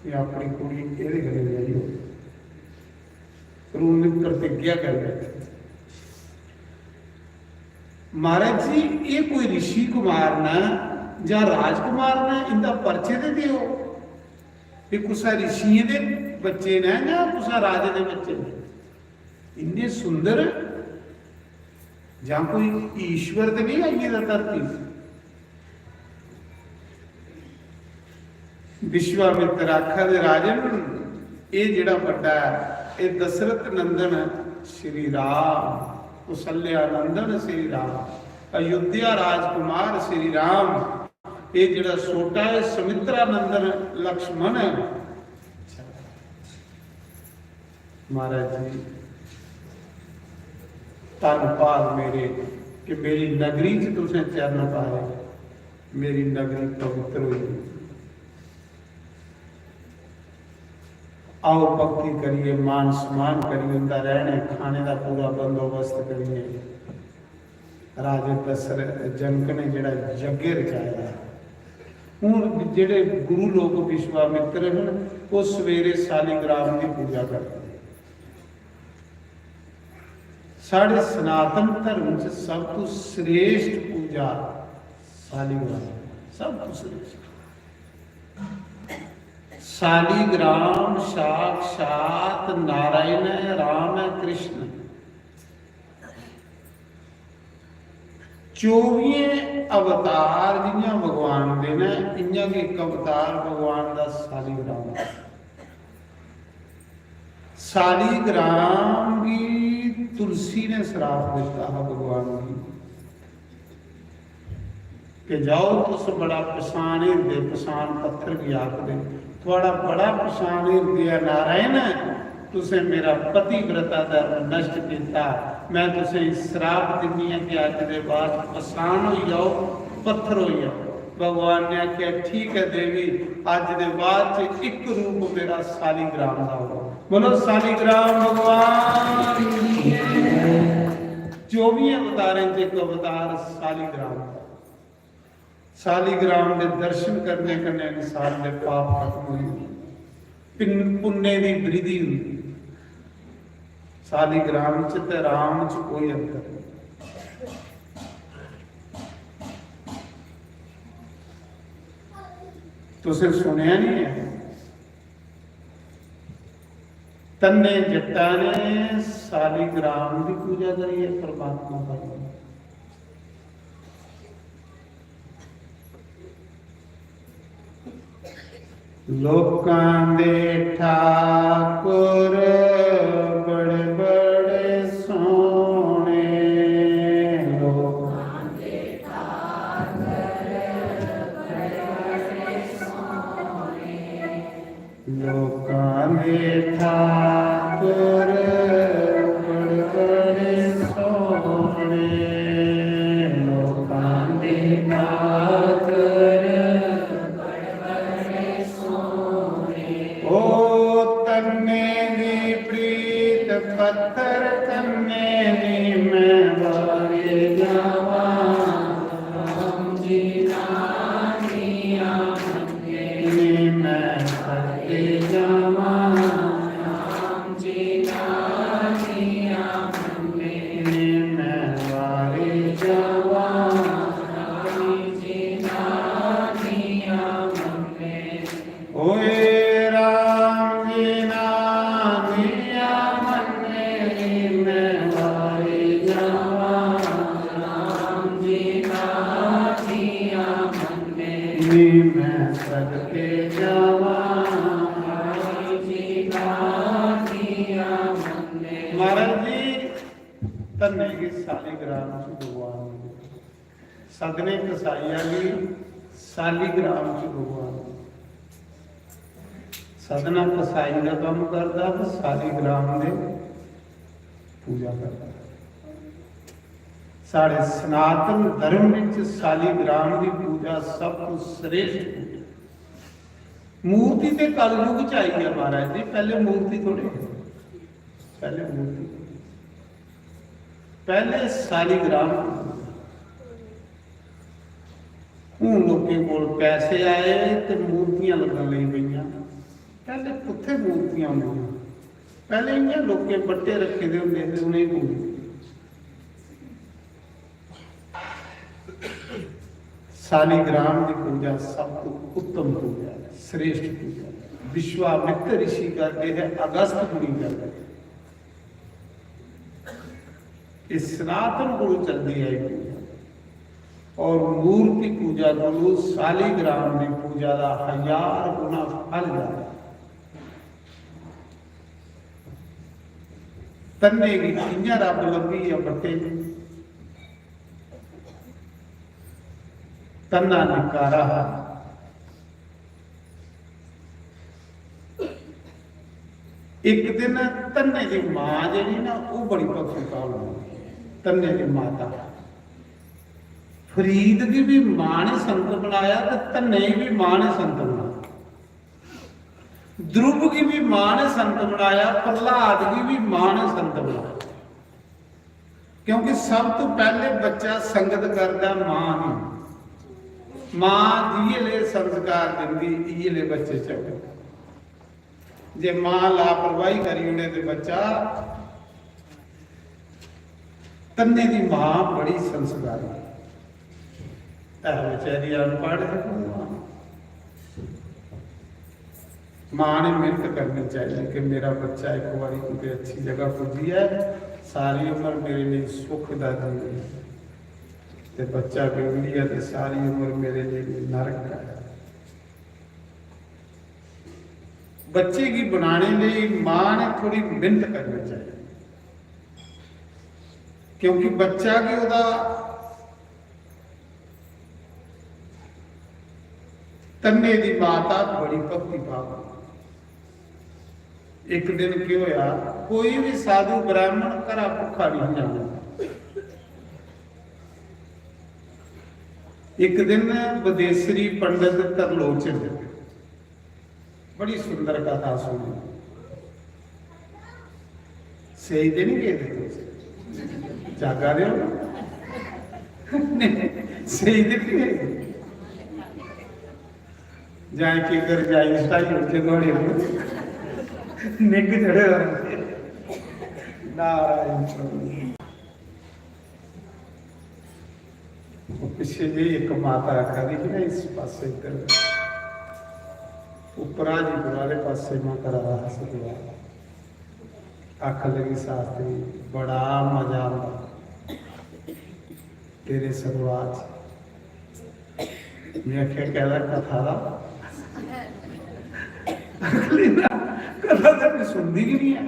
में अपनी कुड़ी एह्दे कन्नै ब्याही ओड़नी।" पर उ'नें प्रतिज्ञा करी बैठी। महाराज जी, एह् कोई ऋषि कुमार न जां राजकुमार न, इंदा परिचय ते देओ। एह् कुसै ऋषियें दे बच्चे न जां कुसै राजे दे बच्चे न? इन्ने सुंदर, जां कोई ईश्वर ते नहीं आई गेदा धरती च? विश्वामित्र आखा दे, "राजन, एह् जेह्ड़ा बड्डा ऐ, एह् दशरथ नंदन श्री राम, कौशल्या नंदन श्री राम, अयोध्या राजकुमार श्री राम, ये जेड़ा सोटा है, सुमित्रा नंदन लक्ष्मण है। महाराज जी, धन भाग मेरे कि मेरी नगरी च तुसें चरण पाए, मेरी नगरी पवित्र हुई। आओ, भक्ति करिए, मान सम्मान करिए, उंदा रहने खाने का पूरा बंदोबस्त करिए। राजे दशरथ जनक ने जेड़ा यज्ञ रचाया, हूँ जेड़े गुरु लोग विश्वामित्र हैं, वो सवेरे शालिग्राम की पूजा करते हैं। साढ़े सनातन धर्म च सब तो श्रेष्ठ पूजा शालिग्राम, सब तो श्रेष्ठ। शालिग्राम साक्षात नारायण है, राम है, कृष्ण है। चौबियें अवतार जियां भगवान दे न, इयां गै इक अवतार भगवान दा शालिग्राम। शालिग्राम गी तुलसी ने श्राप दिता हा भगवान गी कि जाओ, तुस बड़ा पसान हिरदे, पसान पत्थर गी आखदे, थुआड़ा बड़ा पसान हिरदे ऐ नारायण, तुसें मेरा पतिव्रता धर्म नष्ट किया। मैं तुसें श्राप दिन्नी आं कि अज्ज दे बाद पसान होई जाओ, पत्थर होई जाओ। भगवान ने आख्या, ठीक है देवी, अज्ज दे बाद च इक रूप मेरा शालिग्राम दा होगा। बोलो, शालिग्राम भगवान की जय। चौबियें अवतारें च एक अवतार शालिग्राम दा। शालिग्राम दे दर्शन करने कन्नै इंसान दे पाप खत्म होई जंदे, पिन-, पुण्य दी वृद्धि होंदी। शालिग्राम च ते राम च कोई अंतर नहीं। तुसें सुनया नहीं है? तन्ने जट्टा ने शालिग्राम की पूजा करिए परमात्मा पाई। लोकां दे ठाकुर बड़े बड़े सोहने, लोकां दे ठाकुर बड़े बड़े सोहने, लोकां दे ठाकुर बड़े बड़े सोहने, लोकां दे ठाकुर बड़े बड़े सोहने। ओ तन्ने दी प्रीत पत्थर तन्ने दी मैं वारे जावां, राम जी नानिया मन्ने मैं वारे जावां, राम जी नानिया मन्ने मैं वारे जावां, राम जी नानिया मन्ने। ओए राम जी नानिया मन्ने, मैं वारे जावां, राम जी नानिया मन्ने, मैं सदके जावां, राम जी नानिया मन्ने। महाराज जी, धन्ने गी शालिग्राम च भगवान मिले। सदने कसाई आली शालिग्राम च भगवान। सदना कसाई दा कम्म करदा ते शालिग्राम दे पूजा करदा। साढ़े सनातन धर्म विच शालिग्राम दी पूजा सब तो श्रेष्ठ पूजा। मूर्ति ते कलयुग च आई है महाराज जी, पहले मूर्ति थोड़े, पहले मूर्ति, पहले शालिग्राम। हूँ लोकें कोल पैसे आए ते मूर्तियां लगन लगी पईयां। पहले कुत्थे मूर्तियां होंदियां? पहले इयां लोकें बट्टे रखे दे होंदे हे, उनेंगी पूजदे। शालिग्राम की पूजा सब तो उत्तम पूजा है, श्रेष्ठ पूजा है। विश्वामित्र ऋषि करते हैं, अगस्त मुनि करते हैं। ये सनातन कोलों चलती आई पूजा। और मूर्ति पूजा कोलों शालिग्राम की पूजा का हजार गुना फल ज्यादा। तन्ने गी कियां रब लब्भी या बट्टे गी? धन्ना निक्का हारा हा। इक दिन धन्ने दी मां जेह्ड़ी ना, ओह् बड़ी भक्ति भाव होंदी। धन्ने दी माता फरीद गी बी मां ने संत बनाया ते धन्ने गी बी मां ने संत बनाया। ध्रुव गी बी मां ने संत बनाया, प्रहलाद गी बी मां ने संत बनाया। क्योंकि सब तो पहले बच्चा संगत करदा मां दी। मां जिये ले संस्कार दिंदी, इये ले बच्चे चंगे। जे मां लापरवाही करी उड़े ते बच्चा, धन्ने दी मां बड़ी संस्कारी है। बेचारी अनपढ़ है, मां ने मेहनत करनी चाहिए कि मेरा बच्चा एक बारी कुतै अच्छी जगह पुज्जी है, सारी उम्र मेरे लिए सुख दा जीवे। ते बच्चा बिगड़ी है ते सारी उम्र मेरे लिए नरक है। बच्चे गी बनाने लेई मां ने थोड़ी मेहनत करनी चाहिए, क्योंकि बच्चा गी ओह्दा धन्ने दी माता बड़ी भक्ति भाव। एक दिन केह् होया, कोई भी साधु ब्राह्मण घरा भुक्खा नहीं जाना। एक दिन बदेसरी पंडित तरलोचन, बड़ी सुंदर कथा सुनी। स्हेई ते नहीं गेदे तुस? जागा दे हो? नहीं, स्हेई ते नहीं गेदे? जां इक इक रजाई सटाई उठे थुआढ़े उप्पर। निग्घ चढ़े दा। नारायण प्रभु। पिच्छे जेही इक माता आखा दी ही ना, इस पासे इद्धर उप्पर हाजीपुर आह्ले पासे में करा दा हा सतवाह्। आखन लगी, "शास्त्री, बड़ा मजा आंदा तेरे सतवाह् च।" में आखेआ, "कैह्दा, कथा दा?" आखन लगी, "ना, कथा ते में सुनदी गै निं ऐ।"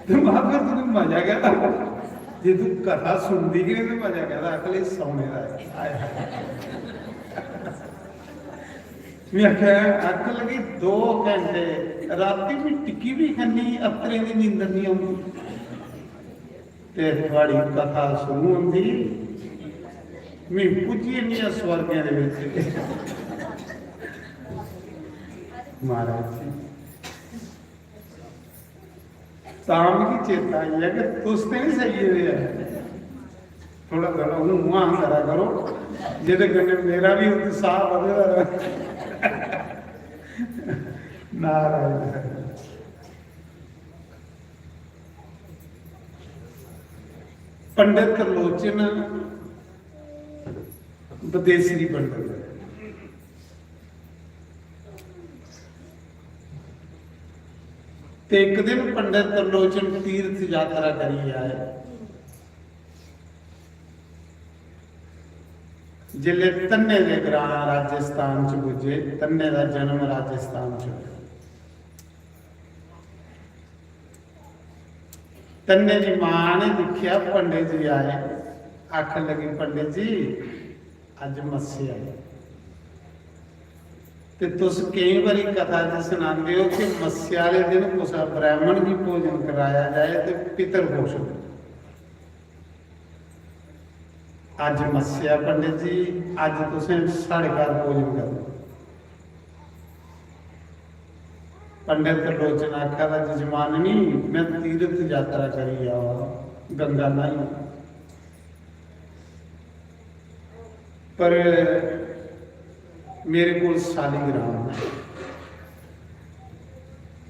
ते में आखेआ, "फिर तुगी मजा कैह्दा? जे तूं कथा सुनदी गै निं ते मजा कैह्दा?" आखन लगी, "सौने दा ऐ।" आया। में आखेआ, आखन लगी, "दो घैंटे रातीं में टिक्की बी खन्नी, अत्तरें दी नींदर निं औंदी। ते थुआढ़ी कथा शुरू होंदी, में पुज्जी जन्नी आं स्वर्गें दे बिच।" महाराज जी, तां मिगी चेता आई गेआ कि तुस ते निं सेई गेदे ऐ। थोड़ा, थोड़ा हूं हां करा करो, जेह्दे कन्नै मेरा बी उत्साह बधे दा र'वै। नारायण। पंडित त्रिलोचन बदेसरी पंडित। ते इक दिन पंडित त्रिलोचन तीर्थ यात्रा करियै आए। जिसलै धन्ने दे ग्रां राजस्थान च पुज्जे, धन्ने दा जन्म राजस्थान च होआ। धन्ने दी मां ने दिक्खेआ पंडित जी आए, आखन लगी, "पंडित जी, अज्ज मस्सेआ ऐ।" ते तुस केईं बारी कथा च सनांदे ओ कि मस्सेआ आह्ले दिन कुसै ब्राह्मण गी भोजन कराया जाए ते पितर भोजन। अज्ज मस्सेआ पंडित जी, अज्ज तुसें साढ़े घर भोजन करना। पंडित त्रिलोचन आखा दा, "जजमाननी, में तीर्थ यात्रा करी आवा, गंगा न्हाई, पर मेरे कोल शालीग्राम है,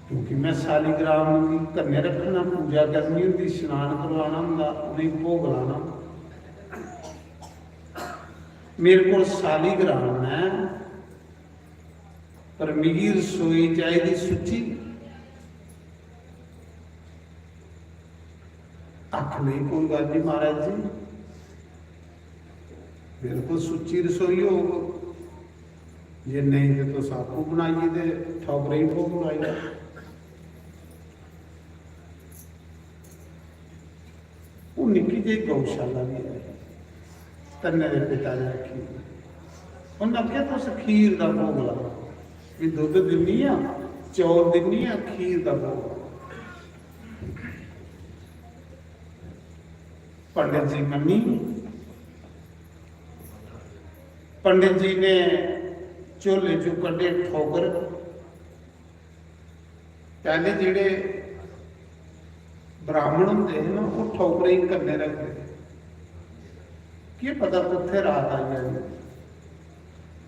क्योंकि में शालीग्राम गी कन्नै रक्खना, पूजा करनी होंदी, स्नान करवाना होंदा, उ'नेंगी भोग लाना। मेरे कोल शालीग्राम है, पर मिगी रसोई चाहिदी सुच्ची।" आखन लगी, "कोई गल्ल नहीं महाराज जी, बिल्कुल सुच्ची रसोई होग, जे नेईं ते तुस आपूं बनाइयै ते ठौकरे गी भोग लाई लैओ।" ओह् निक्की जेही गौशाला बी ऐ। धन्ने दे पिता ने रक्खी। उन्नै आखेआ, "तुस खीर दा भोग लाओ, में दुद्ध दिन्नी आं, चौल दिन्नी आं, खीर दा भोग लाओ।" पंडित जी मन्नी। पंडित जी ने झोले चों कड्ढे ठौकर। पैह्ले जेह्ड़े ब्राह्मण होंदे हे ना, ओह् ठौकरें गी कन्नै रखदे हे। केह् पता कुत्थै रात आई जानी।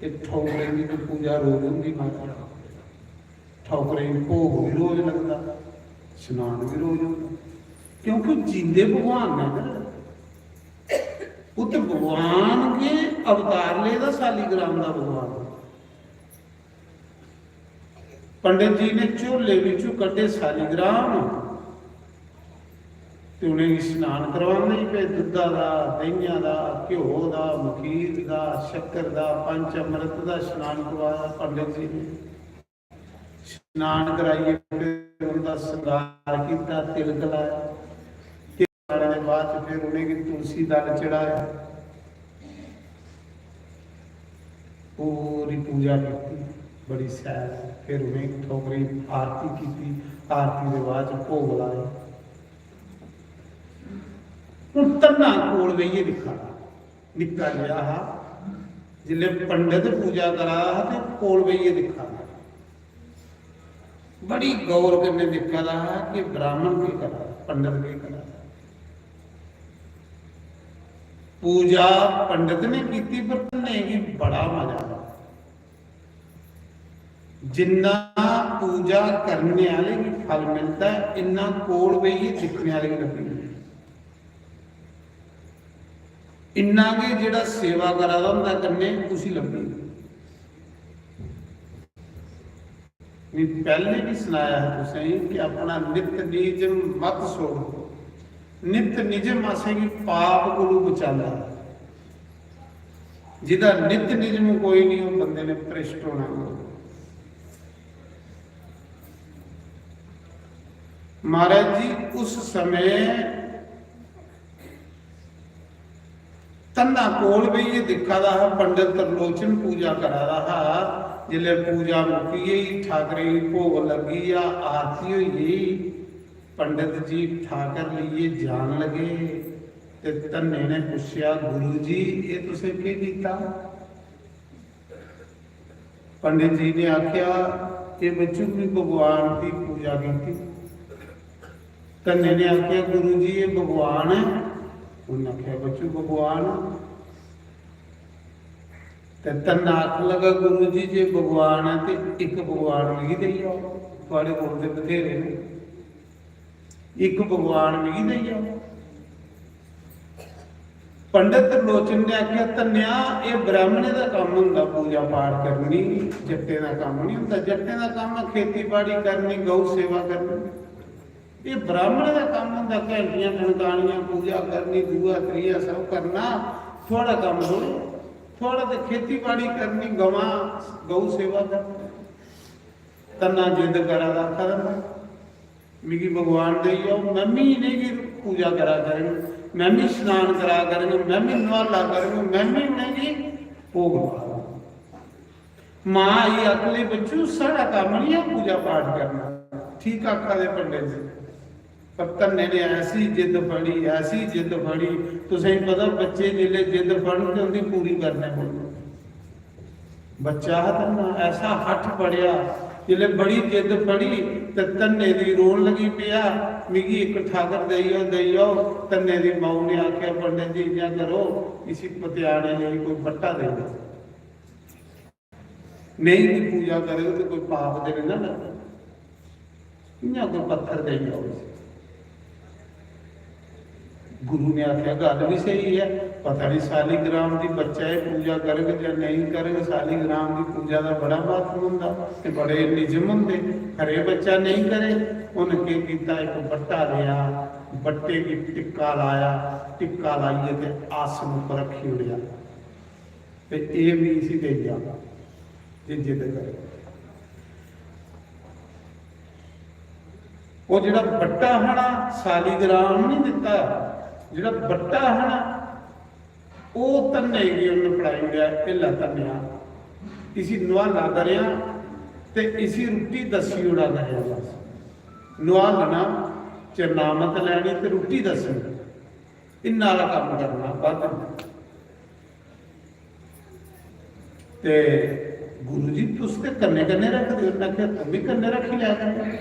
ते ठौकरें दी ते पूजा रोज होंदी माता। ठौकरें गी भोग बी रोज लगदा, स्नान बी रोज होंदा, क्योंकि जींदे भगवान ने ना। उत्त भगवान गै अवतार लेदा, सालीग्राम दा भगवान। पंडित जी ने झोले बिच्चों कड्ढे सालीग्राम ते उ'नेंगी स्नान करवान लगी पे। दुद्धा दा, देहिया दा, घ्यो दा, मखीर दा, शक्कर दा, पंच अमृत दा स्नान करवाया पंडित जी ने। स्नान कराइयै फिर उं'दा श्रृंगार कीता, तिलक लाया। तिलक लाने दे बाद च फिर उ'नेंगी तुलसी दल चढ़ाया। पूरी पूजा कीती, बड़ी शैल। फिर उ'नें ठौकरें दी आरती कीती, आरती दे बाद च भोग लाए। हून धन्ना कोल बेहियै दिक्खा दा, निक्का जेहा हा, जिसलै पंडित पूजा करा दा हा ते कोल बेहियै दिक्खा दा, बड़ी गौर कन्नै दिक्खा दा हा कि ब्राह्मण केह् करा दा, पंडित केह् करा दा। पूजा पंडित ने कीती, पर धन्ने गी बड़ा मजा आया। जिन्ना पूजा करने आह्ले गी फल मिलदा ऐ, इन्ना कोल बेहियै दिक्खने आह्ले गी लब्भी जंदा। इन्ना गै जेह्ड़ा सेवा करा दा होंदा कन्नै, उसी लब्भी जंदा। में पैह्लें बी सनाया हा तुसेंगी कि अपना नित निजम मत छोड़ो। नित निजम असेंगी पाप कोलू बचांदा। जिदा नित निजम कोई नहीं, उस बंदे ने भ्रष्ट होना। महाराज जी, उस समय धन्ना कोल बेहियै दिक्खा दा हा, पंडित त्रिलोचन पूजा करा दा हा। जिसलै पूजा मुक्की गेई, ठाकरे गी भोग लग्गी गेआ, आरती होई गेई, पंडित जी ठाकर लेइयै जान लगे ते धन्ने ने पुच्छेआ, "गुरु जी, एह् तुसें केह् कीता?" पंडित जी ने आखेआ, "एह् बच्चू, में भगवान दी पूजा कीती।" धन्ने ने आखेआ, "गुरु जी, एह् भगवान ऐ?" उन्नै आखेआ, "बच्चू, भगवान।" ते धन्ना आखन लगा, "गुरु जी, जे भगवान ऐ ते इक भगवान मिगी देई जाओ, थुआढ़े कोल ते बथेरे न, इक भगवान मिगी देई जाओ।" पंडित त्रिलोचन ने आखेआ, "धन्नेआ, एह् ब्राह्मणें दा कम्म होंदा पूजा पाठ करनी, जट्टें दा कम्म नहीं होंदा। जट्टें दा कम्म ऐ खेती बाड़ी करनी, गौ सेवा करनी। एह् ब्राह्मणें दा कम्म होंदा, घैंटियां खनकानियां, पूजा करनी, दूआ त्रीया सब करना। थुआढ़ा कम्म थोड़े, थुआढ़ा ते खेती बाड़ी करनी, गवां, गौ सेवा करनी।" धन्ना जिद्द करा दा, आखा दा, "मिगी भगवान देई जाओ, में मी इ'नेंगी पूजा करा करङ, में मी स्नान करा करङ, में मी नुहाला करङ, में मी उ'नेंगी भोग पाङ।" मां आई, "अगले बच्चू, साढ़ा कम्म नहीं है पूजा पाठ करना।" ठीक आखा दे पंडित जी। पर धन्ने ने ऐसी जिद्द फड़ी, ऐसी जिद्द फड़ी। तुसेंगी पता, बच्चे जिसलै जिद्द फड़न ते उं'दी पूरी करने पौंदी। बच्चा हा धन्ना, ऐसा हठ फड़ेआ, जिसलै बड़ी जिद्द फड़ी ते धन्ने दी रोन लगी पेआ, "मिगी इक ठाकर देई जाओ, देई जाओ।" धन्ने दी माऊ ने आखेआ, "पंडित जी, इ'यां करो, इसी पतेआने लेई कोई बट्टा देई जाओ।" नेईं दी पूजा करग ते कोई पाप ते नेईं ना लगदा। इ'यां कोई पत्थर देई जाओ इसी। गुरु ने आखेआ, "गल्ल बी स्हेई ऐ, पता नहीं सालीग्राम दी बच्चा एह् पूजा करग जां नेईं करग। सालीग्राम दी पूजा दा बड़ा म्हत्तव होंदा ते बड़े निजम होंदे, खरे बच्चा नेईं करे।" उ'न्न केह् कीता, इक बट्टा लेआ, बट्टे गी टिक्का लाया, टिक्का लाइयै ते आसन उप्पर रक्खी ओड़ेआ। ते एह् बी इसी देई जा, जे जिद्द करे। ओह् जेह्ड़ा बट्टा हा ना, सालीग्राम नहीं दित्ता, जेह्ड़ा बट्टा हा ना, ओह् धन्ने गी उन्न फड़ाई ओड़ेआ, "एह् लै धन्नेआ, इसी नुहाला करेआं ते इसी रुट्टी दस्सी ओड़ा करेआं।" बस नुहालना, चरणामत लैनी ते रुट्टी दस्सनी, इन्ना हारा कम्म करना, बद्ध नेईं। ते गुरु जी, तुस ते कन्नै कन्नै रखदे ओ। उन्नै आखेआ, "तूं बी कन्नै रक्खी लै कर।"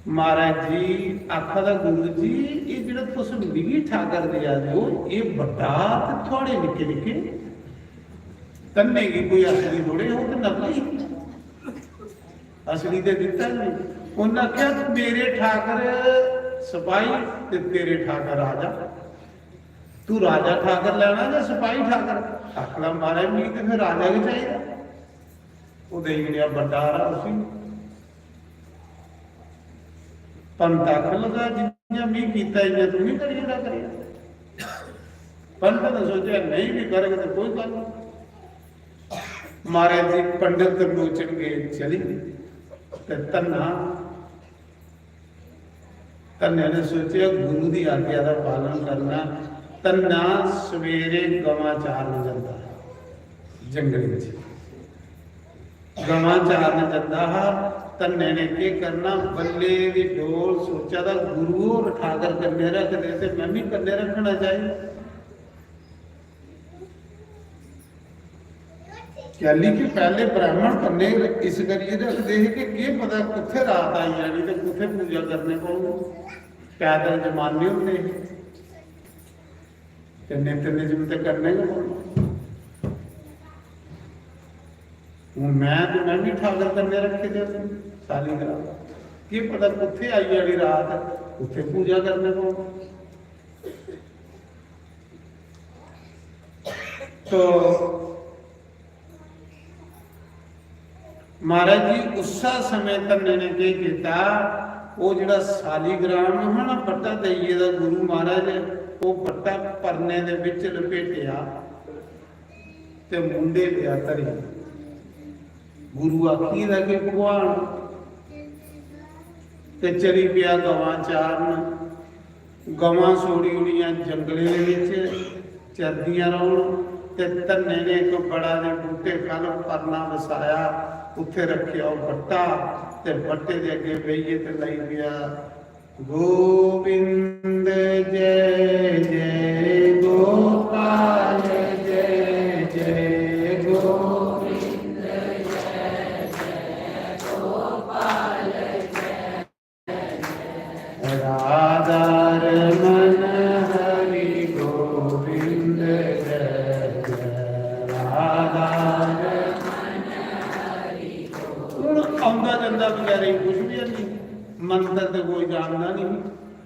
महाराज जी आखा दा, "गुरु जी, एह् जेह्ड़ा तुस मिगी ठाकर देआ दे ओ, एह् बड्डा ते थुआढ़े निक्के निक्के धन्ने गी कोई असली थोड़े, ओह् ते नकली, असली ते दित्ता गै नेईं।" उन्नै आखेआ, "मेरे ठाकर सपाही ते तेरे ठाकर राजा, तू राजा ठाकर लैना जां सपाही ठाकर?" आखना, "महाराज, मिगी ते फिर राजा गै चाहिदा।" ओह् देई ओड़ेआ बड्डा हारा उसी। पंत आखन लगा, "जि'यां मी कीता, इ'यां तूं बी करी ओड़ा करेआं।" पंत ने सोचेआ, "नेईं बी करग ते कोई गल्ल नेईं।" महाराज जी पंडत त्रिलोचन गे चली, ते धन्ना, धन्ने ने सोचेआ, गुरु दी आज्ञा दा पालन करना। धन्ना सवेरे गवां चारन जंदा हा जंगलें च। गवां चारन जंदा हा। धन्ने ने केह् करना, बल्ले दी डोल सोचा दा, "गुरु होर ठाकर कन्नै रखदे ते में बी कन्नै रक्खना चाहिदा।" कैली कि पैह्ले ब्राह्मण कन्नै इस करियै रखदे हे कि केह् पता कुत्थै रात आई जानी ते कुत्थै पूजा करने पौनी। पैदल जमाने होंदे हे, ते नित्य नियम ते करने गै पौने। हून में ते, में बी ठाकर कन्नै रक्खे दे होंदे, सालीग्राम। केह् पता कुत्थै आई जानी रात, कुत्थै पूजा करने पौनी। तो महाराज जी, उस्सै समें धन्ने ने केह् कीता, ओह् जेह्ड़ा सालीग्राम हा ना, बट्टा देइये दा गुरु महाराज, ओह् बट्टा परने दे बिच लपेटेआ ते मुंडे लेआ धरी। गुरु आखी दा कि भगवान, ते चली पेआ गवां चारन। गवां छोड़ी ओड़ियां जंगलें दे बिच, चरदियां रौह्न। ते धन्ने ने इक बड़ा दे बूह्टे ख'ल्ल परना बसाया, उत्थै रक्खेआ ओह् बट्टा, ते बट्टे दे अग्गें बेहियै ते लगी पेआ, "गोविंद जय जय गोपाल जय जय गोविंद जय जय गोपाल जय।" राधा रमन हरि गोविंद जय जय राधा रमन हरि गोविंद। हुन औंदा जंदा बचैरे गी कुछ बी हैनी, मंत्र ते कोई जानदा नेईं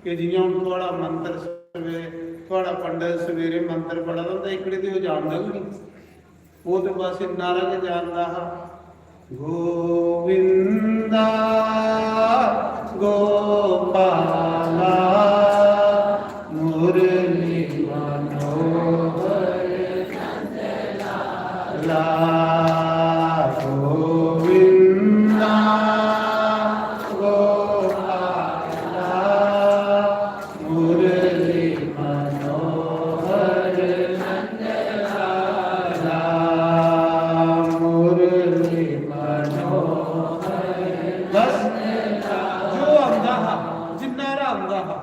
कि जि'यां हुन थुआढ़ा मंत्र सवे-, थुआढ़ा पंडत सवेरे मंत्र पढ़ा दा होंदा, इक्कड़े ते ओह् जानदा गै नेईं। ओह् ते बस इन्ना हारा गै जानदा हा, "गोविंदा गोपाला मुरली मनोहर नंद लाला, गोविंदा गोपाला मुरली मनोहर नंद लाला, मुरली मनोहर।" बस जो आंदा हा, जिन्ना हारा आंदा हा,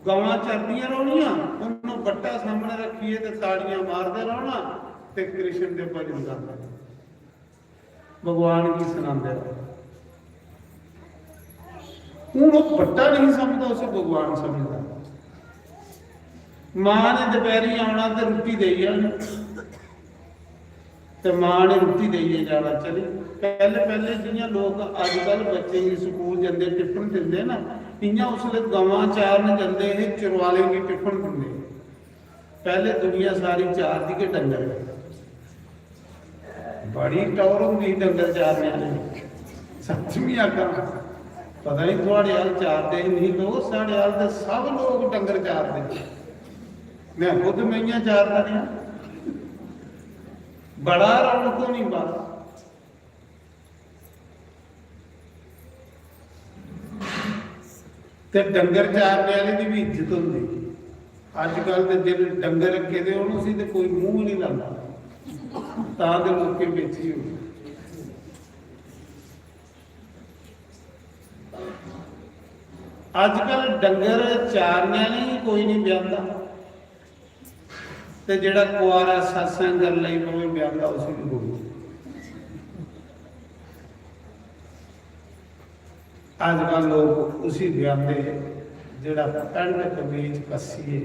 गवां चरदियां रौह्नियां, उन्नों बट्टा सामने रक्खियै ते ताड़ियां मारदे रौह्ना ते कृष्ण दे भजन गांदे। भगवान गी सनांदे रहो। हून ओह् बट्टा नहीं समझदा, उसी भगवान समझदा। मां ने दपैह्रीं औना ते रुट्टी देई जानी, ते मां ने रुट्टी देइयै जाना चली। पैह्ले, पैह्ले जि'यां लोक अजकल बच्चें गी स्कूल जंदे टिफन दिंदे ना, इ'यां उसलै गवां चारन जंदे हे, चरवालें गी टिफन दिंदे हे। पैह्ले दुनिया सारी चारदी गै डंगर। बड़ी टौर होंदी ही डंगर चारने आह्ले। सच्च बी आखां, पता निं थुआढ़े अल चारदे हे, नेईं लोक, साढ़े अल ते सब लोक डंगर चारदे हे। में खुद मेहियां चारदा रेहा। बड़ा रौनक होनी बाह्र। ते डंगर चारने आह्ले दी बी इज्जत होंदी ही। अजकल ते जेह्ड़े डंगर रक्खे दे होन, उसी ते कोई मूंह नहीं लांदा, तां ते लोकें बेची ओड़े। अजकल डंगर चारने आह्लें गी कोई नहीं ब्यांहदा, ते जेह्ड़ा कुआरा सत्संग करन लगी पवे, ब्यांहदा उसी भी कोई नहीं। अजकल लोक उसी ब्यांहदे जेह्ड़ा पैंट कमीज कस्सियै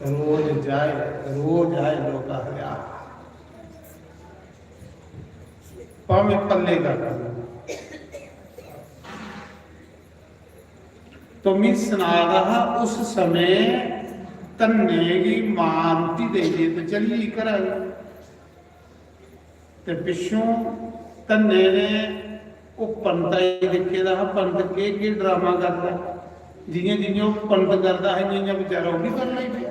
रोज जाए, रोज आए, लोक आखदे, "आह, भामें पल्ले का करो।" तो मी सना दा हा, उस समें धन्ने गी मां रुट्टी देइयै ते चली गेई घरा गी। ते पिच्छों धन्ने ने ओह् पंता गी दिक्खे दा हा, पंत केह् केह् ड्रामा करदा। जि'यां जि'यां ओह् पंत करदा हा, इ'यां इ'यां बेचारा ओह् बी करन लगी पेआ।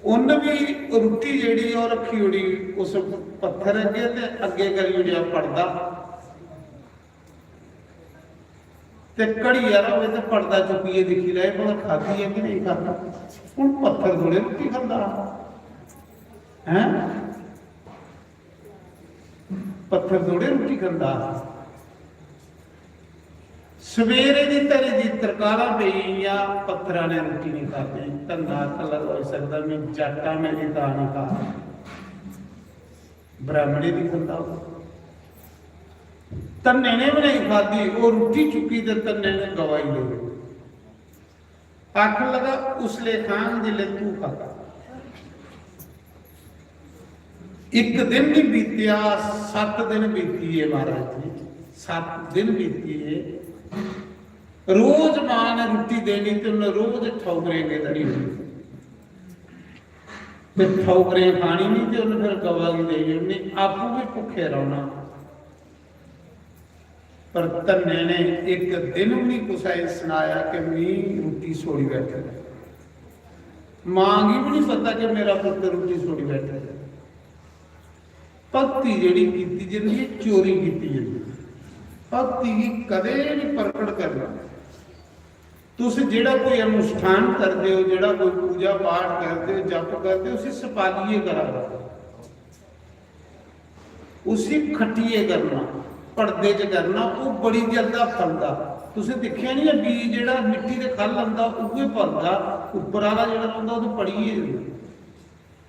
उन्न बी रुट्टी जेह्ड़ी ओह् रक्खी ओड़ी उस पत्थर अग्गें ते अग्गें करी ओड़ेआ पर्दा। ते घड़ी हारा होवे ते पर्दा चुक्कियै दिक्खी लै, भला खाद्धी ऐ कि नेईं खाद्धी। हून पत्थर थोड़े रुट्टी खंदा हा, हैं? पत्थर थोड़े रुट्टी खंदा हा। सवेरे दी धरी दी तरकालां पेइयां, पत्थरा ने रुट्टी नहीं खाद्धी। धन्ना आखन लगा, "होई सकदा मैं जट्ट आं, मेरी तां नहीं खा।" ब्राह्मणे दी खंदा होग। धन्ने ने भी नहीं खाद्धी, ओह् रुट्टी चुक्की ते धन्ने ने गवाई लेई। आखन लगा, "उसले खांग जिसले तू खागा।" इक दिन नहीं बीतेआ, सत्त दिन बीती गे महाराज जी, सत्त दिन बीती गे। रोज मां ने रुट्टी देनी ते उन्हें रोज ठौकरें गै धरी ओड़नी। ते ठौकरें खानी नहीं ते उन्हें फिर गवा गी देई ओड़नी, आपूं भी भुक्खे रौहना। पर धन्ने ने इक दिन भी नहीं कुसै गी सनाया कि मी रुट्टी छोड़ी बैठे दा। मां गी भी नहीं पता कि मेरा पुत्र रुट्टी छोड़ी बैठे दा। भक्ति जेह्ड़ी कीती जंदी ऐ, चोरी कीती जंदी ऐ। भक्ति गी कदें नहीं प्रकट करना। तुस जेह्ड़ा कोई अनुष्ठान करदे हो, जेह्ड़ा कोई पूजा पाठ करदे हो, जप करदे हो, उसी सपालियै करा करो। उसी खट्टियै करना, पर्दे च करना, ओह् बड़ी जल्दा फलदा। तुसें दिक्खेआ निं ऐ, बीऽ जेह्ड़ा मिट्टी दे ख'ल्ल होंदा, उ'ऐ फलदा, उप्पर आह्ला जेह्ड़ा रौंह्दा, ओह् ते पड़ियै जंदा।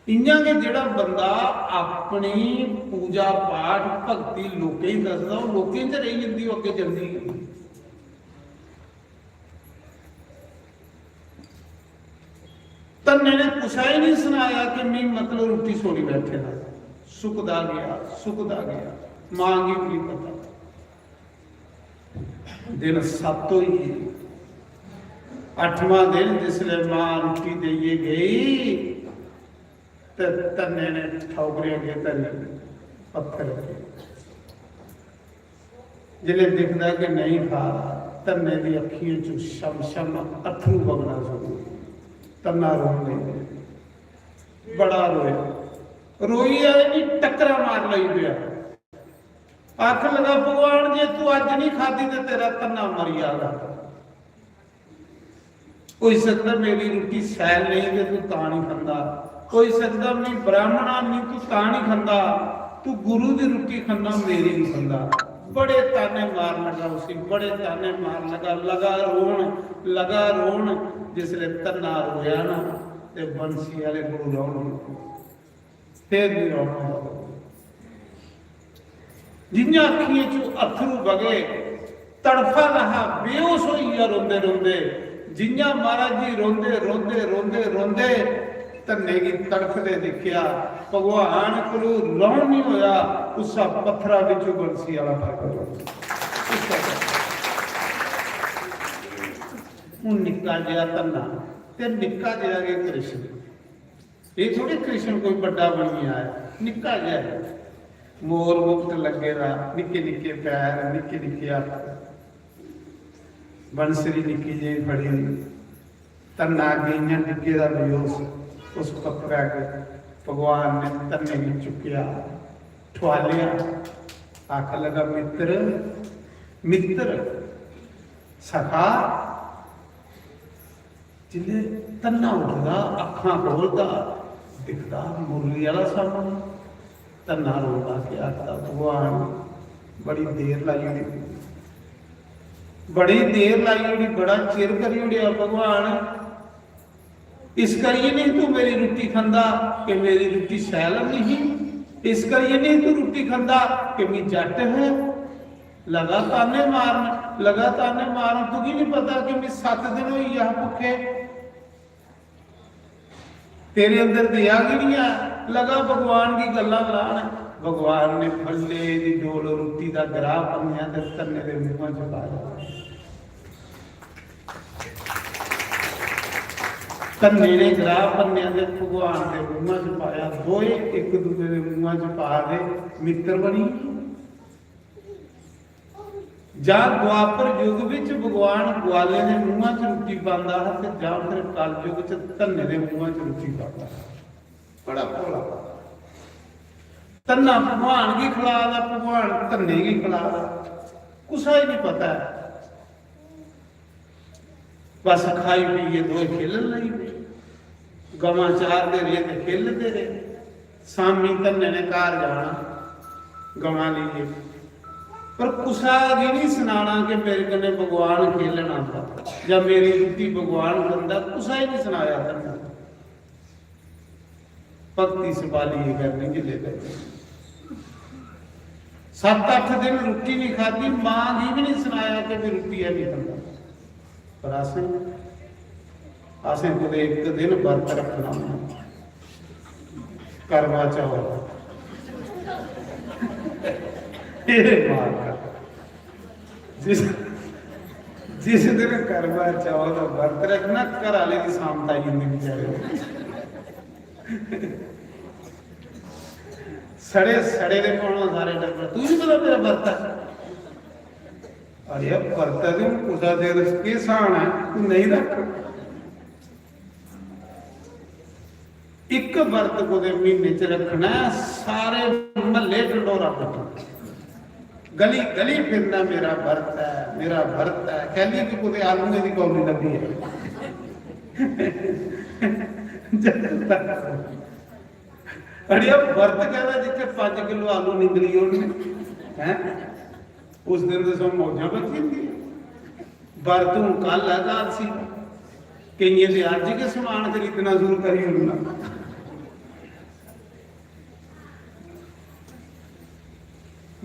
इ'यां गै जेह्ड़ा बंदा अपनी पूजा पाठ, भक्ति लोकें गी दसदा, ओह् लोकें च रेही जंदी, ओह् अग्गें जंदी गै नेईं। धन्ने ने कुसै गी नहीं सनाया कि मी मतलब रुट्टी छोड़ी बैठे दा। सुकदा गया, सुकदा गया, मां गी भी नहीं पता। दिन सत्त होई गे। अठवां दिन जिसलै मां रुट्टी देइयै गेई, ते धन्ने ने ठौकरे अग्गें धरी पत्थर अग्गें। जिसलै दिखदा कि नेईं खा दा, धन्ने दी अक्खियें चों छम छम अत्थरू बगना शुरू होए। धन्ना रोन लगी पेआ, बड़ा रोया, रोइयै इ'यां टक्करा मार लगी पेआ। आखन लगा, "भगवान, जे तू अज्ज नहीं खादी ते तेरा धन्ना मरी जागा।" होई सकदा मेरी रुट्टी शैल नेईं ते तू तां निं खंदा। होई सकदा मैं ब्राह्मण आं, मी तू तां निं खंदा। तू गुरु दी रुट्टी खंदा, मेरी निं खंदा। बड़े ताने मार लगा उसी, बड़े ताने मार लगा, लगा रोन, लगा रोन। जिसलै धन्ना रोया ना, ते बंसी आह्ले कोल रौन। फिर नहीं रोना होंदा। जि'यां अक्खियें चों अत्थरू बगे, तड़फा दा हा, बेहोश होई गेआ रोंदे रोंदे। जि'यां महाराज जी रोंदे, रोंदे, रोंदे, रोंदे, धन्ने गी तड़फदे दिक्खेआ, भगवान कोलू रौन नहीं होया, उस्सा पत्थरा बिचों बंसी आह्ला प्रगट होया। उस्सा पत्थर। हून निक्का जेहा धन्ना ते निक्का जेहा गै कृष्ण। एह् थोड़े कृष्ण कोई बड्डा बनियै आया, निक्का जेहा ऐ। मोर मुकुट लग्गे दा, निक्के निक्के पैर, निक्के निक्के हत्थ, बंसरी निक्की जेही फड़ी दी। धन्ना अग्गें इ'यां डिग्गे दा बेहोश, उस पत्थरै अग्गें भगवान ने धन्ने गी चुक्केआ, ठुआलेआ, आखन लगा, "मित्तर, मित्तर, सखा, जिसलै धन्ना उठदा, अक्खां खोलदा, दिखदा मुरली आह्ला सामनै। धन्ना रोंदा, केह् आखदा, "भगवान, बड़ी देर लाई ओड़ी, बड़ी देर लाई ओड़ी, बड़ा चिर करी ओड़ेआ भगवान। इस करियै नेईं तूं मेरी रुट्टी खंदा कि मेरी रुट्टी शैल नेईं ही, इस करियै नेईं तूं रुट्टी खंदा कि मी जट्ट है।" लगा ताने मारन, लगा ताने मारन, "तुगी नहीं पता कि मैं सत्त दिन होई गया हा भुक्खे, तेरे अंदर दया गै नहीं है।" लगा भगवान की गल्लां लान। भगवान ने फल्ले दी डोल रुट्टी दा ग्राह भन्नेआ ते धन्ने दे मुंहां च पाया। धन्ने ने ग्राह भन्नेआ ते भगवान दे मुंहां च पाया। दोए एक दूजे दे मुंहां च पा के मित्र बनी गे। जां द्वापर युग विच भगवान ग्वालें दे मुंहां च रुट्टी पांदा हा ते जां फिर कलयुग च धन्ने दे मुंहां च रुट्टी पांदा हा। बड़ा भोला। धन्ना भगवान गी खला दा, भगवान धन्ने गी खला दा, कुसै गी नहीं पता है। बस खाई पीए दोए खेलन लगी पे। गवां चारदे रेह् ते खेलदे रेह्। शामी धन्ने ने घर जाना गवां लेइयै, पर कुसा गी नहीं सनाना कि मेरे कन्नै भगवान खेलन आंदा जां मेरी रुट्टी भगवान खंदा, कुसा गी नहीं सनाया धन्ने। भक्ति सपालिये करनी जिल्ले करनी। सत्त अट्ठ दिन रुट्टी नहीं खादी, मां गी भी नहीं सनाया कि मैं रुट्टी है नहीं खंदा। पर असें, असें कुतै इक दिन बर्त रक्खना होंदा। करवा चौथ। एह् मार कर। जिस, जिस दिन करवा चौथ दा बर्त रक्खना, घर आह्ले दी सांत आई जंदी बेचारे। सड़े, सड़े दे पौना सारे टब्बर, "तू नहीं पता मेरा बर्त है?" अरे बर्त है ते हून कुसा दे रस-, केह् स्हान है, तू नहीं रख। इक बर्त कुतै म्हीने च रक्खना ऐ, सारे म्हल्ले ढंडोरा पिट्टना, गली गली फिरना, "मेरा बर्त ऐ, मेरा बर्त ऐ।" कैली कि कुतै आलूएं दी कौली लब्भी ऐ। अड़िया, बर्त कैह्दा जित्थै पंज किलो आलू निंदली ओड़ने, हैं? उस दिन ते सो मौजां बची जंदियां। बर्त हून कल ऐ, एकादशी। केइयें ते अज्ज गै समान खरीदना शुरू करी ओड़ना।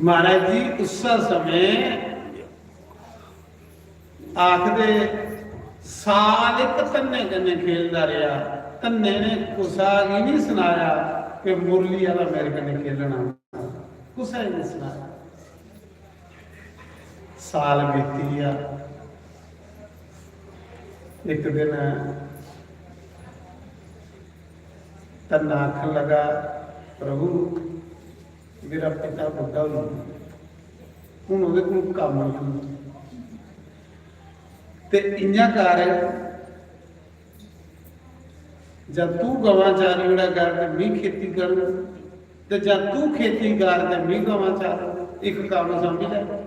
महाराज जी, उस्सै समें आखदे, साल इक धन्ने कन्नै खेलदा रेहा, धन्ने ने कुसा गी नहीं सनाया कि मुरली आह्ला मेरे कन्नै खेलना, कुसै गी नहीं सनाया। साल बीती गया। इक दिन धन्ना आखन लगा, "प्रभु, मेरा पिता बुड्ढा होई गया, हून ओह्दे कोल कम्म नहीं होंदा, ते इ'यां कर, जां तू गवां चारी ओड़ा कर ते मी खेती करङ, ते जां तू खेती कर ते मी गवां चार, इक कम्म समझ लै।"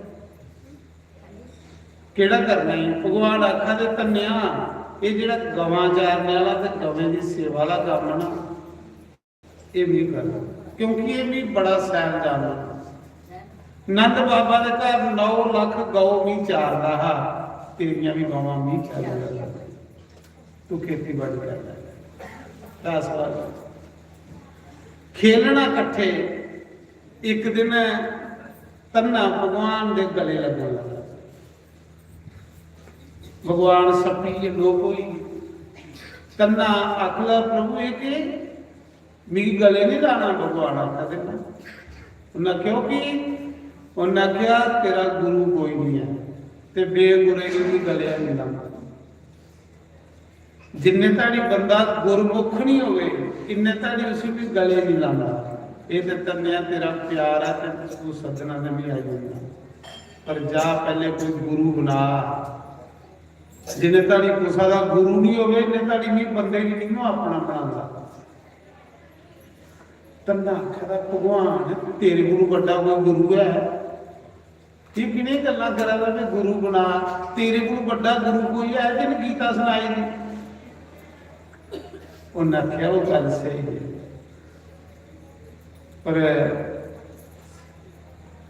केह्ड़ा करना ई? भगवान आखा दे, "धन्नेआ, एह् जेह्ड़ा गवां चारने आह्ला ते गवें दी सेवा आह्ला कम्म ना, एह् मी करना, क्योंकि एह् मी बड़ा सैल जानवर।" नंद बाबा दे घर नौ लक्ख गौ मी चारदा हा, तेरियां बी गवां मी चारी लैगा। तू खेतीबाड़ी कर लै। दस बार खेलना कट्ठे। इक दिन धन्ना भगवान दे गले लगन लगा। भगवान सप्पी गे, लोप होई गे। धन्ना आखन लगा, "प्रभु, एह् केह्? मिगी गले नहीं लाना।" भगवान आखा दे ना। उन्नै आखेआ, "क्योंकि," उन्नै आखेआ, "तेरा गुरु कोई नहीं है, ते बेगुरे गी भी गले नहीं लाना।" जिन्ने धड़ी बंदा गुरमुख नहीं होवे, इन्ने धड़ी उसी भी गले नहीं लाना। एह् ते धन्नेआ तेरा प्यार ऐ ते तू सज्जना ते भी आई जाना। पर जा पहले कोई गुरु बना। जिन्ने धड़ी कुसा दा गुरु नहीं होवे, इन्ने धड़ी मी बंदे गी नहीं अपना बनांदा। धन्ना आखा दा, "भगवान, तेरे कोलू बड्डा कोई गुरु है?" एह् किनें गल्लां करा दा, "मैं गुरु बना, तेरे कोलू बड्डा गुरु कोई है?" जिन गीता सनाई दी, उन्नै आखेआ, "ओह् गल्ल स्हेई ऐ, पर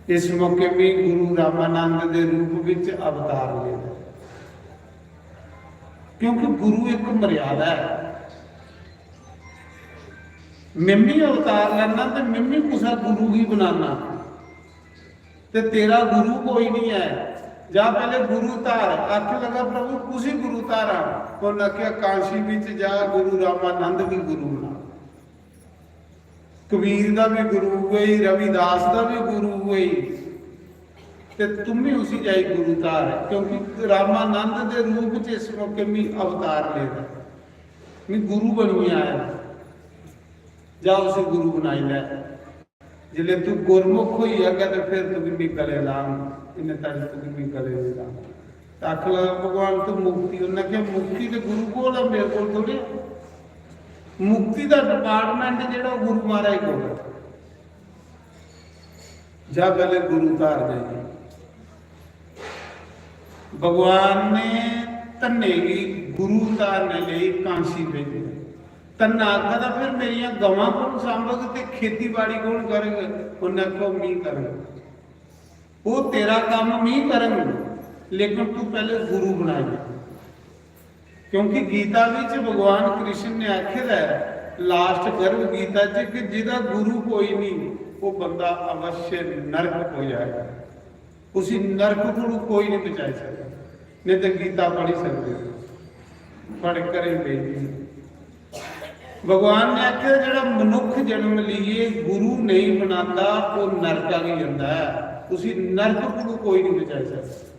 इस मौके मी गुरु रामानंद दे रूप बिच अवतार लेदा, क्योंकि गुरु इक मर्यादा ऐ। मिम्मी अवतार लैना ते मिम्मी कुसै गुरु गी बनाना, ते तेरा गुरु कोई नहीं है, जा पहले गुरु धार।" आखन लगा, "प्रभु, कुसी गुरु धारा?" उन्नै आखेआ, "कांशी बिच जा, गुरु रामानंद गी गुरु बना। कबीर दा भी गुरु उ'ऐ ही, रविदास दा भी गुरु उ'ऐ ही, ते तुम भी उसी जाई गुरु धार, क्योंकि रामानंद दे रूप च इस मौके मी अवतार लेदा, मी गुरु बनियै आया, जा उसी गुरु बनाई लै।" जिसलै तू गुरमुख होई जागा ते फिर तुगी मी गले लांग, इन्ने तक तुगी मी गले नहीं लांग। ते आखन लगा, "भगवान, तू मुक्ति।" उन्नै आखेआ, "मुक्ति ते गुरु कोल ऐ, मेरे कोल थोड़ी ऐ। मुक्ति दा डिपार्टमेंट जेह्ड़ा, ओह् गुरु महाराज कोल ऐ। जा पैह्ले गुरु धार जाइयै।" भगवान ने धन्ने गी गुरु धारने लेई कांसी भेजेआ। धन्ना आखदा, "फिर मेरियां गवां कौन सांभग ते खेतीबाड़ी कौन करग?" उन्नै आखेआ, "मी करग, ओह् तेरा कम्म मी करग, लेकिन तू पैह्ले गुरु बनाई।" क्योंकि गीता विच भगवान कृष्ण ने आखे दा ऐ, लास्ट गर्भ गीता च, कि जिदा गुरु कोई नहीं, वो बंदा अवश्य नरक को जाएगा। उसी नरक कोलू कोई नहीं बचाई सकता। नहीं तो गीता पढ़ी सकते हो, थुआड़े घरें पेदी। भगवान ने आखे, जेड़ा मनुख जन्म लीए गुरु नहीं बनाता, वो नरका गी जंदा है। उसी नरक कोलू कोई नहीं बचाई सकता।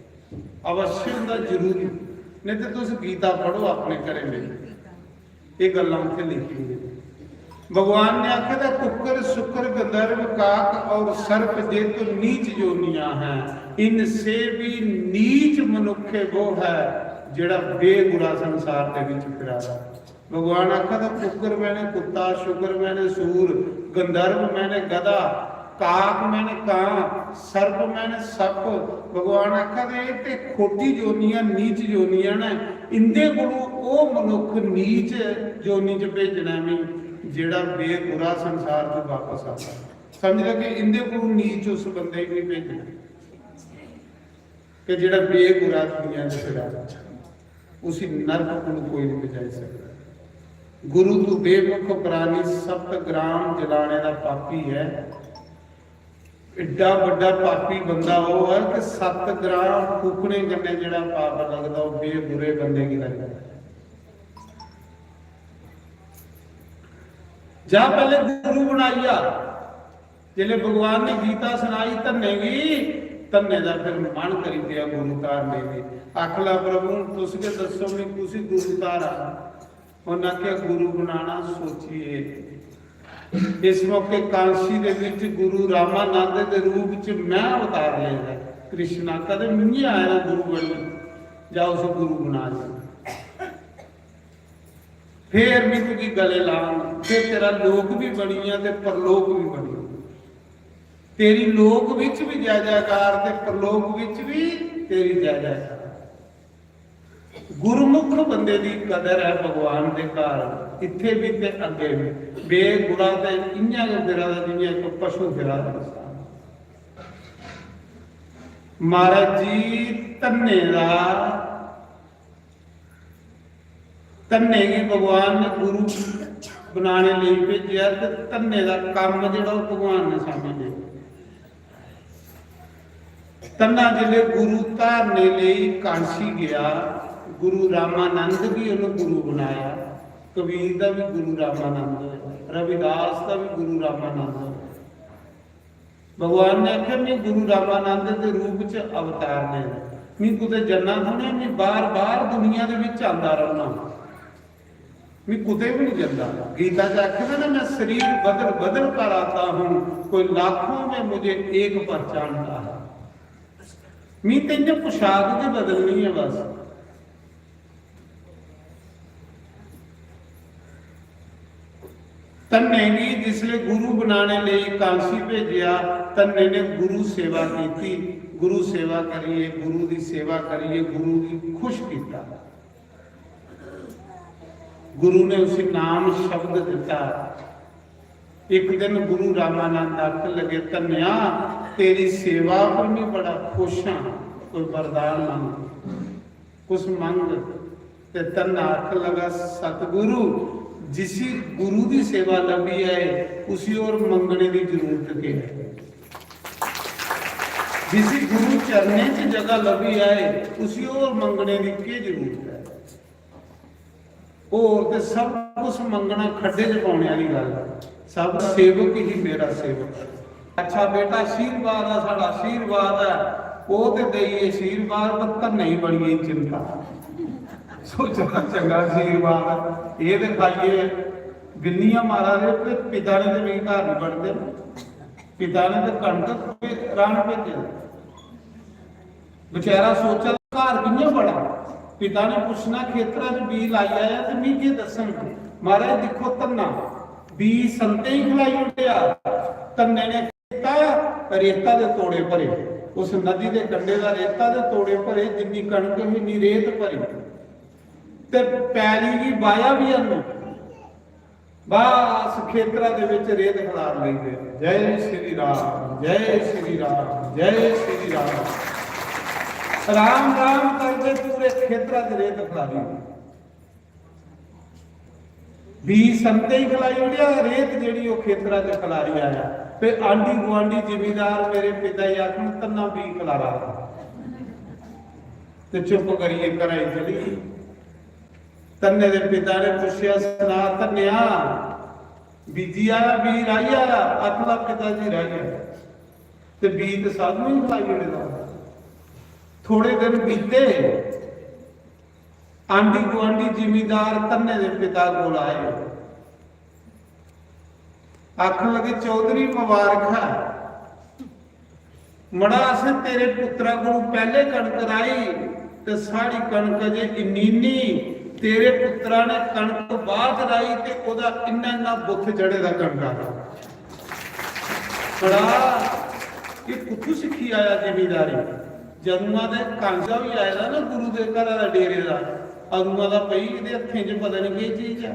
अवश्य होंदा जरूरी, नहीं तो तुस गीता पढ़ो अपने घरें में, ये गल्लां उत्थे लिखी दियां। भगवान ने आखे दा, कुकर, सुकर, गंधर्व, काक और सर्प, ये तो नीच योनियां हैं, इनसे भी नीच मनुखे वो है, जेड़ा बेगुरा संसार दे विच फिरा दा। भगवान आखा दा, कुकर मैंने कुत्ता, शुकर मैंने सूर, गंधर्व मैंने गधा, काक मैंने कां, सर्प मैंने सप। भगवान आखा दे, "एह् ते खोटी योनियां, नीच योनियां न, इंदे कोलू ओह् मनुक्ख नीच योनि च भेजना ऐ में, जेह्ड़ा बेगुरा संसार च बापस आवे।" समझ लगे, इंदे कोलू नीच उस बंदे गी नहीं भेजना। कि जेह्ड़ा बेगुरा दुनिया च फिरा, उसी नरक कोलू कोई नहीं बचाई सकता। गुरु तू बेमुख प्राणी सप्त ग्राम जलाने दा पापी है। एड्डा बड्डा पापी बंदा ओह् है कि सत्त ग्राम फूकने कन्नै जेह्ड़ा पाप लगदा, ओह् बेगुरे बंदे गी लगदा। जा पैह्ले गुरु बनाइया। जिसले भगवान ने गीता सुनाई धन्ने गी, धन्ने दा फिर मन करी पेआ गुरु धारने दी। आखला, "प्रभु, तुस गै दस्सो, मैं कुसी गुरु धारा?" उन्नै आखेआ, "गुरु बनाना सोचिए।" इस मौके कांशी दे विच गुरु रामानंद दे रूप च मैं अवतार लेदा। कृष्ण आखा दे, "मिगी आया गुरु बनी, जा उसी गुरु बना जा।" फिर मैं तुगी गले लांग, फिर तेरा लोक भी बनिया ते परलोक भी बनिया। तेरी लोक विच भी जय जयकार ते परलोक विच भी तेरी जय जयकार। गुरुमुख बंदे दी कदर है भगवान दे घर, इत्थे भी ते अग्गे भी। बेगुरा ते इयां गै फिरा दा जियां इक पशु फिरा दा इंसान। महाराज जी, धन्ने दा धन्ने गी भगवान ने गुरु बनाने लेई भेजेआ ते धन्ने दा कम्म जेह्ड़ा ओह् भगवान ने सांभी लेआ। धन्ना जिसले गुरु धारने लेई कांशी गेआ, गुरु रामानंद गी उन्हें गुरु बनाया। कबीर दा भी गुरु रामानंद होया, रविदास दा भी गुरु रामानंद होया। भगवान ने आखेआ, "मैं गुरु रामानंद दे रूप च अवतार लेना, मैं कुतै जन्ना थोड़े, मैं बार-बार दुनिया दे विच आंदा रौह्ना, मैं कुतै भी नहीं जंदा।" गीता च आखे दा ना, "मैं शरीर बदल बदल कर आता हूँ, कोई लाखों में मुझे एक पहचानता है।" मैं ते इ'यां पोशाक गै बदलनी है बस। धन्ने गी जिसले गुरु बनाने लेई कांसी भेजेआ, धन्ने ने गुरु सेवा कीती। गुरु सेवा करिए, गुरु दी सेवा करिए, गुरु गी खुश कीता। गुरु ने उसी नाम शब्द दिता। एक दिन गुरु रामानंद आखन लगे, "धन्या, तेरी सेवा पर मैं बड़ा खुश हां, कोई वरदान मंग, कुछ मंग।" ते धन्ना आखन लगा, "सतगुरु, जिसी गुरु दी सेवा लभी है, उसी और मंगने दी जरूरत के है? जिसी गुरु चरणें च जगह लभी है, उसी और मंगने दी के जरूरत है?" होर ते सब कुछ मंगना खड्डे च पौने आह्ली गल्ल। सब सेवक ही मेरा सेवक। अच्छा बेटा, आशीर्वाद ऐ साढ़ा, आशीर्वाद ऐ, ओह् ते देइए आशीर्वाद, पर धन्ने ही बड़ी गेई चिंता। सोचा दा चंगा आशीर्वाद, एह् ते खाइए बिन्नियां मारा दे, ते पिता ने ते मिगी घर निं बड़दे, पिता ने ते कनक राह्न भेजे। बेचारा सोचा दा, "घर कि'यां बड़ा?" पिता ने पुच्छना, "खेतरा च बीऽ लाई आया ते मी केह् दस्सन?" महाराज दिक्खो धन्ना, बीऽ संतें गी खलाई ओड़ेआ, धन्ने ने कीता, रेता दे तोड़े भरे, उस नदी दे कंढे दा रेता दे तोड़े भरे, जिन्नी कनक ही इन्नी रेत भरी, ते पैली गी बाया बी अन्नू। बस खेतरा दे विच रेत खलार लई पे। जय श्री राम, जय श्री राम, जय श्री राम। राम राम करदे पूरे खेतरा च रेत खलारी। बीऽ संतें गी खलाई ओड़ेआ, रेत जेह्ड़ी ओह् खेतरा च खलारी आया। ते आंढी गुआंढी जिमीदार मेरे पिता जी आखन, "धन्ना बीऽ खलारा दा।" ते चुप करियै घरा गी चली गे। धन्ने दे पिता ने पुच्छेआ, "सना धन्नेआ, बीजी आया, बीऽ राही आया?" आखदा, "पिता जी, राही आया।" ते बीऽ ते साधुएं गी खलाई ओड़े दा। थोड़े दिन बीते, आंढी गुआंढी जिमीदार धन्ने दे पिता कोल आए, आखन लगे, "चौधरी, मुबारक है, मड़ा, असें तेरे पुत्तरा कोलू पैह्ले कनक राही ते साढ़ी कनक अजे इन्नी इन्नी, तेरे पुत्तरा ने कनक बाद राही ते ओह्दा इन्ना इन्ना बुत्थ चढ़े दा कनका दा।" बड़ा, एह् कुत्थू सिक्खी आया जिमीदारी? जदुआं ते कांजा होई आए दा ना गुरु दे घरा दा, डेरे दा, अदुआं दा पई एह्दे हत्थें च पता निं केह् चीज ऐ।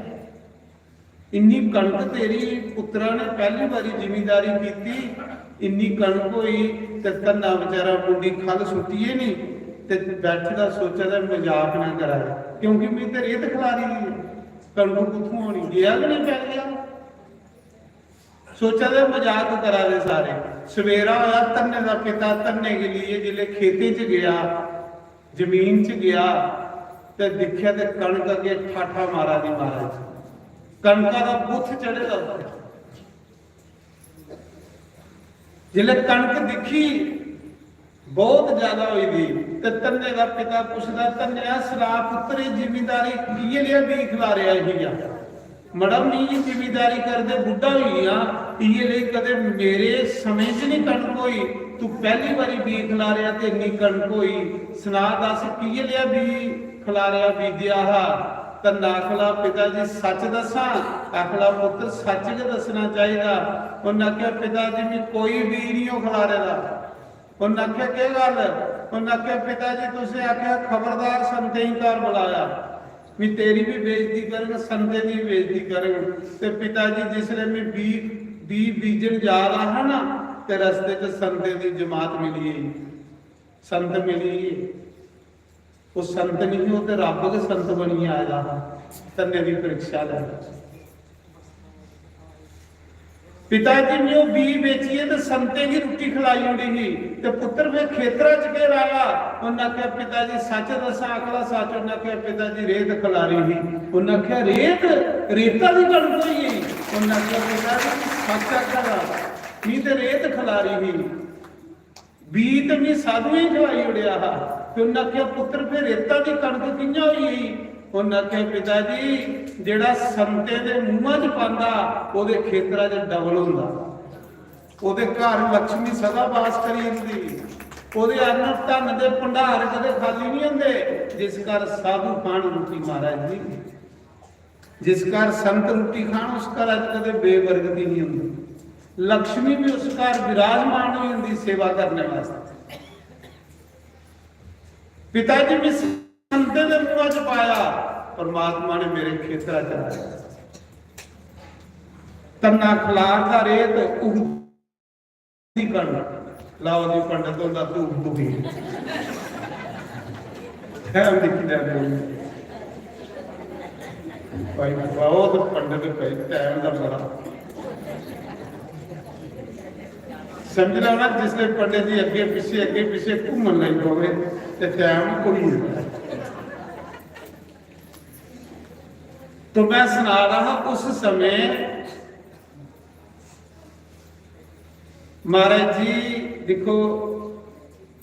इन्नी कनक तेरी पुत्तरा ने पैह्ली बारी जिमीदारी कीती, इन्नी कनक होई ते धन्ना बेचारा मुंडी खल सुट्टियै नी ते बैठे दा सोचा दा मजाक ना करा, क्योंकि मैं ते रेत खलारी दी ऐ, कनक कुत्थुआं होनी, गेआ गै निं पैह्लेआ। सोचा दे मजाक करा दे सारे। सवेरा होया, धन्ने दा पिता धन्ने गी लेइयै जिसलै खेतें च गेआ, जमीन च गेआ ते दिक्खेआ ते कनक अग्गें ठाठा मारा दी, मारा दी। कनका दा बुत्थ चढ़े दा उत्थै। जिसलै कनक दिक्खी, बहुत ज्यादा होई दी, ते धन्ने दा पिता पुछदा, "धन्नेआ, सना पुत्तर, एह् जिमीदारी इ'यै लेआ बीऽ खलारेआ ही आ? मड़ा, मी जिमीदारी करदे बुड्ढा होई गेआ, इ'यै लेई कदें मेरे समें च निं कनक होई, तू पैह्ली बारी बीऽ खलारेआ ते इन्नी कनक होई। सना, दस, कि'यै लेआ बीऽ खलारेआ, बीजेआ हा?" धन्ना आखला, "पिता जी, सच दस्सां?" आखला, "पुत्तर, सच गै दस्सना चाहिदा।" उन्न आखेआ, "पिता जी, मी कोई बीऽ निं ओ खलारे दा।" उन्न आखेआ, "केह् गल्ल?" उन्न आखेआ, "पिता जी, तुसें आखेआ खबरदार संतें गी घर बुलाया, मी तेरी बी बेइज्जती करङ, संतें दी बी बेइज्जती करङ।" ते पिता जी, जिसलै में बीऽ, बीऽ बीजन जा दा हा ना, ते रस्ते च संतें दी जमात मिली गेई, संत मिली गे। ओह् संत निं हे, ओह् ते रब्ब गै संत बनियै आए दा हा। धन्ने दी परीक्षा लै। पिता जी ने ओह् बीऽ बेचियै ते संतें गी रुट्टी खलाई ओड़ी ही। ते पुत्तर, फिर खेतरा च केह् राह्या? उन्न आखेआ, "पिता जी, सच दस्सां?" आखला, "सच।" उन्न आखेआ, "पिता जी, रेत खलारी ही।" उन्न आखेआ, "रेत? रेता दी कनक होई गेई?" उन्न आखेआ, "पिता जी, सच आखा दा, मी ते रेत खलारी ही।" बीऽ ते मी साधुएं गी खलाई ओड़ेआ हा। ते उन्न आखेआ, "पुत्तर, फिर रेता दी कनक कि'यां होई गेई?" उन्न आखेआ, "पिता जी, जेह्ड़ा संतें दे मुंहा च पांदा, ओह्दे खेतरा च डबल होंदा, ओह्दे घर लक्ष्मी सदा बास करी जंदी, ओह्दे अन्न धन दे भंडार कदें खाली निं होंदे।" जिस घर साधु खान रुट्टी, महाराज जी, जिस घर संत रुट्टी खान, उस घर च कदें बेबरकती निं होंदी। लक्ष्मी भी उस घर विराजमान होई जंदी सेवा करने वास्ते। पिता जी, में संतें दे मुंह च पाया, परमात्मा ने मेरे खेतरा च लाया। धन्ना खलारदा रेत उगदी कण, लाओ जी पंडित होंदा धूप दुखी। टैम दिक्खी लैंदे। भाई बहुत पंडित भाई टैम दा बड़ा। समझ लो ना, जिसले पंडित जी अगे पिछे, अगे पिछे घूमन लग पवे ते टैम होई जंदा। तो मैं सुना रहा उस समय महाराज जी, देखो,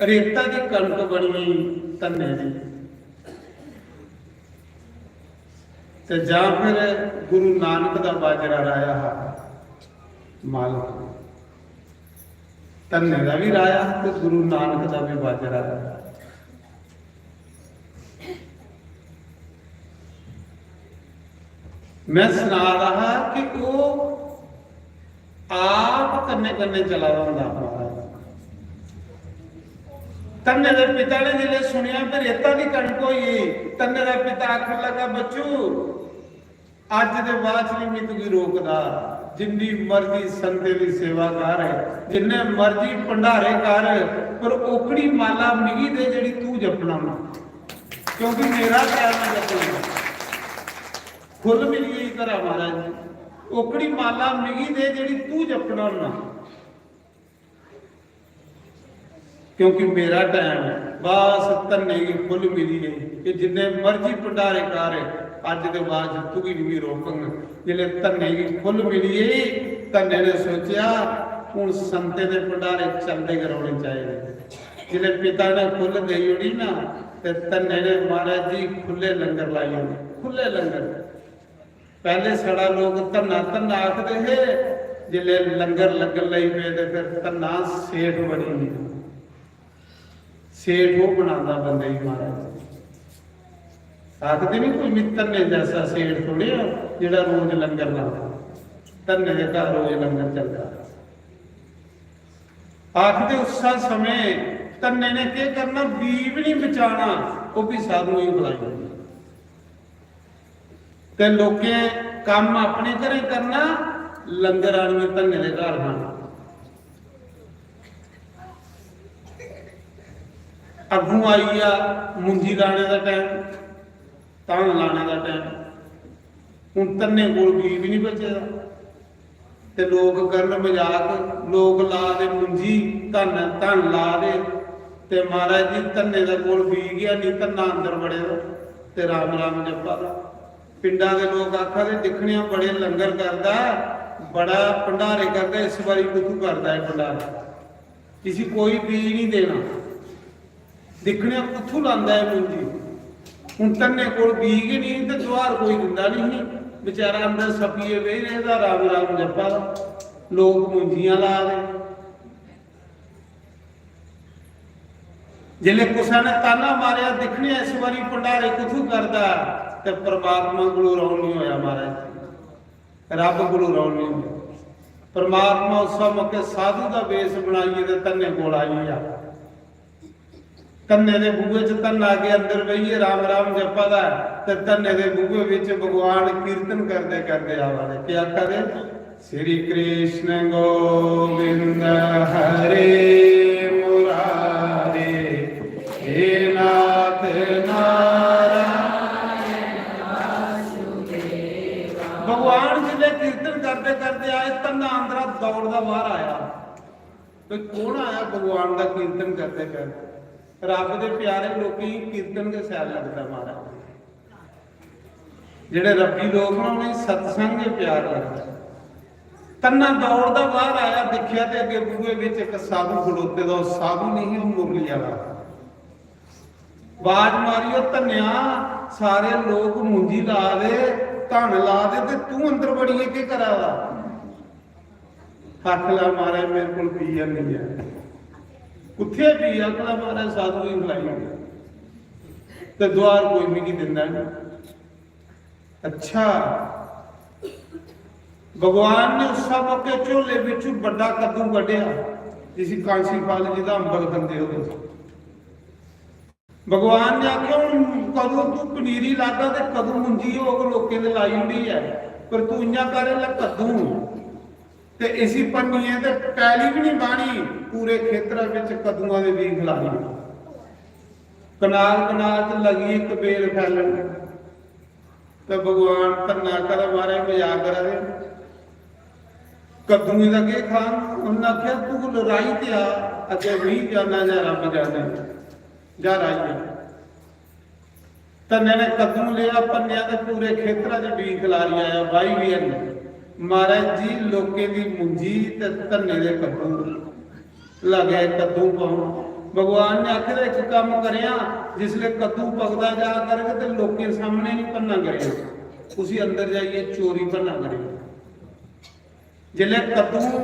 रेता दी कणक बनी धन्ने दी, ते जां फिर गुरु नानक दा बाजरा राया हा मालक, धन्ने दा भी राया ते गुरु नानक दा भी बाजरा राया। मैं सना रहा कि वो आप कन्ने कन्ने चला दा होंदा महाराज। धन्ने दे पिता ने जिसले सुनिया कि रेता दी कणक होई गेई, धन्ने दा पिता आखन लगा, "बच्चू, अज दे बाद च नहीं मैं तुगी रोकदा, जिन्नी मर्जी संते दी सेवा कर, जिन्ने मर्जी भंडारे कर, पर ओकड़ी माला मिगी दे जेड़ी तू जपना ना, क्योंकि मेरा टैम है जपने दा।" फुल मिली गई घरा महाराज जी, "ओकड़ी माला मिगी दे जेड़ी तू जपना ना।" क्योंकि मेरा टैम है। बस धन्ने गी फुल मिली गई कि जिन्ने मर्जी भंडारे कर, अज दे बाद च तुगी नहीं रोकंग। जिसले धन्ने गी फुल मिली गई, धन्ने ने सोचा, "हुन संतें दे भंडारे चलदे गै रौहने चाहिए।" जिसले पिता ने फुल देई ओड़ी ना, ते धन्ने ने महाराज जी खुले लंगर लाई ओड़े, खुले लंगर। पहले साढ़ा लोक धन्ना धन्ना आखदे हे, जिसले लंगर लगन लगी पे ते फिर धन्ना सेठ बनी गया। सेठ वो बनांदा बंदे गी महाराज। आखदे नहीं कोई भी धन्ने जैसा सेठ थोड़े हो जेड़ा रोज लंगर लांदा। धन्ने दे घर रोज लंगर चलदा। आखदे उस समय धन्ने ने केह करना, बीऽ भी नहीं बचाना, वो भी साधुओं गी खलाई ओड़ना। ते लोकें कम्म अपने घरें करना, लंगर आनियै धन्ने दे घर खाना। अग्गूं आई गेआ मुंजी लाने दा टैम, धान लाने दा टैम। हुन धन्ने कोल बीऽ बी निं बचे दा। ते लोक करन मजाक, लोक ला दे मुंजी, धन, धन ला दे, ते महाराज जी धन्ने दे कोल बीऽ गै निं, धन्ना अंदर बड़े दा ते राम राम जप्पा दा। पिंडा दे लोक आखा दे, "दिक्खने आं बड़े लंगर करदा ऐ, बड़ा भंडारे करदा ऐ, इस बारी कुत्थूं करदा ऐ भंडारा? इसी कोई बीऽ निं देना।" दिक्खने आं कुत्थूं लांदा ऐ मुंजी। हुन धन्ने कोल बीऽ गै निं ते दुहार कोई दिंदा निं ही। बेचारा अंदर सप्पियै बेही रेह्दा, राम राम जप्पा दा। लोक मुंजियां ला दे। जिसलै कुसै ने ताना मारेआ, "दिक्खने आं इस बारी भंडारे कुत्थूं करदा ऐ?" ते परमात्मा कोलू रौन निं होया महाराज। रब कोलू रौन निं होया। परमात्मा उस मौके साधु दा वेश बनाइयै ते धन्ने कोल आई गेआ। धन्ने दे बूहे च धन्ना के अंदर बेहियै राम राम जप्पा दा ऐ, ते धन्ने दे बूहे बिच भगवान कीर्तन करदे करदे आवा दे। केह् आखा दे? "श्री कृष्ण गोविंद हरे मुरारे, हे नाथ नारायण।" भगवान जिसलै कीर्तन करदे करदे आए, धन्ना अंदरा दौड़दा बाहर आया। कोई कौन आया भगवान दा कीर्तन करदे करदे? रब दे प्यारे लोकें गी कीर्तन गै शैल लगदा महाराज। जेह्ड़े रब्बी लोक न, उ'नेंगी सत्संग गै प्यार लगदा। धन्ना दौड़दा बाहर आया, दिक्खेआ ते अग्गें बूहे बिच इक साधु खड़ोते दा। ओह् साधु नेईं ही, ओह् मुरली आह्ला। आवाज मारी, "ओ धन्नेआ, सारे लोक मुंजी ला दे, धन ला दे, ते तूं अंदर बड़ियै केह् करा दा?" आखला, "महाराज, मेरे कोल बीऽ निं ऐ।" "कुत्थै बीऽ?" आखला, "महाराज, साधु गी खलाई ओड़े, ते दुआर कोई मिगी दिंदा निं।" अच्छा, भगवान ने उस मौके झोले बिच्चों बड्डा कद्दू कड्ढेआ, जिसी कांसी फल, जिदा अंबल खंदे ओह्दे च। भगवान ने आखेआ, "हून कदूं तू पनीरी लागा ते कदूं मुंजी होग, लोकें दे लाई ओड़ी ऐ, पर तू इ'यां कर, लै कद्दू ते इसी भन्नियै ते पैली बी निं बाह्नी, पूरे खेतरा बिच कद्दुआं दे बीऽ खलारी।" कनाल कनाल च लगी इक बेल फैलन। ते भगवान धन्ना करै, "मारे मजाक करा दे, कद्दुएं दा केह् खान?" उन्नै आखेआ, "तू राही ते आ, अग्गें मी जाना जां रब्ब जाने, जा राही आ।" धन्ने ने कद्दू लेआ, भन्नेआ ते पूरे खेतरा च बीऽ खलारी आया, बाही बी हैनी। महाराज जी, लोकें दी मुंजी ते धन्ने दे कद्दू लगे कद्दू पाउन। भगवान ने आखे दा, "इक कम्म करेआं, जिसले कद्दू पकदा जा करग ते लोकें सामने निं भन्ना करेआं, उसी अंदर जाइयै चोरी भन्ना करेआं।" जिसले कद्दू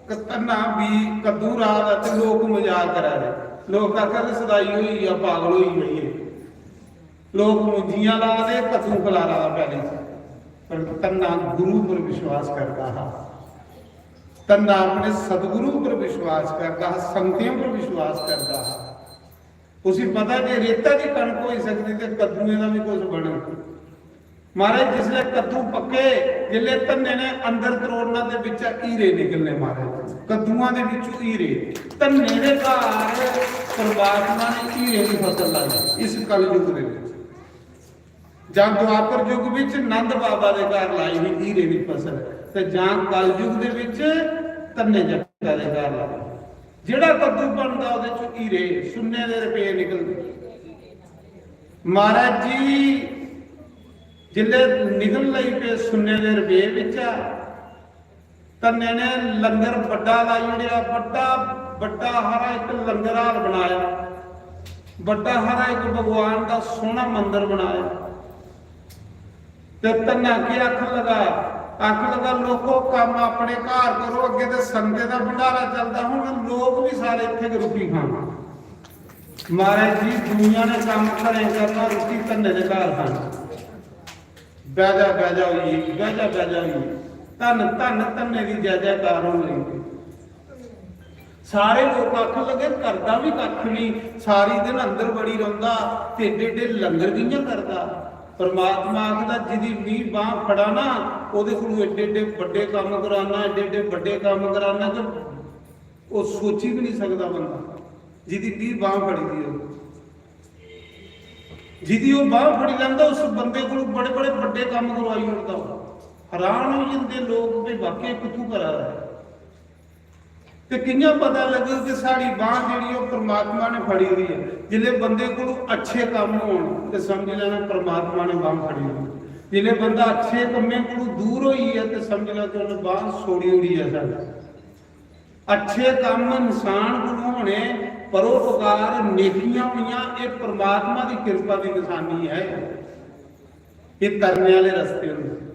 क-, धन्ना बी कद्दू राह् दा ते लोक मजाक करा दे, लोक आखा दे, "सदाई होई गेआ, पागल होई गेआ एह्।" लोक मुंजियां ला दे, कद्दू खलारा दा पैली च। पर धन्ना गुरु पर विश्वास करदा हा, धन्ना अपने सतगुरु पर विश्वास करदा हा, संगतें पर विश्वास करदा हा। उसी पता जे रेता दी कनक होई सकदी ते कद्दुएं दा बी कुछ बनग। महाराज, जिसलै कद्दू पक्के, जिसलै धन्ने ने अंदर त्रोड़ना ते बिच्चा हीरे निकलने। महाराज, कद्दुआं दे बिच्चों हीरे। धन्ने दे घर परमात्मा ने हीरे दी फसल लाई इस कलयुग दे बिच। जां द्वापर युग विच नंद बाबा दे घर लाई ही हीरे दी फसल, ते जां कलयुग दे विच धन्ने जगता दे घर लाई। जेड़ा कद्दू बनदा, ओदे च हीरे, सुन्ने दे रुपये निकलदे। महाराज जी जिल्ले निकलन लगी पे सुन्ने दे रुपये बिच्चा, धन्ने ने लंगर बड्डा लाई ओड़ेआ, बड्डा, बड्डा हारा इक लंगर हाल बनाया, बड्डा हारा इक भगवान दा सोहना मंदर बनाया। ते धन्ना केह् आखन लगा? आखन लगा, "लोको, कम्म अपने घर करो, अग्गे ते संगतें दा भंडारा चलदा, हुन लोक भी सारे इत्थे गै रुट्टी खान।" महाराज जी, दुनिया ने कम्म घरें करना, रुट्टी धन्ने दे घर खानी। बैजा बैजा होई गेई, बैजा बैजा होई गेई। धन धन धन्ने दी जय जयकार होन लगी पेई। सारे लोक आखन लगे, "करदा भी कक्ख नहीं, सारी दिन अंदर बड़ी रौंहदा ते एड्डे एड्डे लंगर कि'यां करदा?" परमात्मा आखदा, "जिदी मी बांह फड़ा ना, ओदे कोलू एड्डे एड्डे बड्डे कम्म कराना, एड्डे एड्डे बड्डे कम्म कराना कि ओह सोची भी नहीं सकदा बंदा, जिदी मी बांह फड़ी दी हो।" जिदी ओह बांह फड़ी लैंदा, उस बंदे कोल बड़े बड़े बड्डे कम्म करवाई ओड़दा। ओह हैरान होई जंदे लोक, "भी वाकई कुत्थू करा दा है?" ते कि'यां पता लग्गग कि साढ़ी बांह जेह्ड़ी ओह परमात्मा ने फड़ी दी है? जिसले बंदे कोल अच्छे कम्म होन ते समझ लैना परमात्मा ने बांह फड़ी दी। जिसले बंदा अच्छे कम्में कोल दूर होई गेआ ते समझ लै कि उन्हें बांह छोड़ी ओड़ी है साढ़ी। अच्छे कम्म इंसान कोल होने, परोपकार, नेकियां होनियां, एह परमात्मा दी किरपा दी निशानी है। एह तरने आह्ले रस्ते होंदे।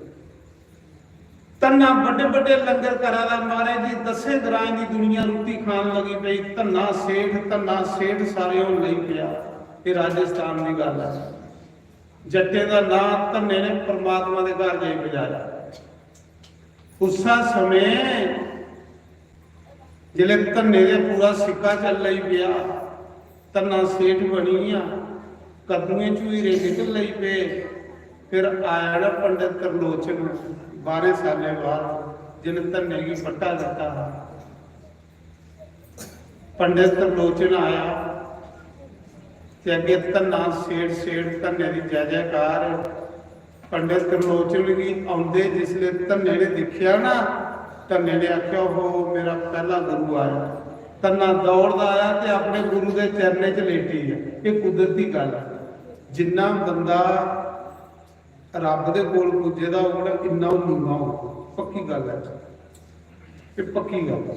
धन्ना बड्डे बड्डे लंगर करा दा, महाराज जी, दसें ग्राएं दी दुनिया रुट्टी खान लगी पेई। धन्ना सेठ, धन्ना सेठ सारे होन लगी पेआ। एह राजस्थान दी गल्ल ऐ। जट्टें दा नांऽ धन्ने ने परमात्मा दे घर जाई पजाया। उस्सै समें जिसलै धन्ने दे पूरा सिक्का चल लगी पेआ, धन्ना सेठ बनी गेआ, कद्दुएं चूं हीरे निकल लगी पे। फिर आया ना पंडित त्रिलोचन, बारें सालें बाद, जिन धन्ने गी पट्टा दित्ता हा। पंडित त्रिलोचन आया ते अग्गें धन्ना सेठ, सेठ धन्ने दी जय जयकार। पंडित त्रिलोचन गी औंदे जिसले धन्ने ने दिक्खेआ ना, धन्ने ने आखेआ, "ओहो, मेरा पैह्ला गुरु आया।" धन्ना दौड़दा आया ते अपने गुरु दे चरणें च लेटी गेआ। एह् कुदरती गल्ल ऐ। जिन्ना बंदा रब्ब दे कोल पुज्जे दा होग ना, इन्ना ओह् नीमां होग। पक्की गल्ल ऐ, एह् पक्की गल्ल ऐ।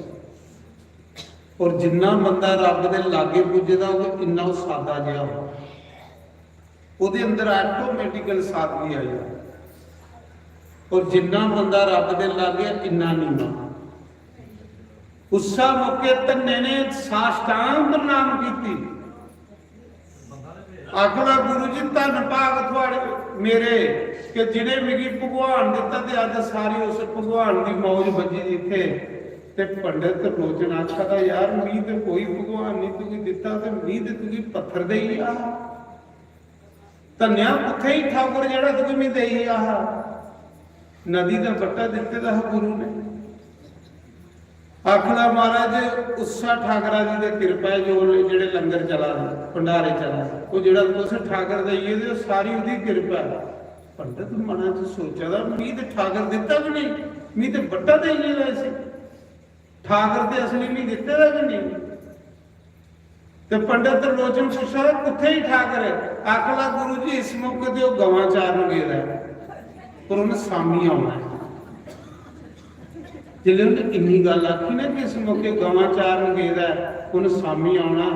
और जिन्ना बंदा रब्ब दे लागे पुज्जे दा होग, इन्ना ओह् सादा जेहा होग। ओह्दे अंदर ऑटोमेटिकल सादगी आई जाए। और जिन्ना बंदा रब्ब दे लागे, इन्ना नीमां। उस्सै मौके धन्ने ने साष्टांग प्रणाम कीती। आखदा, "गुरु जी, धन भाग थुआड़े, मेरे, कि जि'नें मिगी भगवान दित्ता ते अज्ज सारी उस भगवान दी मौज बज्जी दी इत्थै।" ते पंडित लोचन आखा दा, "यार, मी ते कोई भगवान नहीं तुगी दिता, ते मी ते तुगी पत्थर देई गेआ। धन्नेआ, कुत्थै ही ठाकुर जेह्ड़ा तुगी मी देई गेआ हा? नदी दा बट्टा दित्ते दा हा गुरु ने।" आखदा, "महाराज, उस्सा ठाकरा जी दी किरपा ऐ जो जेह्ड़े लंगर चला दे, भंडारे चला दे, ओह् जेह्ड़ा तुस ठाकर देई गेदे, ओह् सारी ओह्दी किरपा ऐ।" पंडित मना च सोचा दा, "मी ते ठाकर दित्ता गै नेईं, मी ते बट्टा देई गेदा इसी, ठाकर ते असली मी दित्ते दा गै नेईं।" ते पंडित लोचन पुच्छा दा, "कुत्थै ही ठाकर?" आखदा, "गुरु जी, इस मौके ते ओह् गवां चारन गेदा ऐ, पर उन्नै शामी औना ऐ।" जिसलै उन्नै इन्नी गल्ल आखी ना कि इस मौके गवां चारन गेदा ऐ, उन्नै शामी औना,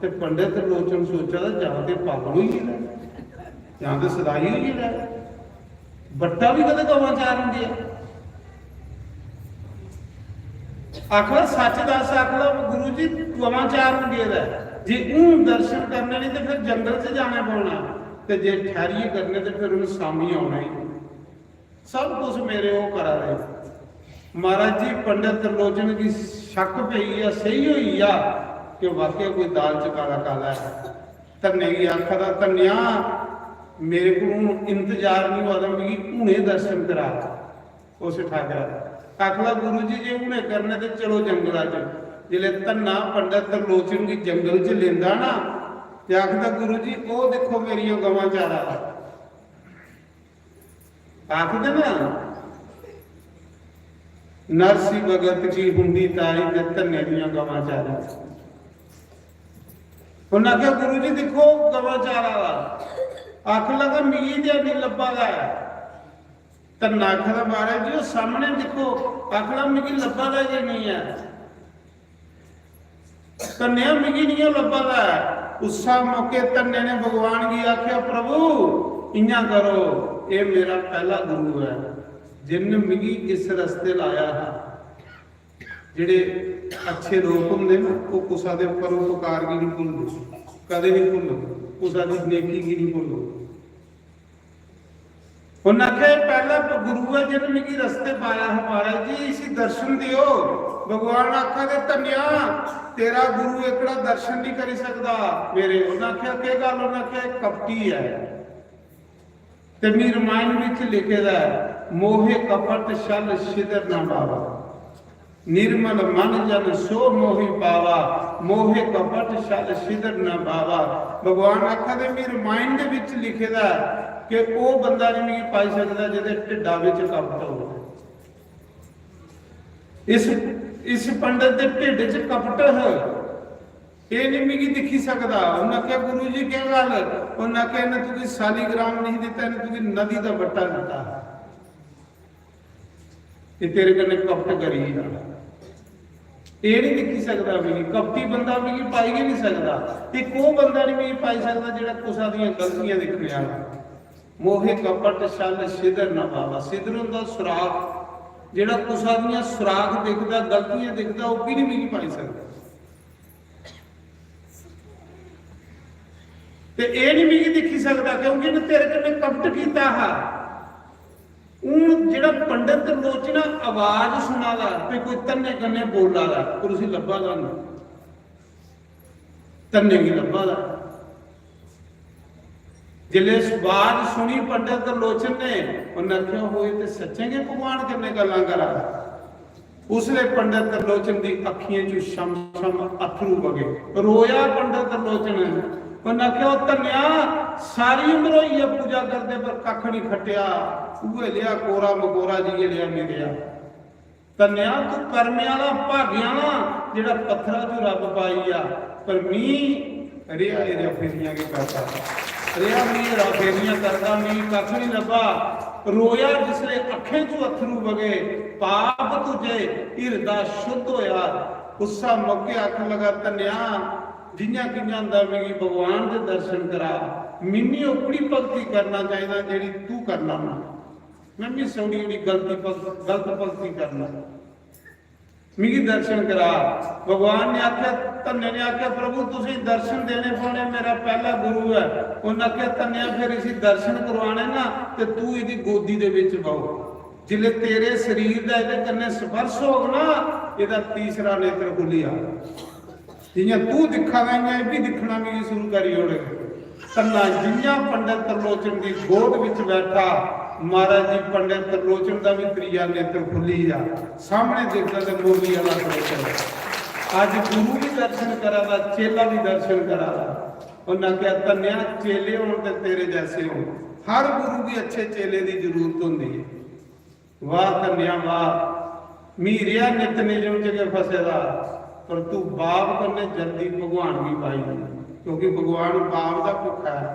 ते पंडित लोचन सोचा दा, "जां ते पागल होई गेदा ऐ, जां ते सदाई होई गेदा ऐ। बट्टा बी कदें गवां चारन गेआ?" आखदा, "सच्च दस," आखदा, "गुरु जी, गवां चारन गेदा ऐ। जे हून दर्शन करने नहीं ते फिर जंगल च जाना पौना, ते जे ठैहरियै करने ते फिर उन्नै शामी औना ही। सब कुछ मेरे ओह् करा दे।" महाराज जी, पंडित त्रिलोचन गी शक पेई गेआ, सेही होई गेआ कि वाकई कोई दाल च काला काला ऐ। धन्ने गी आखा दा, "धन्नेआ, मेरे को हून इंतजार नहीं होआ दा, मिगी हुने दर्शन करा उस ठाकरा।" आखदा, "गुरु जी, जे हुने करने ते चलो जंगला च।" जिसलै धन्ना पंडित त्रिलोचन गी जंगल च लेंदा ना, ते आखदा, "गुरु जी, ओह् दिक्खो मेरियां गवां चारा दा।" आखदे ना, "नरसी भगत की हुंदी ताई ते धन्ने दियां गवां चारी।" उन्नै आखेआ, "गुरु जी, दिक्खो गवां चारा दा।" आखन लगा, "मिगी ते नहीं लब्भा दा ऐ।" धन्ना आखदा, "महाराज जी, ओह् सामने दिक्खो।" आखदा, "मिगी लब्भा दा गै नहीं ऐ।" "धन्नेआ, मिगी निं लब्भा दा ऐ।" उस्सा मौके धन्ने ने भगवान गी आखेआ, "प्रभु, इ'यां करो, एह् मेरा पैह्ला गुरु ऐ, जिन्न मिगी इस रस्ते लाया हा।" जेह्ड़े अच्छे लोक होंदे ना, ओह् कुसा दे परोपकार गी निं भुलदे, कदें निं भुलदे, कुसा दी नेकी गी निं भुलदे। उन्नै आखेआ, "एह् पैह्ला गुरु ऐ जिन्न मिगी रस्ते पाया हा, महाराज जी, इसी दर्शन देओ।" भगवान आखा दे, "धन्नेआ, तेरा गुरु एह्कड़ा दर्शन निं करी सकदा मेरे।" उन्नै आखेआ, "केह् गल्ल?" उन्नै आखेआ, "एह् कपटी ऐ।" ते मी रामायण बिच लिखे दा ऐ, "मोहे कपट छल छिदर न भावा, निर्मल मन जन सो मोहि पावा, मोहे कपट छल छिदर न भावा।" भगवान आखा दे, "मी रामायण दे बिच लिखे दा ऐ कि ओह् बंदा नहीं मिगी पाई सकदा जेह्दे ढिड्डा बिच कपट होवे।" इस, इस पंडित दे ढिड्ड च कपट ह, एह् नहीं मिगी दिक्खी सकदा। उन्नै आखेआ, "गुरु जी, केह् गल्ल?" उन्नै आखेआ, "इन्नै तुगी सालीग्राम नहीं दित्ता, इन्नै तुगी नदी दा बट्टा दित्ता। एह् तेरे कन्नै कपट करी गेदा। एह् नहीं दिक्खी सकदा मिगी, कपटी बंदा मिगी पाई गै नहीं सकदा। इक ओह् बंदा नहीं मिगी पाई सकदा जेह्ड़ा कुसा दियां गलतियां दिक्खने आह्ला।" मोहे कपट छल छिदर न भावा। छिदर होंदा सुराख, जेह्ड़ा कुसा दियां सुराख दिखदा, गलतियां दिखदा, ओह् बी नहीं मिगी पाई सकदा। ते एह् नहीं मिगी दिक्खी सकदा, क्योंकि इन्नै तेरे कन्नै कपट कीता हा। हून जेह्ड़ा पंडित लोचना आवाज सुना दा, ते कोई धन्ने कन्नै बोला दा, पर उसी लब्भा दा नहीं। धन्ने गी लब्भा दा। जिसलै इस बात सुनी पंडित त्रिलोचन ने, उन्नै आखेआ, "ओह् ते सच्चें गै भगवान कन्नै गल्लां करा दा।" उसलै पंडित त्रिलोचन दी अक्खियें चों छम छम अत्थरू बगे। रोया पंडित त्रिलोचन। उन्नै आखेआ, "ओह् धन्नेआ, सारी उम्र होई ऐ पूजा करदे, पर कक्ख निं खट्टेआ, उ'ऐ लेआ कोरा मकोरा जि'यै लेआ मिलेआ।" धन्नेआ तू कर्मे आह्ला, भागें आह्ला, जेह्ड़ा पत्थरा चों रब्ब पाई गेआ। पर मी रेहा हेरा फेरियां गै करदा, रेहा मी हेरा फेरियां करदा, मिगी कक्ख निं लब्भा। रोया जिसलै अक्खें चों अत्थरू बगे, पाप तुझे हिरदा शुद्ध होया। उस्सा मौके आखन लगा, "धन्नेआ, जि'यां कि'यां होंदा मिगी भगवान दे दर्शन करा, मिन्नी ओकड़ी भगती करना चाहिदा जेह्ड़ी तू करना होना।" में भी सौड़ी ओड़ी गलती भग-, गलत भगती करना। मिगी दर्शन करा। भगवान ने आखेआ, धन्ने ने आखेआ, "प्रभु, तुसें दर्शन देने पौने, मेरा पैह्ला गुरु ऐ।" उन्नै आखेआ, "धन्नेआ, फिर इसी दर्शन करवाने ना, ते तू एह्दी गोदी दे बिच बहो।" जिसलै तेरे शरीर दा एह्दे कन्नै स्पर्श होग ना, एह्दा तीसरा नेत्र खु'ल्ली जाग। जि'यां तू दिक्खा दा, इ'यां एह् बी दिक्खना मिगी शुरू करी ओड़ग। कन्नै जि'यां पंडित त्रिलोचन दी गोद बिच बैठा, महाराज जी, पंडित त्रिलोचन दा बी त्रीया नेत्र खु'ल्ली गेआ। सामने दिखदा ते मोरली आह्ला त्रिलोचन। अज्ज गुरु बी दर्शन करा दा, चेला बी दर्शन करा दा। उन्नै आखेआ, "धन्नेआ, चेले होन ते तेरे जैसे होन।" हर गुरु गी अच्छे चेले दी जरूरत होंदी ऐ। वाह धन्नेआ वाह, मी रेहा नित नियम च गै फसे दा, पर तू बाप कन्नै जल्दी भगवान गी पाई दे, क्योंकि भगवान बाप दा भुक्खा ऐ।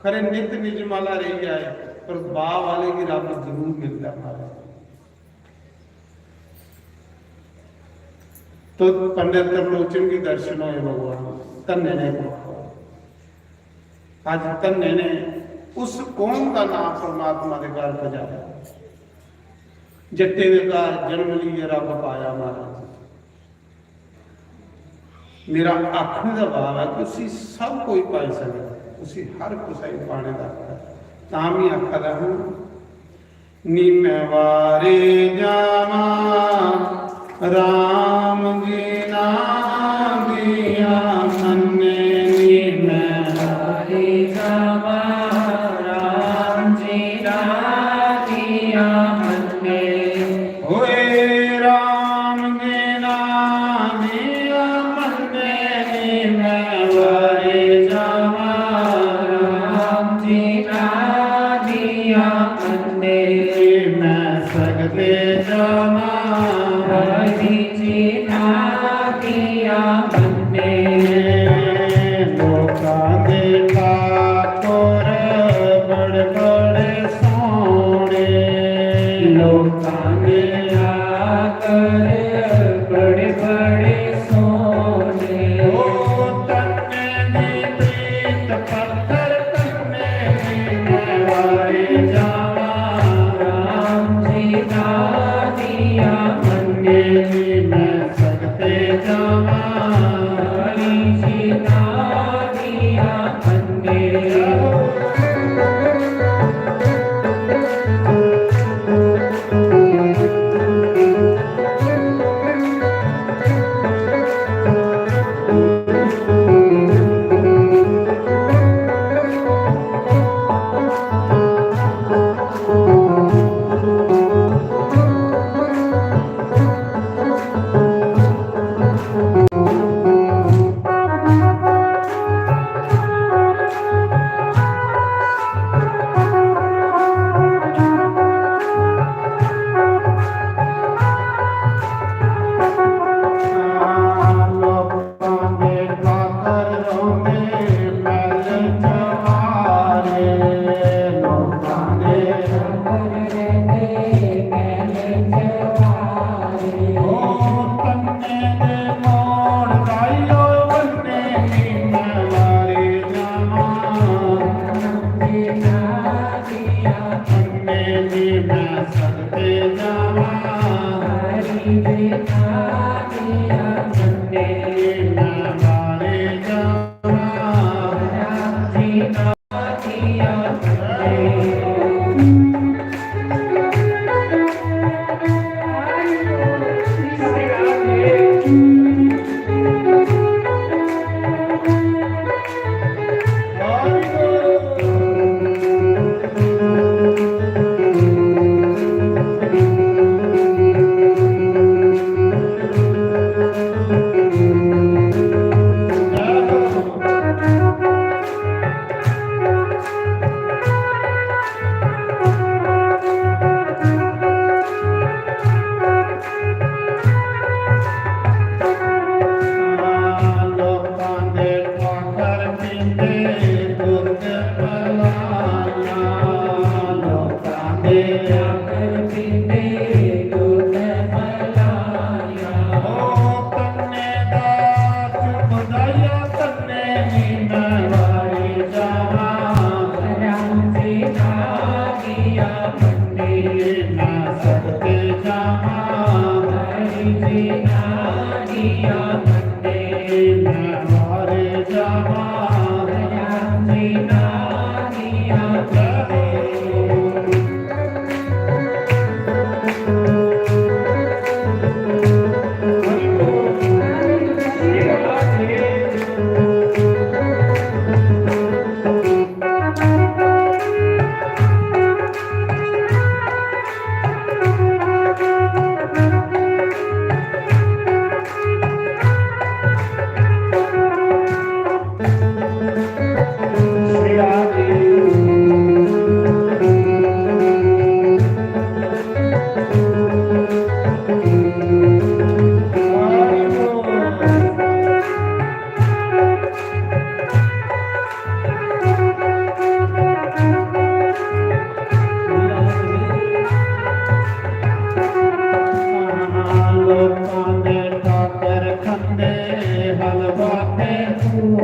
खरे नित नियम आह्ला रेही जाए, पर बाप आह्ले गी रब जरूर मिलदा महाराज। तो पंडित त्रिलोचन गी दर्शन होए भगवान, धन्ने ने। अज धन्ने ने उस कौम का नाम परमात्मा दे घर पजाया, जट्टे दे घर जन्म लेइयै रब पाया महाराज। मेरा आखने दा भाव है कि उसी सब कोई पाई सकदा, उसी हर कुसै गी पाने दा हक है। तां भी आखा दा हूं, नी मैं वारे जावां राम जी ना दिया मन्ने, नी मैं वारे जावां राम जी ना दिया मन्ने। ओए राम जी ना दिया मन्ने, नी मैं वारे जावां राम जी ना दिया मन्ने। मैं सगते जावां हरि जी ना दिया मन्ने। लोकां दे ठाकुर बड़े बड़े सोहणे, लोकां दे ठाकुर बड़े बड़े सोहणे। ओ धन्ने दी प्रीत पत्थर धन्ने दी मैं वारे जावां राम जी ना दिया मन्ने, मैं सगते जावां हरि जी ना दिया मन्ने।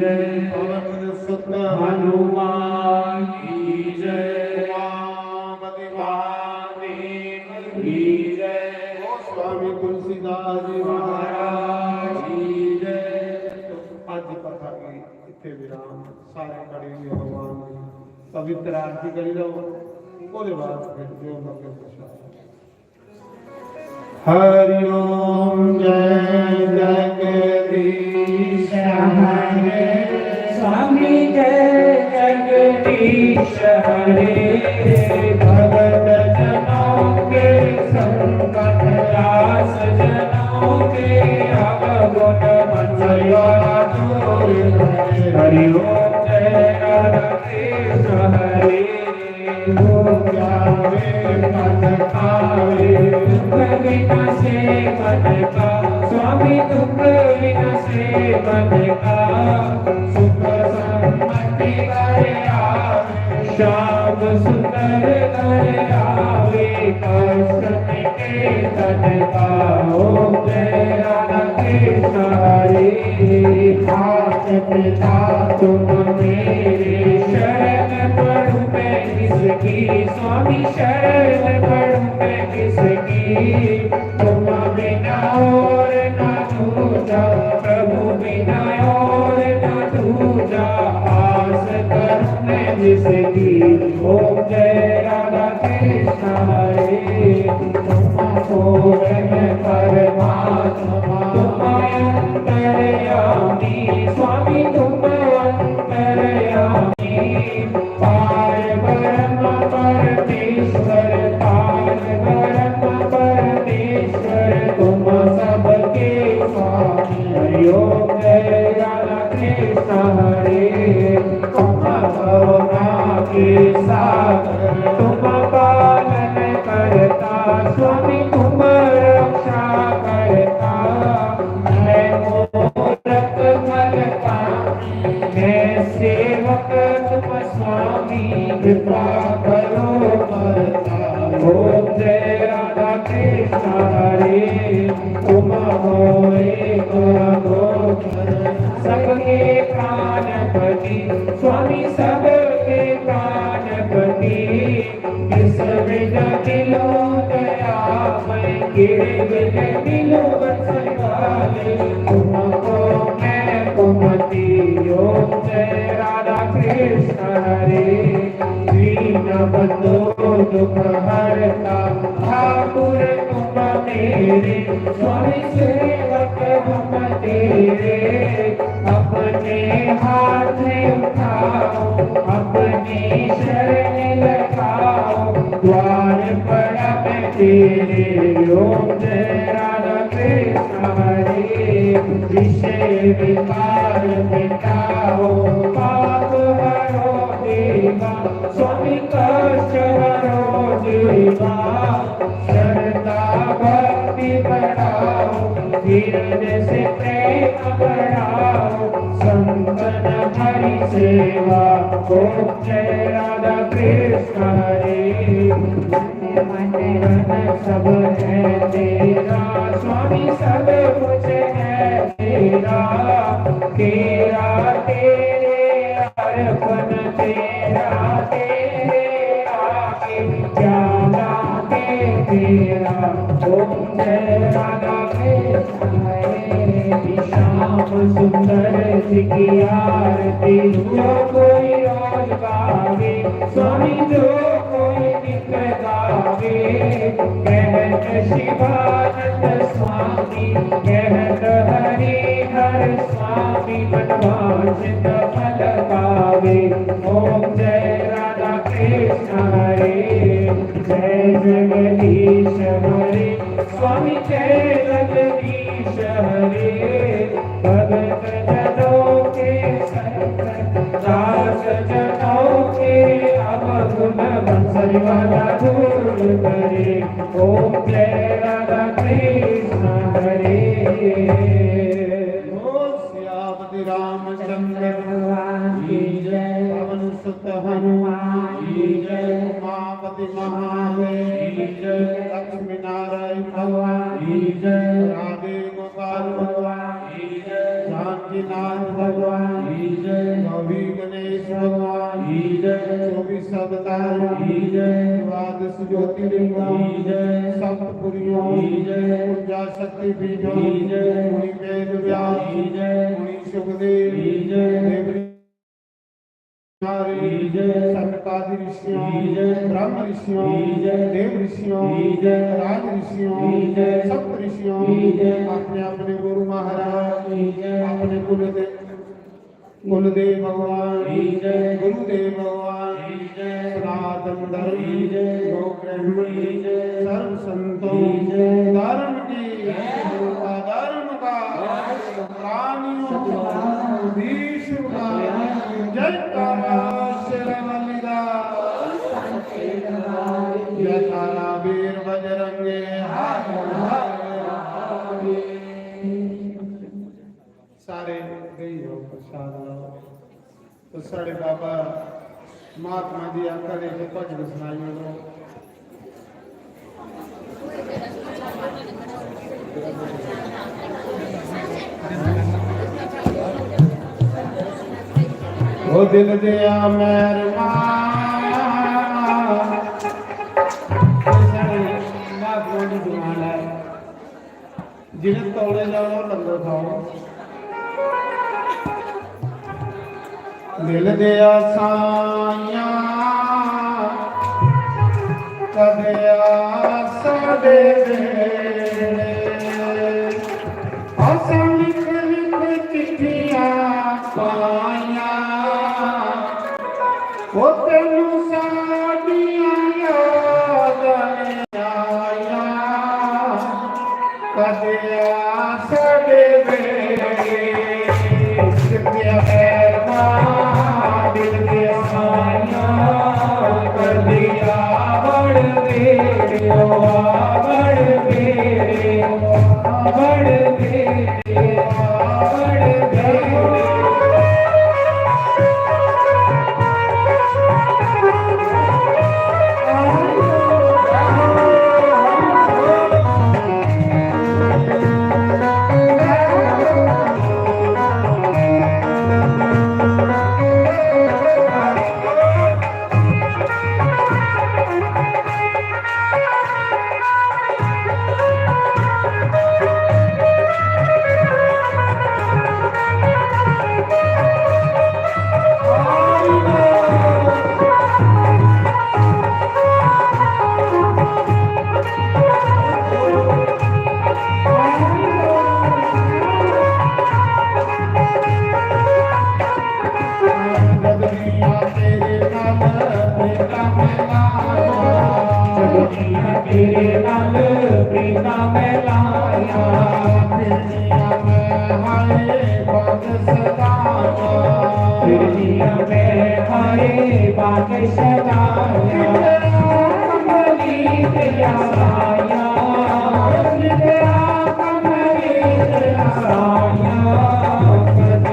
जय। पवन सुत हनुमान की जय। उमापति महादेव की जय। गोस्वामी तुलसीदास जी महाराज की जय। तो अज कथा की इत्थे विराम। सारे खड़े होइए भगवान की पवित्र आरती करी लो। ओदे बाद फिर जो मगे प्रसाद। हरि ओम। जय जगदीश हरे। स्वामी जय जगदीश हरे। भगत जनों के संकट रास जनों के अवगुण मंजरा दूर करे। हरि ओम। जय राधा कृष्ण हरे। दुख विनाशे मन का, स्वामी दुख विनाशे मन का, सुख समृद्धि घर आवे, श्याम सुंदर घर आवे, कष्ट मिटे तन का। ओम जय राधा कृष्ण हरे। मात पिता तुम मेरे, शरण पड़ूं मैं किसकी, स्वामी शरण पड़ूं मैं किसकी। तुम बिना और ना दूजा, प्रभु बिना और ना दूजा, आस करूं मैं जिसकी। ओम जय राधा कृष्ण हरे। तुम पूर्ण परमात्मा, तुम अंतर्यामी, स्वामी तुम अंतर्यामी। पार ब्रह्म परमेश्वर, पार ब्रह्म परमेश्वर, तुम सबके स्वामी। हरि ओम जय राधा कृष्ण हरे। तुम करुणा के सागर, तुम पालन करता, स्वामी तुम रक्षा करता। मैं मूरख फल पापी, मैं सेवक तुम स्वामी, कृपा करो करता। ओम जय राधा कृष्ण हरे। तुम हो एक अघोर, सबके प्राणपति, स्वामी सबके प्राणपति। किस विध मिलो दया मैं, किड़े विध मिलो बंसी वाले। तुमको मैं कुमति। ओम जय राधा कृष्ण हरे। दीन बंधु दुख हरता, ठाकुर तुम मेरे, स्वामी सेवक हम तेरे। अपने हाथ उठाओ, अपनी शरण लगाओ, द्वार पड़ा मैं तेरे। ओम जय राधा कृष्ण हरे। विषय विकार मिटाओ, पाप हरो देवा, स्वामी कष्ट हरो देवा। श्रद्धा भक्ति बढ़ाओ, हृदय से प्रेम बढ़ाओ, संतन हरि सेवा। ओम जय राधा कृष्ण हरे। मन तन सब है तेरा, स्वामी सब कुछ है तेरा। तेरा तेरे अर्पण, तेरा तेरे आगे, क्या लागे तेरा। ओम जय राधा कृष्ण हरे। श्याम सुंदर जी की आरती जो कोई रोज गावे, स्वामी जो कोई नित गावे। कहत शिवानंद स्वामी, कहत हरि हर स्वामी, मनवांछित फल पावे। ओम जय राधा कृष्ण हरे। जय जगदीश हरे, स्वामी जय जगदीश हरे। भगत जनों के संग, दास जनों के अवगुण, बंसरी वाला दूर करे। ओम जय राधा कृष्ण हरे। बोल सियापति रामचंद्र भगवान की जय। पवन सुत हनुमान की जय। उमापति महादेव की जय। लक्ष्मी नारायण भगवान की जय। राधे गोपाल भगवान की जय। जानकीनाथ भगवान की की जय। द्वादश ज्योतिर्लिंगम की जय। सप्तपुरियों की जय। उनजा शक्तिपीठों की जय। मुनि वेद व्यास की जय। मुनि सुखदेव की जय। देव ऋषि, सनकादि ऋषियों की जय। ब्रह्म ऋषियों की जय। देव ऋषियों की जय। राज ऋषियों की जय। सप्त ऋषियों की जय। अपने अपने गुरु महाराज की जय। अपने कुलदेव कुलदेव भगवान की जय। गुरुदेव भगवान की जय। सनातन धर्म की जय। गौ ब्राह्मण की जय। सर्व संतों की जय। धर्म की जय। धर्म का, धर्म का। प्राणियों का, विश्व का। जयकारा शेरावाली दा। जयकारा वीर बजरंगे हाथ। सारे गई हो प्रसाद लाओ। तो साढ़े बाबा महात्मा जी आखा दे कि भजन सुनाई ओड़ो। ओ दिल दिया मेहरबान, साढ़े महात्मा जी दुआन है। जिन्हें तौले जाओ, लंगर खाओ। दिल दे आसाइयां कदे आसा दे वेले, असां लिख लिख चिट्ठियां पाइयां। ओ तैनू साडियां यादां ने आया, कदे आ साडे बेड़े। दिल दे अरमां, दिल दे साइयां, कदे आवण दे, ओ आवण दे, आवण दे। तेरे नाल प्रीतां मैं लाया, दुनिया में हाय बाग सदाया, दुनिया में हाय बाग सदाया। कमली तेरा साया, तेरा कमली तेरा साया,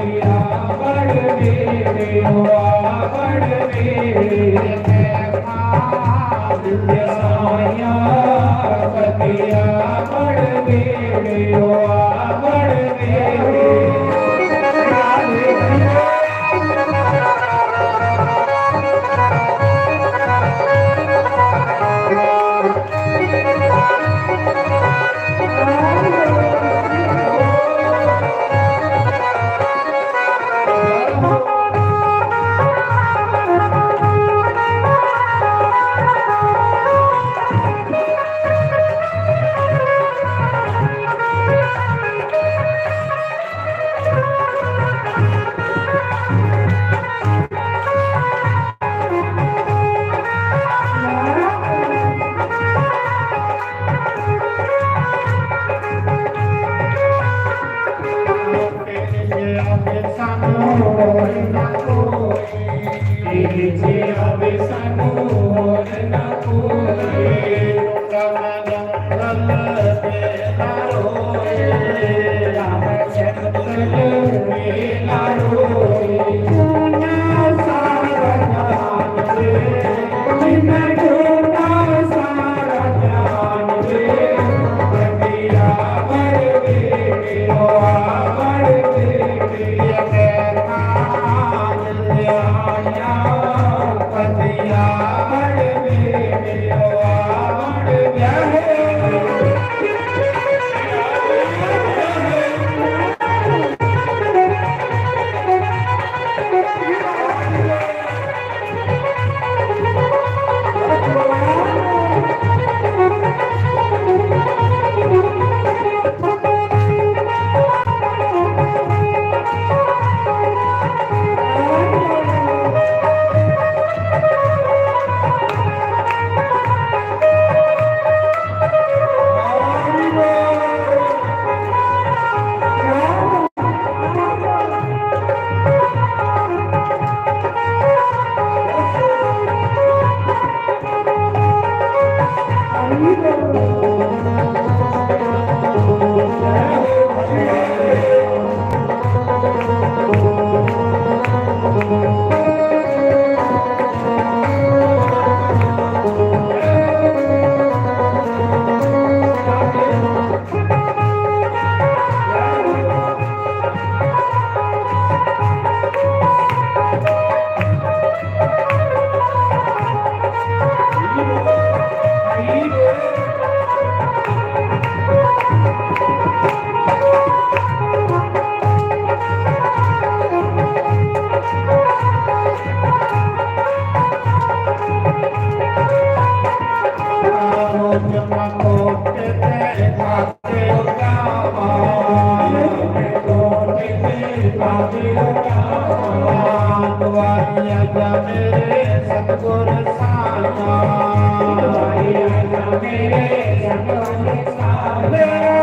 कदिया बड़ मेरे हुआ बड़ मेरे। सतगुर साया, मेरे सतगुर साया,